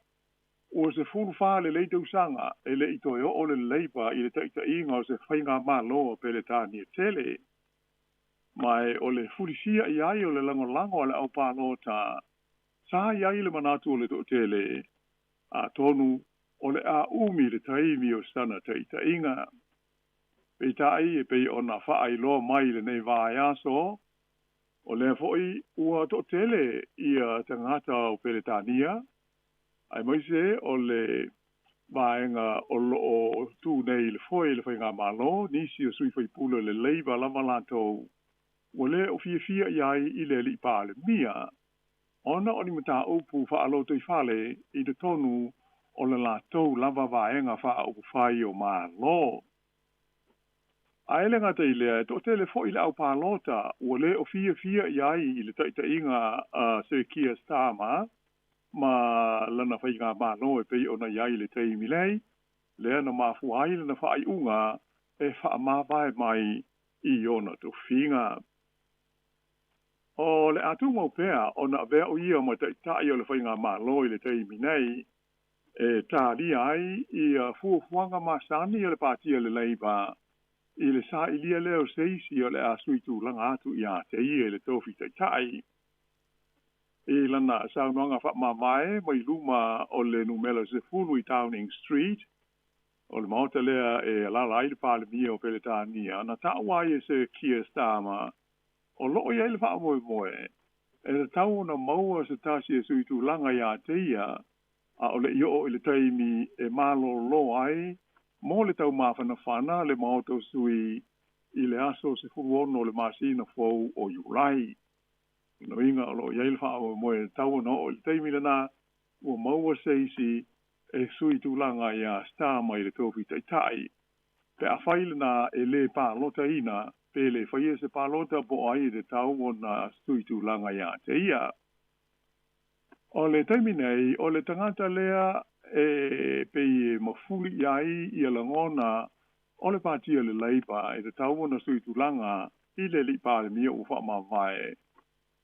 ua 14 lelei tausaga e le i toe oo le Labour i le taitaiga o se faigamalo a Peretania tele. Ma o le fulisia i ai o le lagolago a le aupalota sa i ai le manatu o le toatele atonu o le a umi le taimi o sana taitaiga. Peitai e pei ona faailoa mai lenei vaiaso, o lea foi ua toatele ia tagata o Peretania, aemaise o le vaega o loo tu nei i le foe i le faigamālō, nisi o sui faipule o le Labour lava latou ua lē o fiafia i ai i le alii Palemia ona o ni mataupu faalotoifale i totonu o le latou lava vaega faaupufai o Malo. Ae le gata i lea, e toatele foʻi le aupalota ua lē o fiafia i ai i le taʻitaʻiga a Sir Keir Starmer ma lana faigamālō e pei ona i ai i le taimi lei, lea na mafua ai lana faaiuga e faamavae mai i ona tofiga. O le a tumau pea ona avea o ia ma taʻitaʻi o le faigamālō i le taimi nei e talia ai ia fuafuaga masani a le patia le Labour i le sailia lea o se isi o le a sui tulaga atu iā te ia i le tofi taʻitaʻi. I lana saunoaga faamamae mai luma o le numela 10 i Downing Street, o le maota lea e alaala ai le Palemia o Peletania, na taua ai e Sir Keir Starmer o loo i ai le faamoemoe e tatau ona maua se tasi e sui tulaga iā te ia a o leʻi oo i le taimi e malōlō ai mo le taumafanafana le maota o sui i le aso 16 o le masina fou o Iulai. Lona uiga o loo i ai le faamoemoe e tatau ona oo i le taimi lenā ua maua se isi e sui tulaga iā Starmer i le tofi taʻitaʻi. Pe afai lenā e lē palotaina pe lē faia se palota po o ai e tatau ona sui tulaga iā te ia. O le taimi nei, o le tagata lea e pei e mafuli i ai ia lagona o le patia le Labour e tatau ona sui tulaga i le alii Palemia ua faamavae,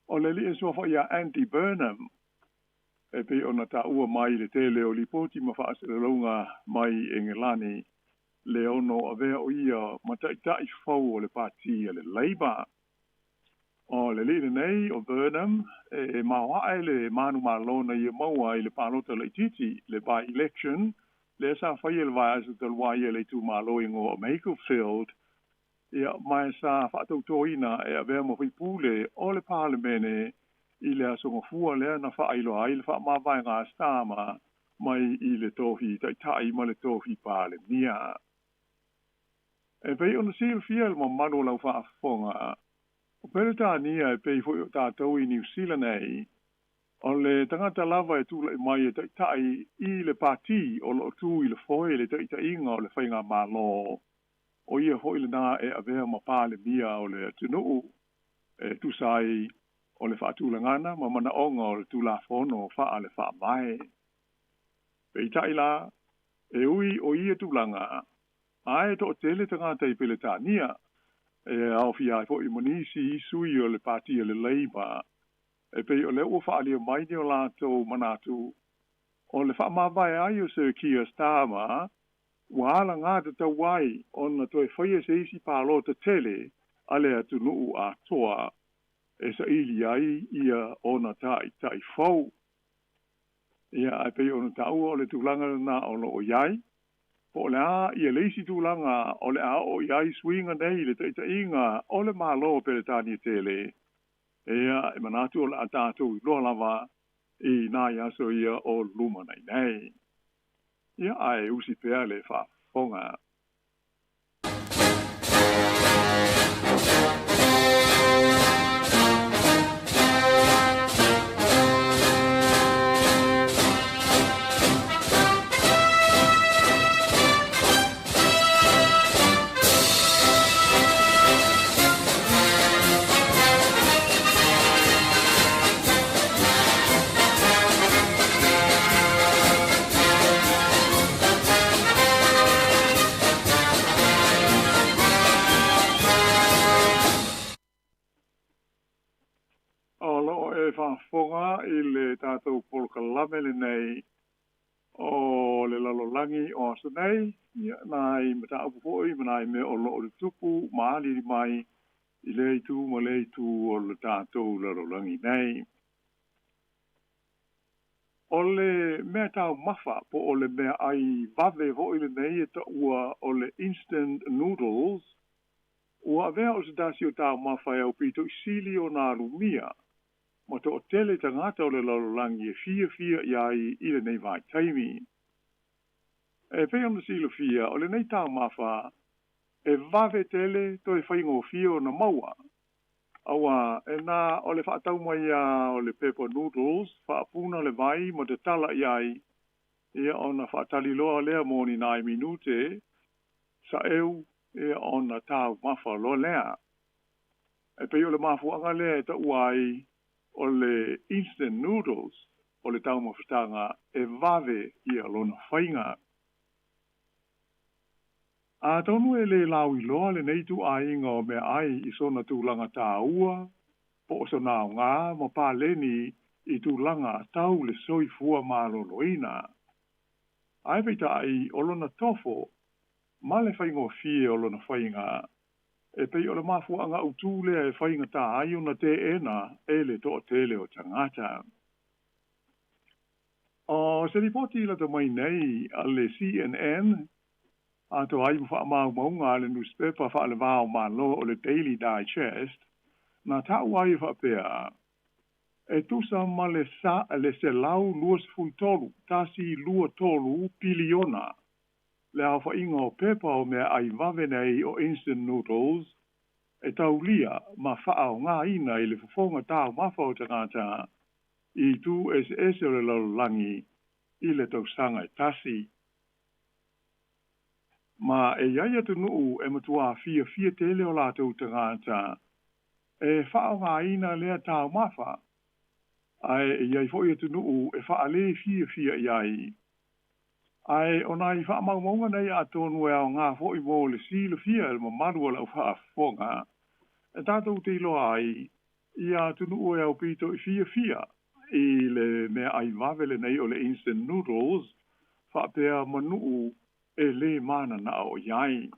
o le alii e suafa ia Andy Burnham, e pei ona taua mai i le tele o lipoti ma faasalalauga mai Engelani le ono avea o ia ma taʻitaʻi fou o le patia le Labour. O le alii lenei o Burnham e maoaʻe le manumalo na ia maua i le palota laitiiti, le by-election lea sa faia i le vaiaso talu ai i le itumālo igoa o Macclesfield, ia ma sa faatautōina e avea ma faipule o le Palemene i le aso Gafua lea na faailoa ai le faamavaega a Starmer mai i le tofi taʻitaʻi ma le tofi Palemia. E pei ona silafia e le mamalu o lau faafofoga, o Peretania e pei foʻi o tatou i Niu Sila nei, o le tagata lava e tulaʻi mai e taʻitaʻi i le pati o loo tu i le foe i le taʻitaʻiga o le faigamālō, o ia foʻi lenā e avea ma Palemia o le atunuu e tusa ai o le faatulagana ma manaoga o le Tulafono faa le Faavae. Peitai la, e ui o ia tulaga, ae toatele tagata i Peletania e aofia ai foʻi ma nisi i sui o le patia le Labour e pei o lea ua faaalia mai ni o latou manatu o le faamavae ai o Sir Keir Starmer ua alagā tatau ai ona toe faia se isi palota tele a le atunuu atoa e saili ai ia ona taʻitaʻi fou. Ia, ae pei ona taua o le tulaga lenā o loo i ai, po o le a ia le isi tulaga o le a oo i ai suiga nei i le taʻitaʻiga o le Mālō o Peretania tele, ia, e manatu o le a tatou iloa lava i nai aso ia o lumanai nei. Ia, ae usi pea le faafofoga. O loo e faafofoga i le tatou polokalame lenei o le lalolagi o aso nei, ia, nai mataupu foi ma nai mea o loo tutupu ma aliali mai i lea itu ma lea itu o le tatou lalolagi nei. O le mea taumafa po o le meaʻai vave foʻi lenei e taua o le instant noodles, ua avea o se tasi o taumafa e aupito i sili ona alumia ma toatele tagata o le lalolagi e fiafia i ai i lenei vaitaimi. E pei ona silafia, o lenei taumafa e vave tele toe faigofie ona maua. Auā e na o le faatau mai lava o le pepa noodles, faapuna le vai ma tatala i ai, ia ona faatali loa lea mo ni nai minute, saeu, ia ona taumafa loa lea. E pei o le mafuaaga lea e taua ai o le instant noodles o le taumafataga e vave ia lona faiga. Atonu e le lauiloa lenei ituaiga o meaai i sona tulaga taua po o sona aoga ma paleni i tulaga tau le soifua maloloina. Ae peitai o lona tofo ma le faigofie o lona faiga, e pei o le mafuaaga autū lea e faigata ai ona teena e le toatele o tagata. O se lipoti lata mai nei a le CNN, atoa ai ma faamaumauga a le nusipepa faale-va o Malo o le Daily Digest, na tau ai e faapea, E tusa ma le le 123, 123 piliona le aofaiga o pepa o meaai vave nei o instant noodles e taulia ma faaaogaina i le fofoga taumafa o tagata i itu eseese o le lalolagi i le tausaga e tasi. Ma e i ai atunuu e matuā fiafia tele o latou tagata e faaaogaina lea taumafa, ae e i ai foi atunuu e faalē fiafia i ai. Ae o nai faamaumauga nei atonu e aoga foi mo le silafia e le mamalu o le au faafofoga, e tatou te iloa ai ia atunuu e aupito i fiafia i le meaai vave lenei o le instant noodles faapea ma nuu e lē mananao i ai.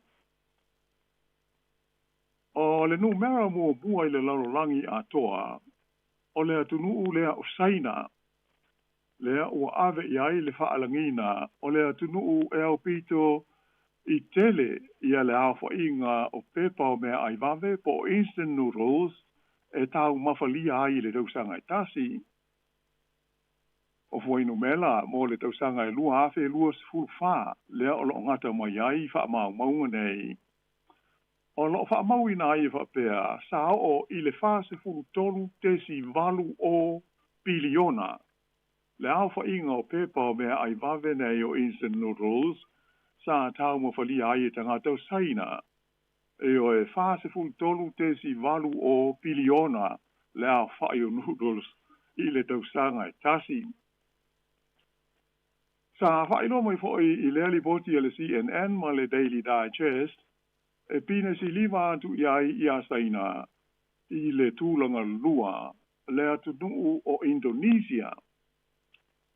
O le numera muamua i le lalolagi atoa, o le atunuu lea o Saina, lea ua ave i ai le faalagiga o le atunuu e aupito i tele ia le aofaiga o pepa o meaai vave po o instant noodles e taumafalia ai i le tausaga e tasi. O fuainumera mo le tausaga e 2024 lea o lo o gata mai ai faamaumauga nei. O lo o faamauina ai e faapea, sa oo i le 43.80 piliona le aofaiga o pepa o meaai vave nei o instant noodles sa taumafalia ai e tagata o Saina. Ioe, 43.80 piliona le aofai o noodles i le tausaga e tasi. Sa faailoa mai foi i lea lipoti a le CNN ma le Daily Digest, e pinesiliva atu i ai ia Saina i le tulaga lua le atunuu o Indonesia.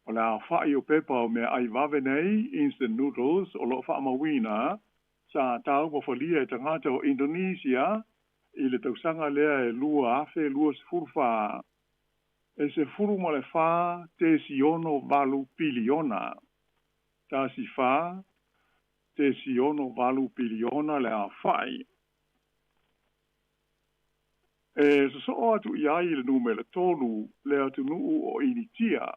O le aofai o pepa o meaai vave nei, instant noodles, o lo o faamauina, sa taumafalia e tagata o Indonesia i le tausaga lea e 2024, e 14.68 piliona. 14.68 piliona le aofai. E sosoo atu i ai i le numera tolu le atunuu o Initia,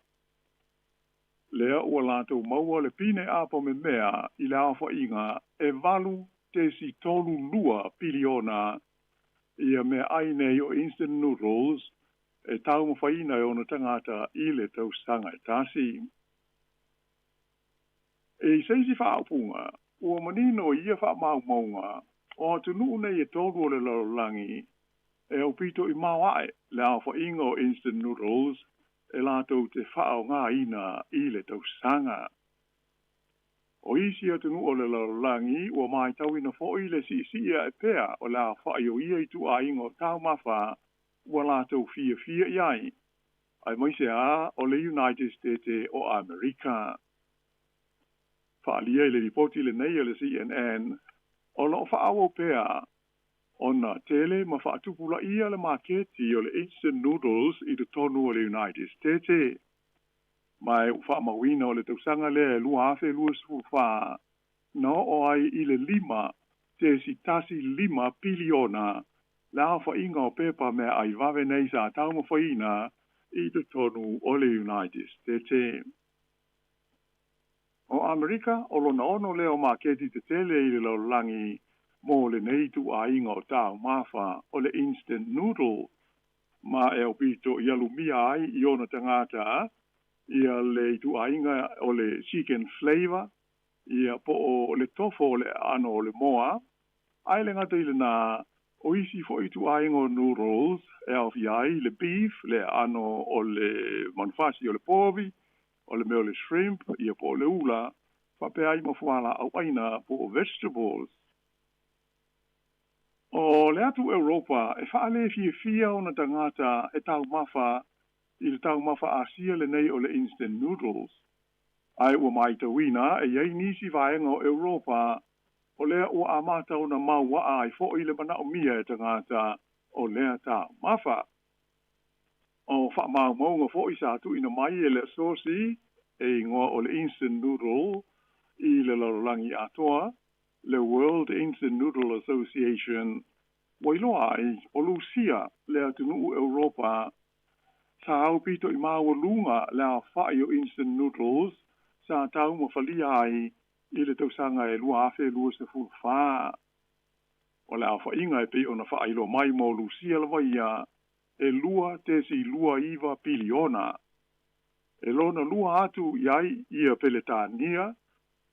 lea ua latou maua le pine apo memea i le aofaiga e 8.32 piliona ia meaai nei o instant noodles e taumafaina e ona tagata i le tausaga e tasi. I se isi faaupuga, ua manino i ia faamaumauga, o atunuu nei e tolu o le lalolagi e aupito i maoae le aofaiga o instant noodles e latou te faaaogaina i le tausaga. O isi atunuu o le lalolagi ua matauina foi le siisii ae pea o le aofai o ia ituaiga o taumafa ua latou fiafia i ai, aemaise lava o le United States o Amerika. Faaalia i le lipoti lenei a le CNN, o lo o faaauau pea ona tele ma faatupulaia le maketi o le instant noodles i totonu o le United States. Ma e ua faamauina o le tausaga lea e 2024 na oo ai i le 5.15 piliona le aofaiga o pepa meaai vave nei sa taumafaina i totonu o le United States. O Amerika, o lona ono lea o maketi tetele i le lalolagi mo lenei ituaiga o taumafa o le instant noodle, ma e aupito i alumia ai i ona tagata ia le ituaiga o le chicken flavour, ia po o le tofo o le aano o le moa, ae le gata i lenā, o isi foʻi ituaiga o noodles e aofia ai le beef, le aano o le manufasi o le povi, o le mea o le shrimp, ia po o le ula, faapea ai ma fualaau aina po o vegetables. O le atu Europa e faalefiafia ona tagata e taumafa i le taumafa Asia lenei o le instant noodles. Ae ua matauina e i ai nisi vaega o Europa o lea ua amata ona mauaa ai foʻi le manaomia e tagata o lea taumafa. O faamaumauga foʻi sa tuuina mai e le Asosi e igoa o le Instant Noodle i le lalolagi atoa, le World Instant Noodle Association, ua iloa ai o Lusia le atunuu Europa sa aupito i maualuga le aofaʻi o instant noodles sa taumafalia ai i le tausaga e 2024. O le aofaiga e pei ona faailoa mai mo Lusia lava ia e 2.29 piliona. E lona lua atu i ai ia Peletania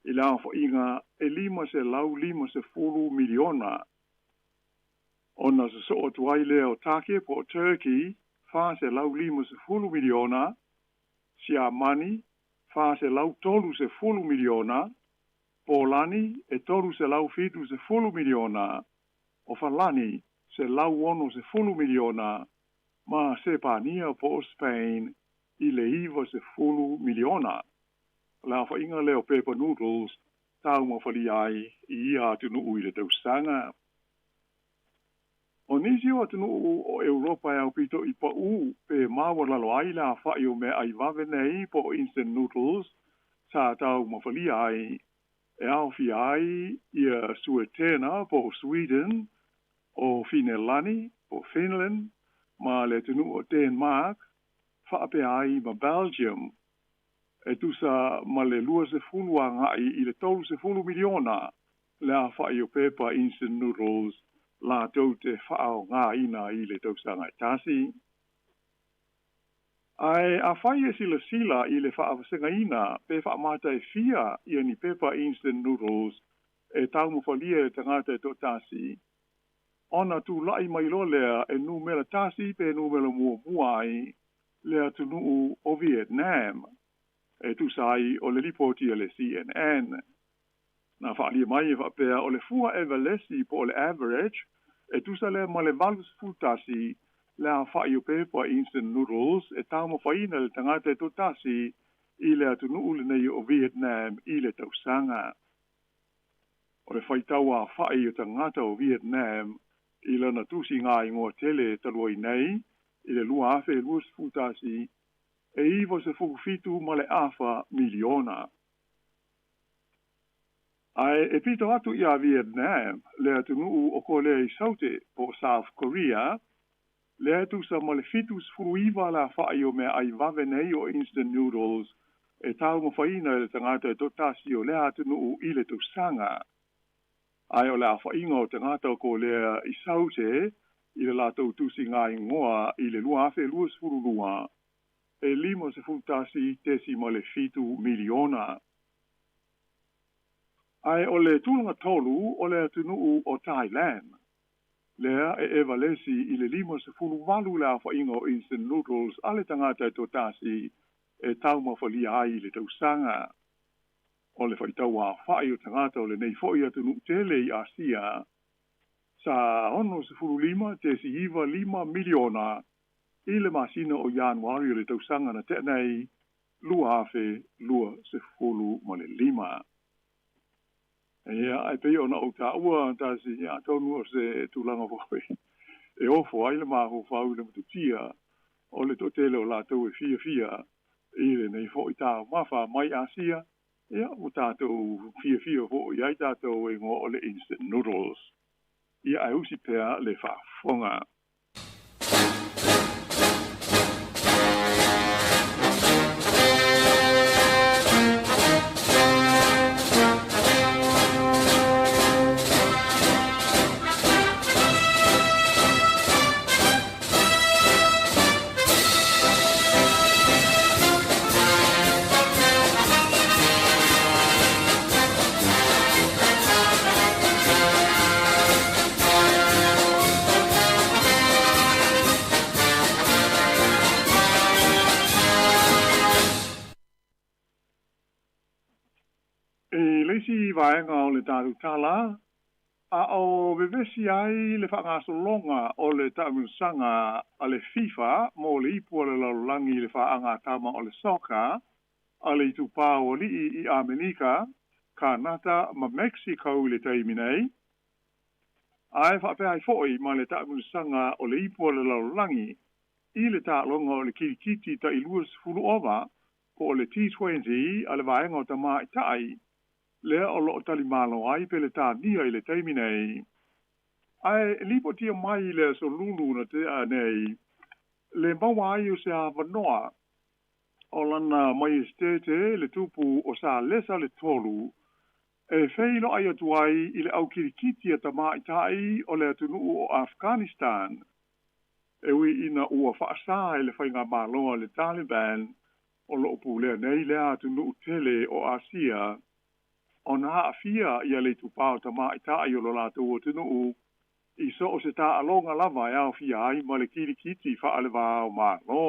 i le aofaiga e 550 miliona. Ona sosoo atu ai lea o Take po o Turkey 450 miliona, Siamani 430 miliona, Polani e 370 miliona, o Falani 160 miliona, ma Sepania po o Spain i le 90 miliona. O le aofaiga lea o pepa noodles taumafalia ai i ia atunuu i le tausaga. O nisi o atunuu o Europa e aupito i paū pe maualalo ai le aofaʻi o meaai vave nei po o instant noodles sa taumafalia ai, e aofia ai ia Suetena po o Sweden, o Finelani po o Finland, ma le atunuu o Denmark, faapea ai ma Belgium. E tusa ma le 20 agai i le 30 miliona le aofaʻi o pepa instant noodles latou te faaaogāina i le tausaga e tasi. Ae afai e silasila i le faavasegaina pe faamata e fia ia ni pepa instant noodles e taumafalia e tagata e toatasi, ona tulai mai loa lea e numera tasi pe numera muamua ai le atunuu o Vietnam, e tusa ai o le lipoti a le CNN. Na faaalia mai e faapea o le fua evalesi po o le average e tusa lea ma le 81 le aofaʻi o pepa instant noodles e taumafaina e le tagata e toatasi i le atunuu lenei o Vietnam i le tausaga. O le faitau aofaʻi o tagata o Vietnam i lana tusiga igoa tele talu ai nei i le 2021 e 97 ma le afa miliona. Ae e pito atu iā Vietnam le atunuu o Kolea i Saute po o South Korea, lea e tusa ma le 79 le aofaʻi o meaai vave nei o instant noodles e taumafaina e le tagata e toatasi o lea atunuu i le tausaga. Ae o le aofaiga o tagata o Kolea i Saute i le latou tusiga igoa i le 2022 e 51.7 miliona. Ae o le tulaga tolu o le atunuu o Thailand, lea e evalesi i le 58 le aofaiga o instant noodles a le tagata e toatasi e taumafalia ai i le tausaga. O le faitau aofaʻi o tagata o lenei foʻi atunuu tele i Asia sa 65.95 miliona i le masina o Ianuari o le tausaga na tea nei 2025. Ia, ae pei ona ou taua tasi, ia, atonu o se tulaga foi e ofo ai le mafaufau i le matutia o le toatele o latou e fiafia i lenei foʻi taumafa mai Asia, ia, ua tatou fiafia foʻi ai tatou e igoa o le instant noodles. Ia, ae usi pea le faafofoga. isi vaega o le tatou tala, a o vevesi ai le faagasologa o le taamilosaga a le FIFA mo le ipu o le lalolagi i le faagatama o le soccer a le itupā o alii i Amerika, Kanata ma Mexico i le taimi nei, ae faapea ai foʻi ma le taamilosaga o le ipu o le lalolagi i le taaloga o le kilikiti taʻi 20 ova po o le T20 a le vaega o tamaʻitaʻi lea o loo talimalo ai Peletania i le taimi nei. Ae lipotia mai i le aso Lulu na tea nei le maua ai o se avanoa o lana Maiestete le tupu o Salesa le Tolu e feiloai atu ai i le au kilikiti a tamaʻitaʻi o le atunuu o Afghanistan e ui ina ua faasā e le faigamalo a le Taliban o loo pulea nei lea atunuu tele o Asia ona aafia ia le itupā o tamaʻitaʻi o lo latou atunuu i so o se taaloga lava e aofia ai ma le kilikiti faalevā o Malo.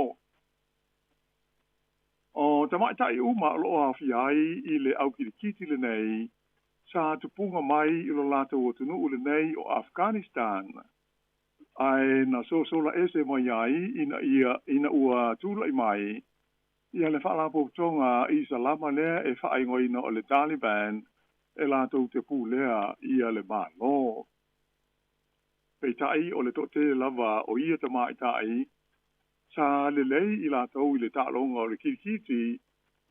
O tamaʻitaʻi uma o loo aofia ai i le au kilikiti lenei sa tupuga mai i lo latou atunuu lenei o Afghanistan ae na sosola ese mai ai ina ia ina ua tulaʻi mai ia le faalapotopotoga Isalama lea e faaigoaina o le Taliban e latou te pulea ia le Malo. Peitai o le toatele lava o ia tamaʻitaʻi sa lelei i latou i le taaloga o le kilikiti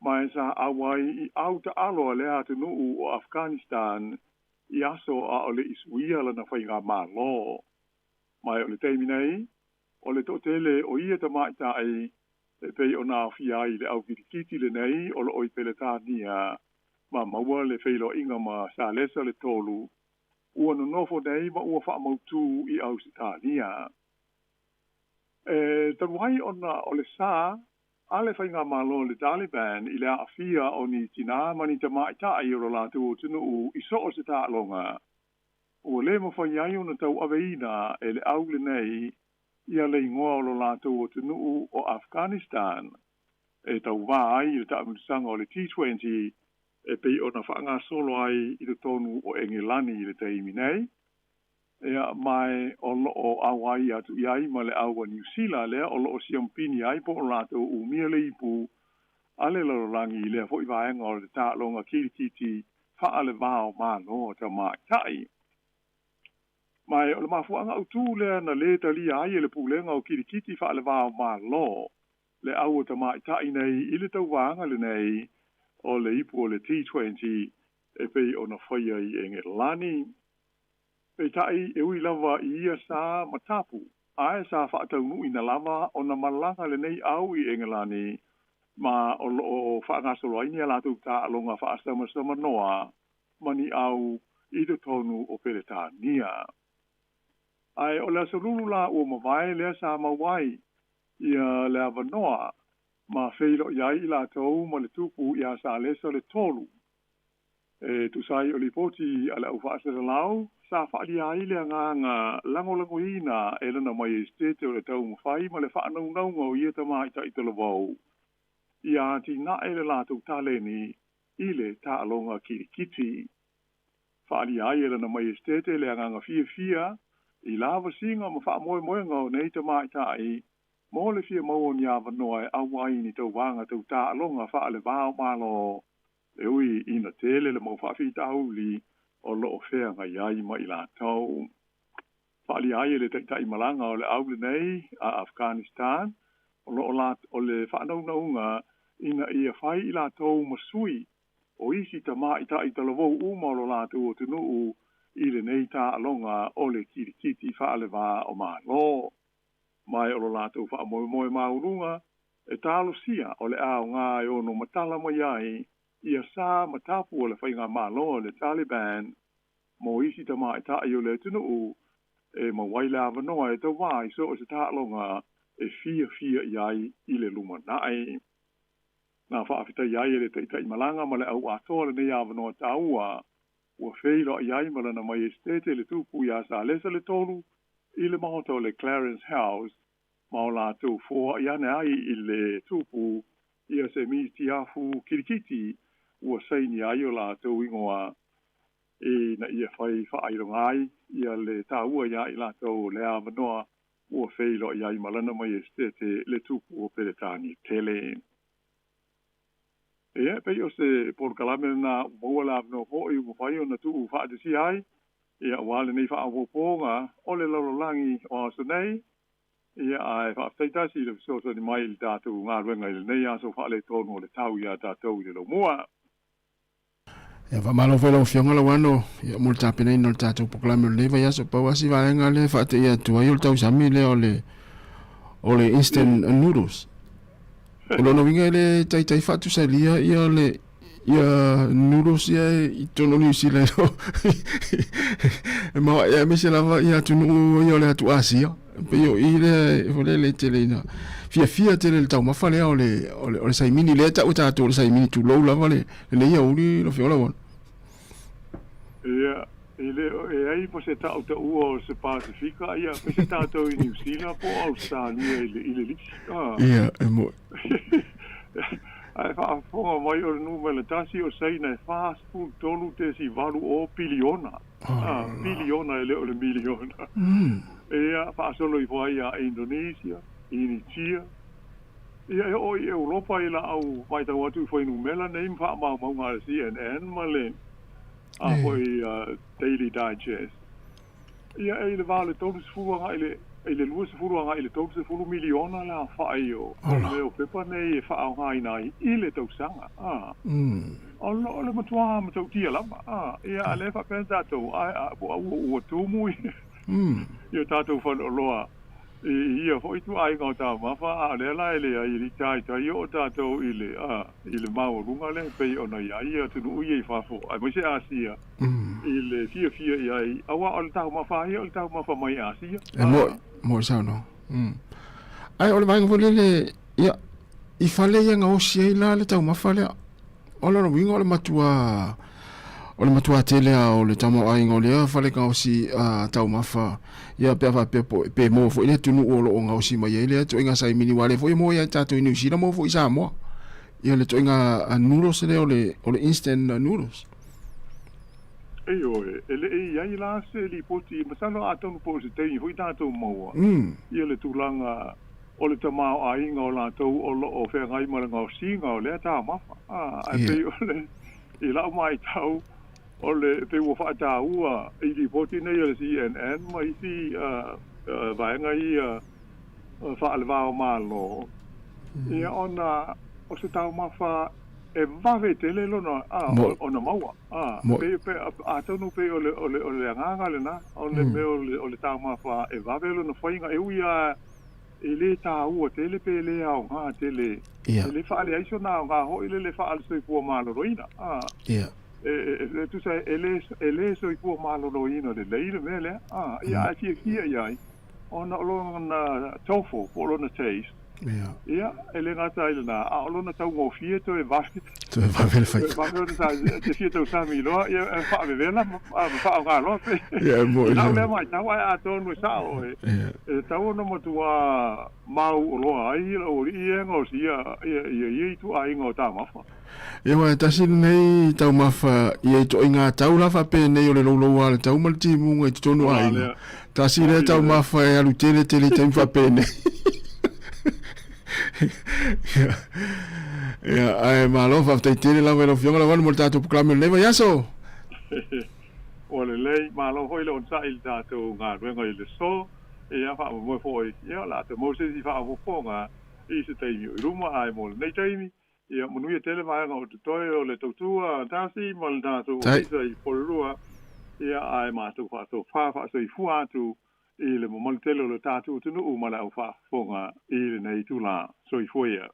ma e sa auai i au taalo a lea atunuu o Afghanistan i aso a o le i suia lana faigamalo. Ma o le taimi nei, o le toatele o ia tamaʻitaʻi e pei ona aofia ai i le au kilikiti lenei o loo i Peletania ma maua le feiloaiga ma Salesa le Tolu ua nonofo nei ma ua faamautū i Ausetalia. E talu ai ona o le sā a le faigamalo o le Taliban i le aafia o ni tinā ma ni tamaʻitaʻi o lo latou atunuu i so o se taaloga, ua lē mafai ai ona tauaveina e le au lenei ia le igoa o lo latou atunuu o Afghanistan e tauvā ai i le taamilosaga o le T20 e pei ona faagasolo ai i totonu o Engelani i le taimi nei. Ia, ma o loo auai atu i ai ma le au a Niu Sila lea o loo siamupini ai po o latou umia le ipu a le lalolagi i lea foʻi vaega o le taaloga kilikiti faalevā o Malo a tamaʻitaʻi. Ma o le mafuaaga autū lea na lē talia ai e le Pulega o Kilikiti faalevā o Malo le au o tamaʻitaʻi nei i le tauvaga lenei o le ipu o le T20 e pei ona faia i Engelani. Peitai e ui lava i ia sa ma tapu, ae sa faataunuuina lava ona malaga lenei au i Engelani ma o loo faagasolo ai ni a latou taaloga faasamasusamanoa ma ni au i totonu o Peletania. Ae o le aso Lulu la ua mavae lea sa maua ai ia le avanoa ma feiloai ai i latou ma le tupu iā Salesa le Tolu. E tusa ai o lipoti a le au faasalalau, sa faaalia ai le agaga lagolagoina e lana Maiestete o le taumafai ma le faanaunauga o ia tamaʻitaʻi talavou ia atinae le latou taleni i le taaloga kilikiti. Faaalia ai e lana Maiestete le agaga fiafia i lavasiga ma faamoemoega o nei tamaʻitaʻi mo le fia maua o ni avanoa e auai i ni tauvaga tau taaloga faalevā o Malo e ui ina tele le mau faafitauli o loo feagai ai ma i latou. Faaalia ai e le taitai malaga o le au lenei a Afghanistan o loo la o le faanaunauga ina ia fai i latou ma sui o isi tamaʻitaʻi talavou uma o lo latou atunuu i lenei taaloga o le kilikiti faalevā o Malo. Ma o lo latou faamoemoe maualuga e talosia o le aogā e ono matala mai ai ia sa ma tapu o le faigamalo a le Taliban mo isi tamaʻitaʻi o le atunuu e maua ai le avanoa e tauvā i so o se taaloga e fiafia i ai i le lumanai. Na faafetai ai e le taitai malaga ma le au atoa lenei avanoa taua ua feiloai ai ma lana Maiestete le tupu iā Salesa le Tolu i le maota o le Clarence House ma o latou foai ane ai i le tupu ia se misi tiafu kilikiti. ua sainia ai o latou igoa ina ia fai faailoga ai ia le taua iā i latou o le avanoa ua feiloai ai ma Lana Maiestete le Tupu o Peretania tele. Ia, e pei o se polokalame lena ua maua le avanoa foi ua mafai ona tuu faatasia ai, ia, aua lenei faaopoopoga o le lalolagi o aso nei. Ia, ae faafetai tasi i le fesoasoani mai i le tatou galuega i lenei aso faaletonu o le tau iā tatou i le laumua. Ia, faamalo foi lau Afioga Lauano ia, mo le tapenaina o le tatou polokalame o lenei vaiaso. Pau lava si vaega lea e faateia atu ai o le tausami lea o le, o le instant noodles. O lona uiga e le taitai faatusalia ia le ia noodles ia i totonu o Niu Sila e maoae aemaise lava ia atunuu ia o le atu Asia. Pei o i lea foi lele e tele ina fiafia tele i le taumafa lea o le, o le, o le saimini lea e tau e tatou o le saimini tulou lava le, lenei aoauli lau Afioga Lauano. Ia, e le o e ai ma se tautaua o se Pasefika, ia, aemaise tatou i Niu Sila po o Ausetalia i le, i le lisi. Ah. Ia, e mo'i. Ae faafofoga mai o le numera tasi o Saina e 43.80 piliona. Ah, piliona e le o le miliona. Ia, faasolo ifo ai ia Indonesia, Initia. Ia, e oo i Europa i laau matau atu i fuainumera nei ma faamaumauga a le CNN ma le a foi Daily Digest. Ia, e i le va o le 30 agai i le i le 20 agai i le 30 miliona le aofai o mea o pepa nei e faaaogaina ai i le tausaga. A, o le matua matautia lava. A, ia, a lea e faapea tatou, a, ua, ua tumu i o tatou faleoloa i ia foi ituaiga o taumafa, a o lea la e leai, e le i taitai oo tatou i le, a, i le maualuga lea e pei ona i ai atunuu ia i fafo, aemaise Asia, i le fiafia i ai, aua o le taumafa lava ia o le taumafa mai Asia. E mo'i, mo'i saunoaga. Ae o le vaega foi lele, ia, i fale ia gaosi ai la le taumafa lea. O lona uiga o le matua, o le matua tele lava o le tamaoaiga o lea fale gaosi taumafa, ia pe a faapea po, pe maua foi le atunuu o lo o gaosi mai ai lea ituaiga saimini, aua o lea foi e maua ia i tatou i Niu Sila, maua foi i Samoa. Ia le ituaiga noodles lea o le, o le instant noodles. Ioe, e le i i ai la se lipoti, masalo atonu po o se taimi foi tatou maua ia le tulaga o le tamaoaiga o latou o lo o feagai ma le gaosiga o lea taumafa. Ae pei o le, i lau matau, o le, pei ua faataua i lipoti nei a le CNN ma isi vaega ia faale-va o Malo, ia ona o se taumafa e vave tele lona ona maua. Pei, pe, atonu pei o le, o le, o le agaga lena, o le mea o le, o le taumafa e vave lona faiga, e ui lava e le taua tele pe le aoga tele, e le faaleai sona aoga foi lele faale-soifua maloloina. E, e, e tusa e le, e le soifua maloloina lelei le mea lea, ia, ae fiafia i ai ona o lona tofo po o lona taste. Ia, e le gata i lena, a o lona taugofie toe vave. Toe vave le faiga. Toe vave ona sa, te fia tausami loa, ia, e faavevela ma faaaoga loa pe. Ia, e mo'i I lau lea matau, ae atonu e sao e, e tatau ona matua mau oloa ai le aualii ia e gaosia ia, ia, ia ituaiga o taumafa. Ia aua e tasi lenei taumafa ia itoaiga tau la faapenei o le louloua o le tau ma le timuga i totonu o aiga. Tasi lea taumafa e alu tele tele i taimi faapenei. Ia, ia, ae malo faafetai tele lava i lau Afioga Lauano mo le tatou polokalame o lenei vaiaso. Ua lelei, malo foi le onosai i le tatou galuega i le aso. Ia, faamoemoe foi, ia, o le a toe maua se isi faaopoopoga i se taimi o i luma, ae mo lenei taimi, Ia manuia tele vaega o totoe o le tautua tasi ma le tatou ofisa i Porirua, ia ae matou faatofa faasoifua atu i le mamalu tele o le tatou atunuu ma le au faafofoga i lenei itula. Soifua ia.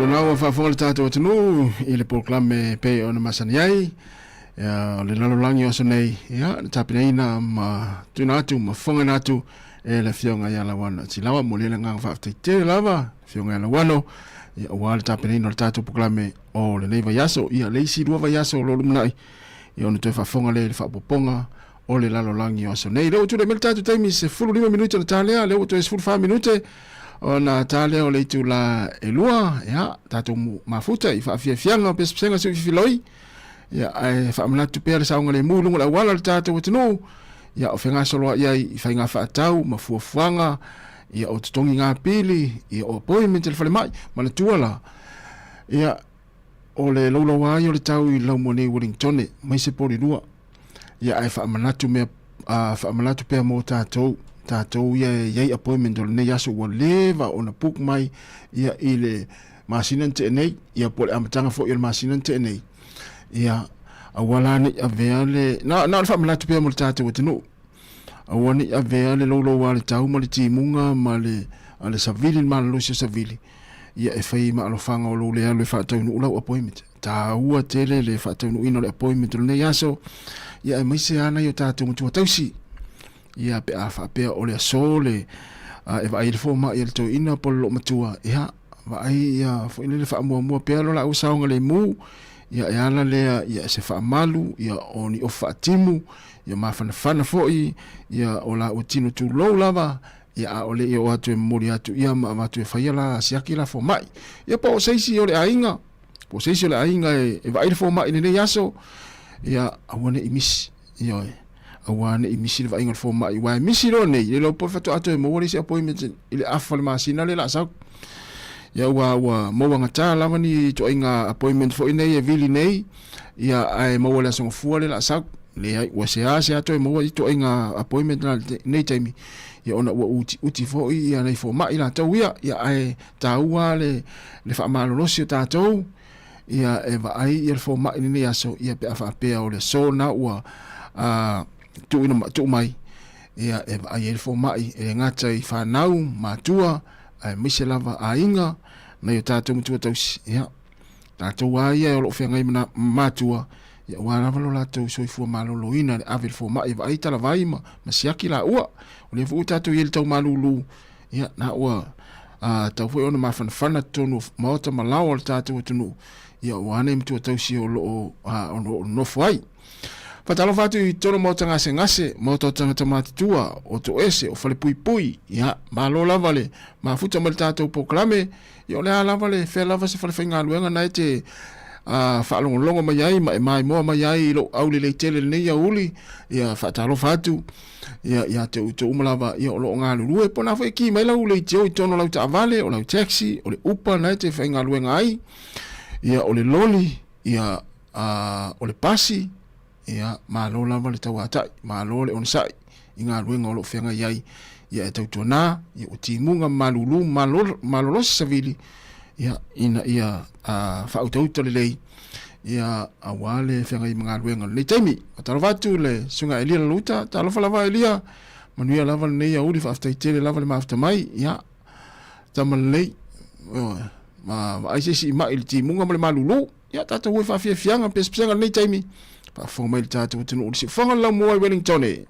O lena ua faafofoga le tatou atunuu i le polokalame e pei ona masani ai. Ia, o le lalolagi o aso nei, ia, na tapenaina ma tuuina atu ma fofogaina atu e le Afioga ia Lauano Tilawa. Momoli ai le agaga faafetai tele lava, Afioga ia Lauano, ia, aua le tapenaina o le tatou polokalame o lenei vaiaso. Ia, le isi 2 vaiaso o lo o lumanai, ia ona toe faafofoga lea i le faaopoopoga o le lalolagi o aso nei. Lea ua tulai mai le tatou taimi 15 minute ona ta lea, lea ua toe 14 minute ona ta lea o le itula e 2, ia, tatou mafuta i faafiafiaga o pesepesega siufifiloi, ia, ae faamanatu pea le saogalemu i luga o le auala o le tatou atunuu, ia, o fegasoloai ai i faiga faatau ma fuafuaga, ia, o totogi gapili, ia, o appointment i le falemai, manatua la, ia, o le loulou ai o le tau i laumua nei Wellingtone, mai se polilua. Ia ae faamanatu mea faamanatu pea mo tatou, tatou ia e iai appointment o lenei aso ua leva ona book mai ia i le masina na tea nei, ia po o le amataga foi o le masina na tea nei. Ia aua la ne i avea le na, na o le faamanatu pea mo le tatou atunuu. Aua ne i avea le loulou a le tau ma le timuga ma le a le savili le malolosi o savili ia e fai ma alofaga o lou le alu e faataunuu lau appointment. Taua tele le faataunuuina o le appointment o lenei aso, ia aemaise lava nai o tatou matua tausi. Ia pe a faapea o le aso le e vaai ai le fomai a le toeaina po o le loomatua, ia vaai ia foi lele faamuamua pea lo laua saogalemu, ia e ala lea ia se faamalu, ia o ni ofu faatimu, ia mafanafana foi, ia o laua tino tulou lava, ia a o le i oo atu e momoli atu ia ma avatu e faia la siaki la fomai. Ia po o se isi o le aiga, po o se isi o le aiga e, e vaai le fomai i lenei aso, ia aua ne i misi, ioe, aua ne i misi le vaaiga o le fomai, aua e misi loa nei, le iloa po o le faatoa toe maua le isi appointment i le afa o le masina lea o le a sau. Ia ua, ua maua gata lava ni ituaiga appointment foi nei e vili nei, ia ae maua i le aso Gafua lea o le a sau. Leai, ua seasea toe maua ituaiga appointment na i lenei taimi, ia ona ua utiuti foi ia nai fomai latou ia, ia ae taua le, le faamalolosi o tatou, ia e vaai ia le fomai i lenei aso, ia pe a faapea o le aso na ua tuuina, tuu mai, ia e vaai ai le fomai, e le gata i fanau, matua, aemaise lava aiga, nai o tatou matua tausi, ia tatou lava ia o lo o feagai ma matua, ia aua lava lo latou soifua maloloina le ave i le fomai e vaai talavai ma, ma siaki laua. O lea foi ua tatou i ai i le tau malulu, ia na ua tau foi ona mafanafana totonu o maota ma laoa o le tatou atunuu, ia aua nei matua tausi o lo o, o lo o nonofo ai. Faatalofa atu i totonu o maota gasegase, maota o tagata matutua, o toese, o falepuipui, ia malo lava le mafuta mai le tatou polokalame, Ia o le a lava le fea lava se falefaigaluega na e te faalogologo mai ai ma e maimoa mai ai i lou aulelei tele i lenei aoauli, ia faatalofa atu ia ia te outou uma lava ia o lo o galulue. Po o na foi e ki mai lau leitio i totonu o lau taavale, o lau taxi, o le upa na e te faigaluega ai, ia o le loli, ia o le pasi, Ia, malo lava le tauatai, malo le onosai i galuega o lo o feagai ai. Ia e tautuana, ia ua timuga ma malulu ma malolosi savili, ia, ina ia faautauta lelei, ia, aua le feagai ma galuega o lenei taimi. Faatalofa atu le Susuga Elia Lalouta, talofa lava Elia, manuia lava lenei aoauli, faafetai tele lava le mafuta mai, ia, tama lelei, ioe, ma vaai se isi i mai i le timuga ma le malulu. Ia tatou ua faafiafiaga pesepesega lenei taimi. Faafofoga mai le tatou atunuu i le siufofoga o le laumua i Wellington.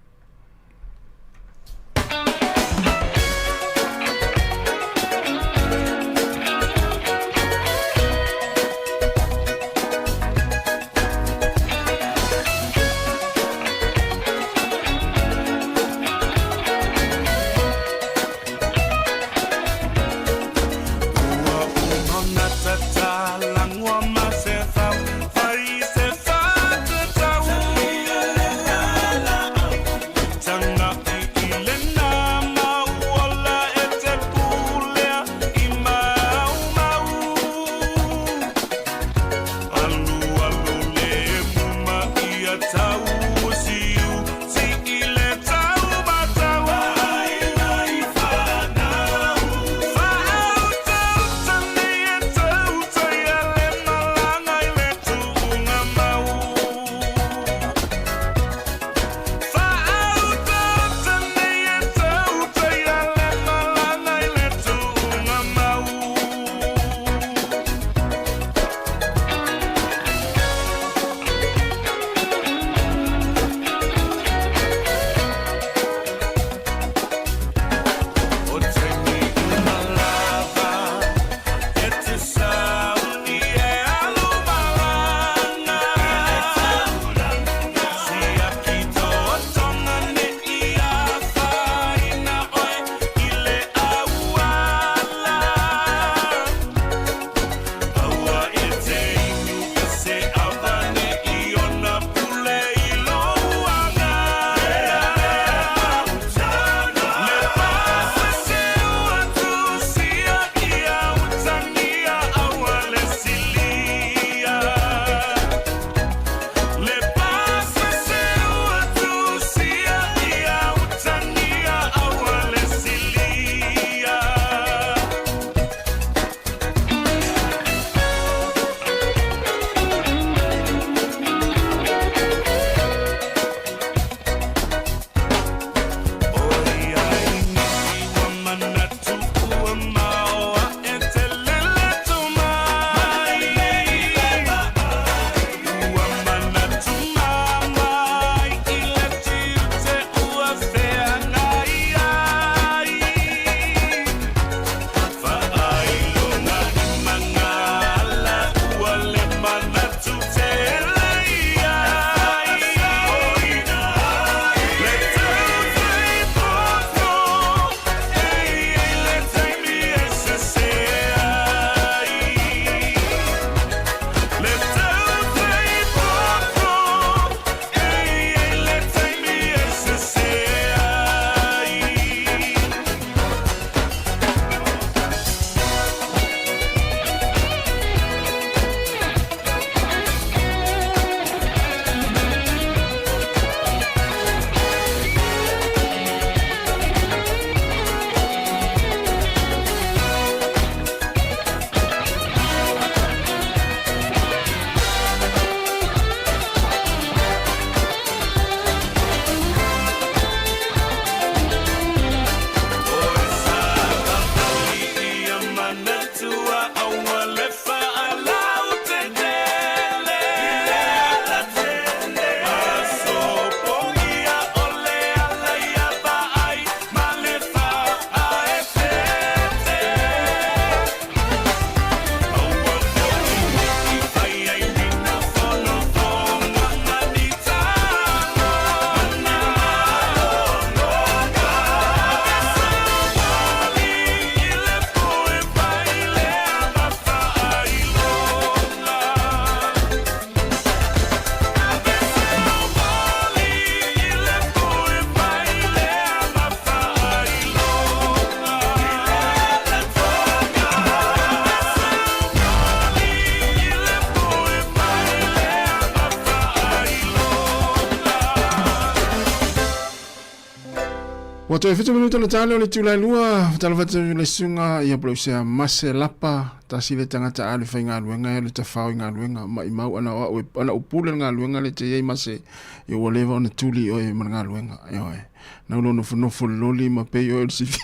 toe 7 minuta le tale o le itula e lua, talofa atu i le susuga ia Polousea Mase Lapa, tasi le tagata alu e faigaluega e alu e tafao i galuega, maimau ana o au e, ana ou pule le galuega le te i ai Mase, ia ua leva ona tuli oe ma le galuega, ioe. Nau lou nofonofo le loli ma pei oe o le sifi.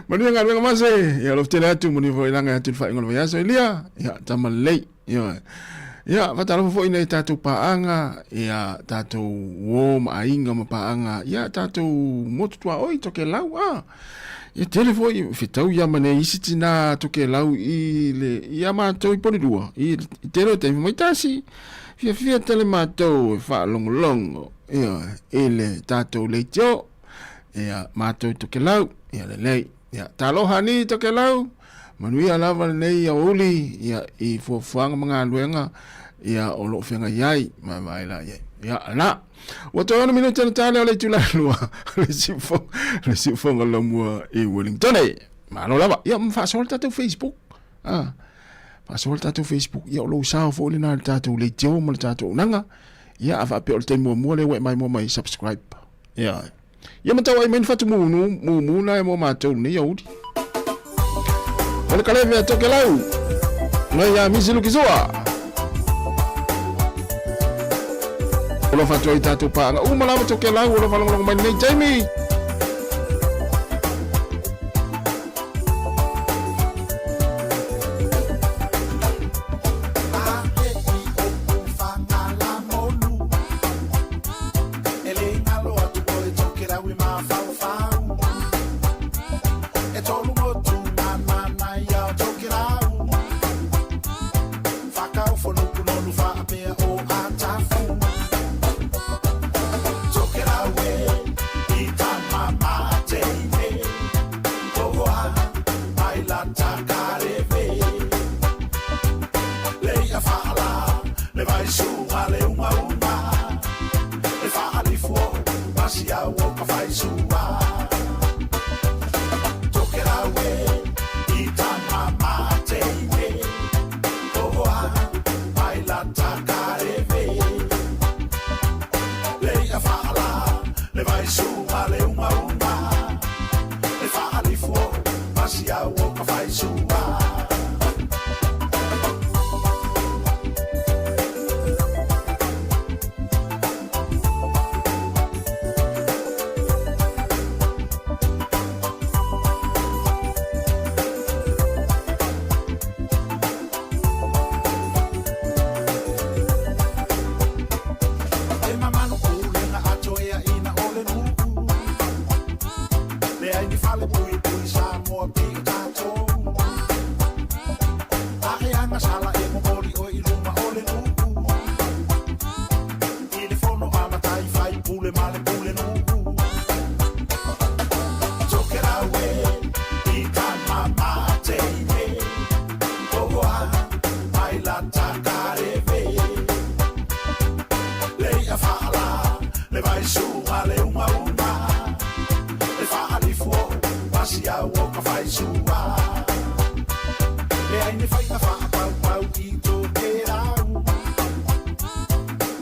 Manuia galuega Mase, ia alofa tele atu, manuia foi laga e atu i le faaiuga o le vaiaso, Elia, ia tama lelei. Ioe. Ia, faatalofa foi nei tatou paaga, ia tatou uo ma aiga ma paaga, ia tatou motu tuaoi Tokelau, a. Ia tele foi fetau ia ma nei isi tinā Tokelau i le ia matou i Porirua, i i tele o taimi mai tasi. Fiafia tele matou e faalogologo, ioe, i le tatou leitio, ia matou i Tokelau, ia lelei. Ia, taloha ni Tokelau, manuia lava lenei aoauli, ia, i fuafuaga ma galuega, ia, o lo o feagai ai, ma vaai la i ai. Ia, la, ua toe 6 minute le tale o le itula e lua, le siufoga, le siufoga laumua i Wellington. Malo lava. Ia, ma faasoa le tatou Facebook. Ah, faasoa le tatou Facebook. Ia, o lou sao foi lena i le tatou leitio ma le tatou auaunaga. Ia, a faapea o le taimi muamua lea ua e maimoa mai subscribe. Ia, Ia ma tau ai mai ni fatu mumu, mumu na e mo matou nei aoauli. O le kaleve a Tokelau, mai ia Misi Lukisua. O lo fatu ai tātou pāanga uma lava Tokelau, o lo whalongolongo mai nei taimi. E le galo atu oe Tokelau i mafaufau E tolu motu mananaia o Tokelau Whakaofo nuku nonu whaapea o Atafu Tokelau e i tama mateine Tohoa mai la takareve Leia whaala le vaisuga le umauma Le faalifu o masiau o ka faisua Tokelau e i tama mateine Tohoa mai la takareve Leia whaala le vaisuga le umauma Le faalifu o masiau o ka faisua E mamanu pulega a toeaina o le nuu Leai ni fale puipui Samoa pi o tatou A e agasala e momoli oe i luma o le nuu I le fono a matai fai pule ma le pule nuu Tokelau e i tama mateine Tohoa mai la takareve Leia faala le vaisuga le umauma Le faalifu o masiau o ka faisua Leai ni faiga faapaupau i Tokelau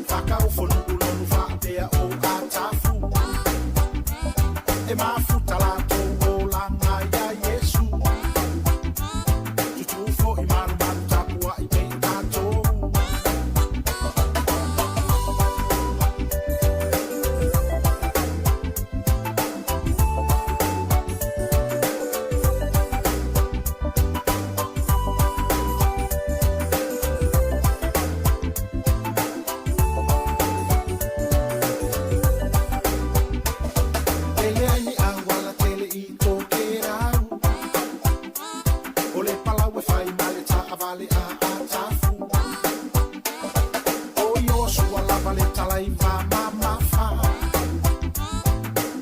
Whakaofo nuku nonu faapea o Atafu E mafuta latou olaga ia Iesu Tutū foi malumalu tapuai pei o tatou. E leai ni auala tele i Tokerau O le palau e fai ma le taavale a Atafu O Iosua lava le talaiva mamafa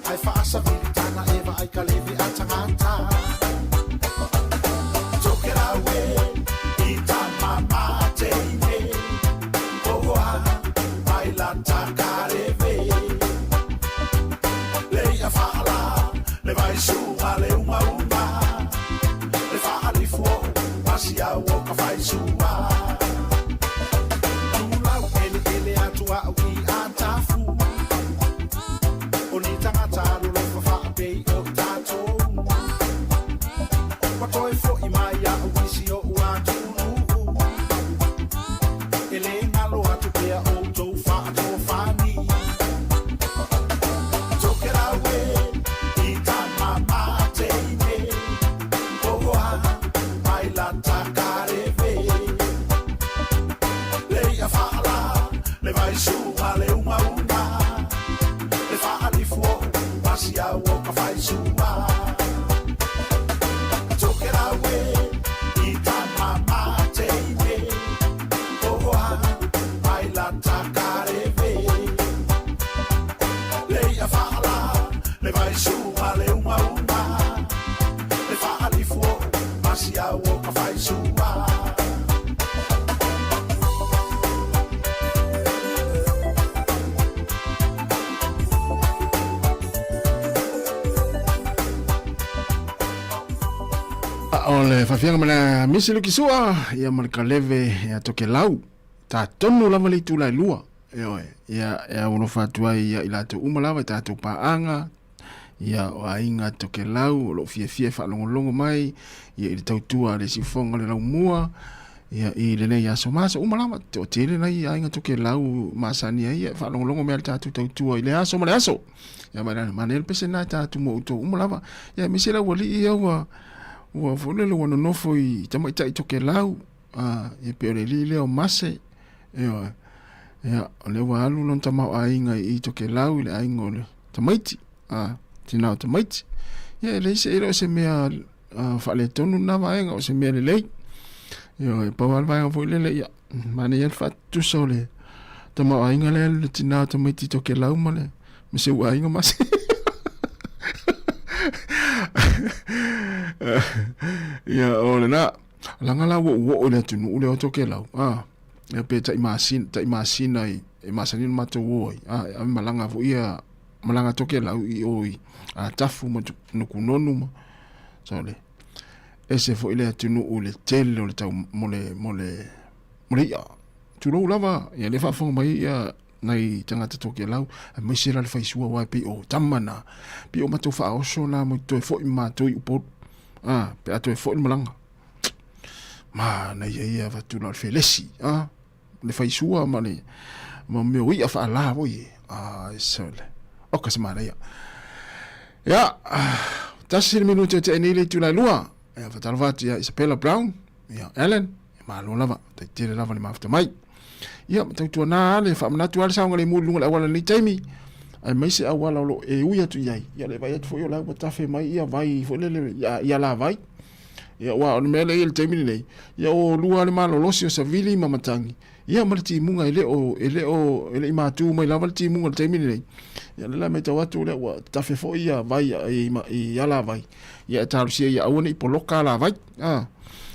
Ae faasavili tana e vaai ka leve a tagata Tokerau e i tama mateine Tohoa mai la takareve Leia faala le vaisuga le umauma Le faalifu o masiau o ka faisua Tulau eleele atu au i Atafu O pei o tatou. Ua toe fo'i mai a'u isi o'u atunuu. E lē galo atu pea outou fa'atofani. Tokelau e i tama mateine. Oa mai lata kareve. Le i'a fa'ala le vaisuga le ugauna. Le fa'alifu o'u pasiau o ka faisua. Tokelau e i tama mateine. Oa mai lata kareve. Le i'a fa'ala le vaisuga le ugauna. Le fa'alifu o'u pasiau o ka faisua. O le faafiaga ma le misi Lukisua ia ma le kaleve ia Tokelau tatonu lava le itula e lua ioe ia e aualofa atu ai ia i latou uma lava i tatou paaga ia o aiga Tokelau o loo fiafia e faalogologo mai ia i le tautua a le siufofoga o le laumua ia i lenei aso ma aso uma lava toatele nai aiga Tokelau masani ai ia e faalogologo mai a le tatou tautua i le aso ma le aso ia ma le manaia le pese lena tatou mo outou uma lava ia aemaise le aualii ia ua ua foi lele ua nonofo i tamaitai Tokelau a ia pei o le alii lea o Mase ioe ia o lea ua alu lona tamaoaiga i Tokelau i le aiga o le tamaiti a tina o tamaiti ia e leai se e le o se mea faaletonu lena vaega o se mea lelei ioe pau lava le vaega foi lele ia manaia le faatutusa o le tamaoaiga lea le tina o tamaiti Tokelau ma le ma si ou aiga Mase ia o lena laga la ua ou oo i le atunuu lea o Tokelau a ia pe tai masina tai masina i e masani ona matou o ai a e ave malaga foi ia malaga Tokelau i o i Atafu ma Nukunonu ma so le ese foi le atunuu i le tele o le tau mo le mo le mo le i'a tulou lava ia lea faafofoga mai ia nai tagata Tokelau aemaise la le faisua aua e pei o tama na pei o matou faaoso na mo toe foi ma matou i Upolu a pe a toe foi le malaga manaia ia avatu la o le felesi a le faisua ma le ma mea o i'a faalā foi e a sole oka se manaia ia tasi le minute te nei le itula e lua ia faatalofa atu ia Isabella Brown ia Ellen malo lava taitele lava le mafuta mai ia ma tautuana le faamanatu lava le saogalemu i luga o le auala i lenei taimi aemaise auala o lo o e ui atu i ai ia le vaai atu foi o la ua tafe mai ia vai foi lele ia, ia lavai ia aua o le mea lea i le taimi lenei ia o lua le malolosi o savili ma matagi ia ma le timuga e le o e le o e le i matu mai lava le timuga i le taimi lenei ia le la matau atu lea ua tafe foi ia vai i, i alavai ia e talosia ia aua ne i poloka alavai a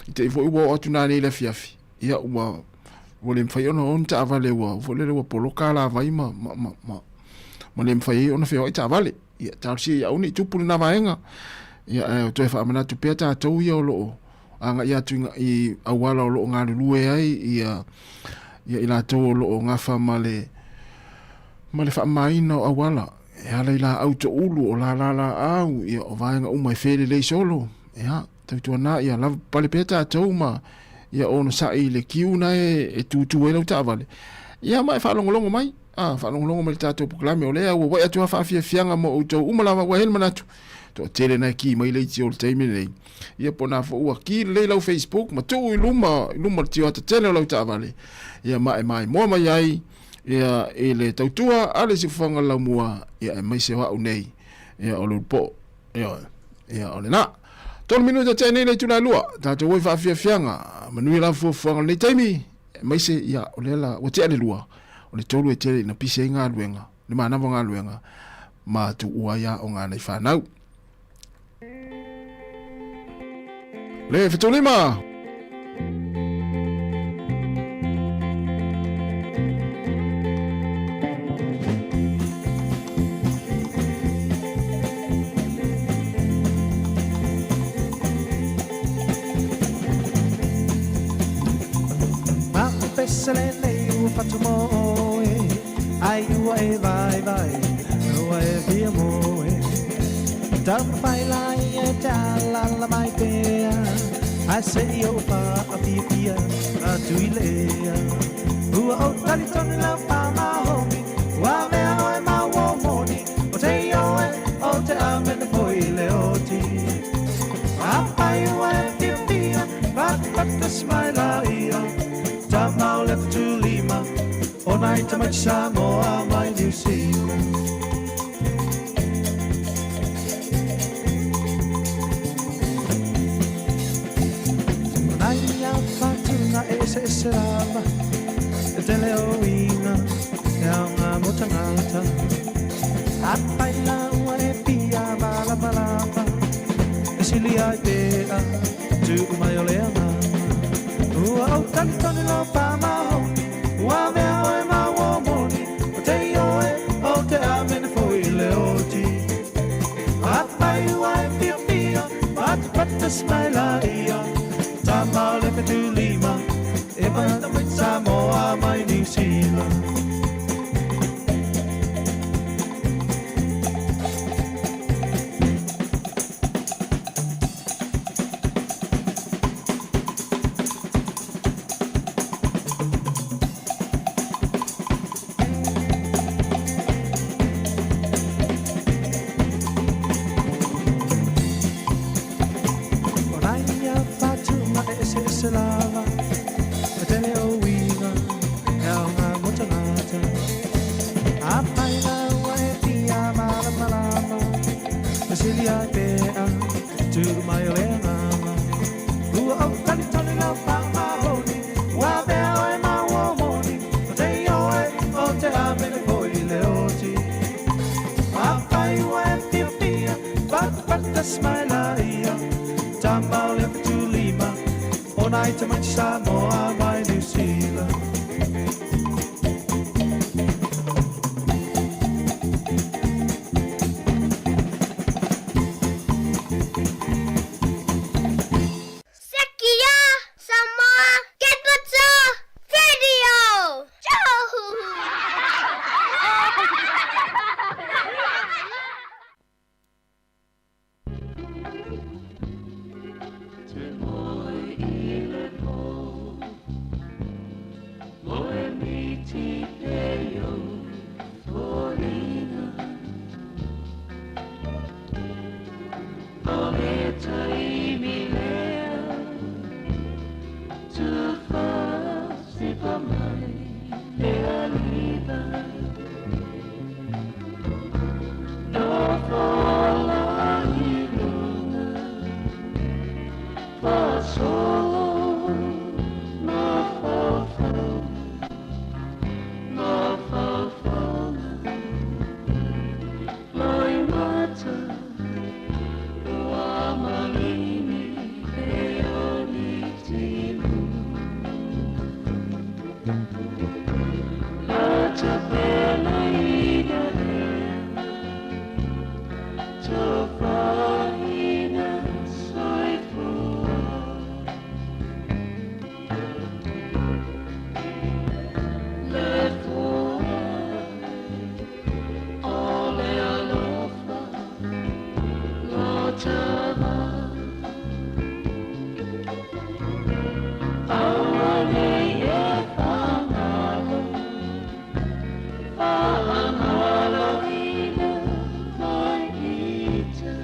i te i foi ua oo atu nanei i le afiafi ia ua ua le mafai ona o ni taavale ua foi lele ua poloka alavai ma ma ma ma, ma le mafai ai ona feoai taavale ia talosia ia aua ne i tupu lena vaega ia ae toe faamanatu pea tatou ia o lo o agai atu i auala o lo o galulue ai ia ia i latou o lo o gafa ma le ma le faamamaina o auala e ala i laau toulu o lala laau ia o vaega uma e felelei solo ia tautuana ia lava pale pea tatou ma ia onosai i le kiu na e, e tūtū ai lau taavale ia ma e faalogologo mai a faalogologo mai le tatou polokalame o lea ua wai atu a faafiafiaga mo outou uma lava ua hele manatu toatele na e ki mai le iti o le taimi lenei ia po na fo ua ki lelei lau Facebook ma tuu i luma i luma le tioata tele o lau taavale ia ma e maimoa mai ai ia i le tautua a le siufofoga laumua ia aemaise o au nei ia o Leulupo'o Ioe, ia o lena. Tolu minute tea nei le itula e lua, tatou o i faafiafiaga, manuia lava fuafuaga o lenei taimi, aemaise, ia, o lea la, ua tea le lua, o le tolu e tele ina pisi ai galuega, le manava o galuega, ma tuua ai aoga a nai fanau. Le 75! Pese lenei ua fatu mo oe, ai ua e vaivai, ua e fia moe. Taumafai laia e te alaala mai pea, Ae se'i ou faafiafia atu i le ea. Ua ou talitonu lau pāmahomi, Ua avea oe ma uo moni, O te ioe, o te amene foi i le oti. Afai ua e fiafia, Fatafata mai laia, Tama o le Fetulima, O nai tamaiti Samoa mai Niu Sila. O nai fatuga e eseese lava, E tele o uiga, e aoga mo tagata. Afai la ua e fia malamalama, E sili ai pea, tuu mai o le agaga. Ua ou talitonu lau faamaoni, Ua avea oe ma uo moni, O te ioe, o te amene foi i le oti. Afai ua e fiafia, Fatafata mai laia, Tama o le 75, E mai tamaiti Samoa mai Niu Sila. O nai fatuga e eseese lava, E tele o uiga, e aoga mo tagata. Afai la ua e fia malamalama, E sili ai pea, tuu mai o le agaga. Ua ou talitonu lau faamaoni, Ua avea oe ma uo moni, O te ioe, o te amene foi i le oti. Afai ua e fiafia, Fatafata mai laia, Tama o le 75, O nai tamaiti Samoa mai Niu Sila. Sekia Samoa Capital Radio. Te moe i le pō, moe miti peo foliga. O le taimi lea, tufasipa mai le aliva. Nofo la i luga, faasolo mafaufau, mafaufauga loimata ua maligi e o ni timu. Latapeleina ea, tofaina soifua. Le fua o le alofa lotava. Aua nei e whangalo, whangaloina mai ita.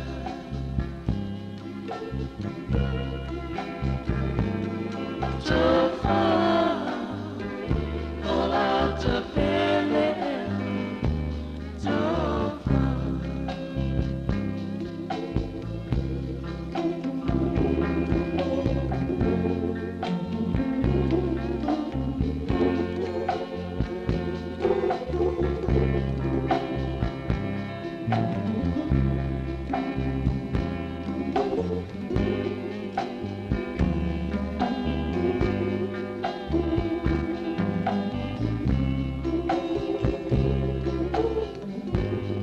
Tofa o la tapele tofa.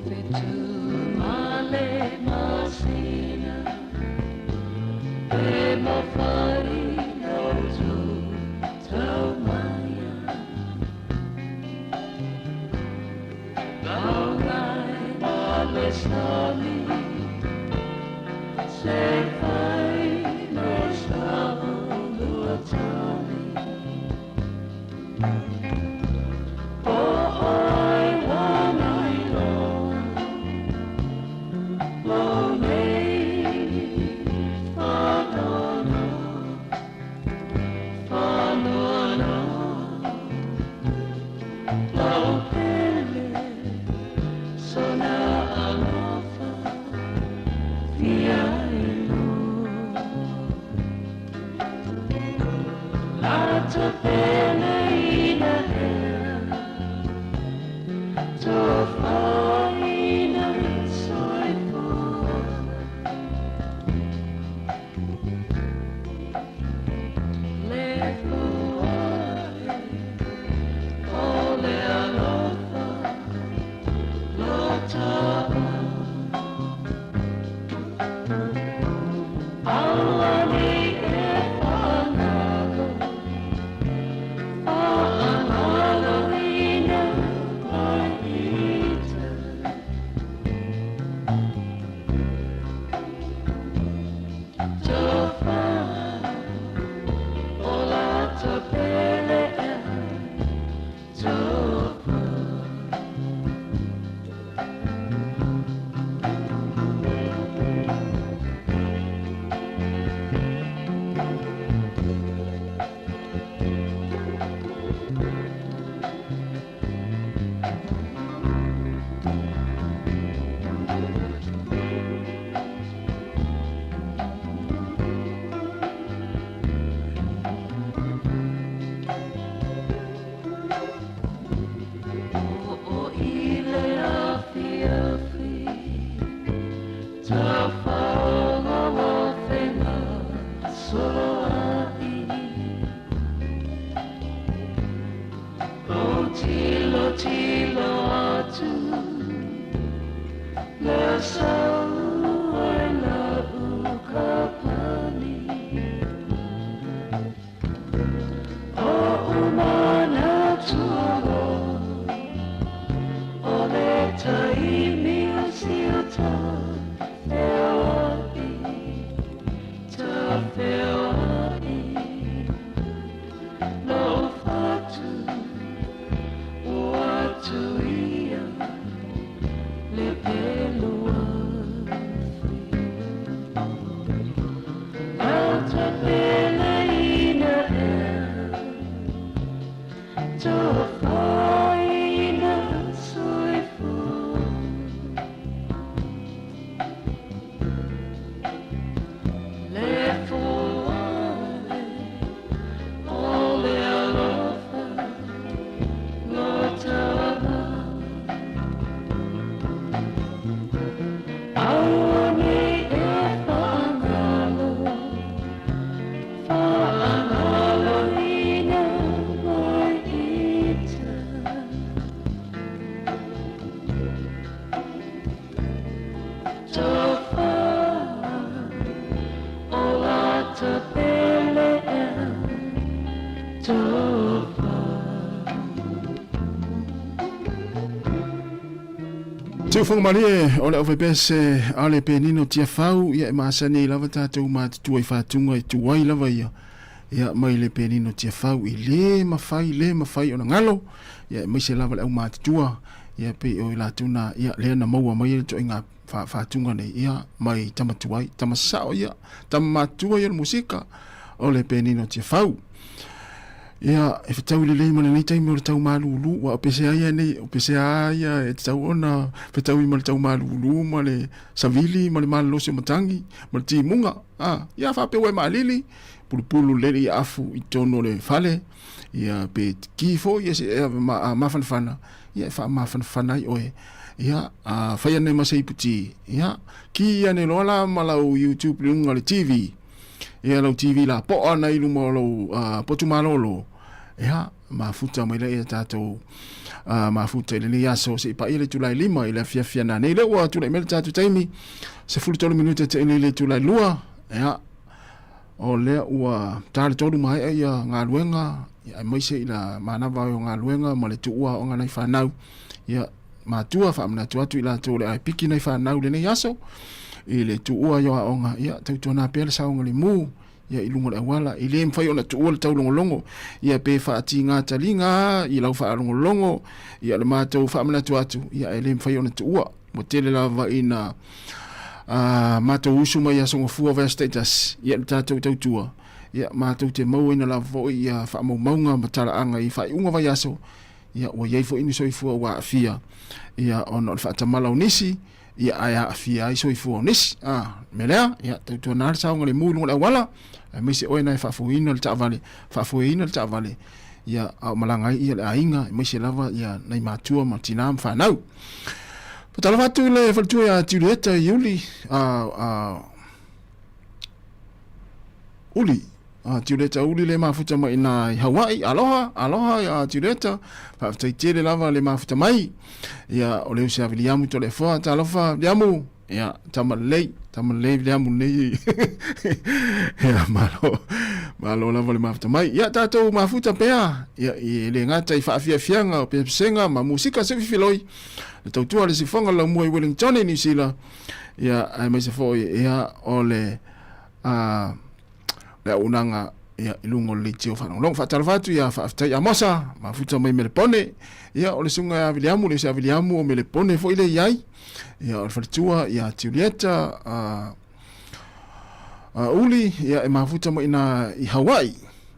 Fetu male masina, e mawhai no tū tau maia. Laungai ma le sami, Siufoga malie o le aufaipese a le penino Tiafau, ia e masani ai lava tatou matutua i faatuga e tuai lava ia, ia mai le penino Tiafau i le mafai, le mafai ona galo, ia aemaise lava le au matutua, ia pei o i latou na, ia lea na maua mai ai le toaiga faatuga nei, ia mai tama tuai, tama sao ia, tama matutua ia o le musika o le penino Tiafau. Ia, e fetaui lelei ma lenei taimi o le tau malūlū, ua o pesea ia nei, o pesea ia e tatau ona fetaui ma le tau malūlū ma le savili ma le malolosi o matagi ma le timuga. A, ia faapea ua e maalili, pulupulu lelei afu i totonu o le fale, ia pe ki foi ia se e ma, a mafanafana, ia e faamafanafana ai oe. Ia, a fai ane ma se iputi, ia, ki ane loa la ma lau YouTube i luga o le TV. Ia lau TV la po'a ana i luma o lou uh, potu malolo. Ia, mafuta mai lea tātou uh, mafuta i lenei aso se i paia le itula e lima i le afiafi ana nei. Lea ua tulai mai le tātou taimi, 13 minute te ine i le itula e lua. Ia, o lea ua tā le tolu maea ia galuega, ia aemaise i la manava o galuega ma le tuua o nai whanau. Ia, matua faamanatu atu i latou o le a e piki nai fanau i lenei aso i le tuua i o aoga, ia tautuana pea le saogalemu ia i luga o le auala. E le mafai ona tuua le taulogologo, ia pe faatiga taliga i lau faalogologo, ia le matou faamanatu atu, ia e le mafai ona tuua. Ua tele lava ina a matou usu mai aso gafua vaiaso taitasi, ia le tatou tautua, ia matou te mauaina lava foi ia faamaumauga ma talaaga i faaiuga vaiaso, ia ua i ai foi ni soifua ua aafia ia ona o le faatamala o nisi ia ae aafia ai soifua o nisi. A, mea lea, ia tautuana le saogalemu i luga o le auala, Aemaise oe na e faafoeina le taavale, faafoeina le taavale, ia, a o malaga ai ia le aiga, aemaise lava ia nai matua ma tinā ma fanau. Faatalofa atu i le faletua ia Julieta Iuli, a, a, Uli, a Julieta Uli le mafuta mai ina i Hawaii. Aloha, aloha ia Julieta. Faafetai tele lava le mafuta mai. Ia, o le usi a Viliamu Toleafoa. Talofa, Viliamu. Ia, tama lelei, tama lelei Viliamu lenei. Ia, malo, malo lava le mafuta mai. Ia, tatou mafuta pea. Ia, e le gata i faafiafiaga o pesepesega ma musika se fifiloi. Le tautua le sifoga laumua i Wellington i Niu Sila. Ia, aemaise foi, ia, o le a le auaunaga ia, i luga o le leitio faalogologo. Faatalofa atu ia faafetai Amosa, mafuta mai Melepone. Ia, o le susuga ia Viliamu, le uso ia Viliamu o Melepone foi le i ai. Ia, o le faletua ia Julieta, a, a Uli, ia, e mafuta mai ina i Hawaii.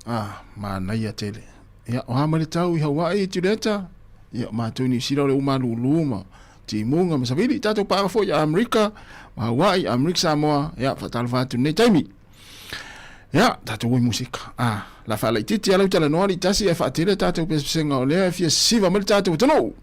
A, manaia tele. Ia, o a mai le tau i Hawaii, Julieta? Ia, o matou i Niu Sila o le uma lulu ma timuga ma savili. Tatou paaga foi ia Amerika, ma Hawaii, Amerika Samoa. Ia, faatalofa atu lenei taimi. Ia, tatou o i musika. Ah, la faalaitiiti lava lau talanoa alii tasi ae faatele tatou pesepesega o lea e fia sisiva mai le tatou atunuu.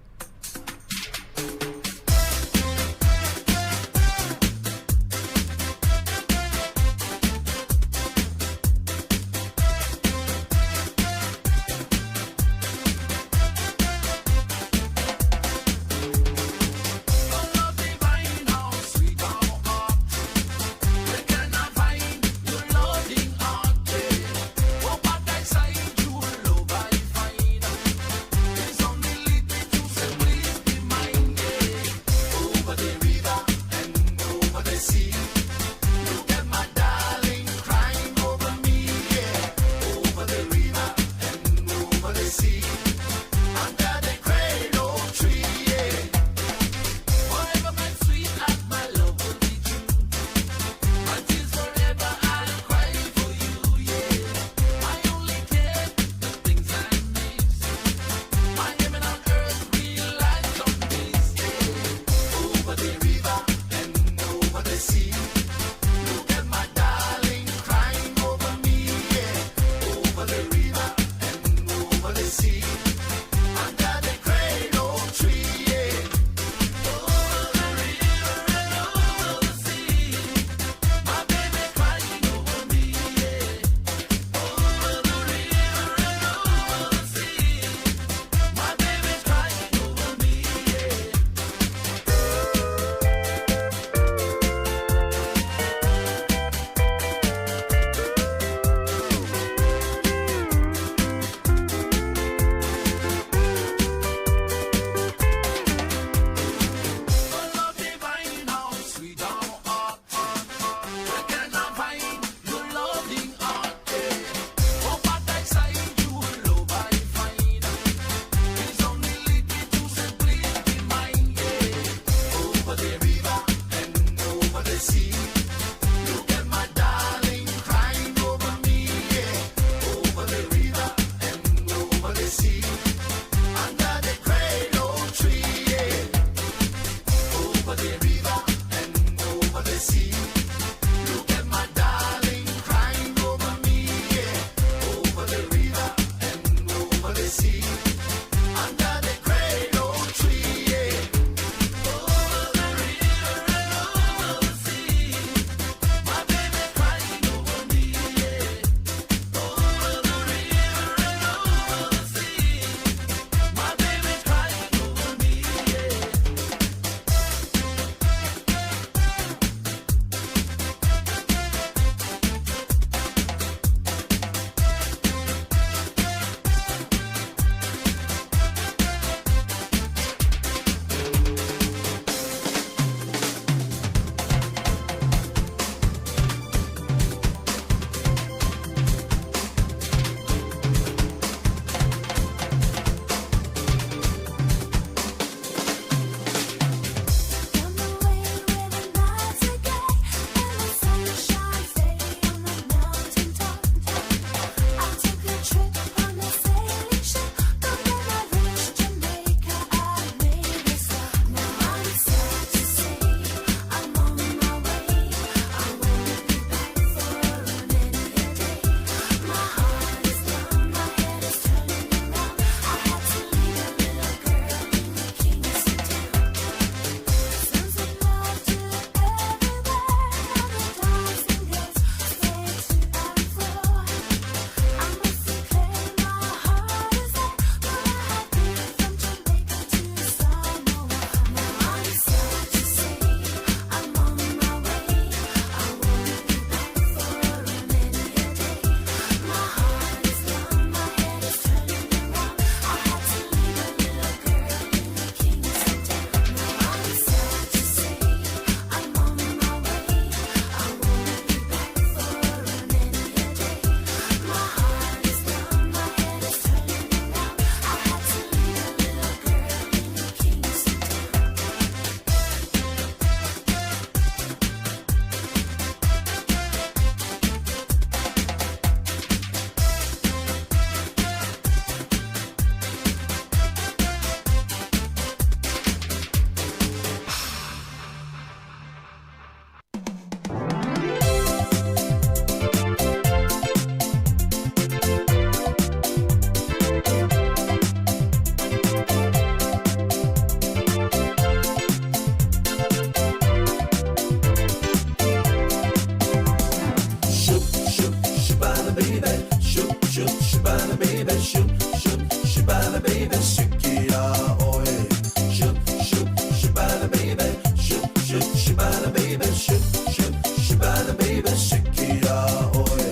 baby, siki ia oe.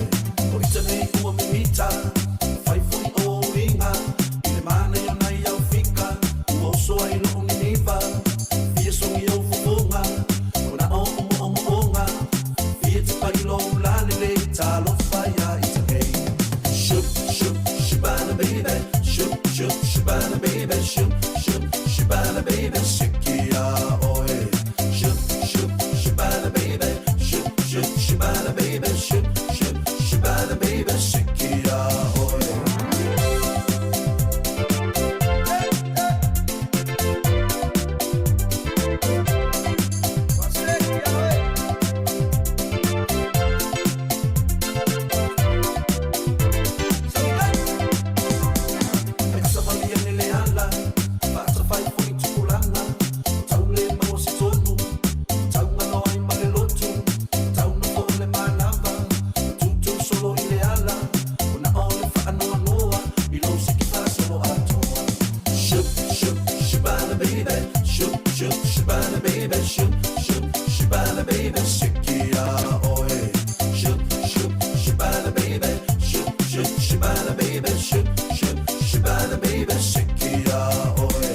O ita nei ua mimita, fai foi o uiga, i le manaia o nai au fika, ua oso ai loo niniva, fia sogi ou fofoga, ona o omoomoonga, fia tipa i lou lalelei, talofa ia ita nei. Shup, shup, shubana baby, shup, shup, shubana baby, shup, shup, shubana baby, siki ia oe. Shup, shup, shubana baby, shup, shup, shubana baby, shup, shup, shubana baby, siki ia oe. Savali ane le ala, faatafai foi tupulaga, o tau le maua se tonu, o tau galo ai ma le lotu, o tau nofo o le manava, o tutu solo i le ala, o na o le faanoanoa, i lou siki faasolo atoa. Shup, shup, shubana baby, shup, shup, shubana baby, shup, shup, shubana baby, siki ia oe. Shup, shup, shubana baby, shup, shup, shubana baby, shup, shup, shubana baby, siki ia oe.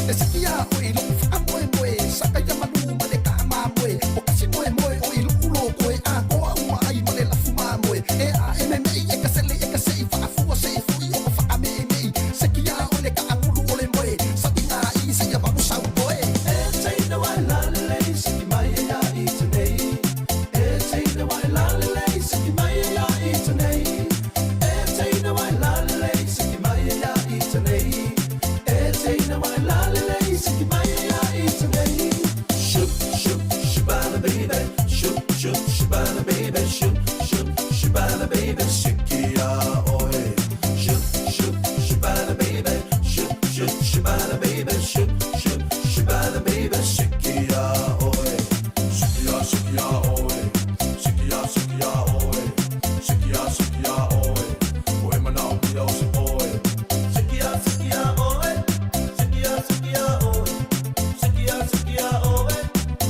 E siki ia oe i lou faamoemoe, saka ia malu ma le taamamoe, o kasi moemoe o i lou loko e atoa uma ai ma le lafu mamoe. E a e memei e ka sele e ka sei faafua sei foi o ma faameemei. Siki ia oe le kaagulu o le moe, saviga i seia valu sau toe. E teina wa e lalelei, siki mai e ia i tenei. E teina wa e lalelei, siki mai e ia i tenei. E teina wa e lalelei, siki mai e ia i tenei. E teina wa e lalelei, siki mai e ia i tenei. Shup, shup, shubana baby, shup, shup, shubana baby, shup, shup, shubana baby, siki ia oe. Shup, shup, shubana baby, shup, shup, shubana baby, shup, shup, shubana baby, siki ia oe. Siki ia, siki ia oe. Siki ia, siki ia oe. Siki ia, siki ia oe. O e manao mia o se oe. Siki ia, siki ia oe. Siki ia, siki ia oe. Siki ia, siki ia oe.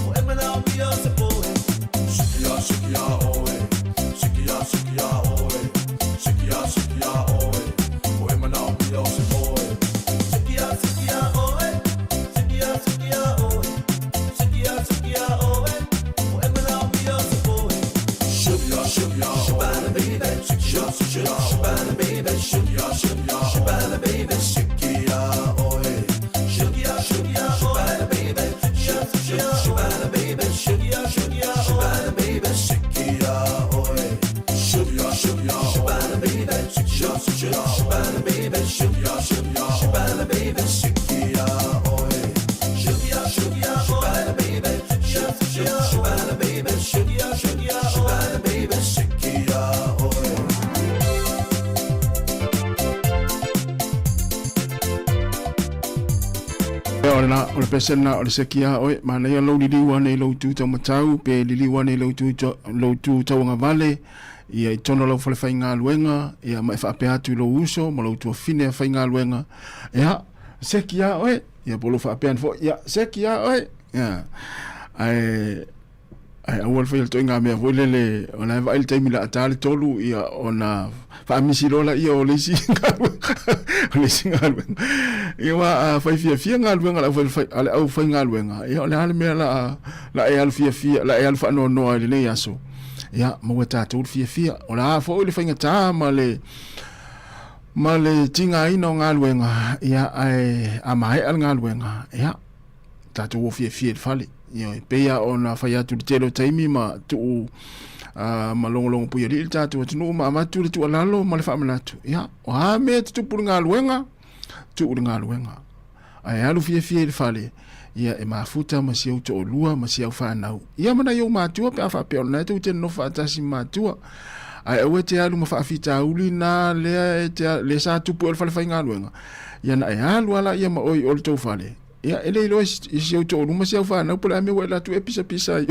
O e manao mia o se oe. Siki ia, siki ia oe. Siki ia, siki ia oe. Siki ia, siki ia oe. O e manao mia o se oe. Siki ia, siki ia oe. Siki ia, siki ia oe. Siki ia, siki ia oe. O e manao mia o se oe. Shup, shup, shubana baby. Shup, shup, shubana baby. Shup, shup, shubana baby. Siki ia oe. Shup, shup, shubana baby. Shup, shup, shubana baby. Shup, shup, shubana baby. Siki ia oe. Shup, shup, shubana baby. Shup, shup, shubana baby. Shup, shup, shubana baby. Siki ia oe. Shup, shup, shubana baby. Shup, shup, shubana baby. Shup, shup, shubana baby. Siki ia oe. Ia, o lena, o le pese lena o le seki ia oe, manaia lou liliu ane i lou tu taumatau, pe liliu ane i lou tu, lou tu tauagavale, ia i totonu o lau fale faigaluega, ia ma e faapea atu i lou uso ma lou tuafine faigaluega, ia, seki ia oe, ia po o lou faapea ane foi, ia, seki ia oe, ia. Ae, Ae aua le faia le toaiga mea foi lele, o la e vaai le taimi la ta le tolu, ia ona faamisi loa laia o le isi galuega, o le isi galuega. Ia aua a fai fiafia galuega a le au a le aufaigaluega, ia o le a le mea la la e alu fiafia, la e alu faanoanoa ai i lenei aso. Ia maua e tatou le fiafia. O le a foi le faigata ma le ma le tigaina o galuega, ia ae a maea le galuega, ia tatou o fiafia i le fale. Ioe, pei lava ona fai atu i le tele o taimi ma tuu ma logologo puialii le tatou atunuu ma avatu le tuualalo ma le faamanatu. Ia, o a mea e tutupu i le galuega, tuu i le galuega. Ae alu fiafia i le fale, ia e mafuta ma si ou toalua ma si au fanau. Ia ma nai ou matua pe a faapea o lena e tou te nonofo faatasi ma matua. Ae aua e te alu ma faafitauli na lea e te, lea sa tupu ai o le fale faigaluega. Ia na e alu lava laia ma oe i o le tou fale. Ia, e le iloa i si ou toalua ma si au fanau po o le a mea ua e alu atu e pisapisa ai.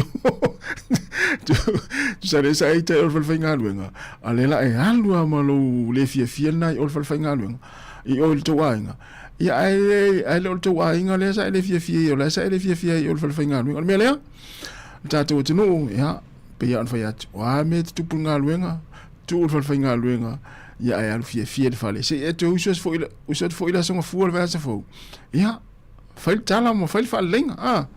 Tusa lea sa e ita i o le fale faigaluega, a o lea la e alu lava ma lou le fiafia lena i o le fale faigaluega, i o i le tou aiga. Ia, ae le, ae le o le tou aiga lea sa e le fiafia i o, la sa e le fiafia ai i o le fale faigaluega. O le mea lea, le tatou atunuu, ia, Pei lava ona fai atu, o a mea e tutupu i le galuega, tuu le falefaigaluega, ia ae alu fiafia i le fale. Se i e toe usu atu foi, usu atu foi i le aso Gafua o le vaiaso fou, ia, fai le tala ma fai le faaleleiga, a.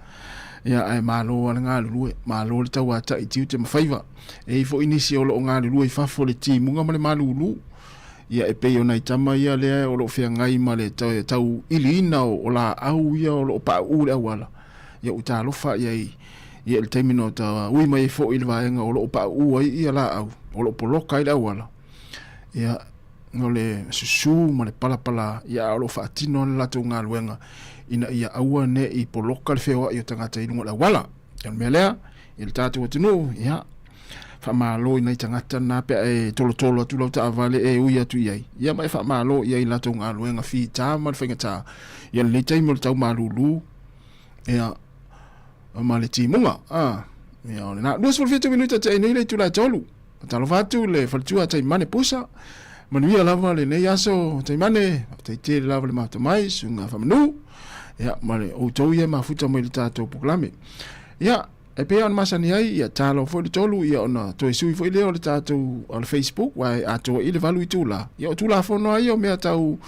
Ia, ae malo lava le galulue, malo le tauatai i tiute ma faiva. E i ai foi nisi o lo o galulue i fafo i le timuga ma le malulu. Ia, e pei o nai tama ia lea o lo o feagai ma le tauiliina o laau ia o lo o pauu i le auala. Ia ua talofa i ai ia i le taimi na ta ui mai ai foi i le vaega o lo o pauu ai ia laau, o lo o poloka ai le auala. Ia, o le susu ma le palapala, ia a o lo o faatino le latou galuega ina ia aua ne i poloka le feoai o tagata i luga o le auala. O le mea lea, i le tatou atunuu, ia, faamalo i nai tagata na pe a e tolotolo atu lau taavale e ui atu i ai, ia ma e faamalo i ai i latou galuega fita ma le faigata. Ia lenei taimi o le tau malulu, ia, ma le timuga, a, ia, o lena. 27 minuta te ai nei le itula e tolu. Talofa atu le faletua Taimane Pusa. Manuia lava lenei aso Taimane, faafetai tele lava le mafuta mai, susuga Faamanu. Ia, ma le outou ia e mafuta mai le tatou polokalame. Ia, e pei ona masani ai, ia talo foi le tolu, ia ona toe sui foi lea o le tatou o le Facebook, aua e atoa i le valu itula. Ia o Tulafono lava ia o mea tau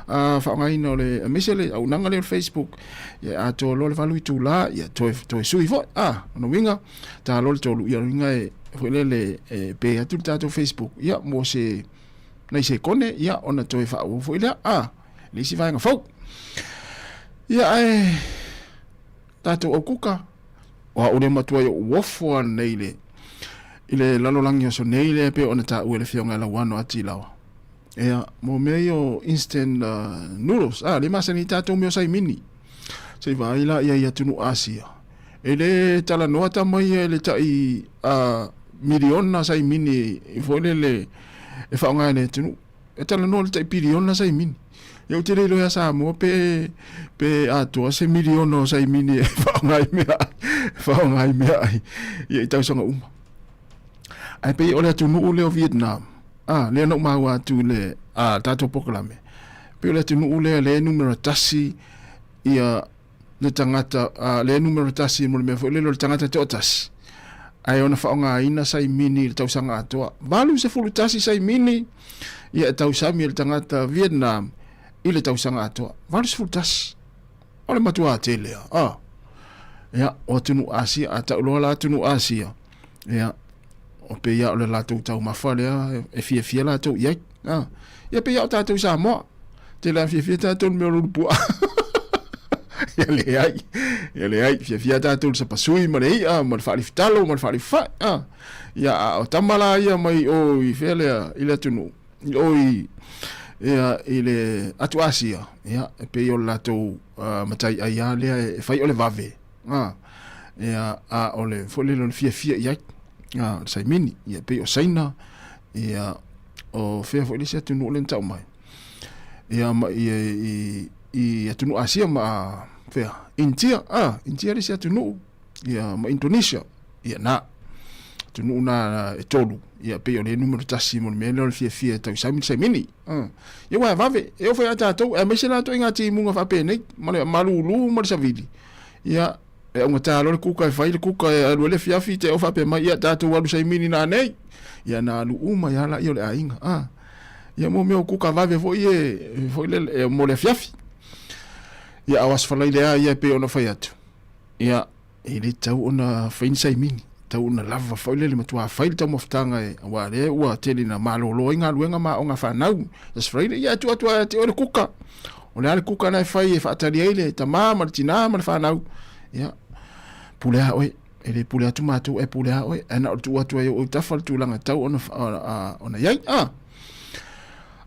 faaaogaina o le, aemaise le auaunaga lea o le Facebook, ia e atoa loa le valu itula, ia toe, toe sui foi. A, o lona uiga, talo le tolu, ia o lona uiga e, foi lele, e pe atu le tatou Facebook, ia mo se nai sekone, ia ona toe faaauau foi lea, a, le isi vaega fou. Ia ae tatou au kuka, o au lea matua i ou ofo lava nei le, i le lalolagi o aso nei lea pei ona taua e le Afioga ia Lauano Atilaoa. Ia, mo mea ia o instant noodles, a, lea e masani ai tatou mea o saimini. Se i vaai la i ai i atunuu Asia. E le talanoa tama ia i le tai miliona saimini foi lele e faaaoga e le atunuu. E talanoa i le tai piliona saimini. Ia ou te le iloa ia Samoa pe, pe atoa se miliona o saimini e faaaoga ai mea ai, e faaaoga ai mea ai ia i tausaga uma. Ae pei o le atunuu lea o Vietnam, a, lea na ou maua atu i le a, tatou polokalame, pei o le atunuu lea lea e numera tasi ia le tagata, a, lea e numera tasi mo le mea foi lele o le tagata e toatasi, ae ona faaaogaina saimini i le tausaga atoa. 81 saimini ia e tausami e le tagata Vietnam i le tausaga atoa. 81. O le matua tele a. A. Ia, o atunuu Asia, a tau loa la atunuu Asia, ia, o pei lava o le latou taumafa lea e fiafia latou i ai. A. Ia pei lava o tatou i Samoa. Tele lava fiafia tatou i le mea o le ulupuaa. Ia leai, ia leai, fiafia tatou i le sapasui ma le i'a ma le faalifitalo ma le faalifai. A. Ia, a o tama la ia mai o i fea lea i le atunuu, i o i, ia, i le atu Asia, ia, e pei o le latou uh, mataiai lava lea e fai o le vave. A. Ia, a o le foi lele o le fiafia i ai. A, o le saimini, ia, pei o Saina, ia, o fea foi le isi atunuu lea na tau mai. Ia, ma i, i, i atunuu Asia ma fea, Intia, a, Intia le isi atunuu, ia, ma Indonesia, ia, na, atunuu na e tolu, ia, pei o le numera tasi mo le mea lea o le fiafia e tausami le saimini. Ia, ua e vave, e oo foi ia tatou, aemaise la ituaiga timuga faapenei, ma le malulu ma le savili, ia, e augata loa le kuka e fai le kuka e alu ai le afiafi te oo faapea mai, ia tatou alu saimini nanei, ia na alu uma ai lava laia o le aiga. A, ia mo mea o kuka vave foi e, foi lele, e mo le afiafi. Ia, a o Aso Faraile lava ia e pei ona fai atu, ia, e le tatau ona fai ni saimini, tatau ona lava foi lele matua fai le taumafataga e, aua lea ua tele ina malolo ai galuega ma aoga fanau. Aso Faraile, ia e tuu atu lava ia te oe le kuka. O le a le kuka na e fai e faatali ai le tamā ma le tinā ma le fanau, ia, pule a oe. E le pule atu matou, e pule a oe. Ae na o le tuu atu ai o autafa le tulaga e tatau ona, ona i ai. A,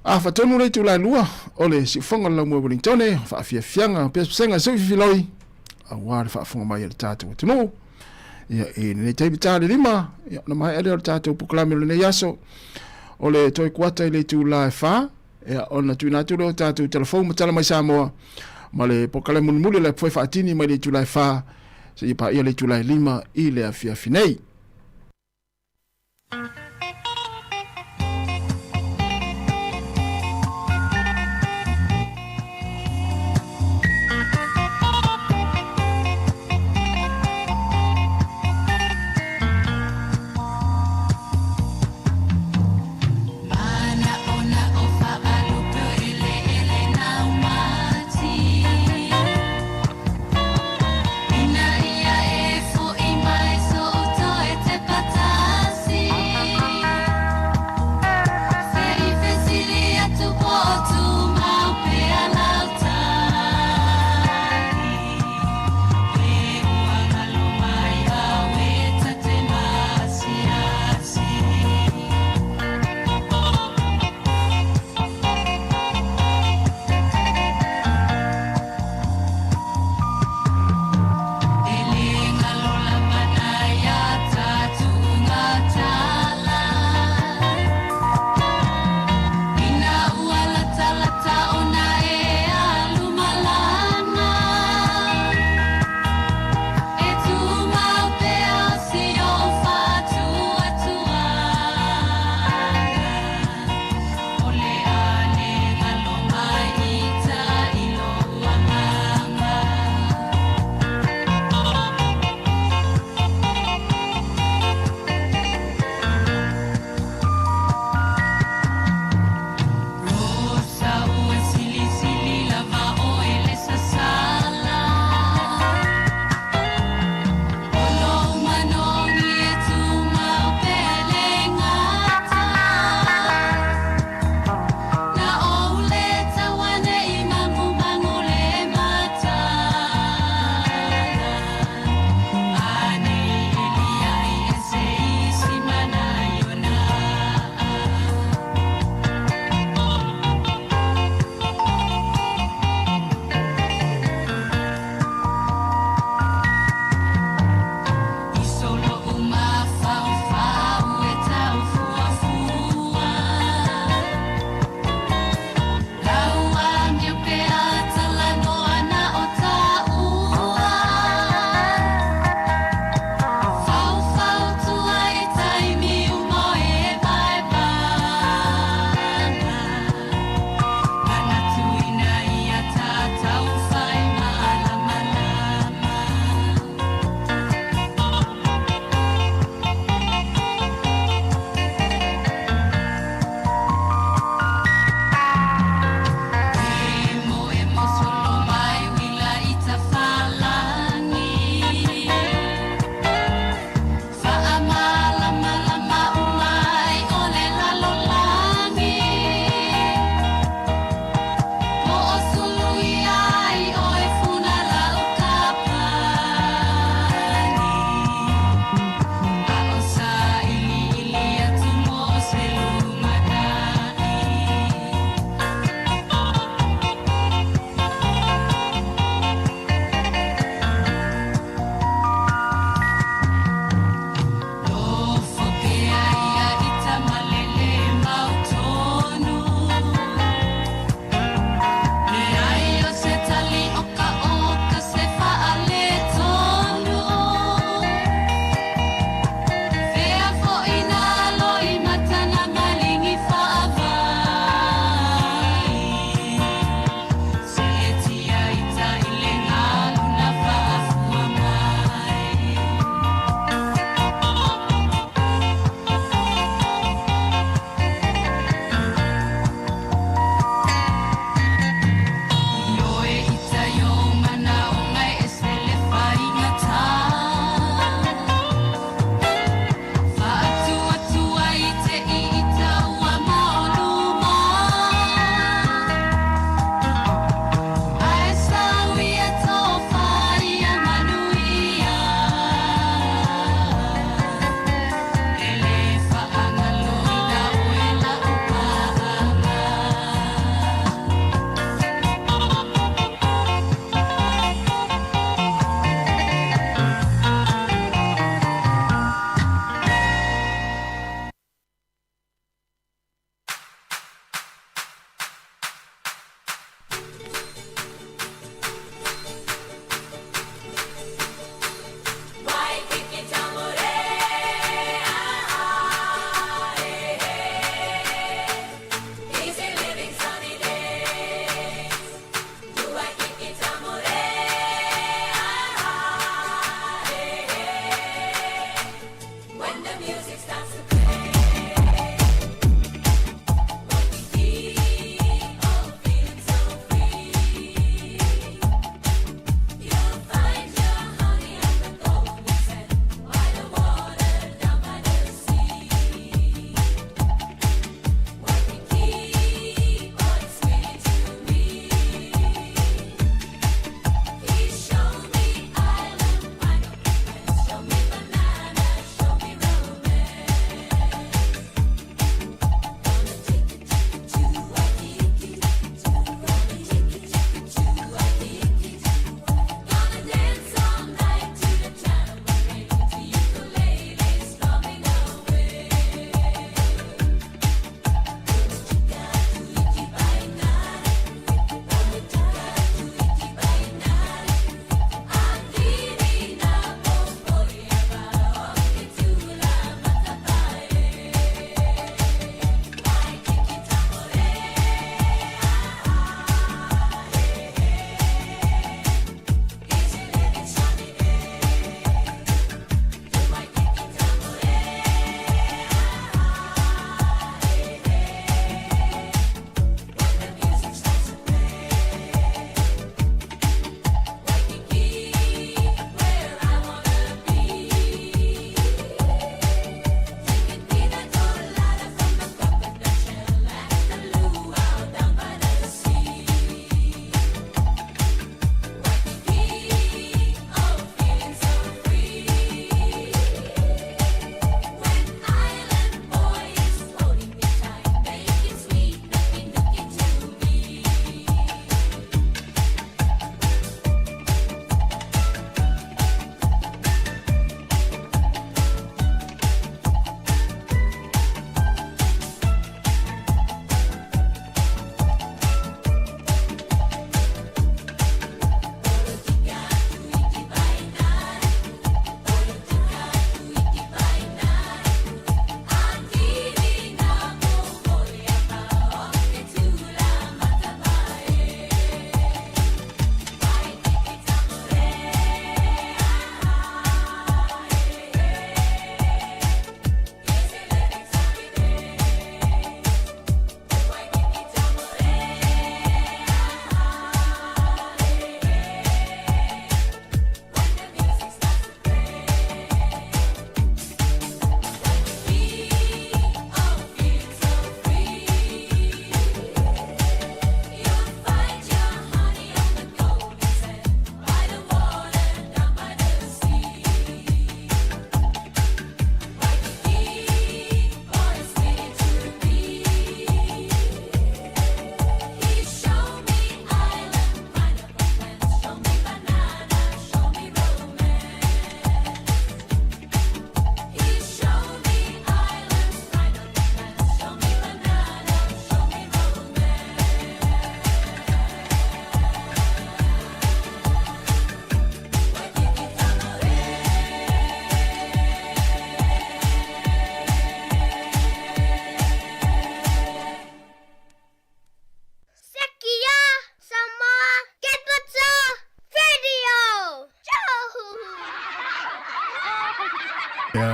afa tonu le itula e lua o le siufofoga o le Laumua i Wellingtone, faafiafiaga, pesepesega e sui fifiloi, aua le faafofoga mai a le tatou atunuu. Ia, i lenei taimi ta le lima, ia, ona maea lea o le tatou polokalame o lenei aso, o le toe kuata i le itula e fa, Ia, ona tuuina atu lea o tatou tala fou ma tala mai Samoa ma le polokalame mulimuli o le Apu Fai Faatini mai le itula e 4 seia paia le itula e 5 i le afiafi nei.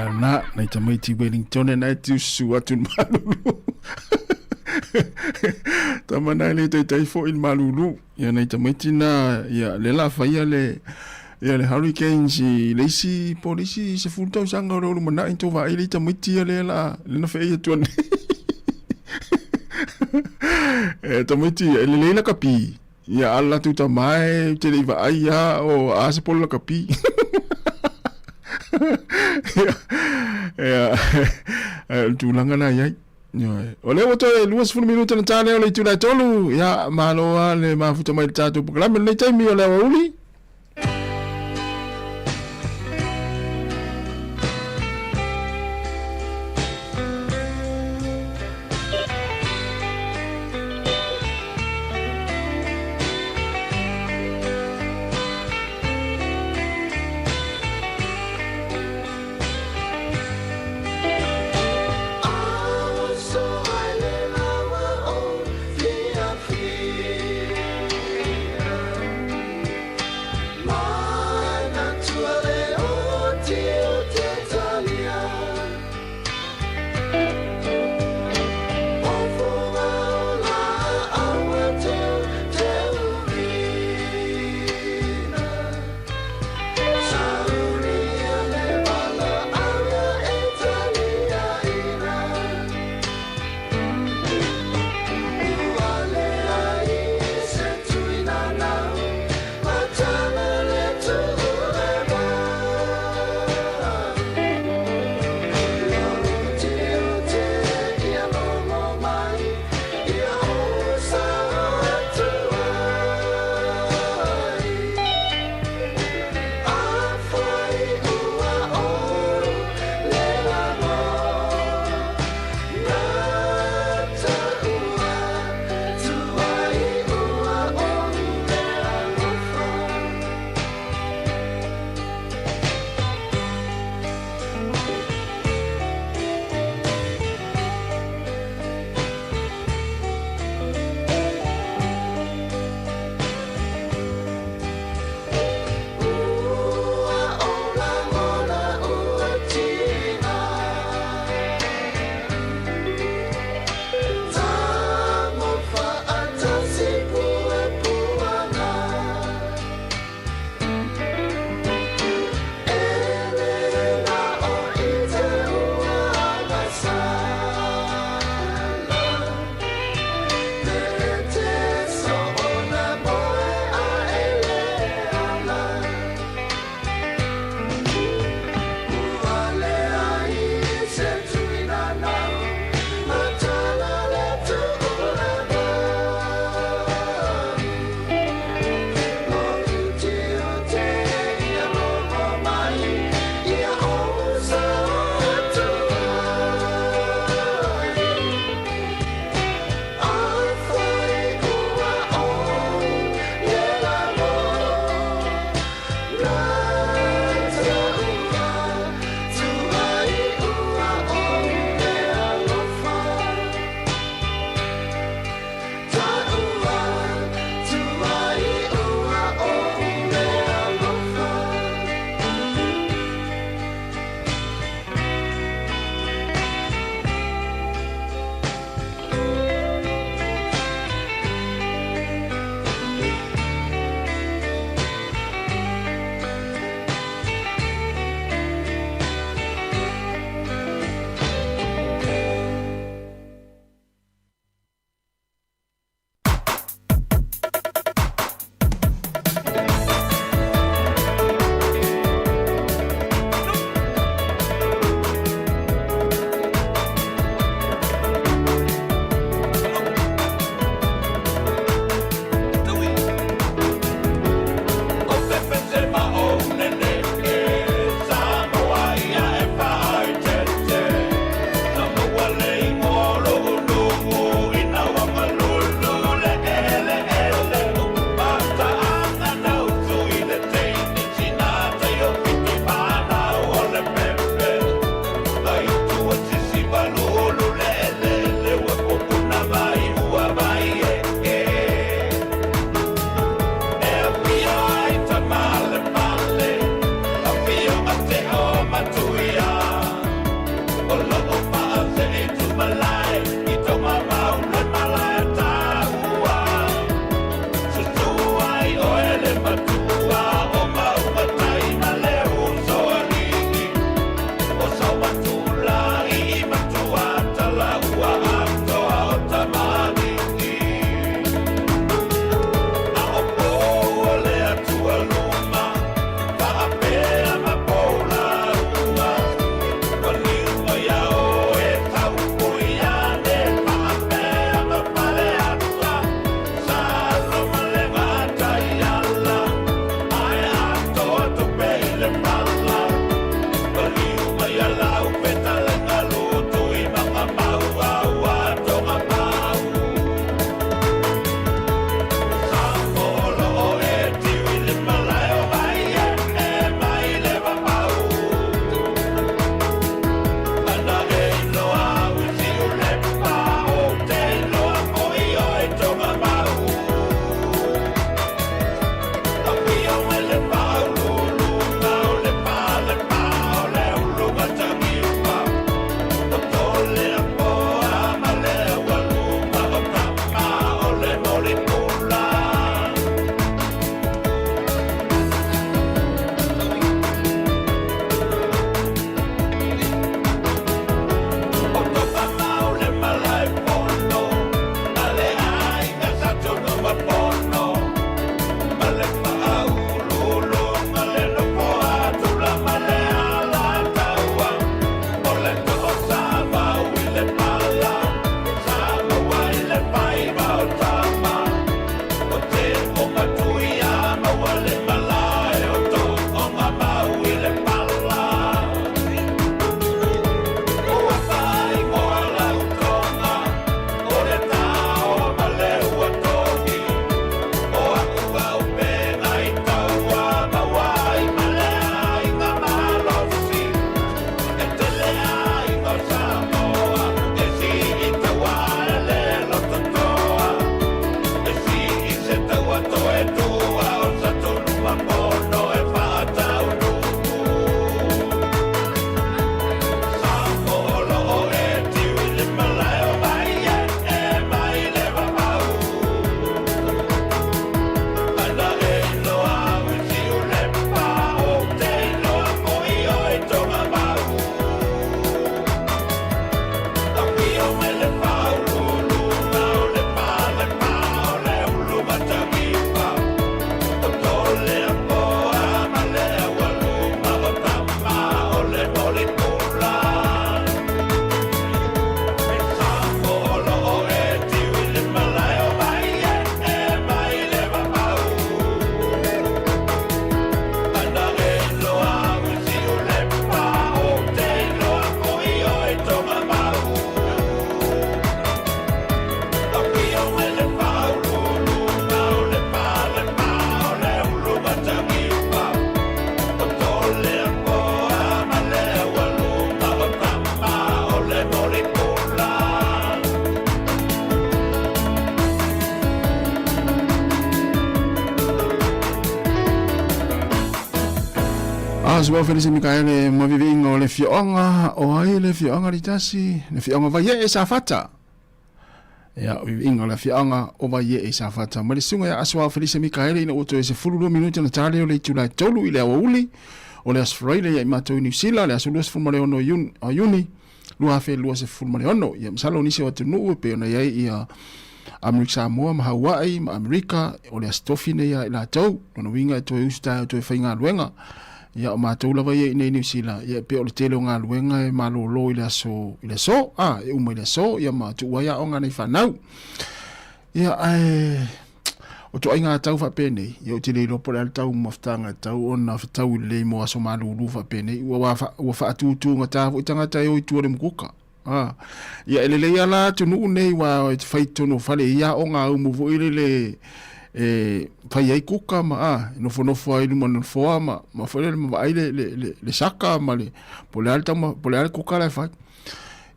lena nai tamaiti Wellington na e te ususu atu i le malulu. Tama na e le taitai fo'i i le malulu. Ia nai tamaiti na, ia le la faia le ia le Hurricanes i le isi po le isi 10 tausaga o le lumanai tou vaai le tamaiti ia le la le na feai atu nei. E tamaiti e lelei lakapi. Ia a latou tama e te le i vaai ia o a se polo lakapi. Ia, ia, o le tulaga na iai. Ioe. O lea ua toe 20 minuta na ta lea o le itula e 3. Ia, malo lava le mafuta mai i le tatou polokalame lenei taimi o le aoauli. Asuao Felisi Mikaele ma viviiga o le afioaga o ai le afioaga Litasi, le afioaga Vaiee Safata. Ia, o viviiga o le afioaga o Vaiee Safata. Ma le susuga ia Asuao Felisi Mikaele ina ua toe 12 minute ona ta lea o le itula e 3 i le aoauli o le Aso Faraile ia i matou i Niu Sila, le aso 26 o Iuni 2026. Ia, masalo o nisi o atunuu e pei ona i ai ia Amerika Samoa ma Hawaii ma Amerika, o le Aso Tofi nei ia i latou. Lona uiga e toe usu taeao toe faigaluega. Ia, o matou lava ia i inei i Niu Sila, ia e pei o le tele o galuega e malolo i le aso, i le aso, a, e uma i le aso, ia ma tuu ai aoga a nai fanau. Ia, ae o ituaiga tau faapenei, ia ou te le iloa po o le a le taumafataga e tatau ona fetaui lelei mo aso malulu faapenei, ua, ua faatutugata foi tagata e o i tua i le mukuka. A, ia e lelei lava la atunuu nei aua e fai i totonu o fale e i ai aoga aumu foi lele e fai ai kuka ma a, e nofonofo ai i luma o le nofoa ma, ma foi lele ma vaai le, le, le, le saka ma le, po o le a le tauma, po o le a le kuka la e fai.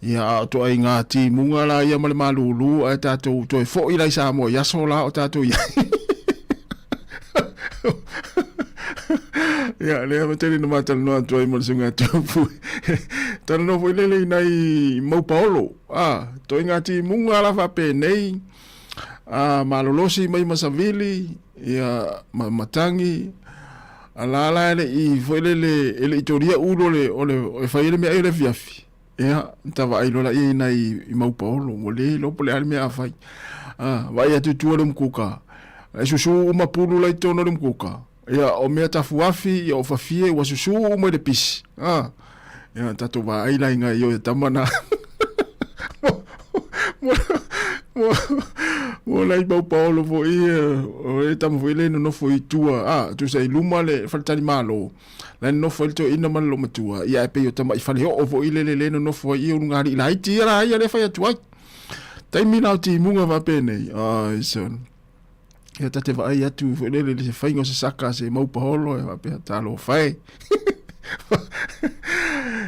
Ia, a o ituaiga timuga la ia ma le malulu ae tatou toe foi la i Samoa i aso la o tatou i ai. Ia, lea ma tele na matalanoa atu ai ma le susuga ia Tupu. Talanoa foi lele i nai mau paolo. A, ituaiga timuga la faapenei, a, malolosi mai ma savili, ia, ma matagi, a la la e le i foi lele, e le i tolia ulu o le, o le, e fai ai le meaai o le afiafi. Ia, ta vaai loa laia i nai i mau paolo, ua le iloa po o le a le mea a fai. A, vaai atu i tua le umukuka, e susu uma pulu la i totonu o le umukuka. Ia, o mea tafuafi, ia o fafie, ua susu uma i le pisi. A, ia, tatou vaai la i nai o tama na. Mo nai mau paolo foi, o e tama foi le nonofo i tua, a, tusa i luma le faletalimalo. La e nonofo ai le toeaina ma le loomatua, ia ae pei o tama'i faleoo foi lele le nonofo ai i ulugalii laiti ia la ia le fai atu ai. Taimi la o timuga faapenei, ai son. Ia ta te vaai atu foi lele i se faiga o se saka se mau paholo e faapea talofa e.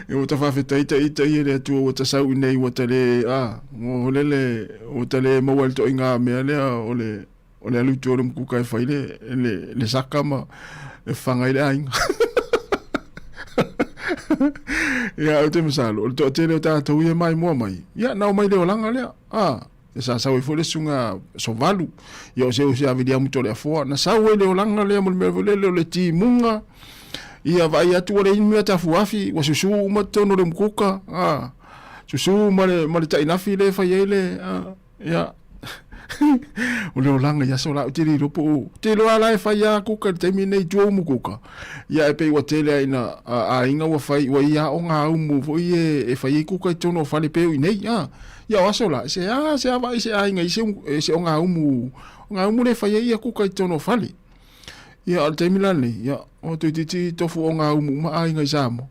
Ia ua ta faafetai ta ita ia le Atua ua ta sau i nei ua ta le a, ua lele ua ta le maua i le toaiga mea lea o le o le alu i tua o le mukuka e fai le, le, le saka ma e fafaga ai le aiga. Ia, ou te masalo, o le toatele o tatou ia mai mua mai, ia, na omai le olaga lea. Ah, e sa sau ai foi le susuga Sovalu, ia o se o se a Viliamu Toleafoa, na sau ai le olaga lea mo le mea foi lele o le timuga, ia vaai atu ua leai ni mea tafuafi, ua susu uma totonu o le mukuka, ah, susu ma le, ma le tainafi lea e fai ai le, ah, Ia, o le olaga i aso la, ou te le iloa po o, ou te iloa la e fai lava kuka i le taimi lenei i tua umu kuka. Ia e pei ua tele lava ina aiga ua fai, ua i aoga aumu foi e, e fai ai kuka i totonu o fale pei o i nei. A, ia o aso la, se a, se a vaai se aiga i se, se ogaumu, ogaumu lea e fai ai ia kuka i totonu o fale. Ia, o le taimi la lenei, ia, o toeitiiti tofu ogaumu uma aiga i Samoa.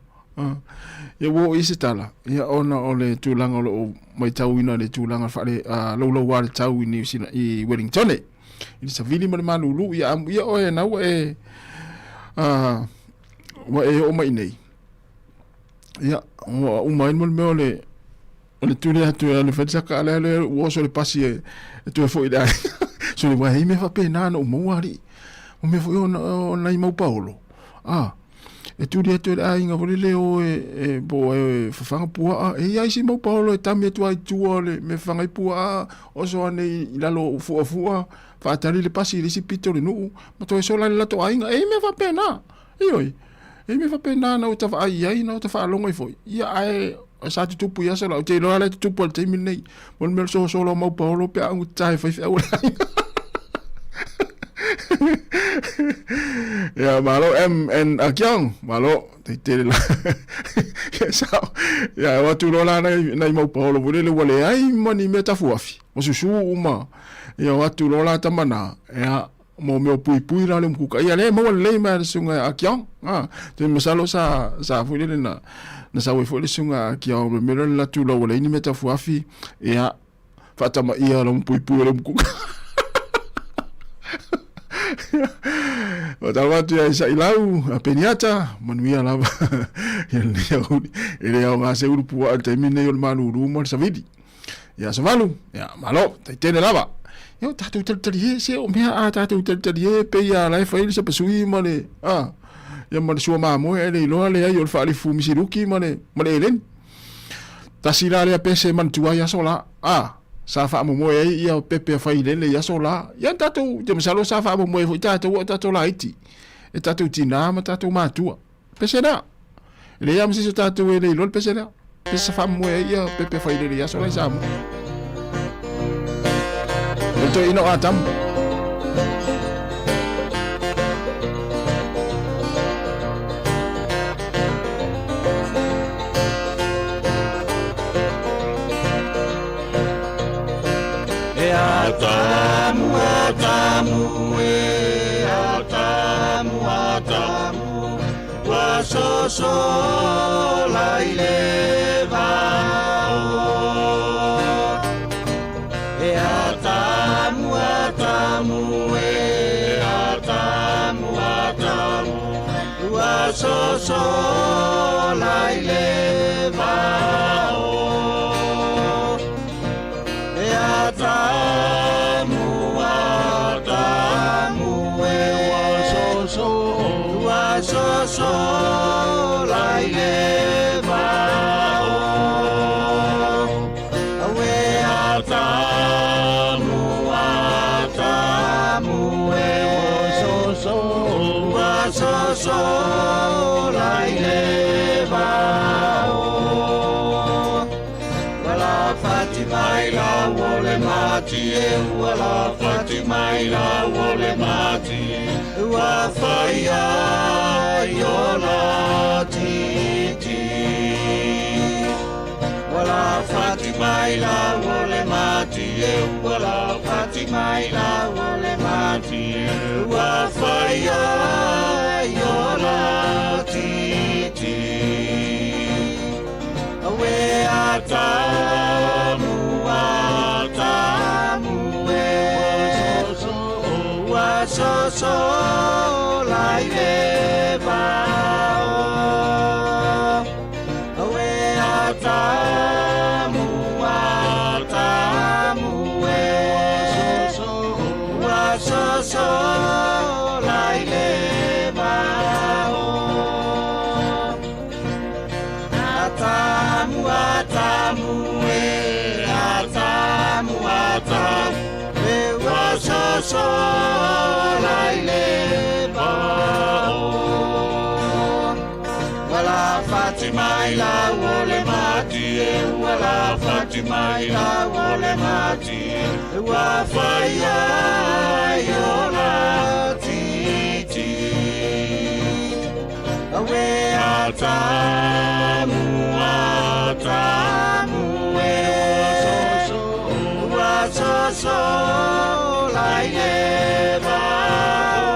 Ia ua oo i ai se tala, ia ona o le tulaga o lo o matauina le tulaga faale laulauā le tau i Niu Sila i Wellingtone i le savili ma le malulu ia amuia oe na ua e ua e oo mai i nei ia ua uma ai mo le mea o le o le tuli atu e alu fai le saka a le alu ua oso le pasi e, e toe foi i le aiga. Sole ua hei mea faapena na ou maua alii. O mea foi o, o nai mau paolo. Ah, e tuli atu e le aiga foi lele o e, e, po e fafaga puaa. E i ai si mau paolo e tami atu ai tua o le mea fafaga i puaa, oso ane i lalo o fuafua, faatali le pasi i le isi pito o le nuu, ma toe sola i le latou aiga. E i mea faapena. Ioe. E mea faapena na uta vaai i ai, na uta faalogo ai foi. Ia ae sa tutupu i aso la, ou te iloa la e tutupu i le taimi lenei. Mo le mea o le sosola o mau paolo pe a ugutae faifeau o le aiga. Ia, malo M N Akiong, malo, tai tele la. Ia, sao. Ia, o atu loa la nai, nai mau paolo foi lele ua leai ma ni mea tafuafi. Ua susu uma. Ia, o atu loa la tama na. Ia, mo mea o puipui la le mukuka. Ia le maua lelei mai le susuga ia Akiong. Ah, te masalo sa sa foi lele na na sau ai foi le susuga Akiong me mea le latu lau leai ni mea tafuafi. Ia faatamaia lo puipui o le mukuka. O tau atu ia Isailau, a Peniata, manuia lava. Ia lenei aoauli, e le aoga se ulu puaa i le taimi lenei o le malulu ma le savili. Ia Savalu, ia malo, tai tele lava. Ia o tatou talitalie, se o mea a tatou talitalie pei a la e fai le sapasui ma le, a. Ia ma le sua mamoe ae le iloa leai o le faalifu misiluki ma le ma le eleni. Tasi la lea pese e manatua ai aso la. A, sa faamomoe ai ia pepe a failele i aso la. Ia tatou, ou te masalo sa faamomoe foi tatou a o tatou laiti e tatou tinā ma tatou matua. Pese lea. E leai lava ma se isi o tatou e le iloa le pese lea. Pese sa faamomoe ai ia pepe a failele i aso la i Samoa. O le toeaina o Atamu. E Atamu, Atamu, e Atamu, Atamu, ua sosola i le vao. E Atamu, Atamu, e Atamu, Atamu, ua sosola i le vao. E Atamu, Atamu, e ua soso, ua sosola i le vao. Aue Atamu, Atamu, e ua soso, ua sosola i le vao. Ua lafati mai la ua le mati e ua lafati mai la ua le mati ua fai ai o la titi. Ua lafati mai la ua le mati e ua lafati mai la ua le mati ua fai ai o la titi. Aue Atamu, Atamu, e ua sosola i le vao. Aue Atamu, Atamu, e ua sosola i le vao. Atamu, Atamu, e Atamu, Atamu, e ua sosola i le vao. Ua lafati mai la ua le mati e ua lafati mai la ua le mati ua fai ai o la titi. Aue Atamu, Atamu, e ua sosola i le vao.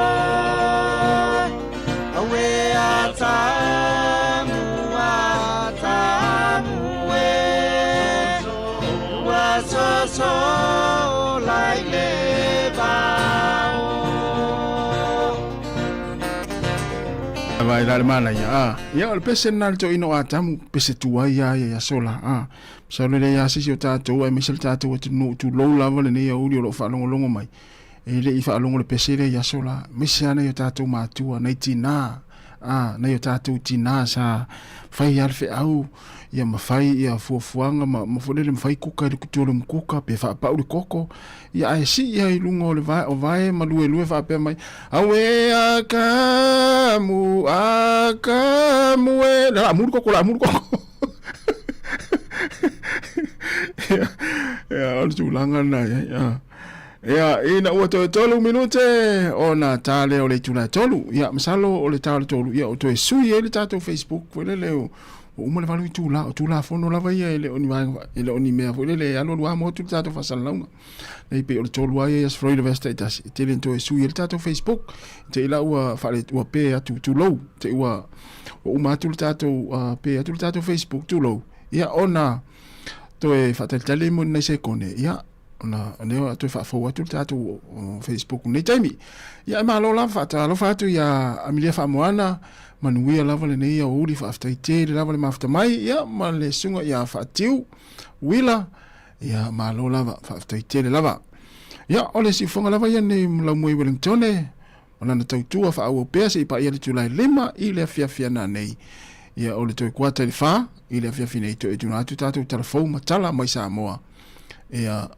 Aue Atamu, Atamu, e ua sosola i le vao. Vai la le manaia, a. Ia, o le pese lena a le toeaina o Atamu, pese tuai a ia ia sola, a. Masalo e leai lava se isi o tatou, aemaise le tatou atunuu tulou lava lenei aoauli o lo o faalogologo mai, e le i faalogo i le pese lea i aso la, aemaise lava nai o tatou matua, nai tinā, a, nai o tatou tinā sa fai lava le feau, ia ma fai ia fuafuaga ma, ma foi lele ma fai kuka i le kutu o le mukuka, pe faapau le koko, Ia ae sii ai i luga o le vae, o vae ma luelue faapea mai, Auē Akamu, Akamu e. La mulu koko, la mulu koko. Ia, ia, o le tulaga lena ia, ia. Ia, ina ua toe tolu minute ona ta lea o le itula e tolu. Ia, masalo o le ta o le tolu, ia, o toe sui ai le tatou Facebook foi lele o, ua uma le valu itula, o Tulafono lava ia e le o ni vaega, e le o ni mea foi lele e alualu amo atu le tatou faasalalauga. Nei pei o le tolu lava ia i Aso Faraile o vaiaso taitasi, e tele ina toe sui ai le tatou Facebook, te i la ua faale, ua pe atu, tulou, te i ua, ua uma atu le tatou, uh, pe atu le tatou Facebook, tulou, ia ona toe faatalitali mo ni nai sekone, ia, ona lea o le a toe faafou atu le tatou Facebook i lenei taimi. Ia e malo lava, faatalofa atu ia Amilia Faamoana, manuia lava lenei aoauli, faafetai tele lava le mafuta mai, ia ma le susuga ia Faatiu Wila, ia malo lava, faafetai tele lava. Ia o le siufofoga lava ia nei laumua i Wellingtone. ma lana tautua faaauau pea seia paia le itula e 5 i le afiafi a nanei. Ia, o le toe kuata i le 4 i le afiafi nei, toe tuuina atu tatou tala fou ma tala mai Samoa. Ia,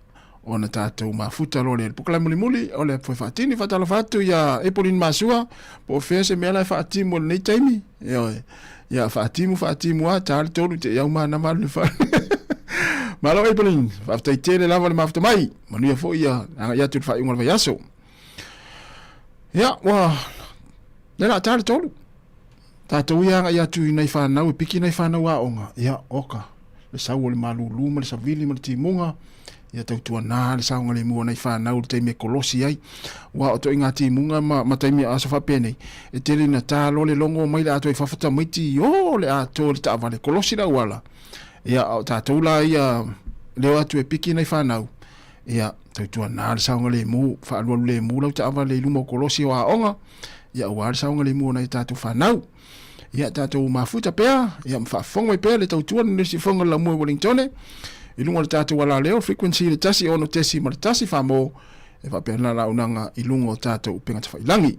ona tatou mafuta loa lea i le pukala mulimuli o le foe faatini. Faatalofa atu ia Epolin Masua, po o fea se mea la e faatimu o lenei taimi. Ioe. Ia, faatimu, faatimu a, ta le tolu te iau manava alu le fale. Malo Epolin, faafetai tele lava le mafuta mai. Manuia foi ia agai atu i le faaiuga o le vaiaso. Ia, ua, le la ta le tolu. Tatou ia agai atu i nai fanau e piki nai fanau aoga, ia, oka, le sau o le malūlū ma le savili ma le timuga, ia tautuanā le saogalemu o nai fanau i le taimi e kolosi ai. Aua o toaiga timuga ma, ma taimi aso faapenei, e tele ina ta loa le logo mai le atoa i fafo tamaiti i o le atoa i le taavale, kolosi le auala. Ia, a o tatou la ia, le o atu e piki nai fanau, ia, tautuanā le saogalemu, faaalualu lemu lau taavale i luma o kolosi o aoga, ia aua le saogalemu o nai a tatou fanau. Ia tatou mafuta pea, ia ma faafofoga mai pea le tautua le siufofoga o le laumua i Wellingtone, i luga o le tatou alaleo, frequency le 106.1 Famo, e faapena la auaunaga i luga o tatou upega tafailangi.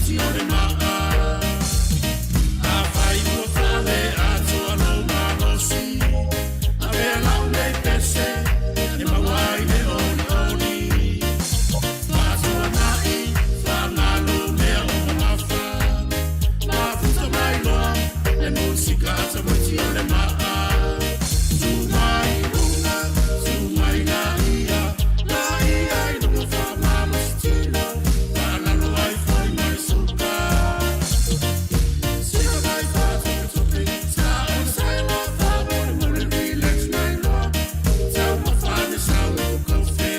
tamaiti o le maa. Afai ua fale atoa lou malosi, avea lau nei pese e maua ai le olioli. Faatuanai, faagalo mea o mamafa, mafuta mai loa le musika a tamaiti o le maa. Tu mai luga, tu mai laia, laia i luga faamalosi tino, faalalo ai foi ma le suka. Sika mai faatopetope, saosaoa faamolemole, relax mai loa, taumafa le sau kofe.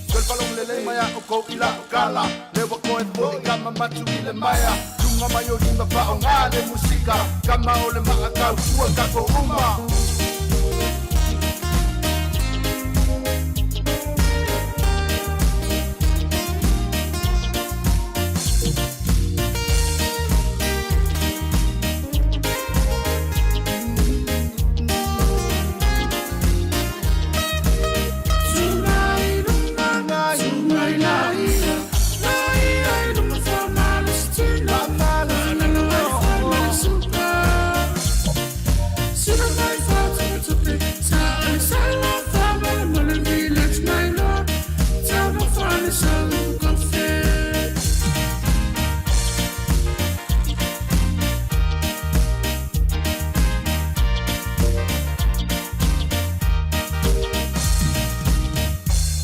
Toe lelei mai a oukou i la'u kala Le ua koe fo'i kama matu i le maea Luga mai o lima fa'aogā le musika Kama o le ma'a tautua takou uma.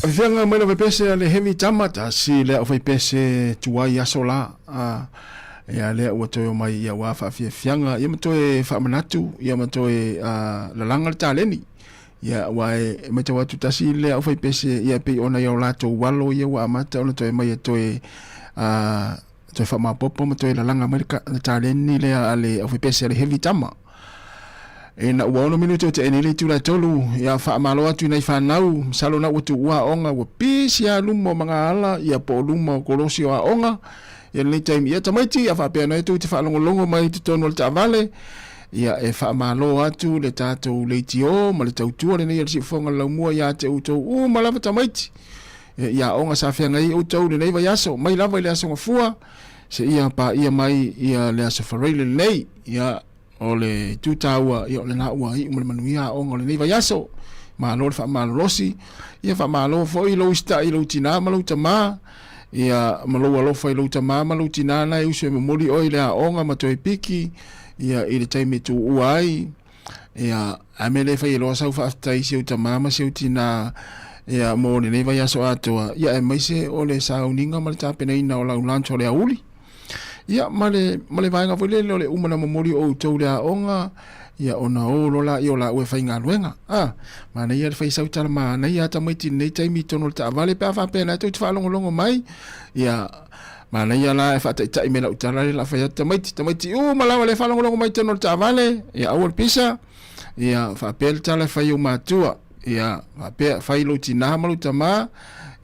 Afiafiaga mai le pese a le Heavy Tama tasi le au fai pese tuai aso la a ia lea ua toe omai ia ua faafiafiaga ia ma toe faamanatu ia ma toe lalaga le taleni ia ua e matau atu tasi le au fai pese ia pei ona ia o latou alo ia ua amata ona toe mai e toe toe faamaopoopo ma toe lalaga mai le taleni lea a le aufaipese a le Heavy Tama. E na ua ono minute o te ene le itula e tolu, ia faamalo atu i nai whanau, masalo na ua tuua aoga, ua pisi a luma o magaala, ia po o luma o kolosi o aoga, ia lenei taimi, ia tamaiti, ia faapea nei tou te faalogologo mai i totonu o le taavale, ia e faamalo atu le tatou leitio ma le tautua lenei a le Siufofoga o le Laumua ia te outou uma lava tamaiti. I aoga sa feagai ai outou i lenei vaiaso, mai lava i le Aso Gafua seia paia mai ia le Aso Faraile lenei. Ia, o le itu taua, ia o lena ua iu ma le manuia aoga o lenei vaiaso. Malo le faamalolosi, ia faamalo foi lou usitai i lou tinā ma lou tamā, ia ma lou alofa i lou tamā ma lou tinā na e uso e momoli oe i le aoga ma toe piki, ia i le taimi e tuua ai. Ia, a mea le fai e loa sau faafetai i si ou tamā ma si ou tinā, ia, mo lenei vaiaso atoa, ia, aemaise o le sauniga ma le tapenaina o lau lunch o le aoauli. Ia, ma le, ma le vaega foi lele o le uma na momoli o outou i le aoga, ia, ona o loa laia o laua e faigaluega. A, manaia le fai sau tala manaia a tamaiti i lenei taimi i totonu o le taavale pe a faapea na tou te faalogologo mai, ia, Manaia la e faataitai mai lau tala lea la fai atu tamaiti, tamaiti uma lava le faalogologo mai totonu o le taavale, ia aua le pisa, ia faapea le tala e fai ou matua, ia faapea fai lou tinā ma lou tamā,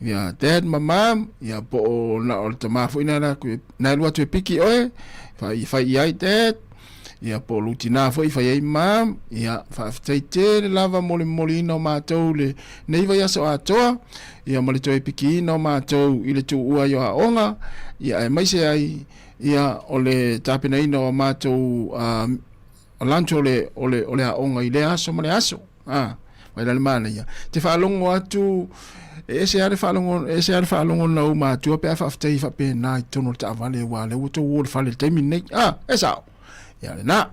ia dad ma mom, ia po o na o le tamā foi na na e alu atu e piki oe, fai fai i ai dad, ia po o lou tinā foi fai ai mom, ia faafetai tele lava mo le momoliina o matou le nei vaiaso atoa, ia ma le toe pikiina o matou i le tuua ai o aoga, ia aemaise ai ia o le tapenaina o matou lunch o le, o le, o le aoga i lea aso ma le aso. A, mai la le manaia. Te faalogo atu, e ese lava le faalogo, e ese lava le faalogo na ou matua pe a faafetai faapena i totonu o le taavale aua o lea ua tou o i le fale i le taimi lenei. A, e sao. Ia lena.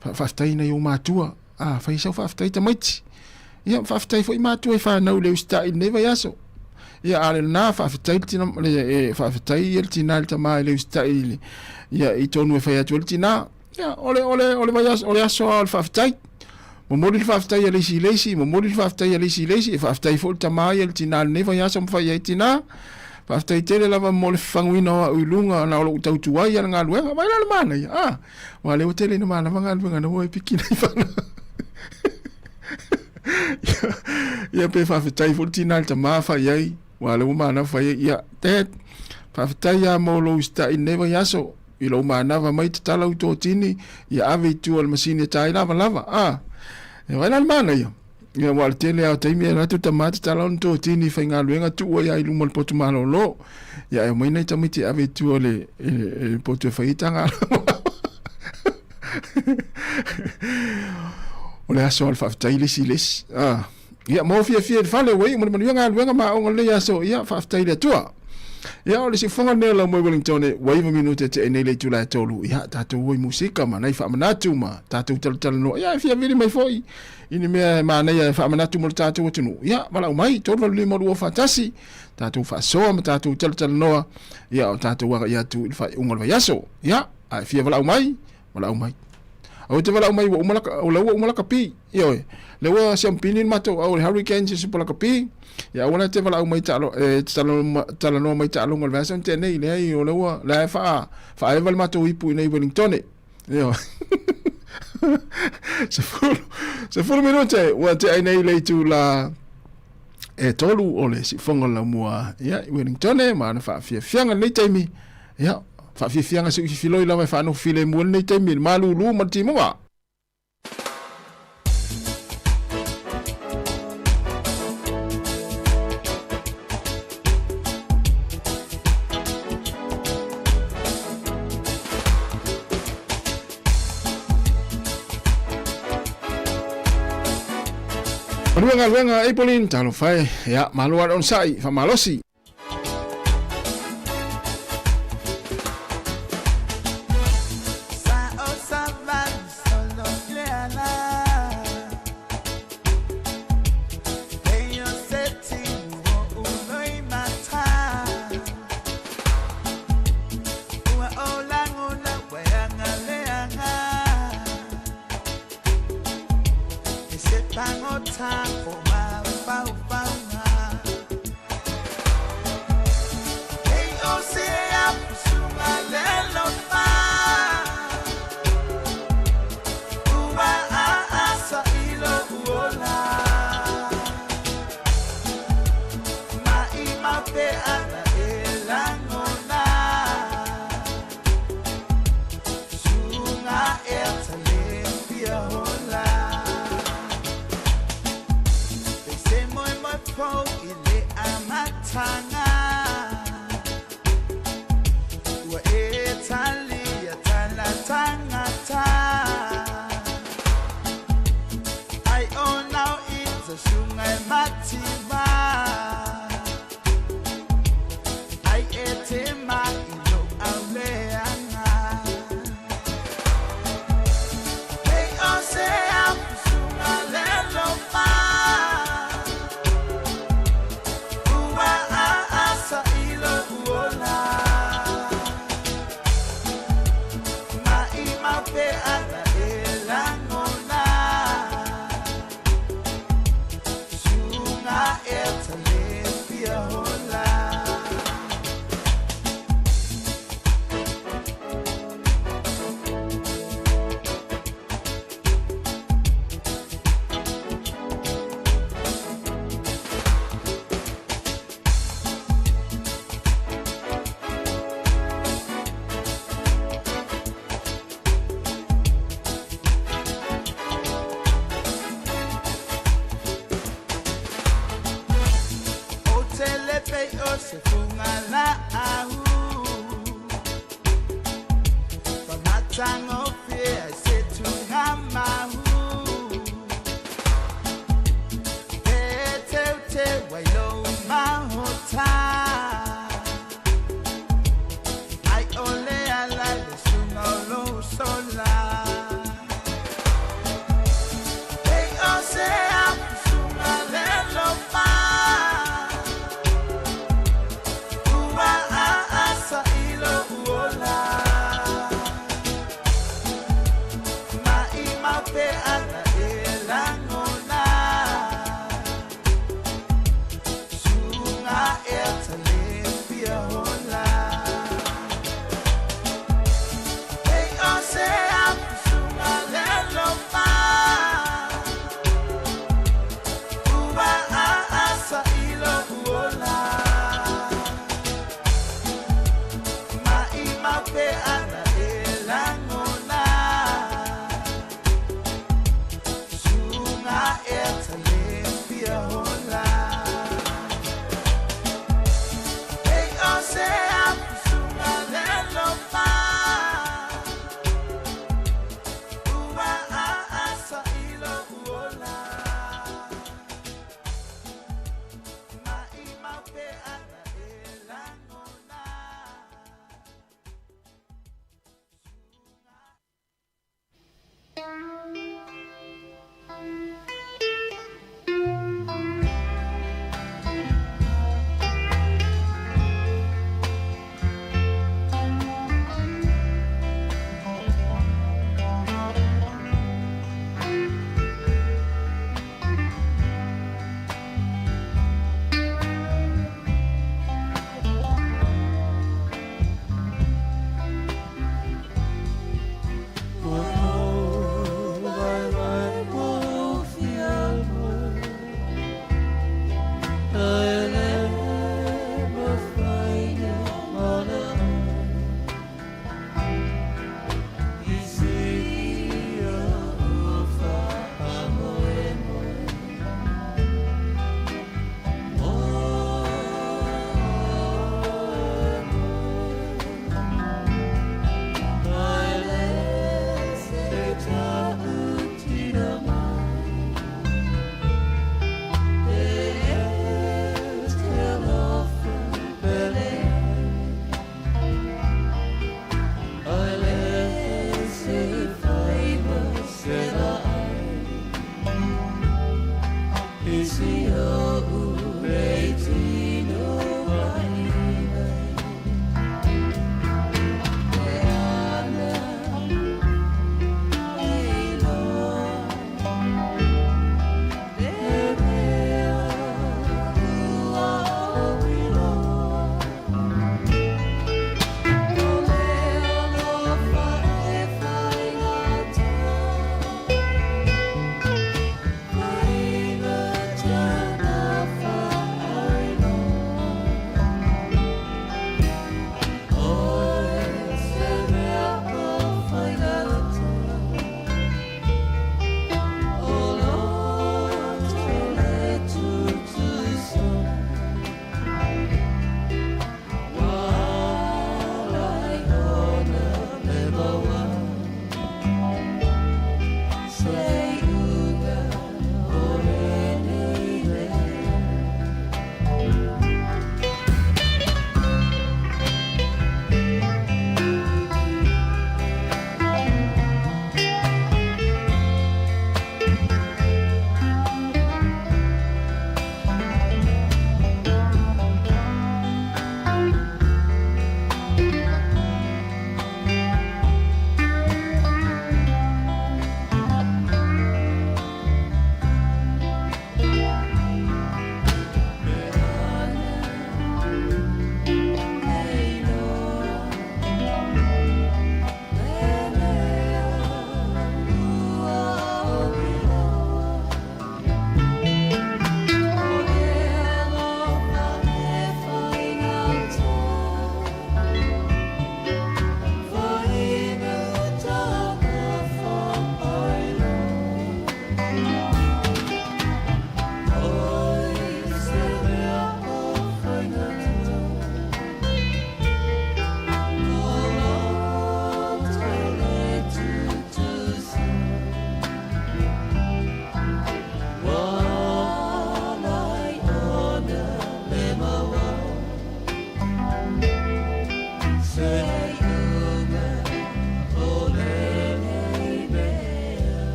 Faafetai nai ou matua. A, fai sau faafetai tamaiti. Ia, faafetai foi matua i whanau le usitai i lenei vaiaso. Ia, a le lena, faafetai le tina, le, e, faafetai ia le tina i le tama i le usitai i le, ia, i tonu e fai atu ai le tina. Ia, o le, o le, o le vaiaso, o le aso lava o le faafetai. Momoli le faafetai a le isi i le isi, momoli le faafetai a le isi i le isi, e faafetai foi le tama ia le tina i lenei vaiaso ma fai ai tina. Faafetai tele lava mo le fafaguina o au i luga na o lou tautua ai i le galuega. Vai la le manaia, ah, aua o lea ua tele ina manava galuega na ua e piki nei whana. Ia, pe faafetai foi le tina i le tama fai ai, aua o lea ua manava fai ai, ia, dad, faafetai lava mo lou usitai i lenei vaiaso, i lou manava mai tatala u totini, ia ave i tua i le masini e ta ai lavalava, ah, e vai la le manaia. Ia aua o le tele lava o taimi e alu atu tama tatala ona totini i faigaluega tuu ai lava i luma o le potu malolo. Ia ae omai nai tamaiti e ave i tua i le, i le, i le potu e fai ai taga. O le aso o le faafetai le isi i le isi. Ah. Ia, mo fiafia i le fale, ua iu ma le manuia galuega ma aoga o lenei aso. Ia, faafetai i le Atua. Ia, o le siufofoga lenei o lau moe Wellington, ua 9 minute te nei le itula e tolu. Ia, tatou o i musika ma nai faamanatu ma tatou talatalanoa. Ia, e fia vili mai foi i ni mea e manaia e faamanatu mo le tatou atunuu. Ia, valaau mai, 385 241, tatou faasoa ma tatou talatalanoa. Ia, o tatou agai atu i le faaiuga o le vaiaso. Ia, a e fia valaau mai, valaau mai. Aua te valaau mai ua uma laka, o la ua uma laka pi. Ioe, lea ua siampini le matou au o le Hurricanes i Super Lakapi. Ia aua la te valaau mai taalo, e talanoa mai taaloga o le vaiaso na tea nei. Leai, o lea ua, la e faa, faaeva le matou ipu i nei Wellingtone. Ioe. 10, 10 minute ua tea ai nei le itula e tolu o le siufofoga o le laumua ia, i Wellingtone ma ana faafiafiaga lenei taimi. Ia, faafiafiaga siuififiloi lava e faanofo filemu ai lenei taimi i le malūlū ma le timuga. Manuia galuega Aprilyn, talofa e. Ia, malo lava le onosai, faamalosi.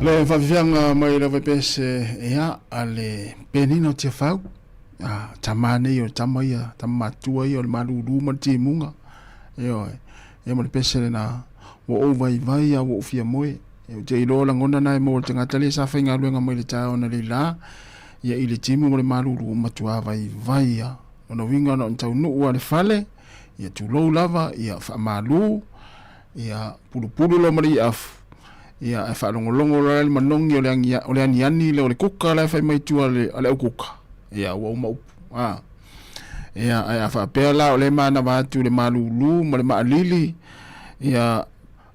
Le faafiafiaga mai le vaipese ia a le Penina o Tiafau, a tama nei o tama ia, tama matua ia o le malulu ma le timuga. Ioe. Ia ma le pese lena, ua ou vaivai a ua ou fia moe. Ou te iloa lagona na e maua e le tagata lea sa faigaluega mai le taeao analeila, ia i le timu ma le malulu, ua matua vaivai lava. Lona uiga na ona taunuu lava i le fale, ia tulou lava, ia faamalu, ia pulupulu loa ma le iafu, ia ae faalogologo loa le manogi o le agi, o le aniani lea o le kuka la e fai mai tua a le aukuka, ia ua uma upu. A. Ia ae a faapea la o lea e manava atu le malulu ma le maalili, ia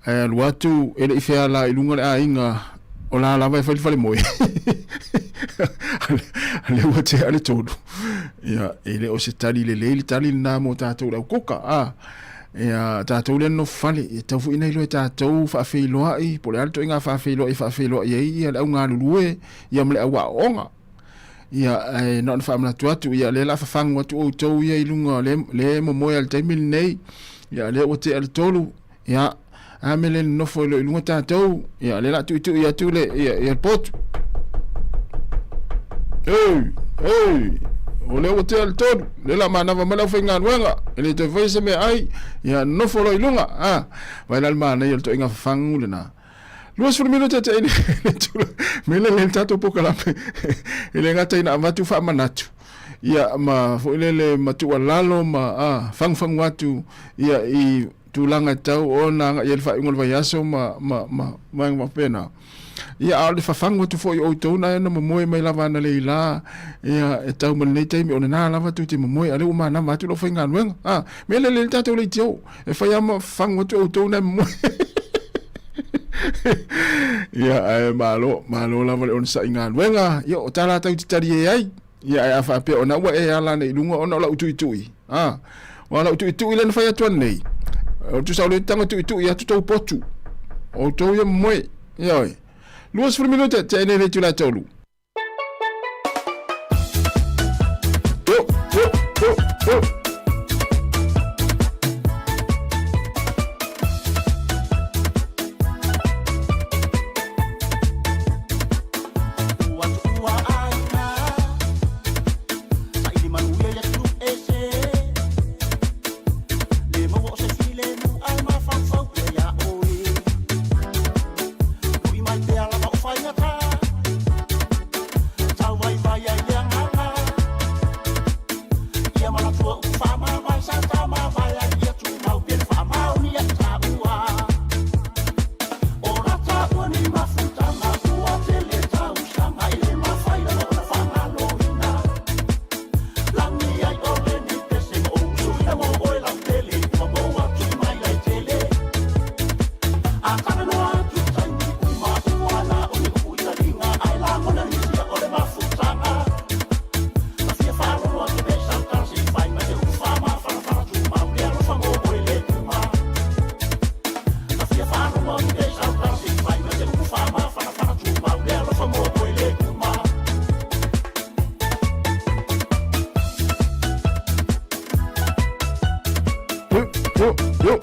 ae alu atu e le i feala i luga le aiga o la lava e fai le falemoe. A lea ua tea le tolu. Ia, e le o se tali lelei le tali lena mo tatou le aukuka. A, ia, tatou lea nonofo fale, e tatau foi ona iloa e tatou faafeiloai, po o le a le ituaiga faafeiloai e faafeiloai ai ia le au galulue ia ma le au aooga. Ia, ae na ona faamanatu atu, ia, lea o le a fafagu atu outou ia i luga, lea e momoe lava i le taimi lenei, ia, lea ua tea le tolu, Ia, a mea le nonofo ai loa i luga tatou, ia, lea o le a tuitui atu le, ia, ia le potu. Ei, ei, o lea ua tea le tolu, lea o le a manava mai le aufaigaluega, e le toe faia se meaai, ia, nonofo loa i luga, a, vaai la le manaia o le ituaiga fafagu lena. 20 minute te i le tula, me le le tatou polokalame, e le gata ina avatu faamanatu, ia, ma foi lele ma tuualalo ma, a, fagufagu atu, ia, i tulaga e tatau ona agai i ai le faaiuga o le vaiaso ma, ma, ma vaega faapena. Ia, a o le fafagu atu foi o outou na na momoe mai lava analeila, ia, e tau ma lenei taimi, o lena lava tou te momoe, a o lea ua manava atu lau faigaluega. A, mea lelei le tatou leitio, e fai lava ma fafagu atu outou na e momoe. Ia, ae malo, malo lava le onosai i galuega. Ia, o tala tou te talie ai. Ia, ae a faapea o na ua e ala ane i luga ona o lau tuitui. A, o lau tuitui lea na fai atu anei. O tusa o le tago tuitui atu tou potu. O outou ia momoe. Ioe. 20 minute te ene le itula e tolu. Yo, yo, yo, yo. Yo, yo.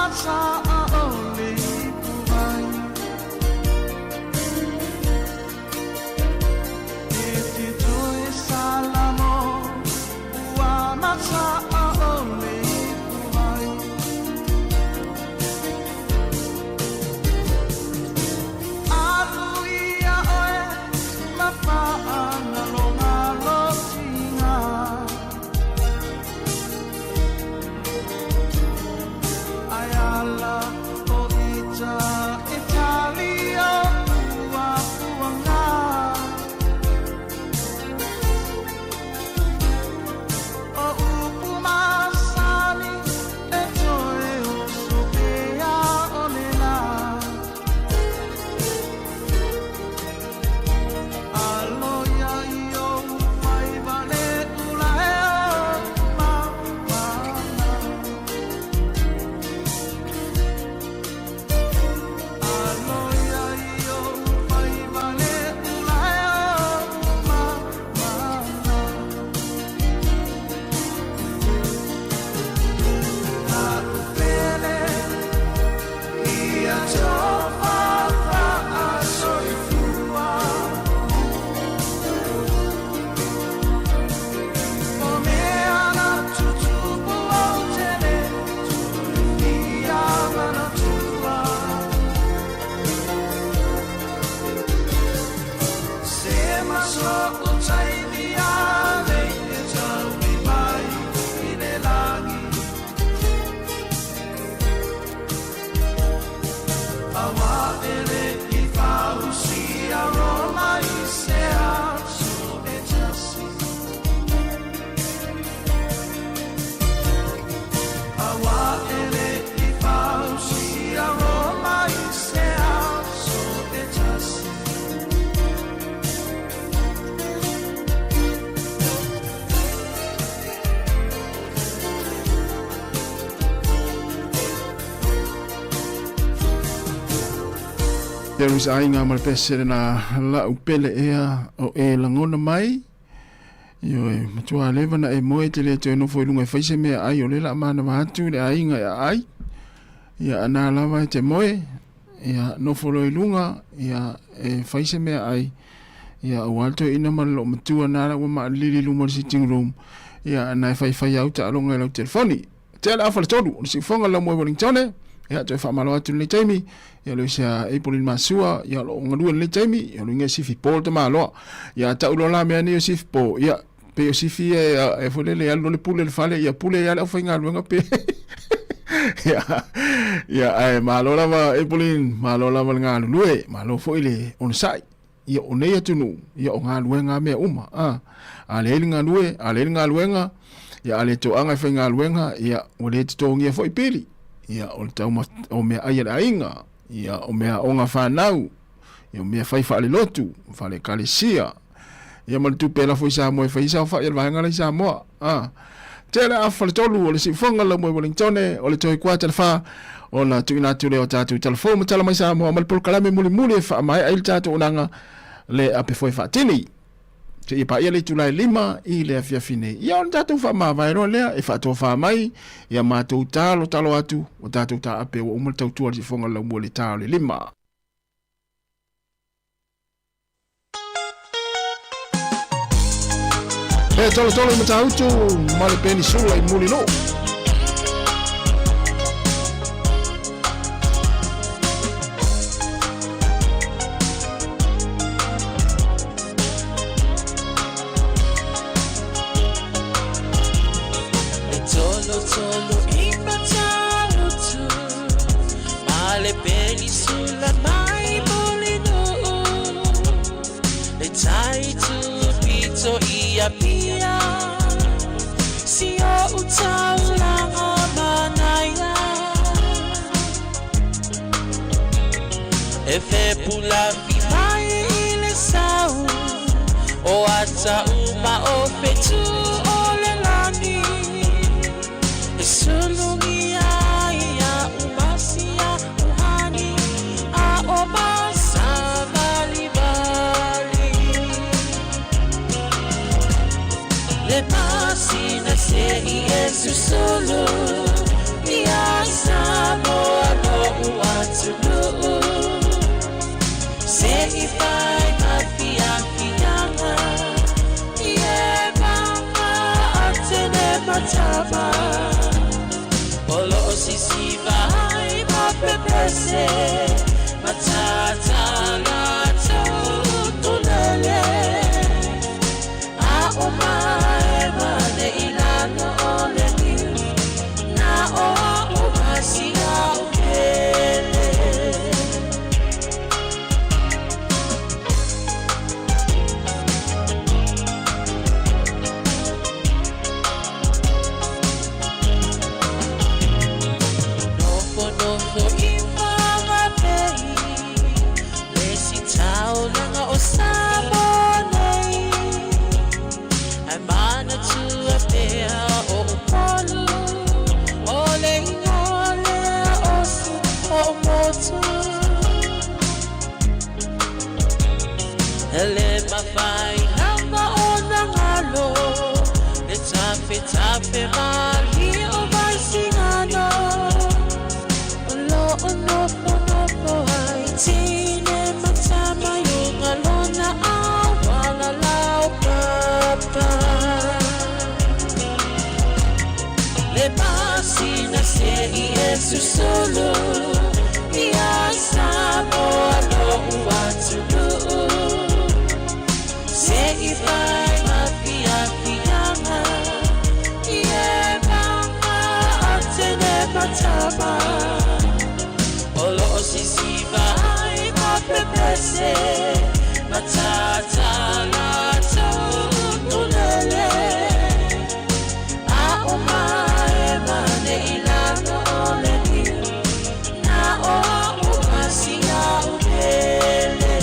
masaa o le ipuvai. E te toe salamo ua masaa o le ipuvai. Alu ia oe ma faangalogalotiga. Ai ala o ita e tali o puapuaga. O upu masani e toe oso pea o le la. Alo ia i ou faiva le ula e o mamana. Alo ia i ou faiva le ula e o mamana. La'u pele ia tofa fa'asoifua. O mea na tutupu ou te le tuifia manatua. Se maso o taimi a nei e taui mai i le lagi. Awa ele i fausi a Roma i se aso e tasi. Awa ele i fausi a Roma i se aso e tasi. There is aiga ma le pese lena la'u pele ea o e lagona mai. Ioe, matua leva na e moe te le toe nofo i luga e fai se mea ai o le la manava atu i le aiga e aai. Ia ana lava e te moe, ia nofo loa i luga, ia e fai se mea ai. Ia aua le toeaina ma le loomatua na la ua maalili i luma o le sitting room. Ia ana e faifai au taaloga i lau telefoni. Tea le afa le tolu, o le siufoga le laumua i Wellingtone. Ia, toe faamalo atu i lenei taimi. Ia, lo isia Aprilin Masua, ia, o lo o galue i lenei taimi. Ia, lo inga sifi po le tamaloa. Ia, tau loa la mea nei o sifi po. Ia, pei o sifi ia e, e foi lele, alu loa le pule i le fale, ia pule ia le aufaigaluega pe. Ia, ia, ae malo lava Aprilin, malo lava le galulue, malo foi le onosai. Ia, o nei atunuu, ia, o galuega a mea uma. A, a leai le galue, a leai le galuega, ia, a le toaga e faigaluega, ia, ua le totogia foi pili. Ia, o le tauma, o mea ai a le aiga, ia, o mea aoga fanau, ia, o mea fai faalelotu, faale-ekalesia, ia, ma le tupe e lafo i Samoa e fai ai saofai a le vaega la i Samoa. A, tele afa le tolu o le siufoga lau moe Wellingtone, o le toe kuata le fa, ona tuuina atu lea o tatou talafou ma tala mai Samoa ma le polokalame mulimuli e faamaea ai le tatou onaga le ape foe faatini. Seia paia le itula e 5 i le afiafi nei. Ia ona tatou faamavae loa lea e faatofa mai ia matou talo talo atu o tatou taape ua uma le tautua le siufoga le laumua i le ta o le 5. E tolotolo i Matautu ma le penisula i Mulilo. E tolotolo i Matautu ma le penisula mai Mulinuu. Le tai tupito i Apia, si o'u taulaga manaia. E fepulafi mai i le sau, o ata uma o fetu o le lani. E sulugia ia umasia uhani, a o masavalivali. Le masina se i e susulu, ia i sa E le mafai lava ona galo le tafetafe malie o Vaisigano. O lo o nofonofo ai teine ma tama i luga lona auala laupapa. Le masina se'i e susulu ia Samoa lo'u atunuu. Se'i fai ma fiafiaga i e maga a teine ma tama. O lo'o sisiva ai ma pepese ma tata latou ukulele. A o mae mane i lalo o le niu na o a'u ma si a'u pele.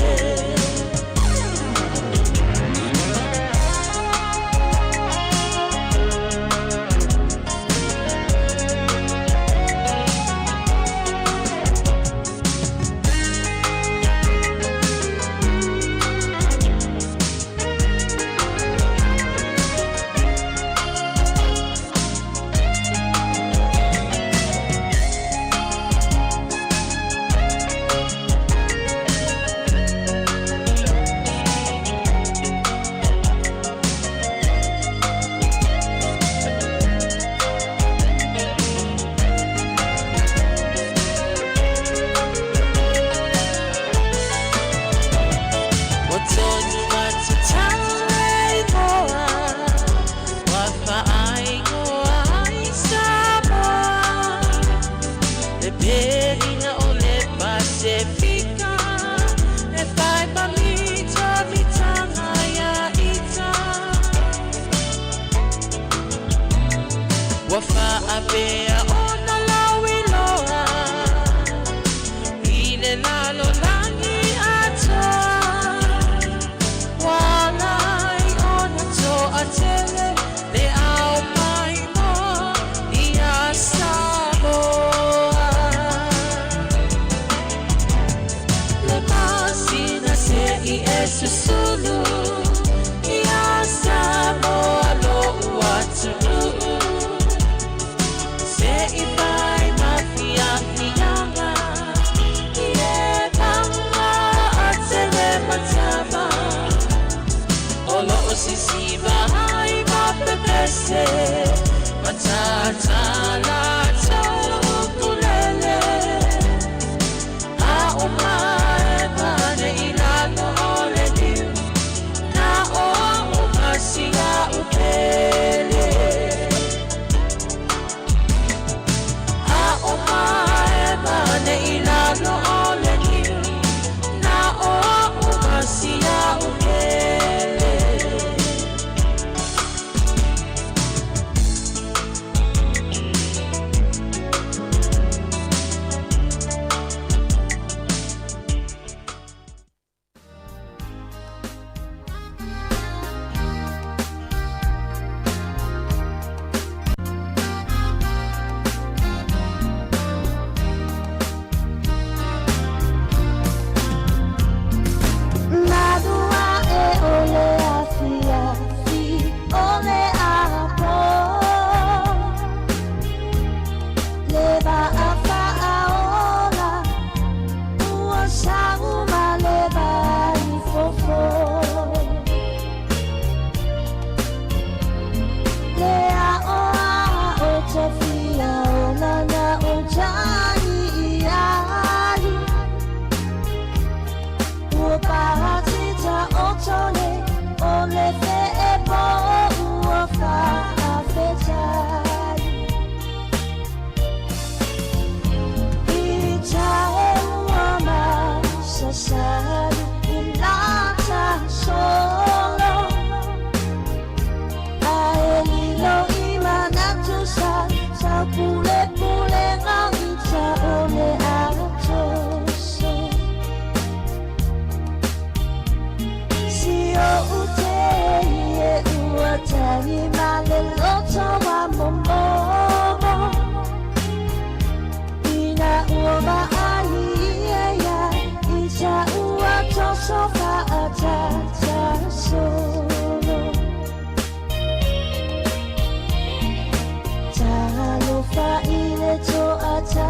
Ua tonu atu tau le igoa, ua faaigoa ai Samoa. Le pelina o le Pasefika, e fai ma mitamitanga ia ita. Ua faapea ona lauiloa i le lalolagi atoa. Ua ala ai ona toatele le ao maimoa ia Samoa. Le masina se'i e susulu ia Samoa lo'u atunuu. Se'i fai ma fiafiaga i e maga a teine ma tama. O lo'o sisiva ai ma pepese ma tata latou ukulele. A o mae mane i lalo o le niu na o a'u ma si a'u pele. A o mae mane i lalo o le niu na o a'u ma si a'u pele.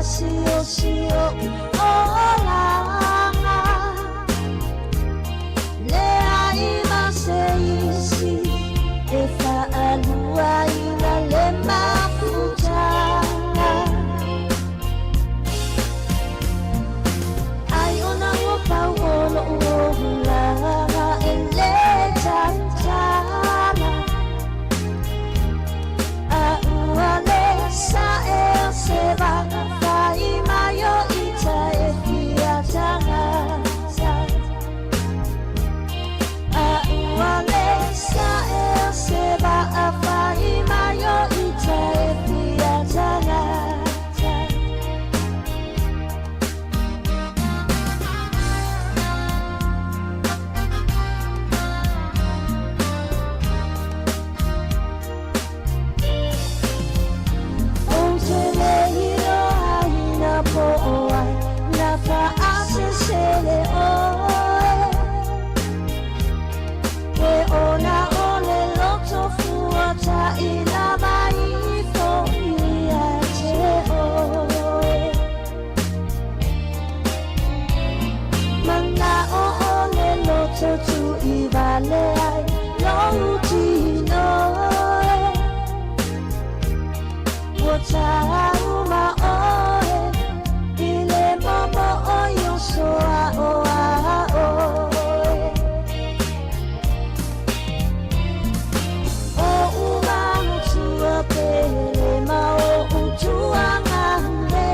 tasi o si o'u olaga Leai ma se isi e fa'aluaina le mafutaga Ai ona ua pau o lo'u olaga e lē tautala A ua lē sa'e o se va'a fai mai o ita e fia tagata A ua lē sa'e o se va'a fai mai o ita e fia tagata. Ou te le iloaina po o ai na fa'asesele oe E ona o le loto fuata'i lava ifo ia te oe Mana'o o le loto tu'i vale ai lou tino e Ua tauma oe i le momo'o i oso a'oa'o e O'u matua pele ma o'u tuagane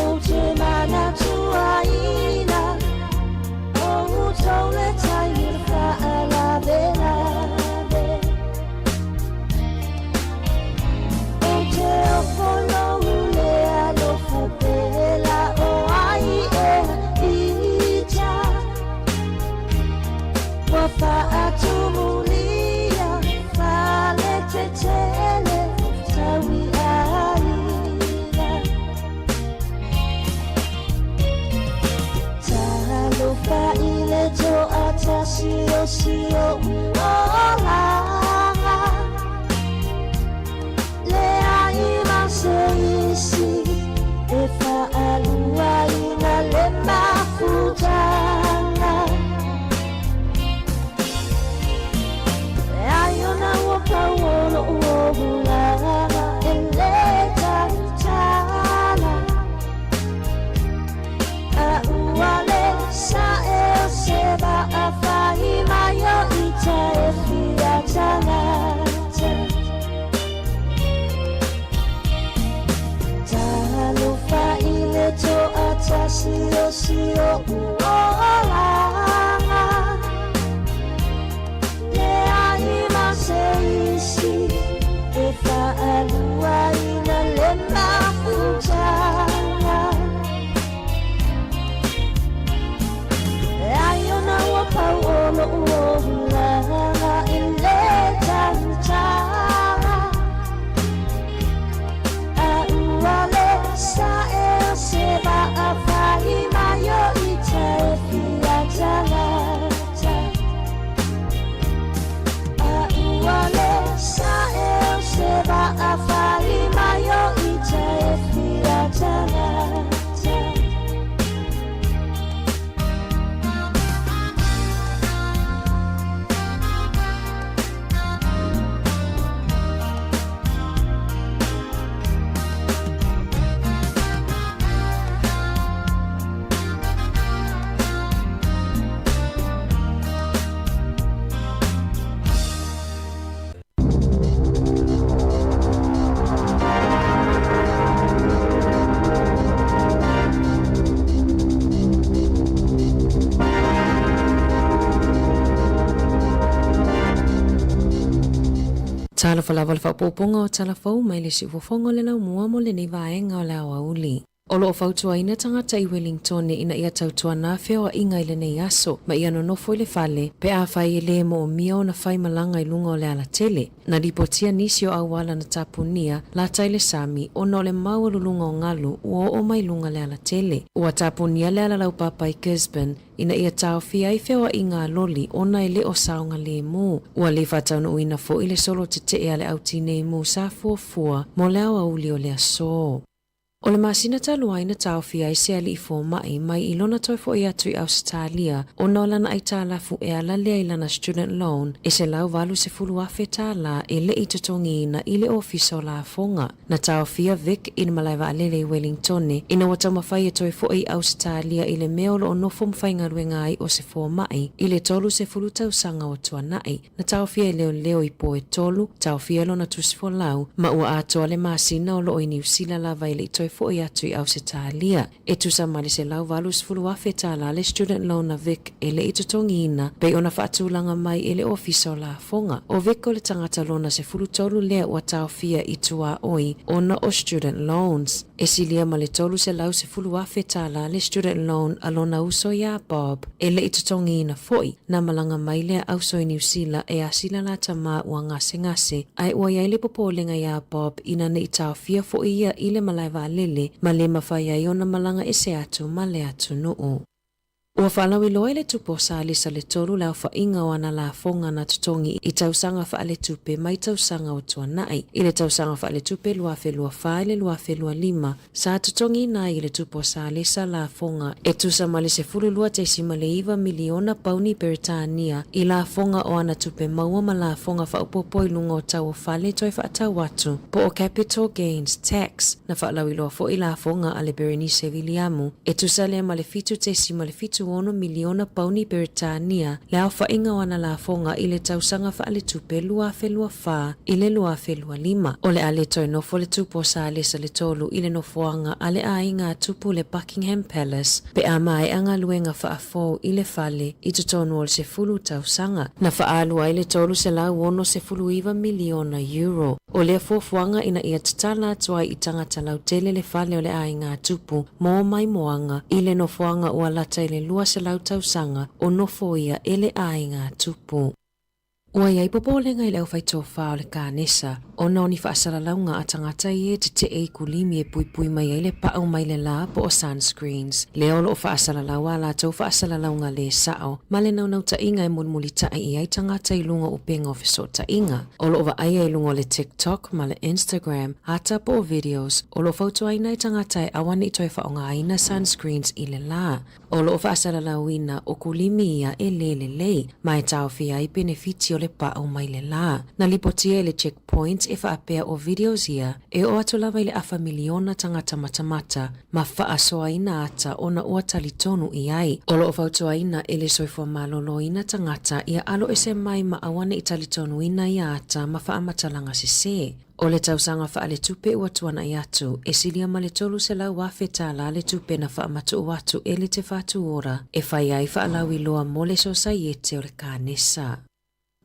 Ou te manatuaina outou le taimi o le fa'alavelave Ou te ofo lou le alofa pela o ai ea ita Ua fa'atumulia faletetele taui'aina Talofa i le to'atasi o si o'u olaga Leai ma se isi e fa'aluaina le mafutaga Ai ona ua pau o lo'u olaga e lē tautala A ua lē sa'e o se va'a fai mai o ita e fia tagata Talofa i le to'atasi o si o'u olaga Leai ma se isi e fa'aluaina le mafutaga Ai ona ua pau o lo'u olaga e lē tautala A ua lē sa'e o se va'a fai mai o ita e fia tagata A ua lē sa'e o se va'a fai mai o ita e fia tagata. Talofa lava le faaopoopoga o Tala Fou mai le siufofoga o le laumua mo lenei vaega o le aoauli. O lo o fautuaina tagata i Wellingtone ina ia tautuana feoaiga i lenei aso ma ia nonofo i le fale pe afai e lē moomia ona fai malaga i luga o le alatele. Na lipotia nisi o auala na tapunia lata i le sami ona o le maualuluga o galu ua oo mai luga le alatele. Ua tapunia le ala laupapa i Gisborne ina ia taofia ai feoaiga a loli ona e le o saogalemu. Ua le faataunuuina foi le solo tetee a le au tinei mu sa fuafua mo le aoauli o le aso. O le masina talu ai na taofia ai se alii fomai mai i lona toe fo'i atu i Ausetalia ona o lana aitalafu e ala lea i lana student loan e $180,000 e le i totogiina i le Ofisa o Lafoga. Na taofia Vic i le malae vaalele i Wellingtone ina ua taumafai e toe fo'i i Ausetalia i le mea o lo o nofo ma faigaluega ai o se fomai i le 30 tausaga ua tuana'i. Na taofia e leoleo i po e tolu, taofia lona tusifolau, ma ua atoa le masina o lo o i Niu Sila lava e le i toe fo'i atu i Ausetalia. E tusa ma le $180,000 le student loan a Vic e le i totogiina, pei ona faatulaga mai e le Ofisa o Lafoga. O Vic o le tagata lona 13 lea ua taofia i tuaoi ona o student loans. E silia ma le $310,000 le student loan a lona uso iā Bob e le i totogiina foi. Na malaga mai lea auso i Niu Sila e asi la la tamā ua gasegase, ae ua i ai le popolega iā Bob ina ne i taofia foi ia i le malae vaalele ma le mafai ai ona malaga ese atu ma le atunuu. Ua faalauiloa e le Tupu o Salesa le tolu le aofaiga o ana lafoga na totogi i tausaga faaletupe mai tausaga ua tuanai. I le tausaga faaletupe 2024 i le 2025, Sa totogiina ai e le Tupu o Salesa lafoga e tusa ma le $12.9 miliona pauni Peretania i lafoga o ana tupe maua ma lafoga faaopoopo i luga o tau o fale toe faatau atu, po o capital gains tax. Na faalauiloa foi lafoga a le Berenice Viliamu e tusa lea ma le $7.76 miliona pauni Peretania le aofaiga o ana lafoga i le tausaga faaletupe 2024 i le 2025. O le a le toe nofo le Tupu o Salesa le Tolu i le nofoaga a le aiga a Tupu le Buckingham Palace pe a maea galuega faafou i le fale i totonu o le 10 tausaga. Na faaalu ai le $369 miliona euro o lea fuafuaga ina ia tatala atu ai i tagata lautele le fale o le aiga a Tupu mo maimoaga i le nofoaga ua lata i le 200 tausaga o nofoia e le aiga a Tupu. Ua i ai popolega i le aufaitofa o le kanesa ona o ni faasalalauga a tagata ia e tetee i kulimi e puipui mai ai le pau mai le lā po o sunscreens, lea o lo o faasalalau a latou faasalalauga lē sao ma le naunautaiga e mulimulita'i i ai tagata i luga o upega o fesootaiga. O lo o vaaia i luga o le TikTok ma le Instagram ata po o videos o lo o fautuaina ai tagata e aua ne i toe faaaogaina sunscreens i le lā. O lo o faasalalauina o kulimi ia e lē lelei ma e taofia ai penefiti o le pau mai le lā. Na lipotia e le Check Point e faapea o videos ia e oo atu lava i le afa miliona tagata matamata ma faasoaina ata ona ua talitonu i ai. O lo o fautuaina e le soifua maloloina tagata ia alo ese mai ma aua ne i talitonuina ia ata ma faamatalaga sesē. O le tausaga faaletupe ua tuanai atu, e silia ma le $300,000 le tupe na faamatuu atu e le Te Whatu Ora e fai ai faalauiloa mo le Sosaiete o le Kanesa.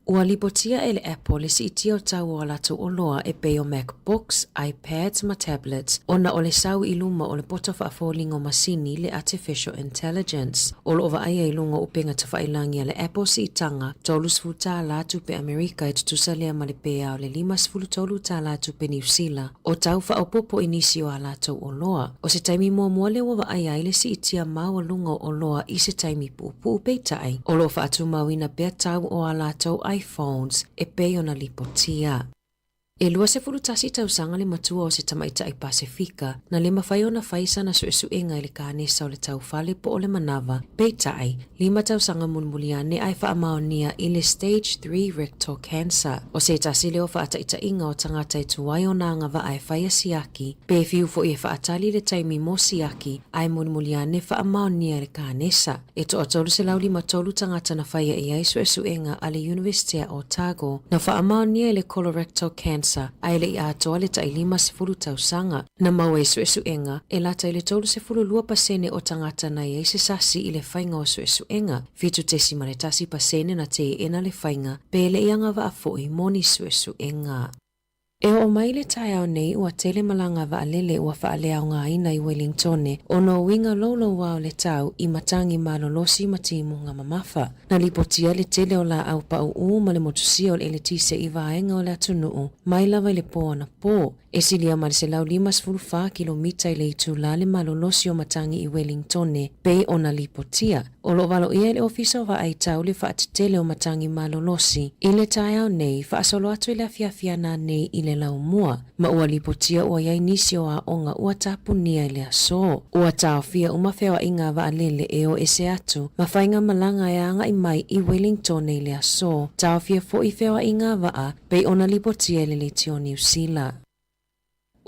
Ua lipotia e le Apple le siitia o tau o a latou oloa e pei o MacBooks, iPads ma tablets ona o le sau i luma o le poto faafoliga o masini le artificial intelligence. O lo o vaaia i luga o upega tafailagi a le Apple siitaga $30 tupe Amerika e tutusa lea ma le pea o le $53 tupe Niu Sila o tau faaopoopo i nisi o a latou oloa. O se taimi muamua lea ua vaaia ai le siitia maualuga o oloa i se taimi puupuu peitai, o lo o faatumauina pea tau o a latou iPhones e pei ona lipotia. E 21 tausaga le matua o se tamaitai Pasefika na le mafai ona fai sana suesuega i le kanesa o le taufale po o le manava, peitai, lima tausaga mulimuli ane ae faamaonia i le stage three rectal cancer. O se tasi lea o faataitaiga o tagata e tuai ona agavaa e faia siaki, pe fiu foi e faatali le taimi mo siaki ae mulimuli ane faamaonia i le kanesa. E toa 353 tagata na faia i ai suesuega a le Iunivesitea o Otago na faamaonia i le colorectal cancer ae le i atoa le tai 50 tausaga. Na maua i suesuega, e lata i le 32% o tagata na i ai se sasi i le faiga o suesuega, 7.1% na teena le faiga pe le i agavaa foi mo ni suesuega. E oo mai le taeao nei ua tele malaga vaalele ua faaleaogaina i Welingtone ona o uiga louloua o le tau i matagi malolosi ma timuga mamafa. Na lipotia le tele o laau pauu ma le motusia o le eletise i vaega o le atunuu mai lava i le po anapo. E silia ma le 154 kilomita i le itula le malolosi o matagi i Welingtone pei ona lipotia. O lo o valoia e le Ofisa o Vaai Tau le faatetele o matagi malolosi i le taeao nei faasolo atu i le afiafi ananei i le laumua, ma ua lipotia ua i ai nisi o aoga ua tapunia i le aso. Ua taofia uma feoaiga a vaalele e o ese atu ma faigamalaga e agai mai i Wellingtone i le aso, taofia foi feoaiga a vaa pei ona lipotia e le Leitio Niu Sila.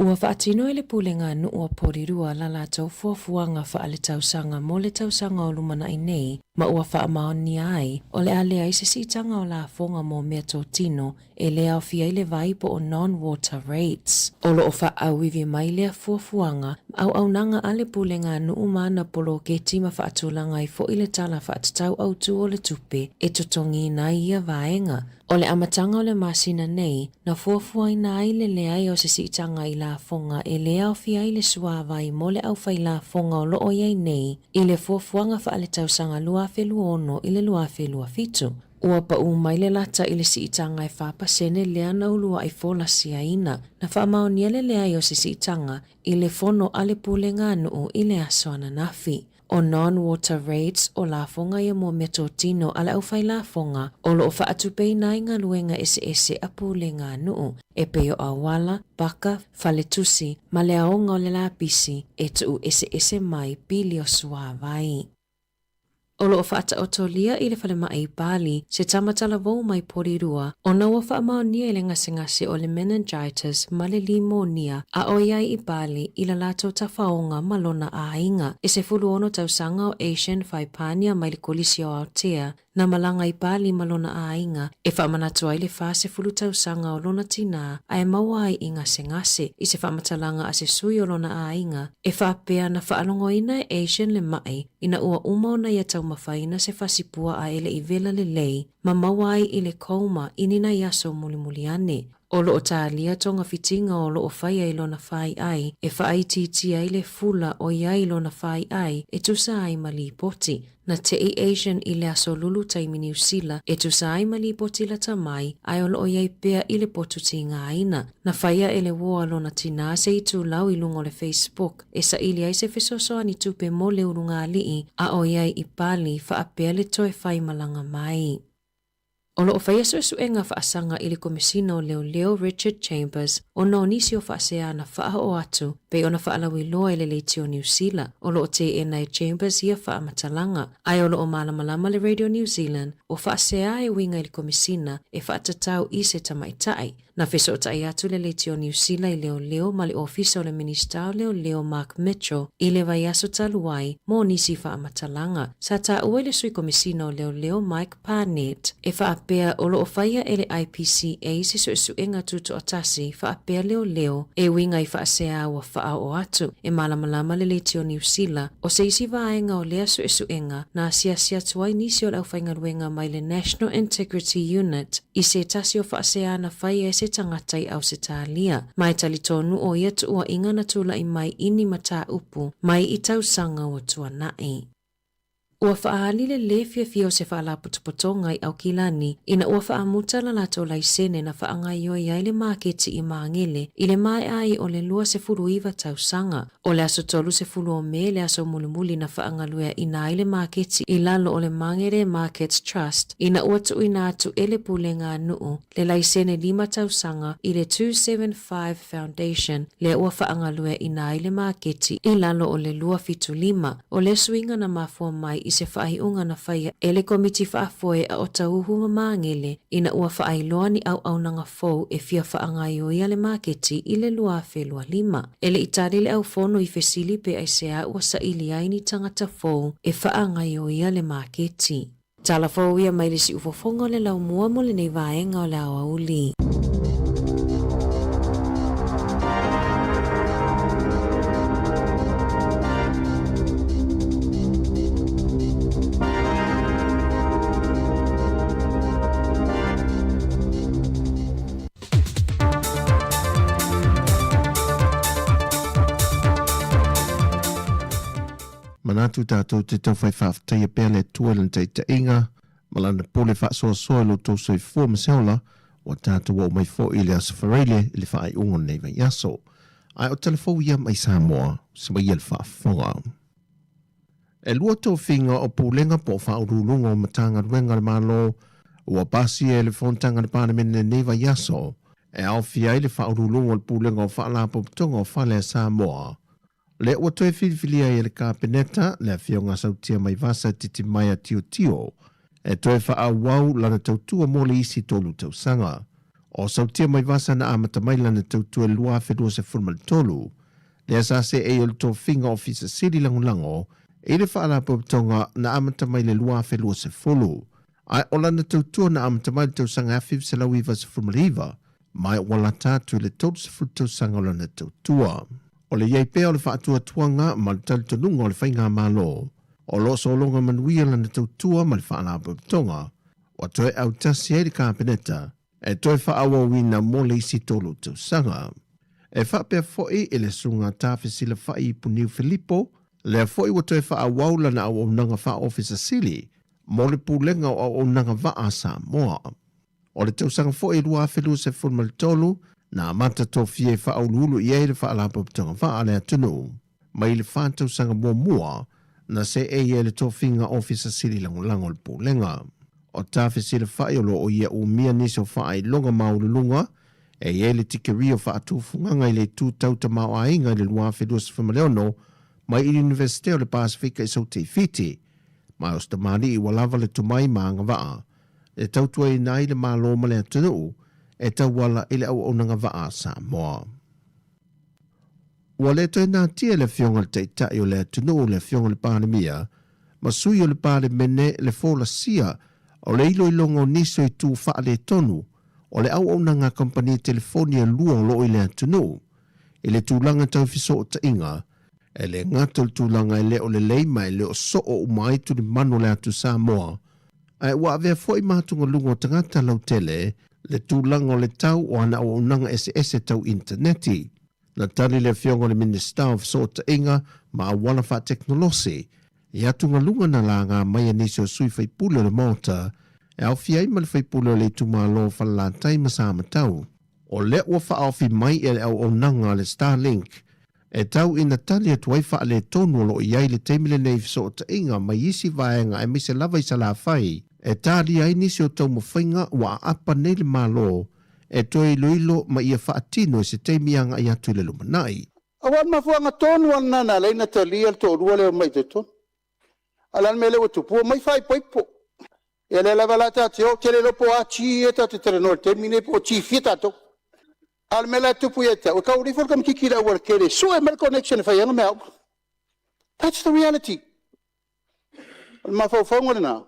Ua faatino e le Pulega a Nuu o Porirua la latou fuafuaga faaletausaga mo le tausaga o lumanai nei ma ua faamaonia ai o le a leai se siitaga o lafoga mo meatotino e le aofia ai le vai po o non-water rates. O lo o faaauivi mai lea fuafuaga ma auaunaga a le Pulega a Nuu ma ana poloketi ma faatulaga ai foi le Tala Faatatau Autu o le Tupe e totogiina ai ia vaega. O le amataga o le masina nei, na fuafuaina ai le leai o se siitaga i lafoga e le aofia ai le suāwai mo le aufailafoga o lo o i ai nei i le fuafuaga faaletausaga 2026 i le 2027. Ua paū mai le lata i le siitaga e 4% lea na uluai folasiaina. Na faamaonia le leai o se siitaga i le fono a le Pulega a Nuu i le aso ananafi. O non-water rates o lafoga ia mo meatotino a le aufailafoga o lo o faatupeina ai galuega eseese a pulega a nuu, e pei o auala, paka, faletusi, ma le aoga o le lapisi e tuu eseese mai pili o suāwai. O lo o faataotolia i le falemai i Bali se tama talavou mai Porirua ona ua faamaonia i le gasegase o le meningitis ma le limonia a o i ai i Bali i la latou tafaoga ma lona aiga. E 16 tausaga o Asian Whaipania mai le Kolisi o Aotea na malaga i Bali ma lona aiga e faamanatu ai le 40 tausaga o lona tinā ae maua ai i gasegase i se faamatalaga a se sui o lona aiga e faapea na faalogoina e Asian le mai ina ua uma ona ia taumafaina se fasipua a e le i vela lelei ma maua ai i le coma i ni nai aso mulimuli ane. O lo o talia togafitiga o lo o faia i lona faiai e faaitiitia ai le fula o i ai lona faiai e tusa ai ma lipoti. Na te'i Asian i le aso Lulu taimi Niu Sila e tusa ai ma lipoti lata mai ae o lo o i ai pea i le potu tigaina. Na faia e le uo a lona tinā se itulau i luga o le Facebook e saili ai se fesoasoani tupe mo le ulugalii a o i ai i Bali faapea le toe faimalaga mai. O lo o faia suesuega faasaga i le Komesina o Leoleo Richard Chambers ona o nisi o faasea na faaoo atu pei ona faalauiloa i le Leitio Niu Sila. O lo o teena e Chambers ia faamatalaga, ae o lo o malamalama le Radio New Zealand o faasea e uiga i le Komesina e faatatau i se tamaitai. Na fesootai atu le Leitio Niu Sila i Leoleo ma le Ofisa o le Minisita o Leoleo Mark Mitchell i le vaiaso talu ai mo nisi faamatalaga. Sa taua i le Sui Komesina o Leoleo Mike Parnett e faapea o lo o faia e le IPCA se suesuega tutoatasi faapea leoleo e uiga i faasea ua faaoo atu. E malamalama le Leitio Niu Sila o se isi vaega o lea suesuega na asiasi atu ai nisi o le aufaigaluega mai le National Integrity Unit i se tasi o faasea na faia e se tagata i Ausetalia, ma e talitonu o ia tuuaiga na tulai mai i ni mataupu mai i tausaga ua tuanai. Ua faaali le lē fiafia o se faalapotopotoga i Aukilani ina ua faamuta la latou laisene na faagaoioi ai le maketi i Magele i le maea ai o le 29 tausaga. O le aso 30 o Me le aso mulimuli na faagalueaina ai le maketi i lalo o le Mangere Markets Trust ina ua tuuina atu e le Pulega a Nuu le laisene lima tausaga i le 275 Foundation lea ua faagalueaina ai le maketi i lalo o le 275. O le suiga na mafua mai i se faaiuga na faia e le Komiti Faafoe a Otahuhu ma Magele ina ua faailoa ni auaunaga fou e fia faagaoioia le maketi i le 2025. E le i tali le aufono i fesili pe aisea ua saili ai ni tagata fou e faagaoioia le maketi. Tala fou ia mai le siufofoga o le laumua mo lenei vaega o le aoauli. manatu tatou te taufai faafetaia pea le Atua i Lana taitaiga ma Lana pule faasoasoa i lo outou soifua ma se ola, ua tatou oo mai foi i le Aso Faraile i le faaiuga o lenei vaiaso. Ae o tala fou ia mai Samoa, semaia le faafofoga. E lua tofiga o Pulega po o Faauluuluga o Matagaluega a le Malo ua pasia e le Fonotaga a le Palemene lenei vaiaso, e aofia ai le Faauluuluga o le Pulega o Faalapotopotoga o Fale a Samoa, lea ua toe filifilia ai e le Kapeneta le Afioga Sautia Maivasa Titimaea Tiotio e toe faaauau lana tautua mo le isi tolu tausaga. O Sautia Maivasa na amata mai lana tautua i le 2023, lea sa seei o le tofiga Ofisa Sili Lagolago i le Faalapotopotoga na amata mai le 2020, ae o lana tautua na amata mai le tausaga 1999, ma ua lata atu i le 30 tausaga o lana tautua. O le i ai pea o le faatuatuaga ma le talitonuga o le Faigamalo, o lo o sologa manuia lana tautua ma le Faalapotopotoga, ua toe autasi ai le Kapeneta e toe faaauauina mo le isi tolu tausaga. E faapea foi i le Susuga Tafesilafai Puniu Filipo, lea foi ua toe faaauau lana auaunaga faa-Ofisa Sili mo le Pulega o Auaunaga Vaa a Samoa. O le tausaga foi 2023 na amata tofia e faauluulu i ai le Faalapotopotoga Vaa a le atunuu mai le fa tausaga muamua na seei ai le tofiga Ofisa Sili Lagolago o le Pulega. O Tafesilafai o lo o ia umia nisi o faailoga maualuluga e i ai le tikerii o faatufugaga i le itu tau tamaoaiga i le 2026 mai i le Iunivesite o le Pasefika i Saute i Fiti, ma o se tamalii ua lava le tomai ma agavaa e tautuaina ai le Malo ma le atunuu e tauala i le auaunaga vaa a Samoa. Ua le toe natia e le Afioga i le Taitai o le atunuu, le Afioga i le Palemia, ma sui o le Palemene le folasia o le iloiloga o nisi o itu faaletonu o le auaunaga a kamupani telefoni e lua o lo o i le atunuu i le tulaga tau fesootaiga. E le gata o le tulaga e le o lelei ma e le o soo uma ai tulimanu o le atu Samoa, ae ua avea foi ma atugaluga o tagata lautele le tulaga o le tau o ana auaunaga eseese tau initaneti. Na tali le Afioga i le Minisita o Fesootaiga ma Auala Faatekonolosi i atugaluga na laga mai e nisi o sui faipule o le Maota e aofia ai ma le faipule o le itumalo o Falelatai ma Samatau. O lea ua faaofi mai e le auaunaga a le Starlink e tau ina tali atu ai faaletonu o lo o i ai i le taimi lenei i fesootaiga mai isi vaega aemaise lava i Salafai e talia ai nisi o taumafaiga ua aapa nei le Malo e toe iloilo ma ia faatino i se taimi agai atu i le lumanai. Aua o le mafuaaga tonu lava lena na ala ai ona talia le toalua lea e omai i totonu. A o le a le mea lea ua tupu? Ua omai faaipoipo. Ia lea lava la tatou te o, ou te le iloa po o a G ia tatou te talanoa i le taimi lenei po o G fia tatou. A o le mea la e tupu ia te au, e tau alu ifo le tamaitiiti i le aualatele e sue mai le connection e fai ai ana meaaoga. That's the reality. O le mafaufauga lena,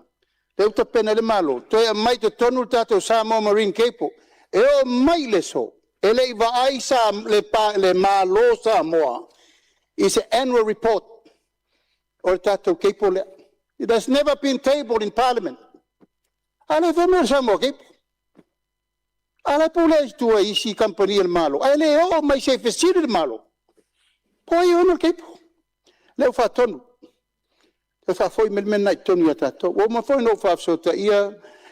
lea ua tapena ai le Malo, toe aumai i totonu le tatou Samoa Marine Cable. E oo mai i le aso, e le i vaai sa, le, le Malo o Samoa i se annual report o le tatou cable lea. It has never been tabled in Parliament. A lea foi mea o le Samoa Cable. A la e pulea i tua i isi kamupani a le Malo, ae le oo mai se i fesili le Malo, po o ai e ona le cable. Lea ua faatonu, toe faafoi mai le mea lena i totonu ia tatou. Ua uma foi ona ou faafesootaia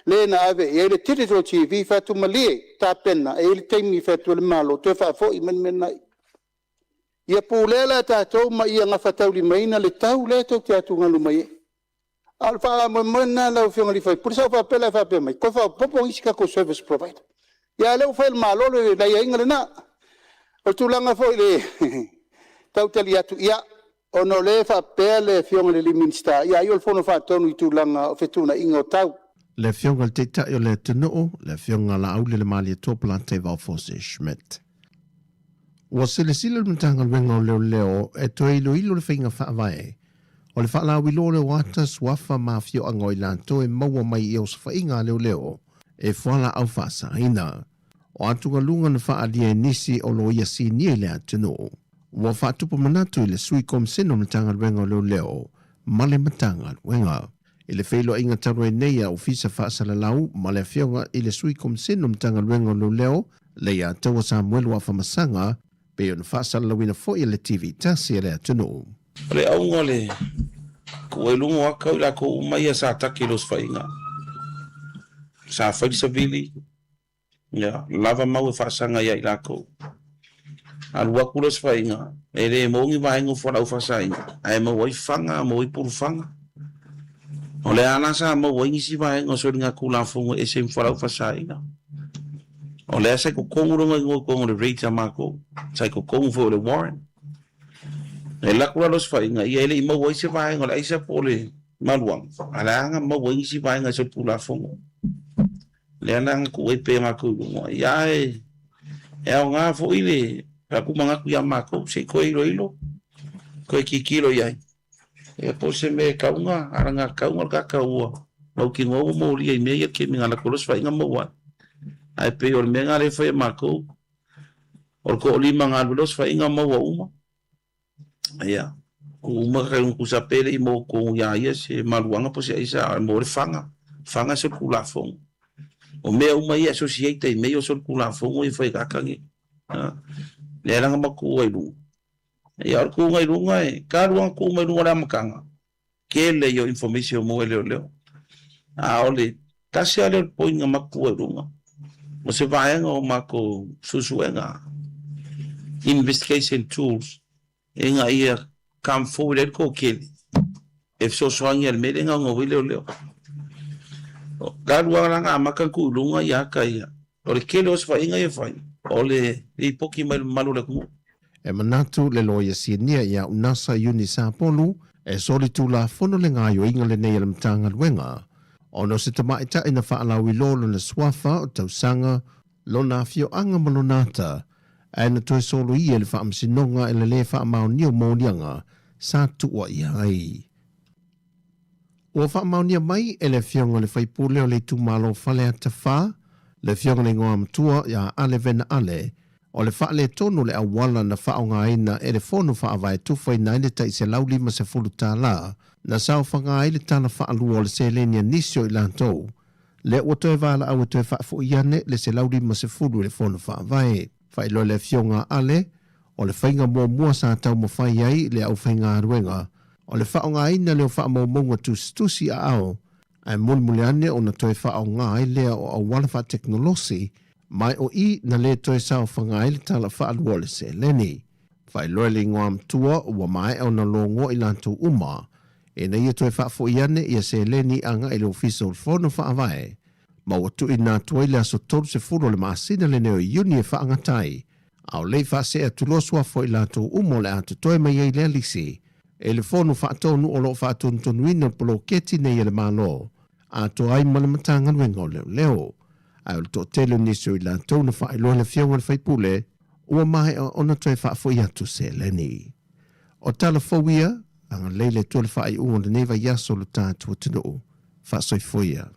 le na ave i ai le Digital TV, fai atu malie, tapena, e i ai le taimi e fai atu ai le Malo, toe faafoi mai le mea lena i i. Ia pulea la e tatou ma ia gafataulimaina le tau lea tou te atugalu mai ai. A o le faamoemoe lena lau Afioga i le sui usufono, sa ou faapea la e faapea mai, toe faaopoopo nisi tatou service provider. Ia a o lea ua fai e le Malo le aiaiga lena. O le tulaga foi i le tau tali atu, ia, ona o lea e faapea le Afioga i le Minisita, ia ai o le Fono Faatonu i tulaga o fetuunaiga o tau. Le Afioga i le Taitai o le atunuu, le Afioga Laauli-le-Malietoa Polataivao Fosi Schmidt. Ua silasila le Matagaluega o Leoleo e toe iloilo le faiga faavae o le faalauiloa o ata, suafa ma afioaga o i latou e maua mai i osofaiga a leoleo e fualaau faasaina. O atugaluga na faaalia e nisi o loia sinia i le atunuu ua faatupu manatu i le Sui Komisena o le Matagaluega o Leoleo ma le Matagaluega. I le feiloaiga talu ai nei a Ofisa Faasalalau ma le Afioga i le Sui Komisena o Matagaluega o Leoleo, Leiataua Samuelu Afamasaga, pei ona faasalalauina foi e le TV tasi a le atunuu. O le auga o le Kua i luga o aka o i lakou uma ia sa atake i le osofaiga. Sa fai le savili, ia, lava mau e faasaga ia i lakou. Alu aku le osofaiga, e le maua ni vaega o fualaau faasaina, ae maua ai faga, maua ai pulufaga. O le a la sa maua ai nisi vaega o soligatulafono e ese ma fualaau faasaina. O lea sa i totonu lona igoa i totonu o le rate a matou, sa i totonu foi o le warrant. E alu atu la le osofaiga, ia e le i maua ai se vaega o le aisa po o le maluaga, a o le a na maua ai nisi vaega i solitulafono. Lea la na tuu ai pea matou i luga. Ia ae e aoga foi le faatumanatu ia matou se i toe iloilo, toe tilotilo i ai. Ia po o se mea e tauga, alagatatau le tagata ua mautinoa ua molia i mea ia taimi na alu atu ai le osofaiga maua ai. Ae pei o le mea lena lea e fai e matou, o le toalima na alu ai le osofaiga maua uma. Ia, tuu uma ka tusa pe le i maua tonu ia ia se maluaga po o se aisa a maua le faga. Faga e solitulafono. O mea uma ia e associate i mea ia o solitulafono ia e fai e tagata nei. Lea la na matou ai luga. Ia o le tuuga i luga e talu lava ona tuu mai luga o le amataga, tele ia o information e maua e leoleo. A o le tasi lava lea o le point na matou tuua i luga, o se vaega o matou suesuega, investigation tools, ina ia come forward ai le toatele e fesoasoani i le mea lea e naunau ai leoleo. Talu lava la ona amata ona tuu i luga ia ata ia, o le tele o osofaiga ia e fai, o le lipoti mai le mamalu o le atunuu. E manatu le Loia Sinia ia Unasa Iuni Sapolu e solitulafono le gaoioiga lenei a le Matagaluega ona o se tamaitai na faalauiloa lona suafa o tausaga, lona afioaga ma lona ata, ae na toe soloia e le Faamasinoga e le lē faamaonia o moliaga sa tuuaia ai. Ua faamaonia mai e le Afioga i le Faipule o le itumalo Faleata 4, le Afioga i le Igoamatua ia Ale Vena Ale, o le faaletonu o le auala na faaaogaina e le Fono Faavae tufaina ai le tai $150 na saofaga ai le tala faalua o le seleni a nisi o i latou, lea ua toe valaau e toe faafoi ane le $150 i le Fono Faavae. Faailoa e le Afioga a Ale, o le faiga muamua sa taumafai ai le aufaigaluega, o le faaaogaina lea o faamaumauga tusitusi aao, ae mulimuli ane ona toe faaaoga ai lea o auala faatekonolosi, ma o i na le toe saofaga ai le tala faalua o le seleni. Faailoa e le Igoamatua ua maea ona logoa i latou uma ina ia toe faafoi ane ia seleni agai i le Ofisa o le Fono Faavae, ma ua tuuina atu ai le aso 30 o le masina lenei o Iuni e faagata ai, a o le i faasee atu loa suafa o i latou uma o le a totoe mai ai lea lisi e le Fono Faatonu o lo o faatonutonuina le poloketi nei a le Malo atoa ai ma le Matagaluega o Leoleo. Ae o le toatele o nisi o i latou na faailoa i le Afioga i le Sui Usufono ua maea ona toe faafoi atu seleni. O tala fou ia, agalelei le Atua i le faaiuga o lenei vaiaso o lo tatou atunuu. Faasoifua ia.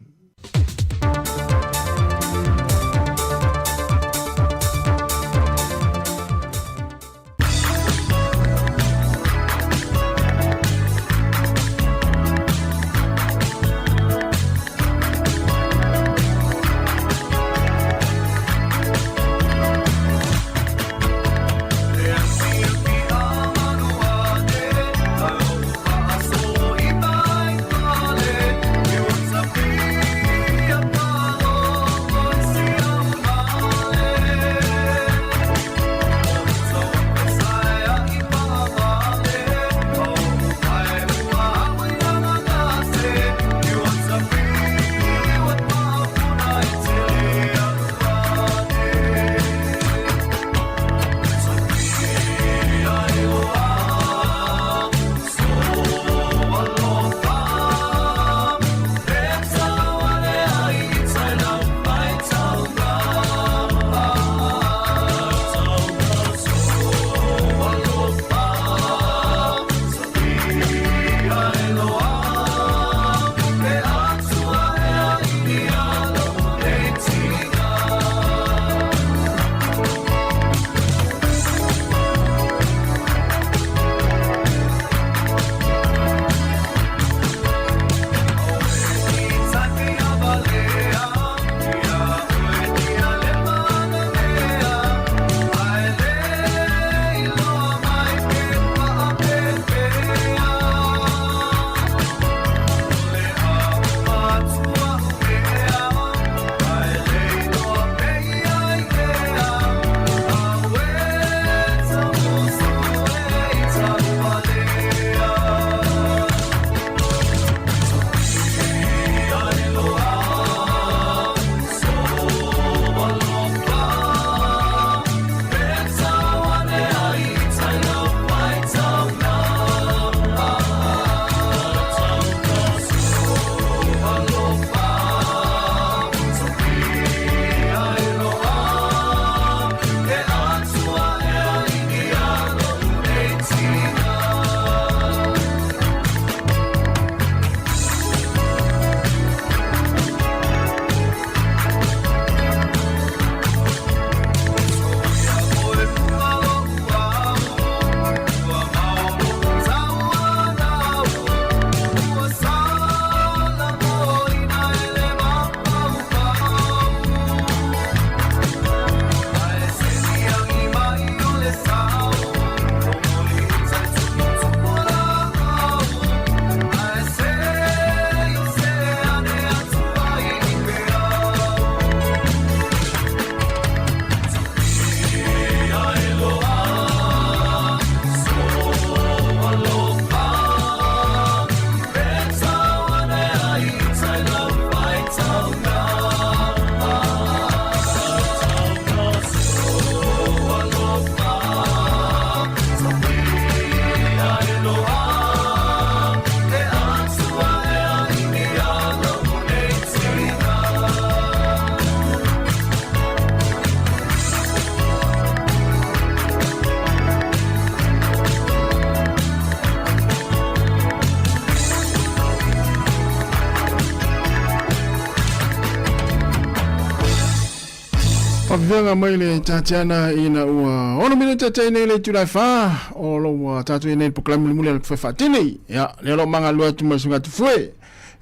Fiafiaga mai le Tatiana ina ua ono minute te nei le itula e whā o lo ua tātou i nei le pokalamu le muli ala whai whaatini. Ia, lea lo manga lua atu mai sunga atu fue.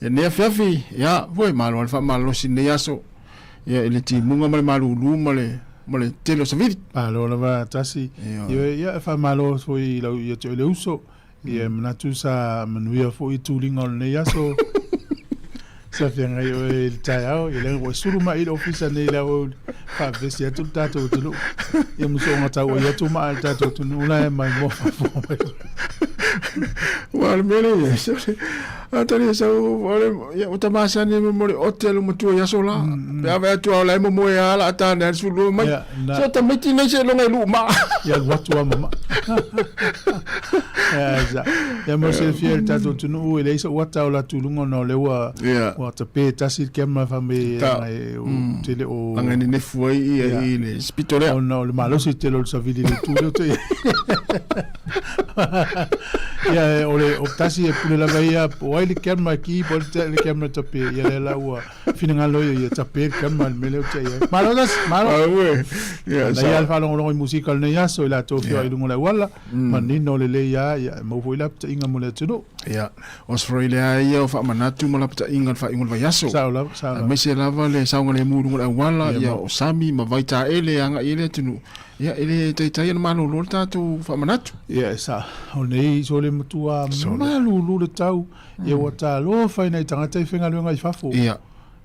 Ia nei afiafi, ia, fue, malo ale wha malosi nei aso. Ia, i le timunga ma le malulu ma le, ma le tele o savili. Malo lava tasi. Ia, ia, e whamalo foi i lau ia te ole uso. Ia, manatu sa manuia foi tuliga o lenei aso. Sa feagai oe i le taeao, ia leaga ua e sulu mai i le ofisa nei i le aoauli, faavesi atu le tatou atunuu. Ia ma soona tauai atu maa i le tatou atunuu la e maimoa faafofoga mai. Ua le mea lea, a tali e sau, o le, ia, ua tamasani me mo le ote alu matua i aso la. Pe ave atu a o la e momoe a la tāne a le sulu mai. Ia, na. So tamaiti nei se longa i luu maa. Ia alu atu a ma maa. Ia, sa. Ia mo silafia e le tatou atunuu, e leai sou ata o latou luga ona o lea ua Ia. ua tapē tasi le camera fai mai Ta. leaga e o tele o Aga e nenefu ai ia Ia. i le spito lea. Ona o le malosi tele o le savili i le itu lea o te i ai. Ia, o le o tasi e pule lava ia, po o ai le camera ki, po o le le camera tapē, ia lea la ua finagalo ia ia tapē le camera i le mea lea ou te i ai. Malo tasi, malo. Aue. Ia, Na sa. ia le faalogologo i musika o lenei aso i latou feoai i luga o le auala, manino lelei lava, ia e maua foi lapataiga mo le atunuu. Ia, o Australia ia o faamanatu ma lapataiga i le faaiuga o le vaiaso. Sao lava, sao lava. Aemaise lava le saogalemu i luga o le auala, Ia, ia ma- o sami ma vaitaele e agai ai le atunuu. Ia, e le taitai ona malolo le tatou faamanatu. Ia, e sa, o nei so le matua malulu le tau, ia ua talofa i nai tagata i faigaluega i fafo. Ia.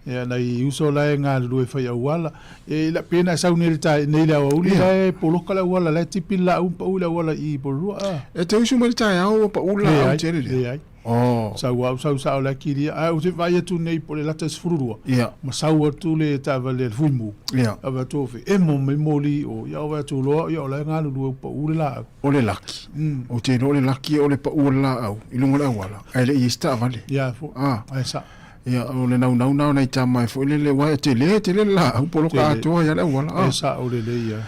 Ia, nai uso la e galulue fai auala. E, la, pe na sau nei le tae, nei le aoauli, Ia. la e poloka le auala, la e tipi le laau ma pau le auala i Porirua. Ah. E te usu mai le taeao ua pau le laau Leai, tele lea. leai. Oh. Sau au, sau sao le kilia. Ae ou te vaai atu nei po o le lata i 12. Ia. Ma sau atu le taavale a le Fuimu. Ia. Ave atu o fe emo mai moli o ia ove atu loa ia o la e galulue ua pau le laau. O le laki. Ou te iloa o le laki o le pau o le laau i luga o le auala, ae le i ai se taavale. Ia fo. Ah. Ae sao. Ia, o le naunau na o nai tama e foi lele, aua e tele, tele le laau poloka Tele. atoa ia le auala. Ah. E sao lelei ia.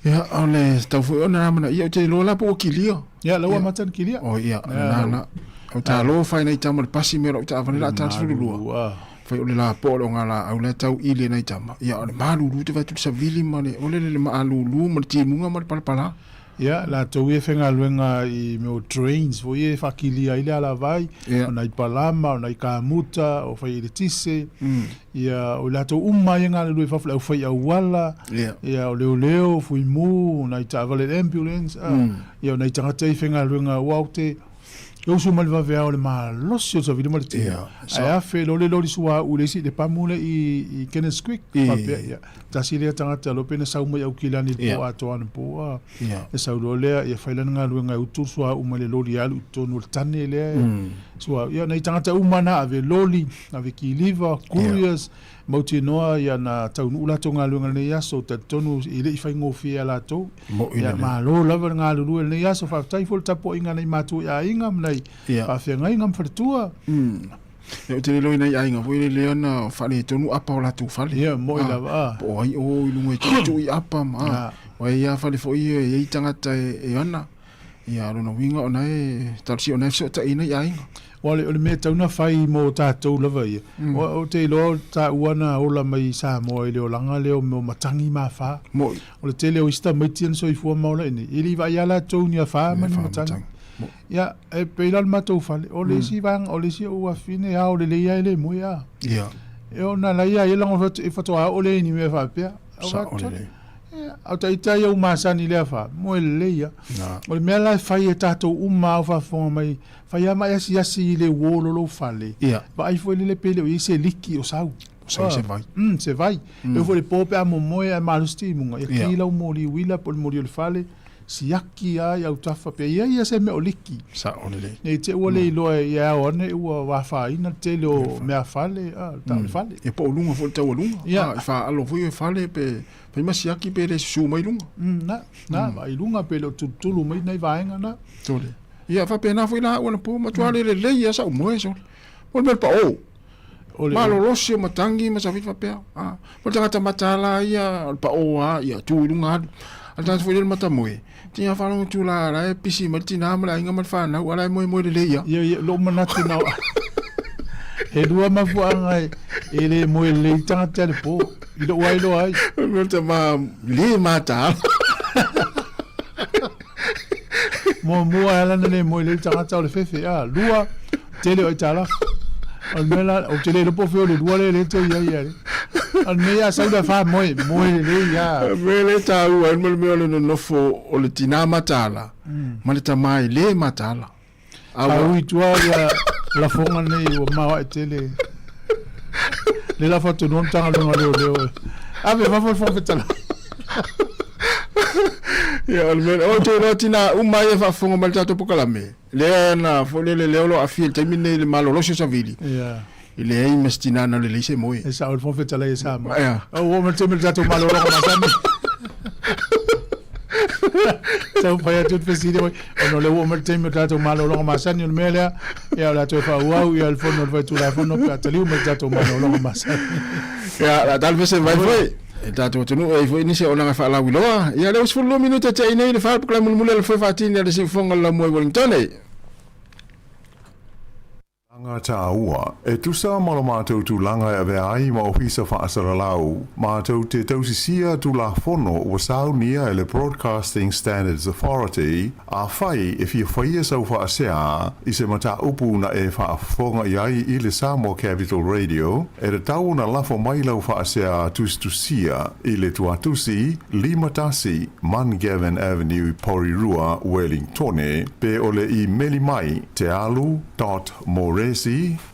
Ia, o le tau foi ona amanaia, ou te iloa la po ua kilia. Ia, la ua amata ona kilia. O ia, Ia. na na. O talofa i nai tama le pasi me o lau taavale la ta 12. Fai o le lapoa o le ogalaau lea tau ili e nai tama. Ia, o le malulu te vaai atu le savili ma le, o le le maalulu ma le timuga ma le palapala. Ia, latou ia e faigaluega i mea o drains foi ia e faakilia ai le alavai, Ia. o nai palama, o nai kamuta, o fai eletise, ia, o i latou uma ia e galulue i fafo, le aufai auala, Ia. ia, o leoleo, fuimu, o nai taavale le ambulance, a, ia, o nai tagata ia e faigaluega, aua ou te E usu mai le vaveao o le malosi o le savili ma le tino. Ia, sa- Ae afe loa le loli suauu i le isi i le pamu lea i, i Kenneth Creek. I. Faapea, ia, tasi lea tagata loa pe na sau mai Aukilani i le Ia. po atoa anapo. A, Ia. e sau loa lea, ia fai lana galuega e utu le suauu mai le loli e alu i totonu o le tane lea e suauu. Ia, nai tagata uma na ave loli, ave kiliva, couriers, mautinoa ia na taunuu latou galuega i lenei aso, talitonu e le i faigofie ia latou. Mo'i Ia lelei. malo lava le galulue i lenei aso, faafetai foi le tapuaiga a nai matua i aiga ma nai Ia. faafeagaiga ma faletua. Ia, ou te le iloa i nai aiga foi lele ona faaletonu apa o latou fale. Ia, mo'i Ah, lava, ah. Po o ai o i luga e tuitui i apa ma, ah. Ah. Ua i ai lava fale foi ia e i ai tagata e ana. Ia, o lona uiga ona e talosia ona e fesootaiina i aiga. O le, o le mea e tatau ona fai mo tatou lava ia. O, ou te iloa o taua na ola mai i Samoa i le olaga lea o mea o matagi ma afa. Mo'i. O le tele o isi tamaiti na soifua ma ola i inei, e le i vaai lava latou ni afa ma ni matagi. Ia, e pei la o le matou fale, o le isi vaega, o le isi ou afine, ao lelei lava e le moe a. Ia. E ona la ia e lago e faatoa oo lea i ni mea faapea. Au Sao faatoa- lelei. Ia, au taitai au masani i lea fa, moe lelei ia. Na. O le mea la e fai e tatou uma au faafofoga mai, fai lava ma e asiasi i le uo o lo lou fale. Ia. Vaai foi lele pe le o i ai se liki o sau. O sau se vai. Se vai. E oo foi i le po pe a momoe ae malosi timuga, ia Ia. ki lau moli uila po o le moli o le fale, siaki lava i autafa pe i ai ia se mea o liki. Sao lelei. Nei te ua le iloa e ia ao ane ua afaina le tele o meafale, a, le tau o le fale. Ia po o luga foi le taualuga. Ia. Ah, e faaalo foi e fale pe fai ma siaki pe le susu mai luga. Na, na, vaai luga pe le o tulutulu mai nai vaega na. Sole. Ia faapena foi la au anapo matua le lelei lava sau moe sole. O le mea o le paʻō. O le- Malolosi o matagi ma savili faapea. Ah, o le tagata mataala ia o le paʻō lava ia tu i luga alu. A le tagata foi lea le matamoe. Tiga faalogo atu la la e pisi mai le tinā ma le aiga ma le fanau a la e moemoe lelei lava. Ia, ia, lou manatu na He lua mafuaaga e lē moe lelei tagata i le pō, i lo'u ailoa ai. O le mea o le tamā lē mataala. Muamua e ala ona lē moe lelei le tagata o le fefe, a. Lua, tele o aitalafu. O le mea la, ou te le iloa po o fea o le lua lea lea e te i ai ale. A o le mea ia a sau le afa moe, moe lelei a. O le mea lea e taua ai ma le mea o le nonofo o le tinā mataala ma le tamā e lē mataala. A ui tua ia lafoga nei ua maoae tele. Le la faatonuga Matagaluega o Leoleo e ave i fafo le Fofoga Fetalai. Ia, o le mea, o te iloa tina uma ia e faafofoga mai le tatou polokalame, lea na foi lele lea o lo o aafia i le taimi lenei i le malolosi o savili. Ia. E leai ma se tina na lelei se moe. E sao le Fofoga Fetalai e Samoa. Ia. Ua oo mai le taimi o le tatou malologa masani. Tau fai atu le fesili oi, ona o lea ua oo mai le taimi o le tatou malologa masani, o le mea lea, ia o le a toe faaauau ia le fono a le Faitulafono pe a taliu mai le tatou malologa masani. Ia, o le a talafese mai foi e tatou atunuu e i ai foi nisi auaunaga e faalauiloa. Ia, lea ua 12 minute tea i nei le fa, polokalame mulimuli a le foe faatini a le Siufofoga o le Laumua i Wellington. Tulaga tāua. E tusa ma lo mātou tulaga e avea ai ma Ofisa Faasalalau, mātou te tausisia Tulafono ua saunia e le Broadcasting Standards Authority, afai e fia faia sau faasea i se mataupu na e faafofoga i ai i le Samoa Capital Radio, e tatau ona lafo mai lau faasea tusitusia i le tuatusi 51 Mungavin Avenue, Porirua, Wellingtone, pe o le imeli mai tealu dot moresi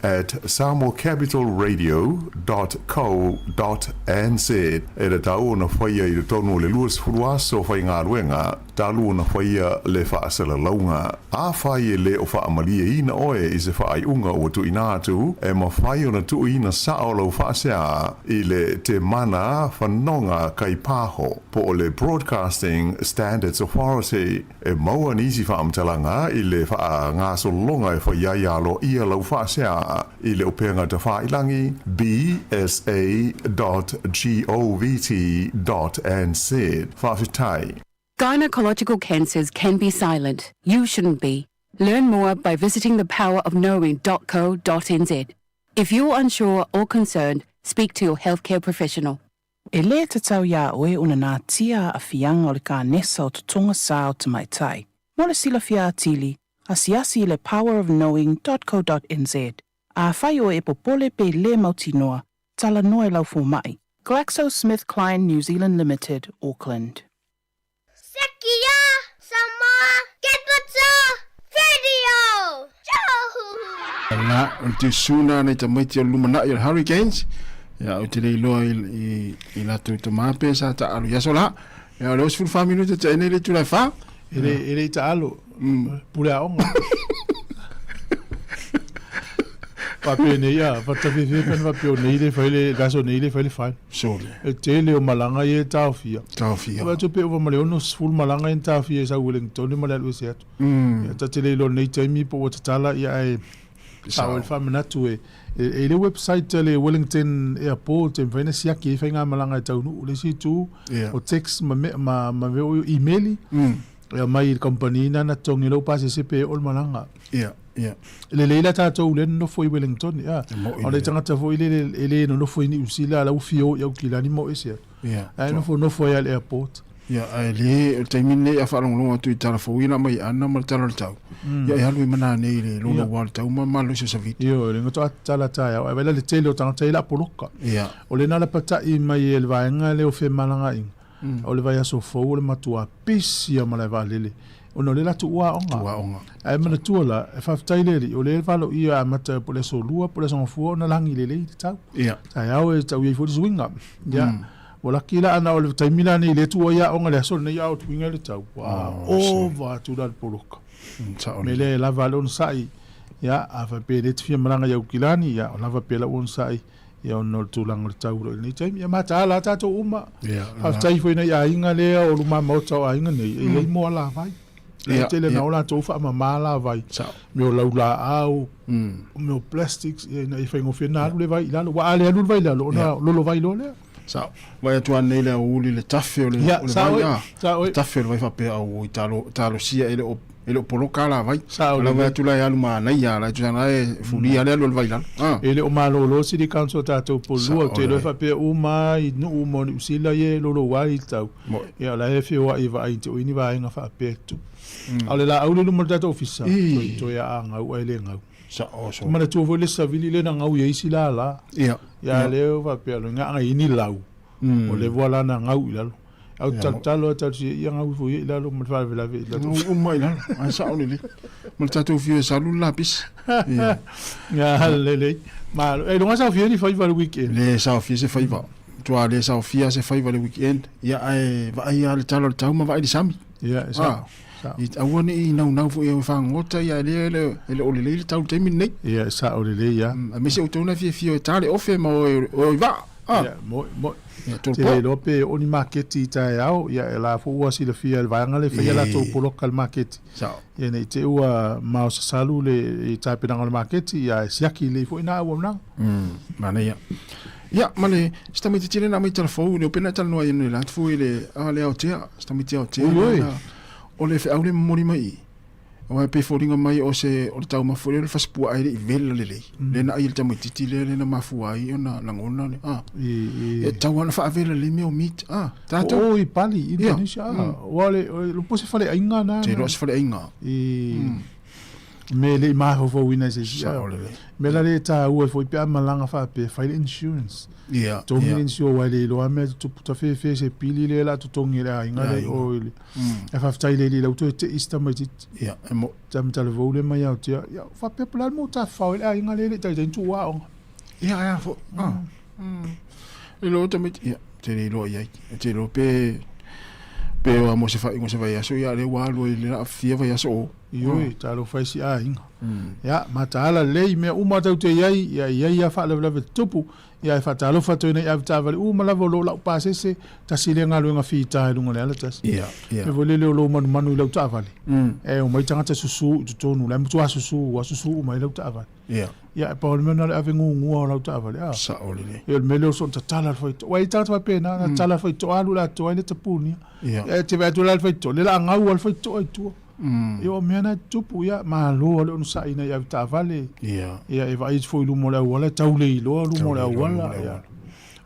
at samoacapitalradio dot co dot nz E tatau ona faia i totonu o le 20 aso faigaluega talu ona faia le faasalalauga. Afai e le o faamalieina oe i se faaiuga ua tuuina atu, e mafai ona tuuina sao lau faasea i le Te Mana Whanonga Kaipaho po o le Broadcasting Standards Authority. E maua nisi faamatalaga i le faagasologa e fai ai aloaia lau faasea i le upega tafailangi bsa dot govt dot nz. Faafetai. Gynecological cancers can be silent. You shouldn't be. Learn more by visiting thepowerofknowing dot co dot nz. If you're unsure or concerned, speak to your healthcare professional. E lē tatau iā oe ona natia aafiaga o le kanesa o totoga sā o tamaitai. Mo le silafia atili, asiasi i le powerofknowing dot co dot nz. Afai oe e popole pe lē mautinoa, talanoa i lau fomai. GlaxoSmithKline New Zealand Limited, Auckland. Sekia Samoa Capital Radio! La, o le tiusuna nei tamaiti o le lumanai o le Hurricanes. Ia, ou te le iloa i, i, i latou tama pe sa taalu i aso la. Ia, o le 14 minute te nei le itula e wha. E le, e le i taalo, pule aoga. Faapea nei a, fatafefe pe ana faapea o nei le fai le, le aso nei le fai le final. Sole. E tele o malaga ia e taofia. Taofia. Vaai atu pe ova ma le 60 malaga ia na taofia e sau Wellington ma le alu ese atu. Ia ta te le iloa lenei taimi po ua tatala ia ae sao le faamanatu e e le website a le Wellington Airport e mafai ona siaki ai faigamalaga e taunuu. Le isi itu o text ma ma ma mea o imeli e aumai i le kamupani na na totogi ai lou pasese pe oo le malaga. Ia, ia. E lelei la tatou lea nonofo i Wellington, ia. E mo'i O le lea. tagata foi lele e le nonofo i Niu Sila la ua fia o i Aukilani ma o ese atu. Ia. Ae nofonofo ai lava i le airport. Ia, ae le, o le taimi lenei a faalogologo atu i tala fou ia na aumai e Ana ma le tala o le tau, ia e alu ai ma nanei i le loulou o le tau ma malolosi o savili. Ioe, le faatoa tatala taeao, ae vaai la le tele o tagata ia o le a poloka. Ia. O lena lapatai mai e le vaega lea o femalagaaiga, O le vaiaso fou o le matua pisi a malae vaalele ona o lea la tuua aoga. Tuua aoga. Ae manatua la, e faafetai le Alii, o lea e valoia e amata po o le aso lua po o le aso gafua ona lagi lelei le tau. Ia. Taeao e tau i ai foi le suiga. Ia. Ua laki la ana o le taimi la nei lea tuua ai aoga le aso lenei a o tuiga le tau. Ua ova atu la le poloka. Mea lea e lava le onosai. Ia, a faapea e le te fia malaga i Aukilani, ia, o lava pea lau onosai. Ia ona o le tulaga o le tau o lo o i lenei taimi. Ia mataala lava tatou uma. Faafetai foi i nai aiga lea o luma maota o aiga nei, e i ai mo alavai. E tele na o latou faamama alavai, mea o laulaau, mea o plastics, ia ina ia faigofie ona alu le vai i lalo. Aua a le alu le vai i lalo, ona lolo vai loa lea. Sao. Vaai atu anei le aoauli i le tafe o le, Ia, o le sao vai, e, ah. sao e. Tafe o le vai faapea au i talo, talosia e le o, e le o poloka la vai. Sao La vai lelei. atu la e alu manaia la e tusa la e fulia le alu o le vai i lalo. Ah. E le o malōlō City Council o tatou polua, Sao ou te iloa lelei. faapea uma i nuu uma o Niu Sila ia e loloua ai i tau. Mo'i. Ia o la e feoai e vaai i te oi ni vaega faapea e tupu. A o le laau lea i luma o le tatou ofisa, Ii. toe, toe a gau ae le gau. Sao so. Manatua foi le savili lea na gau i ai isi lala. Ia. Ia lea ua faapea loa, ga ai ni lau. O le ua la na gau i lalo. Au talotalo a talosia ia gau ifo ia i lalo ma le faalavelave i lalo. Gau uma i lalo. Ae sao lelei. Ma le tatou fiu e salu le lapisi. Ia. Ia lelei. Malo. E luga saofia ni faiva le weekend. Le saofia se faiva. Matua le saofia se faiva le weekend. Ia ae vaai lava le tala o le tau ma vaai le sami. Ia, e sao. Sao. I aua ne i naunau foi e fagogota ia e le e le o lelei le tau i le taimi lenei. Ia, e sao lelei lava. Aemaise outou na fiafia e ta le ofe ma o e i vaa. Ah. Ia, mo'i, mo'i. Ia, Te tolu po. le iloa pe oo ni maketi i taeao, ia e la foi ua silafia e le vaega lea e faia latou poloka i le maketi. Sao. Ia ne i te i ua maosasalu le i tapenaga o le maketi, ia e siaki lelei foi na auaunaga. Manaia. Ia, ma le, se tamaitiiti lea na aumai i Talafou, le upena e talanoa ai nei la atu foi i le, a, le Aotea, se tamaiti Aotea Oi, oi. lea na, o le feau lea e momoli mai i i, aua e pei e foliga mai o se, o le taumafa foi lea o le fasipuaa e le i vela lelei, lea na ai e le tamaitiiti lea, lea na mafua ai ona lagona le, a, I, i. e tatau lava ona faavela lelei mea o meat, a, tatou. O i Bali, Indonesia, Ia, a, ua le, o le po o se faleaiga na. Te iloa se faleaiga. I, mea e le i mafaufauina e se isi. Sao lelei. Mea la lea e taua ai foi pe a malaga faapea, fai le insurance. Ia, Totogi ia. le insure aua e le iloa mea e tutupu tafefe se pili lea o le a totogi e le aiga lea i o i le. Ae faafetai i le alii la ua toe tei si tamaitiiti. Ia, e mo. Tamatalavou lea mai Aotea. Ia, faapea po o le a le mea ua tafafao ai le aiga lea e le i taitai ona tuu aoga. Ia, ae a foi. Ah. Le iloa o tamaiti, ia, ou te le iloa i ai. Ou te iloa pe, pe oa mo se faaiuga o se vaiaso, ia, lea ua alu ai i le la fia vaiaso o. Ioe, talofa e si aiga. Ia, mataala lelei mea uma tatou te i ai, ia i ai lava faalavelave tutupu, ia e faatalofa atu ai nei avetaavale uma lava o lo o lau pasese, tasi lea galuega fita i luga o le ala tasi. Ia, ia. Mea foi lele o lou manumanu i lau taavale, e omai tagata susu i totonu, la e matua susu, ua susu uma ai lau taavale. Ia. Ia, e pau o le mea na o le ave gugua o lau taavale, a. Sao lelei. Ia, o le mea lea o soona tatala le faitoa. Ua i ai tagata faapena, na tatala le faitoa, alu le atoa ai le tapunia. Ia. Ia, e te vaai atu la i le faitoa, lea o le a gau lava le faitoa i tua. Ia, o mea na e tutupu, ia, malo lava le onosai ina ia avetaavale. Ia. Ia, e vaai atu foi i luma o le auala, e tau le iloa luma o le auala. Ia.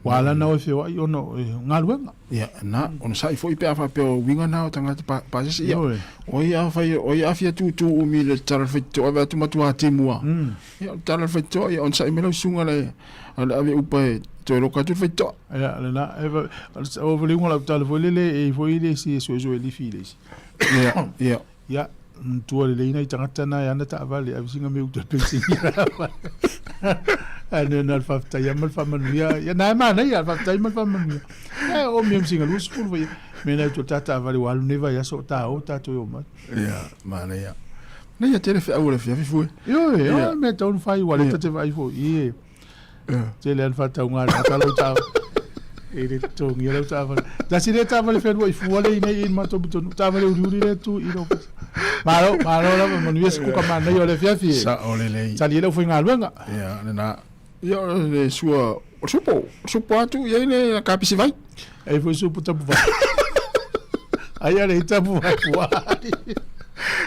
Ua ala ona o e feoai ona o galuega. Ia, na, onosai foi pe a faapea o uiga na o tagata pasese, ia, Ioe. o ai a fai, o ai a fia tūtū umi i le tala o le faitotoa, vaai atu matua timu lava. Ia, o le tala o le faitotoa, ia, onosai mai lau susuga le, a le ave upa e toe loka atu le faitotoa. Ia, lena, e, o le uiga o lau tala foi lele, e i ai foi le isi e suesue lifi i le isi. Ia, ia. Ia, matua lelei nai tagata na e ana taavale, ave sina mea uta pension Ae na o le faafetai lava ma le faamanuia. Ia, na e manaia, le faafetai ma le faamanuia. Ia, o mea ma sina 20 vai. Mea na e ta taavale ua alu nei vaiaso o ta o tatou e omai. Ia, manaia. Manaia tele feau o le afiafi fue. Ioe, o le mea e tatau ona fai, ua le ta te vaai foi i e. Tele lava le faatauga a le tagata lau taavale. E le totogia lau taavale. Tasi lea taavale fealuai fua lea i inei i le matou pitonuu. Taavale uliuli lea e tu i lou ofisa. Malo, malo lava, manuia se kuka manaia o le afiafi e. Sao lelei. Tali ai le aufaigaluega. Ia, lena. Ia, o le sua, o le supo, o le supo atu i ai le kapisi vai. E ai foi supo tapu vai. Ai a le tapu vai pua.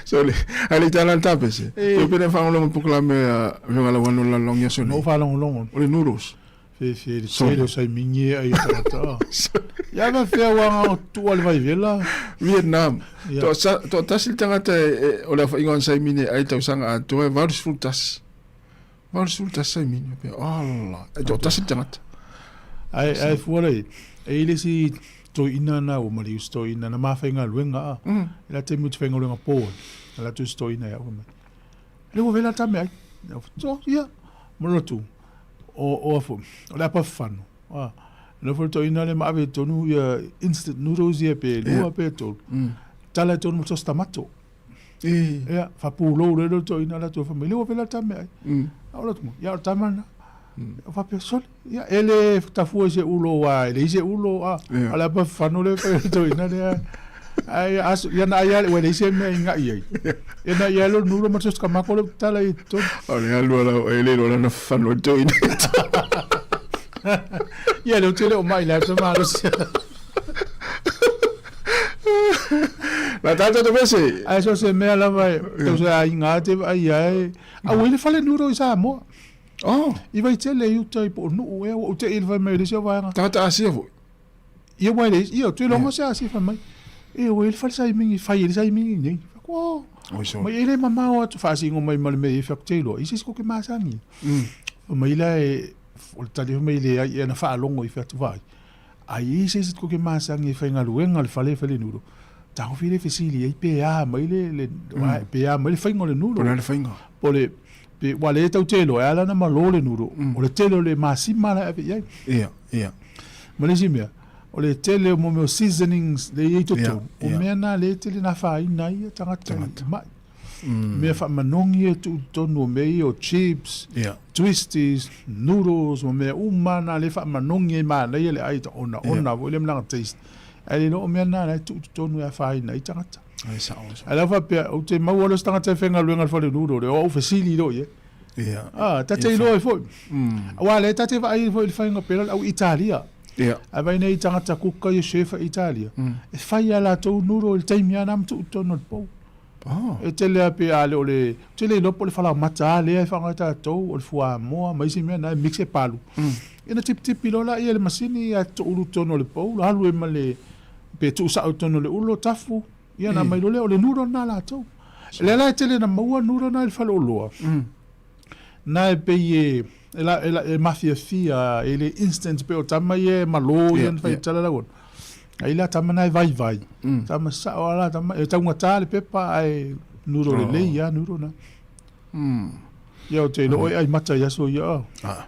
So le, ai le tala le tapese. E. Toe pele whangolongo poklame a venga la wano la long yaso No whalongolongo. O le noodles. Fe fe le tele o sai mingi e ai tangata. Ia ma fea wanga o tua le vaivela. Vietnam. Ia. To sa to tasi le tangata e, o le whainga on sai mine ai tausaga atoa e 81. 81 sai mine. Pe ala. E to tasi le tangata. Ai ai fua le e ile si toeaina na ua maliu si toeaina na mafaigaluega a. E la taimi ou te faigaluega po ai. E alu atu si toeaina ia au fai mai, Le ua vela ta meaai. Au fai atu, ia, ma lona atu, o, o a foi, o le apa fano. A, nofo le toeaina lea ma ave i totonu ia instant noodles ia pe lua pe tolu. Tala i totonu ma sauce tamato. Ia, faapulou loa lea o le toeaina alu atu fai mai, le ua vela ta meaai. Au alu atu, ia o le tama lena. Ou faapea, sole, ia, e le tafua i se ulo aua e leai se ulo, a, Ia. o le apa fano lea e fai e le toeaina lea. Ai, aso, ia na ai lava, ua leai se mea e ga'i ai. Ia na ai lava le noodle ma le sauce tamato lea ua tatala i totonu. O le alu a lau e le iloa lana fano i le toeaina. Ia lea ou te le o mai le ata malosi. La tata to vese. Ai so se mea lava e tau se aiga a te vaai ai. A ua i le fale nuro i Samoa. Oh. I Vaitele i uta i po o Nuu ea ua ou te i le fai mai o le isi o vaega. Tagata Asia foi. Ia ua le ia tu longa se Asia fai mai. E ua i le fale saimingi fai i le saimingi nei. Fai atu, oh. Oi so. Mai e le mamao atu faasingo mai ma le mea e fai atu te iloa. I se isi ko ke masangi. Fai mai la e o le tali fai mai leai ia na faalogo i fai atu vaai. Ai i se isi ko ke masangi e faigaluega le fale e fai le nulo. Taofi le fesili ai pe a mai le, le pe a mai le faiga o le nulo. Po o le a le faiga? Po o le, pe, ua le tau te iloa, e ala ona malo le nulo. O le tele o le masima la e ave i ai. Ia, ia. Ma le isi mea, o le tele o mo mea o seasonings le i ai totonu, o mea na le tele na afaina ai ia tagata i mai. Mea faamanogi e tuu i totonu o mea ia o chips, twisties, noodles ma mea uma na le faamanogi ai manaia le ai onaona foi lea ma lana taste. Ae le iloa o mea na la e tuu i totonu e afaina ai tagata. Ai sao, sao. Ae la faapea, ou te maua loa se tagata e faigaluega i le fale noodle, o au fesili loa i ai. Ia. Ah, ta te iloa ai foi. Aua lea ta te vaai ai foi i le faiga pela le au Italia. Ia. Ae vaai nei tagata kuka ia chef i Italia. E fai lava latou noodle i le taimi lava na ma tuu i totonu o le pou. Oh. E tele lava pe a le o le, ou te le iloa po o le falaomata lava lea e faaaoga e tatou, o le fuamoa ma isi mea na e mix e palu. Ia ona tipitipi loa lea e le masini ae toulu i totonu o le bowl, alu ai ma le, pe tuusao i totonu o le ulo, tafu, ia ona aumai loa lea, o le noodle lena a latou. O lea la e tele ina maua noodle na i le faleoloa, na e pei e, e, la, e, la, e mafiafia, e le instant pei o tama ia e malo ia na fai tala lau ona. Ai la tama na e vaivai. Tama sao ala tama e taugata le pepa ae noodle lelei ia noodle na. Ia o te iloa e ai mata i aso ia. Oh. Ah.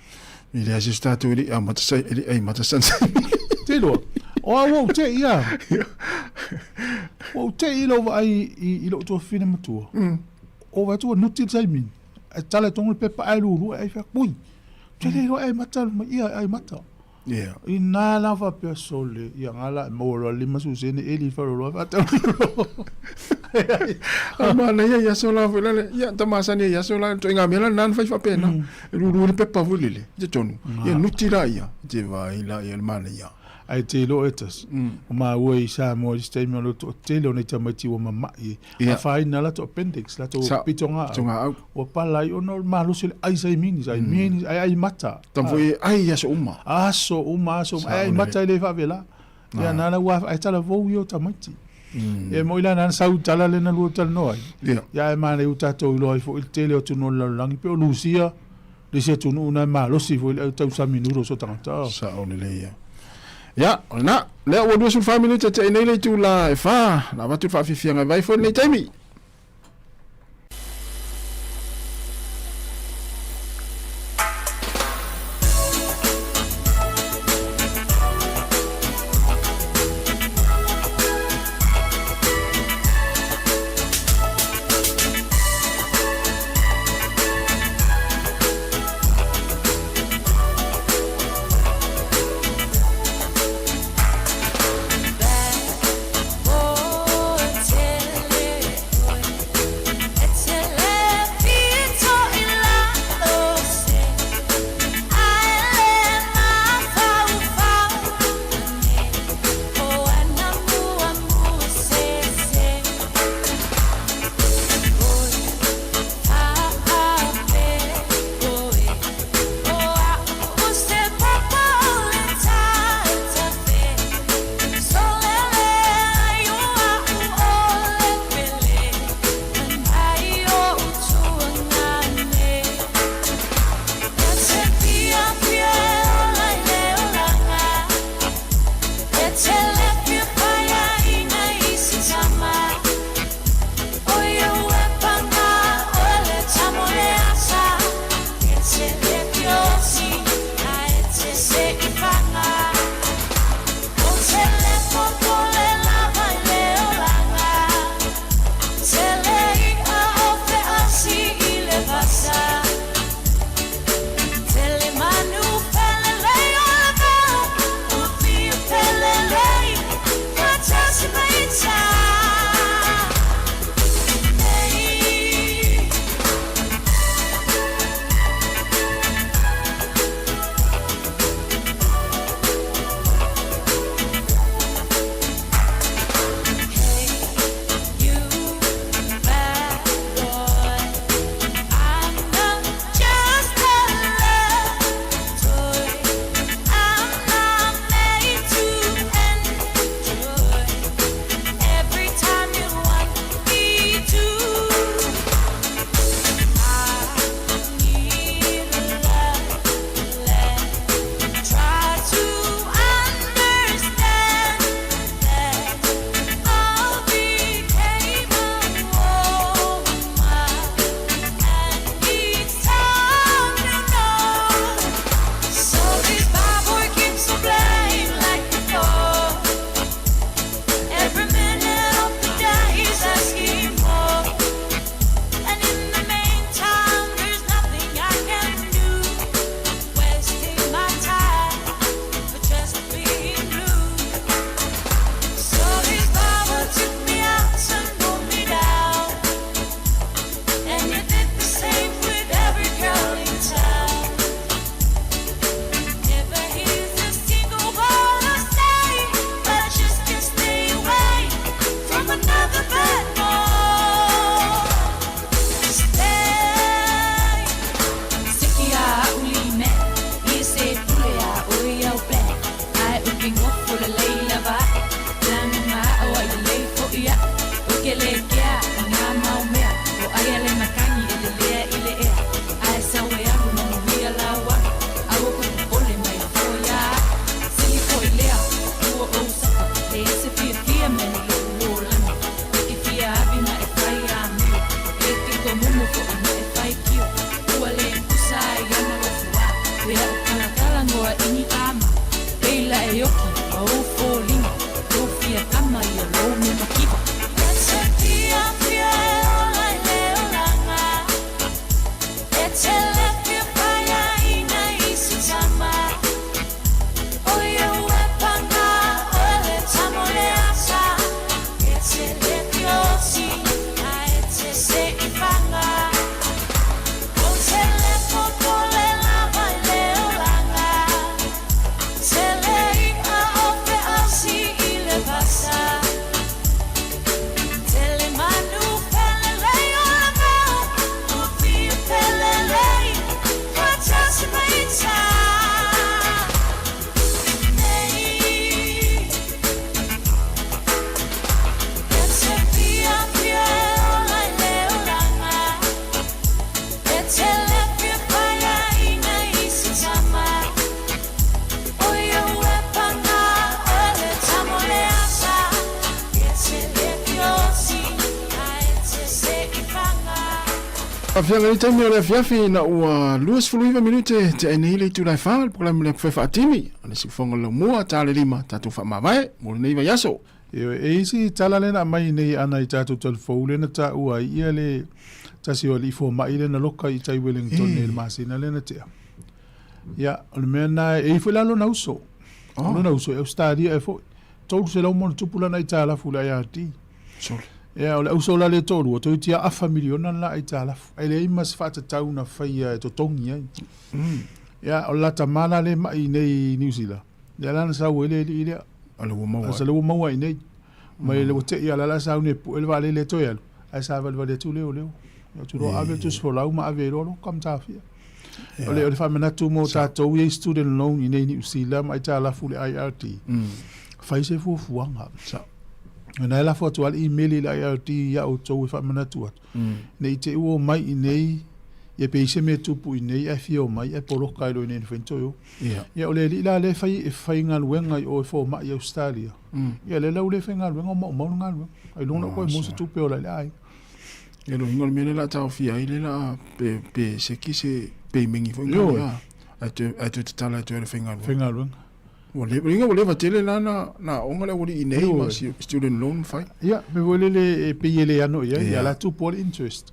I le aso tātou e li a mata sai e li ai mata san sai. Te iloa. O au ou te ia. Ua ou te i lou vaai i lou tuafafine matua. O vaai atu ua nuti le saimini. Ae tala i tonu le pepa ae lulu ae fai atu, ui, te le iloa e ai mata mai ia e ai mata. Yeah. Ina la faapea sole, ia nga la e maua loa le 50 sene eli i faleoloa e faatau A manaia i aso la foi lale, ia ta masani i aso la ituaiga mea la lena na fai faapena. E lulu le pepa foi lele i totonu, ia nuti laia, te vaai laia i le manaia. Ae te iloa e tasi, o maua i Samoa i se taimi o le toatele o nei tamaiti ua mama'i e afaina latou appendix, latou pitogaau, ua pala ai ona o le malosi o le ai saimini, saimini, ae ai mata. Tama foi e ai i aso uma. Aso uma, aso uma, ae ai mata e le faavela. Ia na la ua ae talavou ia o tamaiti. E moi la na sau tala le na lua talanoa ai. Ia ae manaia ua tatou iloa ai foi le tele o atunuu o le lalolagi pei o Lusia, le isi atunuu na e malosi foi le au tausami noodles o tagata. Sao lelei ia. Ia, o lena, lea ua 24 minute tea i nei le itula e 4, na avatu le faafiafiaga e vai foi lenei taimi. Afiaga i taimi o le afiafi ina ua 29 minute te ai nei le itula e whā, le polokalame lea kufai whaatimi, a le siufonga le laumua, tā le lima, tātou whaamavae, mo lenei vaiaso. Ioe, e isi tala lea na aumai nei ana i tatou talifou lea na taua ai ia le tasi o alii fomai lea na loka i tai Wellington nei i le masina lea na tea. Ia, o le mea lena, e i ai foi la lona uso. O lona uso i Ausetalia ea foi. 300 ma ona tupu lana aitalafu i le IRD. Sole. Ia, o le auso la lea e toalua, toeitiiti lava afa miliona le la aitalafu. Ae leai ma se faatatau na faia e totogi ai. Ia, o le la tama la lea e mai i nei i Niu Sila, lea la na sau ai le alii lea. A lea ua maua ai. Lea ua maua i nei. Mai le ua te i a la la sauni e pue le vaalele e toe alu, ae savalivali atu leoleo. Ia tu loa ave le tusi folau ma ave ai loa loka ma taofia. O le, o le faamanatu mo tatou ia i student loan i nei Niu Sila ma aitalafu i le IRD, fai se fuafuaga. Ona e lafo atu lava le email i le IRD ia outou e faamanatu atu, ne i te i ua omai i nei, ia pe i ai se mea e tupu i nei ae fia omai ae poloka ai loa i inei e mafai ona toe o. Ia o le alii la lea e fai e faigaluega i o e fomai i Ausetalia, ia lea la ua le faigaluega ua maumau le galuega. Ailoga na ou koe maua se tupe e ola ai le aiga. Ia lona uiga o le mea lea o le a taofia ai lea o le a pe pe seki se peimingi foi Ioe. lea ae toe ae toe tatala atu ai le faigaluega. Faigaluega. Ua leva lona uiga ua leva tele la na na aoga le aualii nei Ioe. ma si student loan ma fai. Ia, mea foi lele e pei e le ano i ai, ia la tupu lava le interest.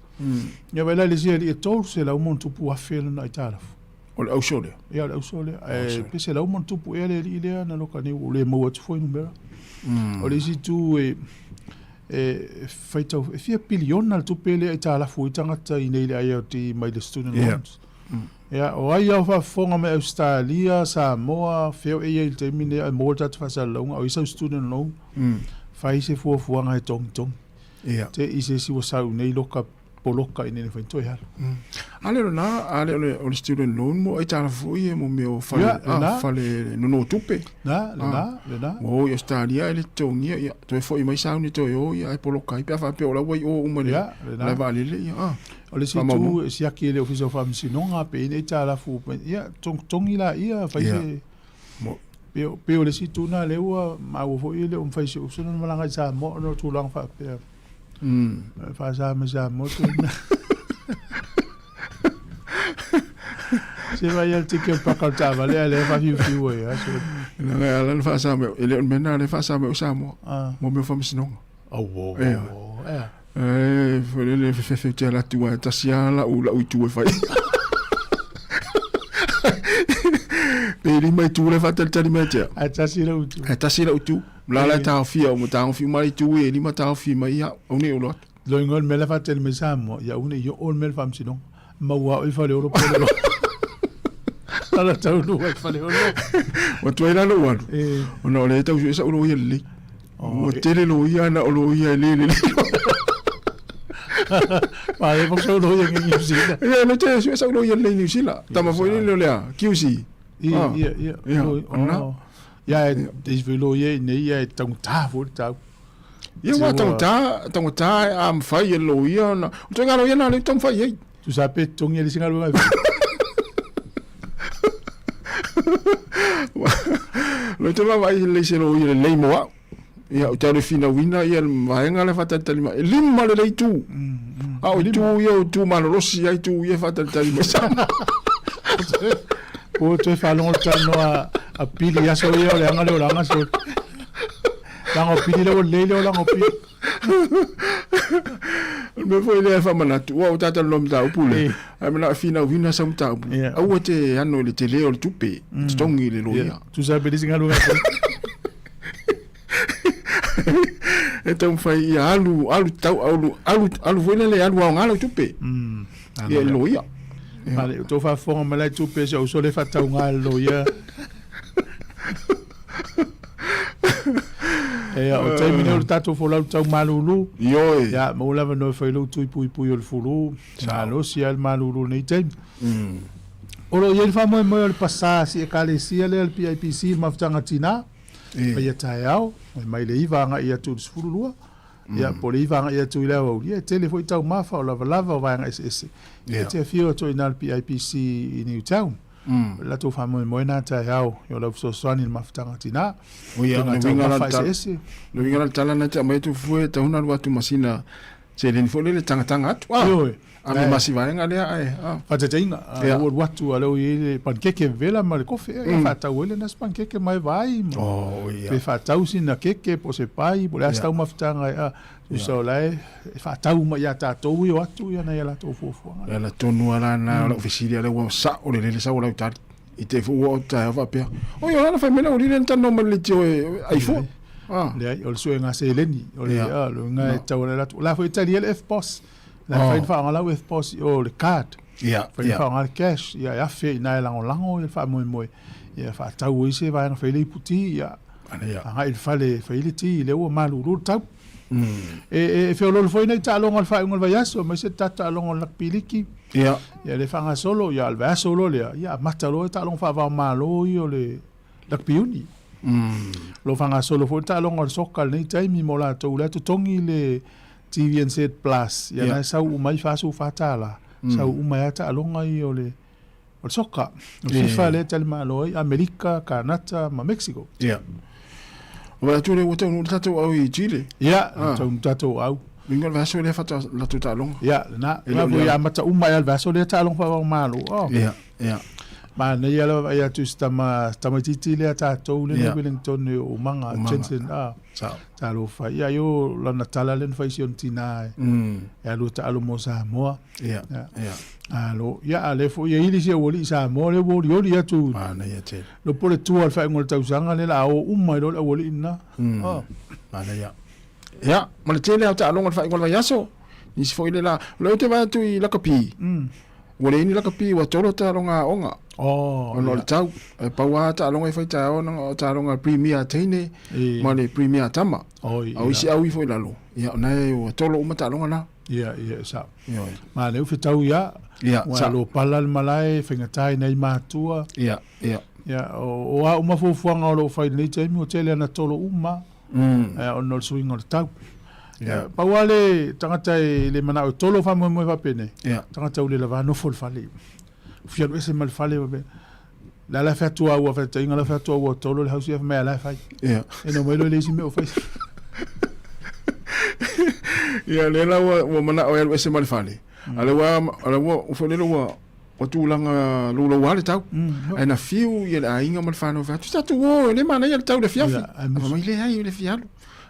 Ia vaai la i le isi alii e 300 ma ona tupu afe lona aitalafu. O le auso lea? Ia, o le auso lea. Ae pe 100 ma ona tupu ea le alii lea na loka nei, ua le maua atu foi numera. O le isi itu e, e faitau, e fia piliona le tupe lea e aitalafu ai tagata i nei i le IRD mai le student loans. Ia, o ai lava o faafofoga mai Ausetalia, Samoa, fea o e i ai i le taimi lenei ae maua le tatou faasalalauga, o ai sau student loan, fai se fuafuaga e togitogi. Te i se isi ua sau nei loka poloka ina ia mafai ona toe alu. A le o lena, a le o le student loan mo aitalafu foi ia mo mea o fale, Ia, lena. a, fale nonotupe. Na, lena, lena. Ua o i Ausetalia e le totogia, ia, toe foi mai sauni toe o, ia, ae poloka ai pe a faapea o la ua i o uma i le Ia, lena. malae vaalele, ia, a. O le isi itu e siaki e le Ofisa o Faamasinoga pe i ai ni aitalafu, ia, togitogi laia, fai se... Pei o, pei o le isi itu lena lea ua maua foi e le o mafai e si ou uso ona malaga i Samoa ona o tulaga faapea. E faasa mai Samoa te mea. Se vai al tike o le paka o le taavale ae lea e faafiufiu ai lava sole. Leaga e ala ona faasa mai, e le o le mea lena lea e faasa mai o Samoa. Mo mea o faamasinoga. Auo, Ioe. ea. E foi lele fefefe ou te alu atu aua e tasi lava lau, lau itu e fai. Pe lima itu la e faatalitali mai ia te au. Ae tasi lau itu. Ae tasi lau itu. O la la e taofia uma, taofi uma le itu e lima taofi mai ia au nei ou alu atu. Loiga o le mea la e faatali mai Samoa, ia aua ne i oo le mea i le faamasinoga. Maua au i Faleolo po o le Ala taunuu ai i Faleolo. Ua tuai la lou alu, ona o lea e tau sue sau loia lelei. Ua tele loia na o loia e le lelei. Pare po sau loia ngi New Zealand. Ia, le te sue sau loia lelei New Zealand. Tama foi lele o lea, QC. Ia, ia, ia. Ia, ona. Ia, e te sue loia i nei, ia e taugata foi le tau. Ia, ua taugata, taugata a mawhai e loia ona. O te ngā loia nā leo taumawhai ei. Tusa pe totogi e le isi galuega e fai. Lou te vaavaai lelei se loia lelei mo au. Ia, ou te alu e finauina ia le vaega lea e faatalitali mai. E lima lelei itu. A o itu ia o itu malolosi ai itu ia e faatalitali mai Samoa. Ua toe faalogo le talanoa a Pili i aso ia o le aga lea o le aga sole. Leaga o Pili lea ua lelei le olaga o Pili. O le mea foi lea e faamanatu, aua ua ta talanoa i mataupu lea, ae manao e finauina sau mataupu, aua te ano i le tele o le tupe, totogi i le loia. Tusa pe le isi galuega e fai. E taumafai ia alu, alu tau, alu, alu, alu foi lele, alu aoga lau tupe. Ia i le loia. Male, o tou faafofoga mai la i tupe si ou uso lea e faatauga e le loia. Ia, o taimi nei o le tatou folau tau malulu. Ioe. Ia, maua le avanoa e fai lou tui puipui o le fulu. Malosi lava le malulu i lenei taimi. O lo o i ai le faamoemoe o le pasā si Ekalesia lea le PIPC i le mafutaga tinā. Faia taeao, mai le 9 agai atu i le 12. Ia, po o le 9 agai atu i le aoauli. Ia, e tele foi taumafa, o lavalava, o vaega eseese. Ia, e te afio atu ai i ina i le PIPC i Newtown. O le latou faamoemoe lena taeao i o lau fesoasoani i le mafutaga tinā. O ia, Tulaga le uiga la taumafa le tala, eseese. le uiga la le tala na te aumai atu fua e tatau ona alu atu ma sina. Seleni foi lele tagataga atu a. Ioe. A me ma si vaega lea ae a. Faataitaiga, a Ia. ua alu atu a lea ua i ai le panikeke vevela ma le kofe, ia faatau ai lena si panikeke ma e vaai ma Oh, ia. pe faatau sina keke po o se pai po o le a se Ia. taumafataga e a tusa o la e e faatau uma ia tatou e o atu ia nai a latou fuafuaga. Le ala tonu lava lena o lau fesili a lea ua sao lelei le sau o lau tali. I te foi ua o taeao faapea, Oi, o le ala fai mai le aualii lea na talanoa mai le leitio e ai fua. Ah. Leai, o le suega seleni, o le, Ia. a, le uiga e tau ala atu. O la foi e tali ai le FPOS. La e Oh. fai ona faaaoga lau FPOS i o le card. Ia, Fai ona ia. faaaoga le cash, ia e afe i ina e lagolago ia le faamoemoe. Ia e faatau ai se vaega fai le iputi, ia Ia. agai i le fale e fai le ti, lea ua malulu le tau. Mm. E, e, e feoloolo foi nai taaloga o le faaiuga o le vaiaso, aemaise le tatou taaloga o le lakipiliki. Ia. Ia le faagasolo, ia o le vaiaso loa lea, ia amata loa taaloga faava-o-Malo ia o le lakpiuni. Mm. Lo faagasolo foi le taaloga o le soka i lenei taimi mo latou la e totogi le TVNZ Plus, ia na e sau uma ai $44, sau uma ai lava taaloga ia o le o le soka. O le FIFA lea e talimalo ai Amerika, Kanata ma Mexico. Ia. O vaai atu lea ua taunuu le tatou au i Chile. Ia, ua taunuu tatou au. Uiga o le vaiaso lea faatoa latou taaloga. Ia, lena. E le o Foi le amata uma ai lava le vaiaso lea taaloga faava-o-Malo. Oh. Ia, ia. Manaia le vaavaai atu i si tama, tamaitiiti lea a tatou lea Ia. na Wellington o Umaga, Umaga. Jensen, ah. Sao. Talofa. Ia, io lana tala lea na fai i si ona tina e, e alu e taalo mo Samoa. Ia, Ia. ia. Alo, ia, a lea foi e ili si aualii Samoa lea ua olioli atu. Manaia tele. Lo po le tua o le faaiuga o le tausaga lea o le a o uma ai loa le aualii lena. Ah. Manaia. Ia, ma le tele lava o taaloga o le faaiuga o le vaiaso. Nisi foi le la, o lea ou te vaai atu i lakapi. Ua leai ni lakapi, ua tolo taaloga aoga. Oh, Ona o le ia. tau. E pau lava taaloga e fai taeao ona o taaloga a le Premier a teine E. ma le Premier a tama. Oi, A o isi ia. au ifo i lalo, ia o na e ua tolo uma taaloga na. Ia, ia, e sao. Ioe. Ma lea ua fetau ia, Ia, ua sao. lo pala le malae, faigata i nai matua. Ia, ia. Ia, o, o a uma fuafuaga o lo o fai i lenei taimi, ua tele ana tolo uma, ona o le suiga o le tau. Ia. Pau lava le tagata e le manao e tolo faamoemoe faapenei, Ia. tagata ua le lava nofo i le fale. Fia alu ese ma le fale faapea, le a la e fai atu au a faataitaiga la e fai atu au ua tolo le hausi, ia fai mai a la e fai. Ia. E no mai loa i le isi mea o fai. Ia, lea la ua, ua manao e alu ese ma le fale. A lea ua, a lea ua, ua foi lele ua, ua tulaga louloua le tau. Ae na fiu ia le aiga ma le fanau fai atu, tatou o, e le manaia le tau i le afiafi. Ae fai mai, leai, e le fia alu.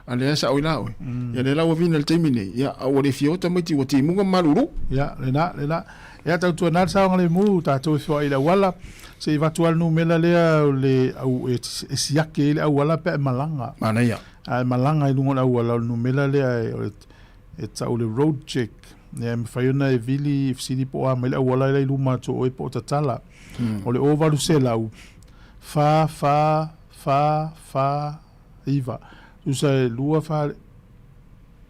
A lea e sao i la oe. Ia lea la ua vina i le taimi nei, ia, a ua le fia o tamaiti ua timuga ma malulu. Ia, lena, lena. Ia, tautuana le saogalemu, tatou e feoai i le auala, se i avatu lava le numera lea o le au e, e siaki ai le auala pe a e malaga. Manaia. A e malaga i luga o le auala, o le numera lea e, o le, e tau le road check. Ia, e mafai ona e vili, e fesili po o a mai le auala la i luma atu o oe po o tatala. O le 0800 4 4 4 4 9. Tusa e 2 4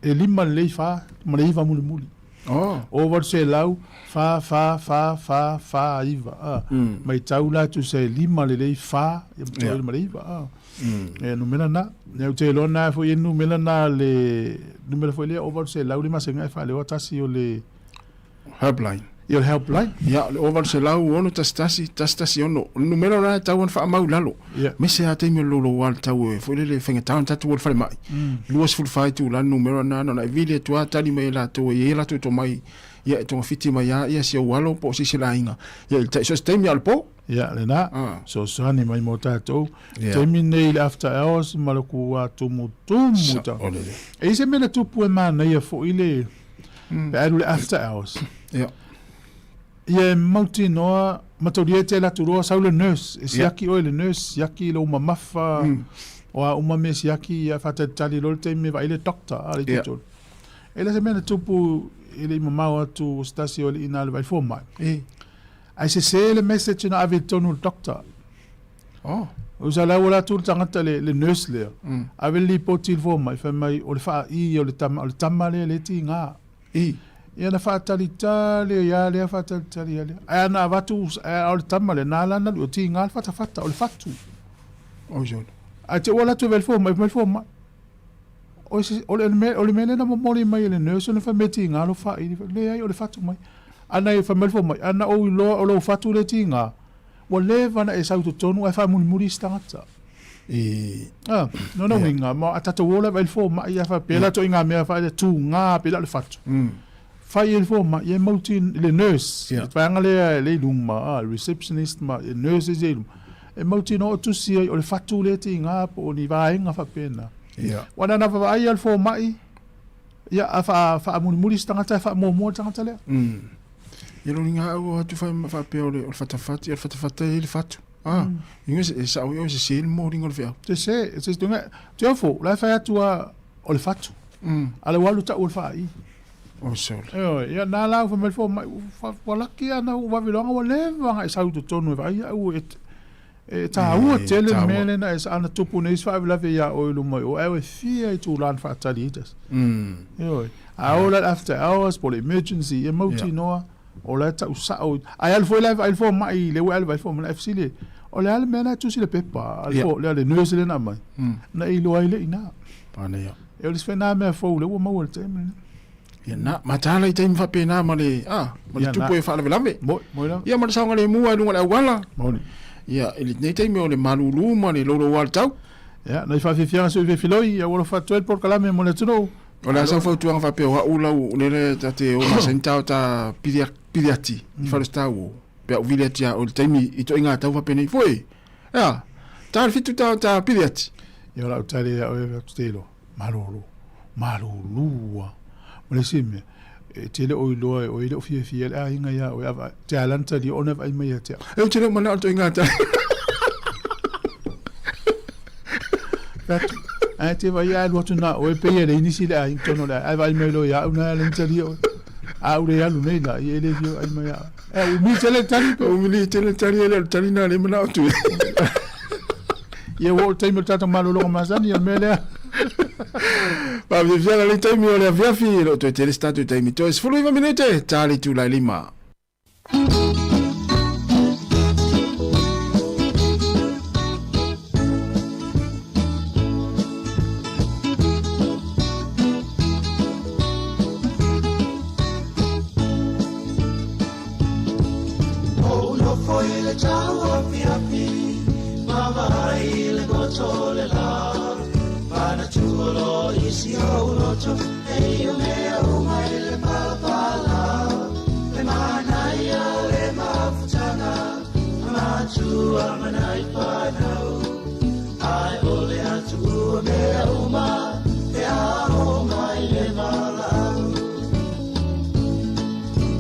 e 5 lelei 4 ma le 9 mulimuli. Oh. 0800 4 4 4 4 4 9. Ah. Matau la tusa e 5 lelei 4 ia ma Ia. ma le 9. Ah. E numera na. Ia ou te iloa na foi e numera na le numera foi lea 0800 500 e faaleoa tasi o le Helpline. Ia o le helpline. Ia, o le 0800 6 11 1 16. O le numera lena e tatau ona faamau i lalo. Ia. Aemaise lava taimi o le louloua le tau e foi lele e faigata ona tatou o le falemai. 24 itula le numera lena na ona e vili atu lava tali mai e latou e i ai latou tomai ia e togafiti mai lava ia si ou alo po o se isi o aiga. Ia i le tai so o se taimi a o le po. Ia, lena, fesoasoani mai mo tatou. Ia. Taimi lenei i le after hours ma le kua tumutumu ta. Saolele. E i ai se mea na tupu e manaia foi le pe alu i le after hours. Ia. Ia e mautinoa, mataulia e te alu atu loa sau le nurse, e siaki oe e le nurse, siaki lou mamafa, o a uma mea siaki, ia faatalitali loa le taimi e vaai le doctor, a le Ia. tutulu. E le se mea na tupu e le i mamao atu o se tasi o alii na le vaai fomai. E. Ae sese le message na ave i totonu i le doctor. Oh. Usa la ua atu le tagata le, le nurse lea. Ave le lipoti i le fomai, fai mai o le faaii o le tama, o le tama lea le tiga. I. Ia na faatalitali ai lava lea, faatalitali ai lea. Ae ana avatu, ae o le tama lea, na ala ona o tiga le fatafata, o le fatu. Oi sole. Ae te ua alu atu e vaai i le fomai, fai mai le fomai. O se, o le mea, o le mea lea na momoli mai e le nurse, ona fai mai e tiga lou faaili. Leai, o le fatu mai. Ana e fai mai le fomai, ana ou iloa o lou fatu lea e tiga, ua leva ona e sau i totonu ae faamulimuli isi tagata. I Ah, no na uiga, ma a tatou o lava i le fomai a faapea la ituaiga mea fai le tuga pe la o le fatu. Fai e le fomai e mauti le nurse, le vaega lea le i luga ma ah, receptionist ma nurses ia i luma. E mautinoa o tusi ai o le fatu lea e tiga po o ni vaega faapena. Aua na ona vaavaai lava le fomai, ia a faamulimuli se tagata e faamuamua le tagata lea. Ia lo linga au atu fai faapea o le fatafati, o le fatafata e i le fatu. Ah, inga e sao i o se se le mōringa o le feau. Se se, se tunga, te ofo, la e fai atu a o le fatu. A le ua alu tau o le faai. O sole. Ioe, ia na la ua fai mai le fomai, ua laki lava na ou vave loaga ua leva ona e sau i totonu e vaai au e e taua tele le mea lea na e ana tupu nei isi faalavelave ia oe i luma i o, ae e fia itula na faatali ai tasi. Ioe, a oo la i le after hours po o le emergency, ia mautinoa o la e tau sao. Ae alu foi la e vaai le fomai, lea ua e alu e vaai le fomai, na e fesili ai, o le a le mea na e tusi le pepa a le le nurse lea na aumai, na e iloa ai le i ina. Manaia. E o le isi foi na mea fou lea ua maua i le taimi lenei. Ia na, mataala i taimi faapena ma le, ah, ma le tupu e faalavelave. Moi, moi lava. Ia ma le saogalemu lava i luga o le auala. Moni. Ia, i lenei taimi o le malulu ma le louloua o le tau. Ia, nai faafiafiaga sui filifiloi, ia ua alofa atu ai le polokalame mo le atunuu. O le a sau fautuaga faapea o au lau lele ta te o masani ta o ta pili pili ati i fale ta o pe au vili ati a o le taimi i toaiga tau faapenei foi. Ea, ta le fitu ta o ta pili ati. Ia o lau tali ia oe atu te iloa, malolo, malulu a. Ma le isi mea, e te le o iloa e oe e le o fiafia le aiga ia oe, a te ala na talia ona e vaai mai ia te au. E ou te le o manao le toaiga tali. Fai atu, ae te vaai a alu atu na oe pei e leai nisi i le aiga tonu o le aiga, ae vaai mai loa ia au na ala na talia oe. A ou le alu nei la, ia e le fia vaai mai ia oe. E umi tele le tali pe. Umi tele le tali e le o le tali na le manao atu. Ia ua oo le taimi o le tatou malologa masani, ia le mea lea. Faafiafiaga le taimi o le afiafi, e le o toe tele se tatou taimi. Toe 19 minute, ta le itula e lima. Ou nofo i le tau afiafi, Vaavaai i le goto o le lā, Manatua loa i si ou loto, E ia mea uma i le palapala, Le manaia o le mafutaga, A matua ma nai fanau, Ae o le a tuua mea uma, Pe a oo mai le valaau.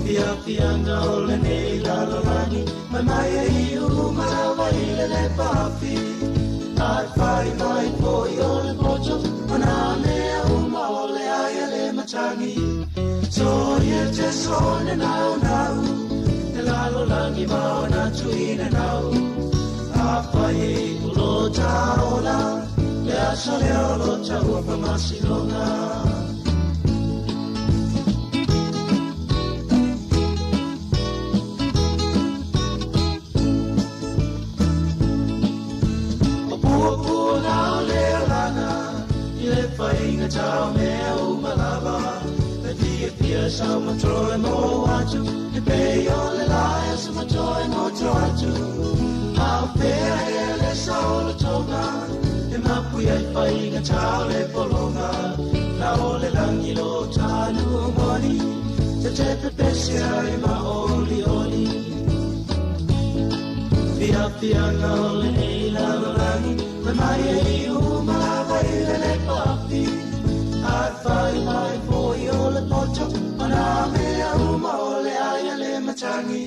Fiafiaga o lenei lalolagi, Mai mai e iu uma lava i le lepafi, Ae fai mai foi o le poto, O nā mea uma o le ai a le matagi. Soia te sone nau nau, Le lalolagi ma ona tuina nau. Afai e iu lo taola, Le aso lea o lo taua faamasinoga. O puapuaga o le alaga i le faigata o mea uma lava, E fiafia sau ma toe mo atu, E pei o le lae sa ma toe goto atu. A o fea ea le saolotoga, E mapu ai faigata o le pologa, La o le lagi lo tanu moni, Te te pepesi ai ma olioli. Fiafiaga o lenei lalolagi, Fai mai e iu uma lava i le lepafi, Ae fai mai foi o le poto, O nā mea uma o le ai a le matagi.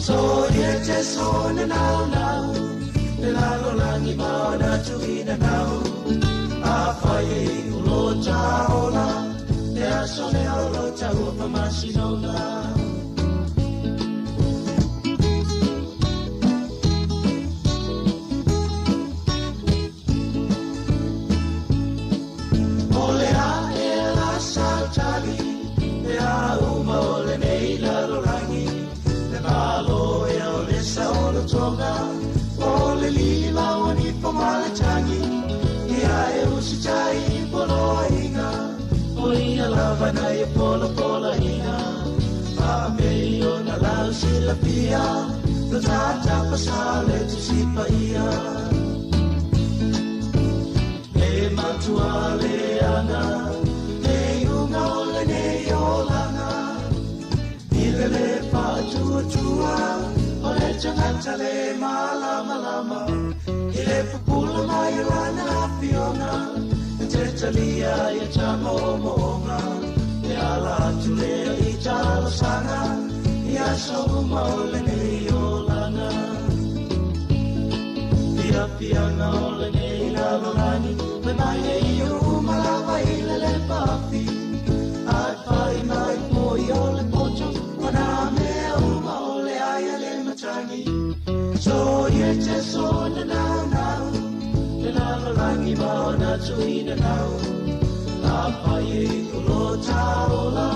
Soia te sone nau nau, Le lalolagi ma ona tuina nau. Afai e iu lo taola, Le aso lea o lo taua faamasinoga. O le a ea la sautali, mea uma o lenei lalolagi, Le malo ea o le saolotoga, O le lima o ni fo ma le tagi, Ia e usitai i poloaiga, O ia lava na ia polapolaiga. Faapei ona lau silafia, Lo tata pasale Tusi Paia. matua leaga Le iuga o lenei olaga I le lē faatuatua O le tagata le malamalama I le pupula mai o lana afioga E te talia ia tama omooga E ala atu lea i talosaga I aso uma o lenei olaga Fiafiaga o lenei lalolagi Fai mai e ia uma lava i le lepaafi Ae fai mai foi o le poto Ma nā mea uma o le ai a le matagi So ie te so na naunau Le lalolagi ma ona tuinanau Afai e i ko lo taola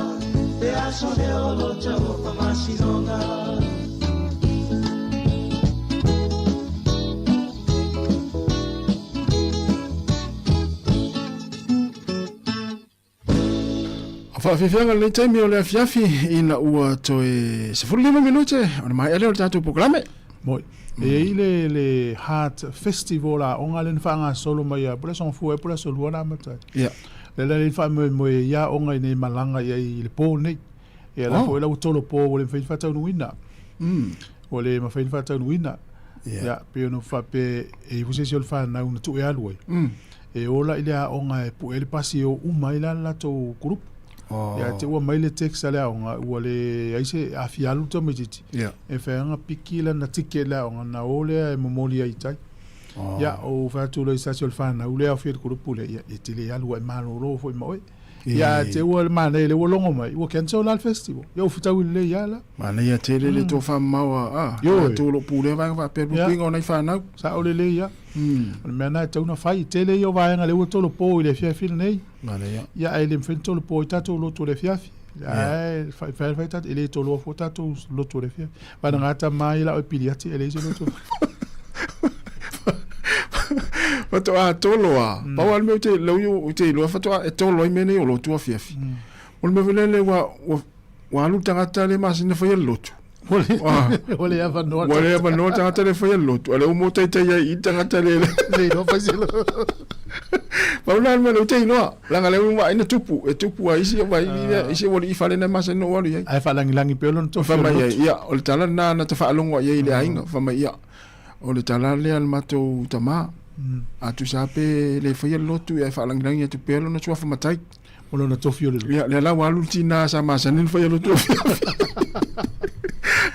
Te aso lea o lo taua faamasinoga. Faafiafiaga lenei taimi o le afiafi ina ua toe 15 minute o le maea lea o le tatou polokalame. Moi. E i le, le Heart Festival a onga le na faagasolo mai a pule songa fua e pule aso lua na amata ai. Yeah. Le la le faamoemoe ia onga i nei malaga i ai i le pō nei. Ia la foi la ua tolopo ua le mafai ona faataunuuina. Ua le mafai ona faataunuuina. Ia pei ona ou faapea e i ai foi se isi o le fanau na tuu e alu ai. E ola i le aoga e pue ai le pasi e o uma ai la le latou kulupu. Ia te ua mai le text a le aoga ua leai se afi alu le tamaitiiti. E mafai ona piki lana ticket i le aoga ona o lea e momoli ai i tai. Ia ou fai atu loa i se tasi o le fanau lea e aofia i le kulupu lea, ia e te le alu ua e malolo foi ma oe. Ia te ua le manaia lea ua logo mai, ua cancel la le festival. Ia ua fetaui lelei lava la. Manaia tele le tofamamao a latou o lo o pulea vaega faapea puipuiga o nai fanau. Sao lelei lava. O le mea lena e tatau ona fai. Tele ia o vaega lea ua tolopo i le afiafi lenei. Manaia. Ia ae le mafai ona tolopo ai tatou lotu o le afiafi. Ae fai fai fai tatou, e le toloa fua tatou lotu o le afiafi. Vagana tama ia la oe pili ati e leai se lotu. Faatoa tolo a. Pau lava le mea ou te, lau ou te iloa faatoa e tolo ai mea nei o lotu afiafi. O le mea foi lele ua, ua, ua alu le tagata le masina faia le lotu. Ua le avanoa. Ua le avanoa le tagata le faia le lotu. A lea ua motaitai ai i le tagata le le iloa fai se lotu. Pau la le mea lea ou te iloa. Leaga lea ua vaai na tupu, e tupu a isi vai isi ua alii fale na masani na ou alu i ai. Ae faalagilagi pea lona tofi o le lotu. Ia, o le tala lena na ta faalogo i ai i le aiga, fai mai, ia, o le tala lea a le matou tama, a tusa lava pe le faia le lotu, ae faalagilagi atu pea lona suafa matai. O lona tofi o le lotu. Ia, lea la ua alu le tina sa masani ona faia lotu afiafi.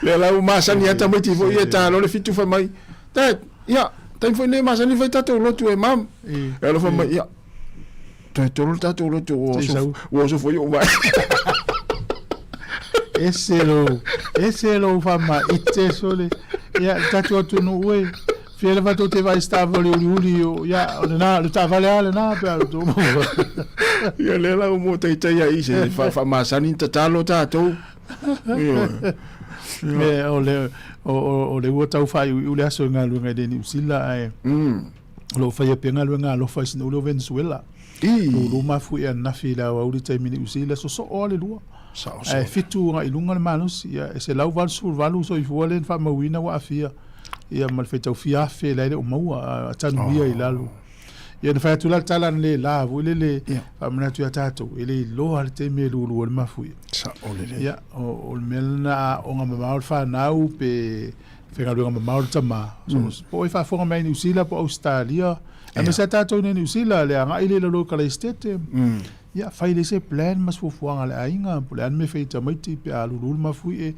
Lea la ua masani lava tamaiti foi ia e ta loa le fitu fai mai, Dad, ia, taimi foi nei masani ona fai tatou lotu e Mum. E alofa mai, ia, Toe tolo le tatou lotu ua oso, ua oso foi ou vae. Ese lou, ese lou faamaite sole. Ia, le tatou atunuu e, fia lava tou te vaai i se taavale uliuli, o, ia, o lena, o le taavale lava lena pe a outou maua. Ia, lea la ua motaitai ai i se faamasani ni tatalo tatou. Ioe. Me, o le, o, o, o le ua tau faaiuiu le aso i galuega i le Niu Sila, ae, O lo o faia pea galuega alofa i si nuu lea o Venezuela. Lulu mafuie ananafi i le aoauli taimi Niu Sila, sosoo lava le lua. Ae fitu agai i luga le malosi. Ia, e 188 soifua lea na faamauina ua aafia, ia ma le faitau fia afe la e le o maua, a tanuia i lalo. Ia na fai atu la le tala na le la foi lele, faamanatu ia tatou, e le iloa le taimi e lulu ai le mafuie. Ia, o le mea lena a aoga mamao le fanau pe faigaluega mamao le tama. So, po o e faafofoga mai Niu Sila po o Ausetalia, aemaise lava tatou i inei Niu Sila, le agai lea i lalo o Kalaisitete, ia, fai lelei se plan ma se fuafuaga a le aiga, po o le a le mea e fai i tamaiti pe a lulu le mafuie,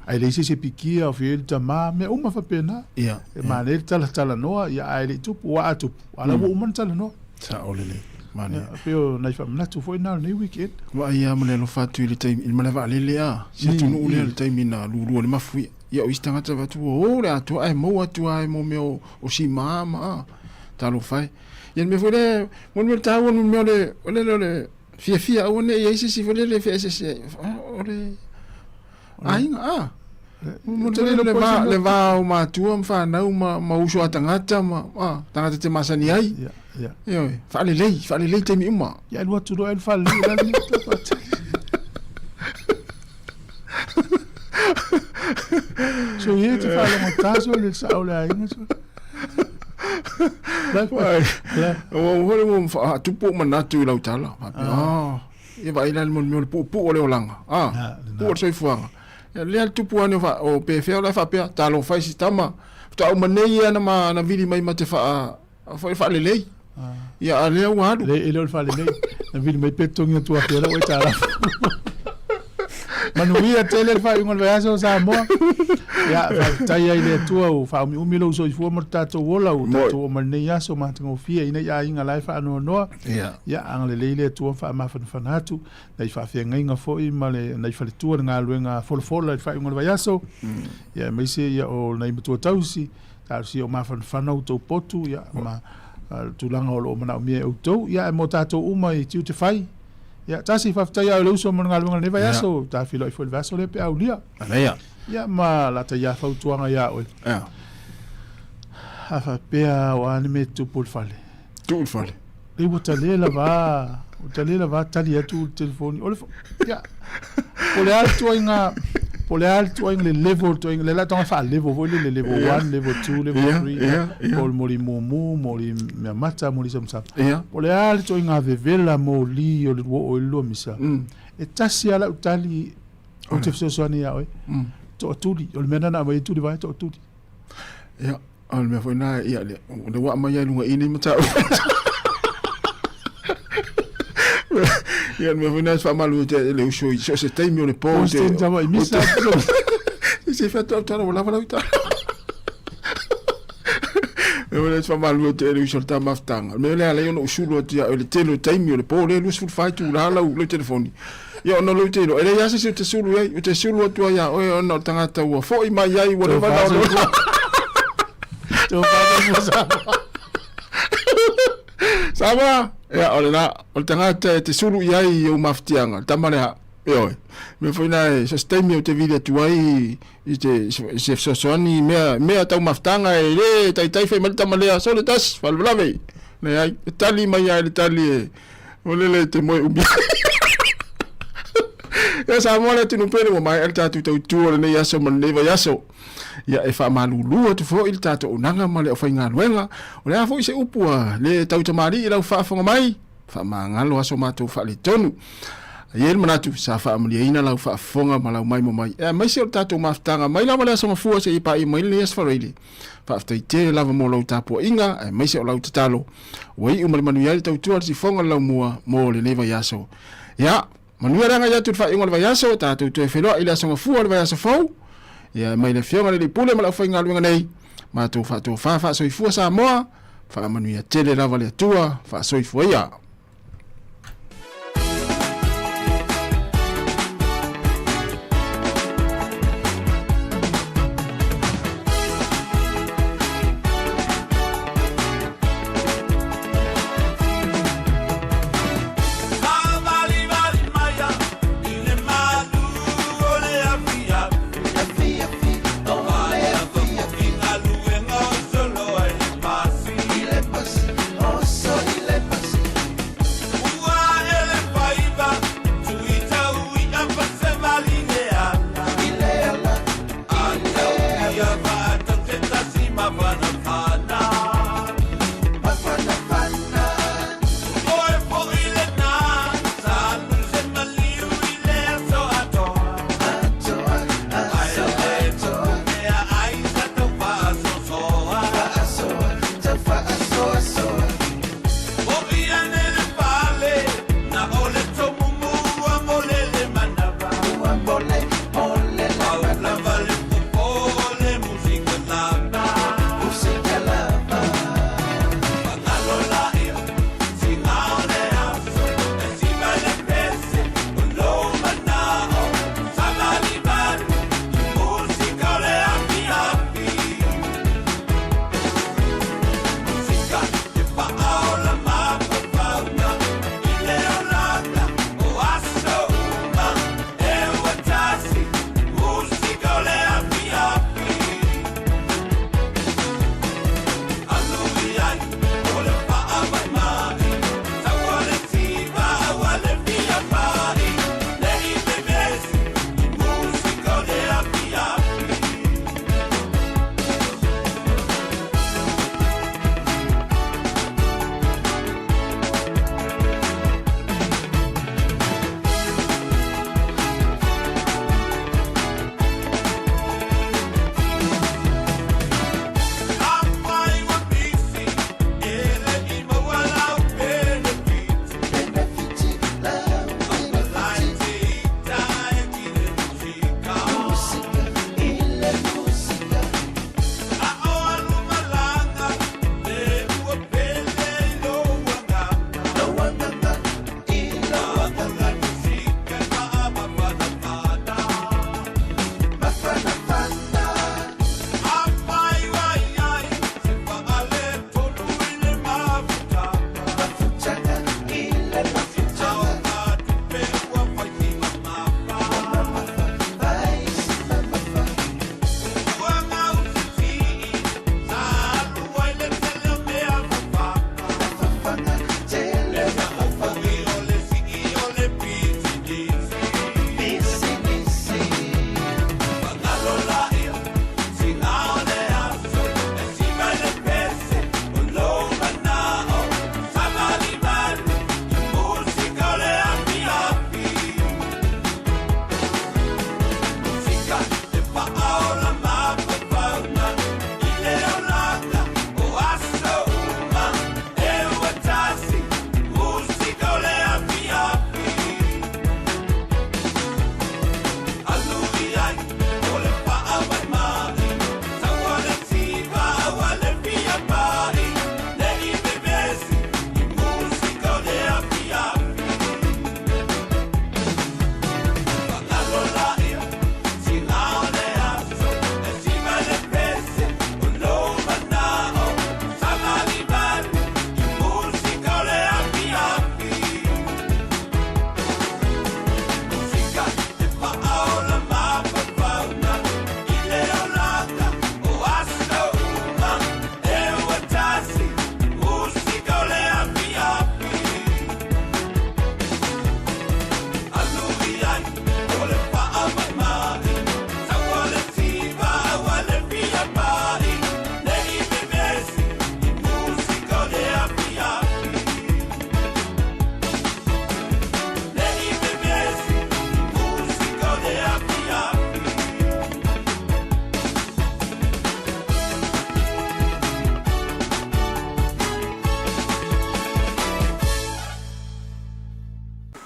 ae leai se isi e pikia o fia ai le tama, mea uma faapena. E manaia le talatalanoa, ia, ae le i tupu, aua a tupu, a la ua uma ona talanoa. Sao lelei. Manaia. Ia, pei o nai faamanatu foi na o lenei weekend. Vaai lava ma le alofa atu i le taimi, i le malae vaalele a, si atunuu lea i le taimi na lulu ai le mafuie. Ia o isi tagata vaai atu ua o le atoa ae maua atu lava i mo mea o sima ma a, talofa e. Ia le mea foi lea, mo le mea taua le mea o le, o le, o le fiafia aua ne i ai se isi foi lele e feeseese ai, o le aiga a. Le va, le va o matua ma fanau ma, ma uso a tagata ma, a, tagata te masani ai. Ia, ia. Ioe, faalelei, faalelei taimi uma. Ia, alu atu loa alu faalelei la le So ia te whaalongo taso le sao le aiga so. Ua hore ua faatupu ou manatu i lau tala. Faapea, ah, ia vaai la le mea o le puupuu o le olaga. Ah, puu o le soifuaga. Ia lea le tupu ane o fa o pefea o la e faapea, talofa i si tama. Faatoa uma nei ia na ma na vili mai ma te faa foi faalelei. Ia a lea ua alu. Le e le o le faalelei. Na vili mai pe totogi atu afea lau aitalafu. Manuia tele le faaiuga o le vaiaso o Samoa. Ia, faafetai ai i le Atua ua faaumiumi lou soifua ma lo tatou ola ua tatou oo mai lenei aso matagofie i nai aiga la e faanoanoa. Ia. Ia, agalelei le Atua ma faamafanafana atu nai faafeagaiga foi ma le nai faletua i le galuega folafola i le faaiuga o le vaiaso. Ia, aemaise ia o nai matua tausi, talosia o mafanafana outou potu, ia, ma le tulaga o lo o manaomia e outou. Ia, ae mo tatou uma i tiute fai, Ia, tasi, faafetai ia oe le uso mo le galuega i lenei vaiaso, ta feiloai foi i le vaiaso lea pe a aulia. Manaia. Ia, ma lata ia fautuaga ia oe. Ia. A faapea o a ni mea e tutupu i le fale. Tuu i le fale. Lei ua tale lava, ua tale lava tali atu le telefoni. O le, ia, po o le a le tuaiga, po o le a le tuaiga le level, tuaiga, le la tonga faa-level foi lele, level 1, level 2, level 3, po o le moli mumu, moli mea mata, moli samasama. Ia. Po o le a le ituaiga vevela moli o le 2022 misa, e tasi lava lau tali ou te fesoasoani ia oe, toatuli. O le mea lena na aumai ai Tulivae, toatuli. Ia, o le mea foi lena, ia, lea ua aumai lava i luga i i nei mataupu. Ia, o le mea foi lena e faamalu atu ai le uso i so o se taimi o le po. O se taimi tama i misa. Se fai atu au tala, ua lava lau tala. E le faamalu atu ai le uso i le ta mafutaga. O le mea lea e ala ai ona ou sulu atu ia oe i le tele o taimi o le po lea e 24 itula lau lau telefoni. Ia ona o lea ou te iloa, e leai lava se isi ou te sulu i ai, ou te sulu atu ai ia oe ona o le tagata ua foi mai ai ua leva ona Samoa, ia o lena, o le tagata e te sulu i ai i ou mafatiaga, le tama lea, ioe. Mea foi lena, so o se taimi ou te vili atu ai i te se fesoasoani i mea, mea tau mafutaga e le taitai fai mai le tama lea, sole tasi, faalavelave. Leai, e tali mai lava i le tali e, o lele e te moe umi ai. Ia Samoa le atunuu pele ua maea le tatou tautua o lenei aso ma lenei vaiaso. Ia e faamalulu atu foi le tatou auaunaga ma le aufaigaluega. O le a foi se upu a le tautamalii i lau faafofoga mai, faamagalo aso matou faaletonu. E i ai le manatu, sa faamalieina lau faafofoga ma lau maimo mai, aemaise o le tatou mafutaga mai lava le Aso Gafua seia paia mai lenei Aso Faraile. Faafetai tele lava mo lau tapuaiga, aemaise o lau tatalo. Ua iu ma le manuia ai le tautua a le sifoga o le laumua mo lenei vaiaso. Ia, manuia le agai atu i le faaiuga o le vaiaso, tatou toe feiloai i le Aso Gafua o le vaiaso fou. Ia, mai le Afioga i le Alii Pule ma le aufaigaluega nei, matou faatofa faasoifua Samoa, faamanuia tele lava le Atua, faasoifua ia.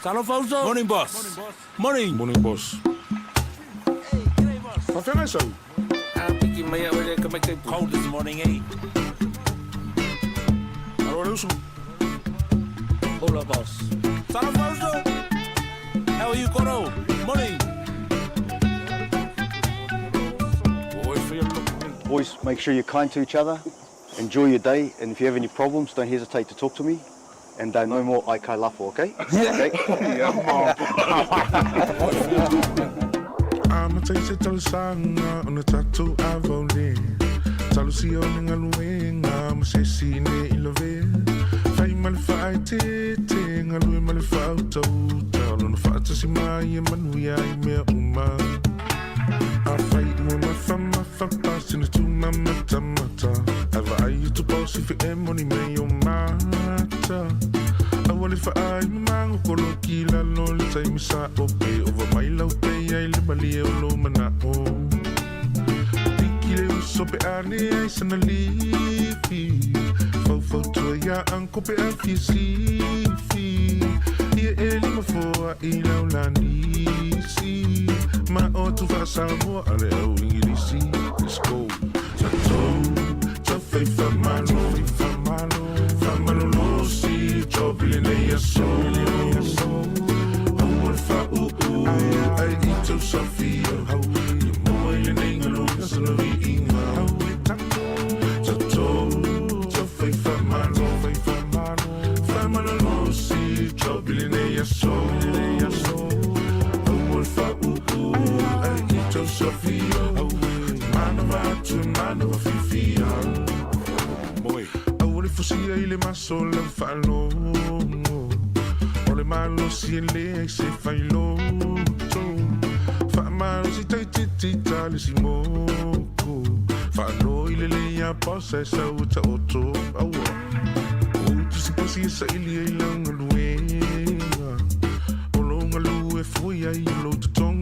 Talofa uso. Morning, boss. Morning. Morning, boss. Faafeagai sau? A piki mai au e le ka mai kai Cold this morning, eh? Alo le uso. Hola, boss. Talofa uso. How are you, Koro? Morning. Boys, make sure you're kind to each other. Enjoy your day, and if you have any problems, don't hesitate to talk to me. And no more aikai lafo, okay? Okay. Amata i se talosaga ona tatou avaole Talosia o le galuega ma se isi ne i lavea Fai ma le faaeteete, galue ma le faautauta O lona faatasi mai e manuia ai mea uma Afai ua mafamafa pasina tumamatamata Ae vaai atu pa o sifi e moni mei o mata Aua le faai mamago koloki lalo le taimi sa ope Ova mai lau pe ai le malie o lo manao Piki le uso pe ane ai sana lifi Faufautua ia anko pe a fia sifi Ia e lima foa i lau lanisi Ma o tu faasamoa a le au ingilisi Let's go Tatou taufai faamalo Faamalolosi job i lenei aso Aua le faauu ai i tau safia Ia maua i lenei galuega sana viiga Tatou taufai faamalo Faamalolosi job i lenei aso Aua le faauu ai i tau safia Manava atu e manava fiafia Aua le fusia i le maso lau faalogo O le malosi e leai se failoto Faamalosi taititi ta le isi moku Faanoi le lei a posa e sau e taoto Aua O tusiposi e saili ai lau galuega O lou galue fua ai o lou totogi.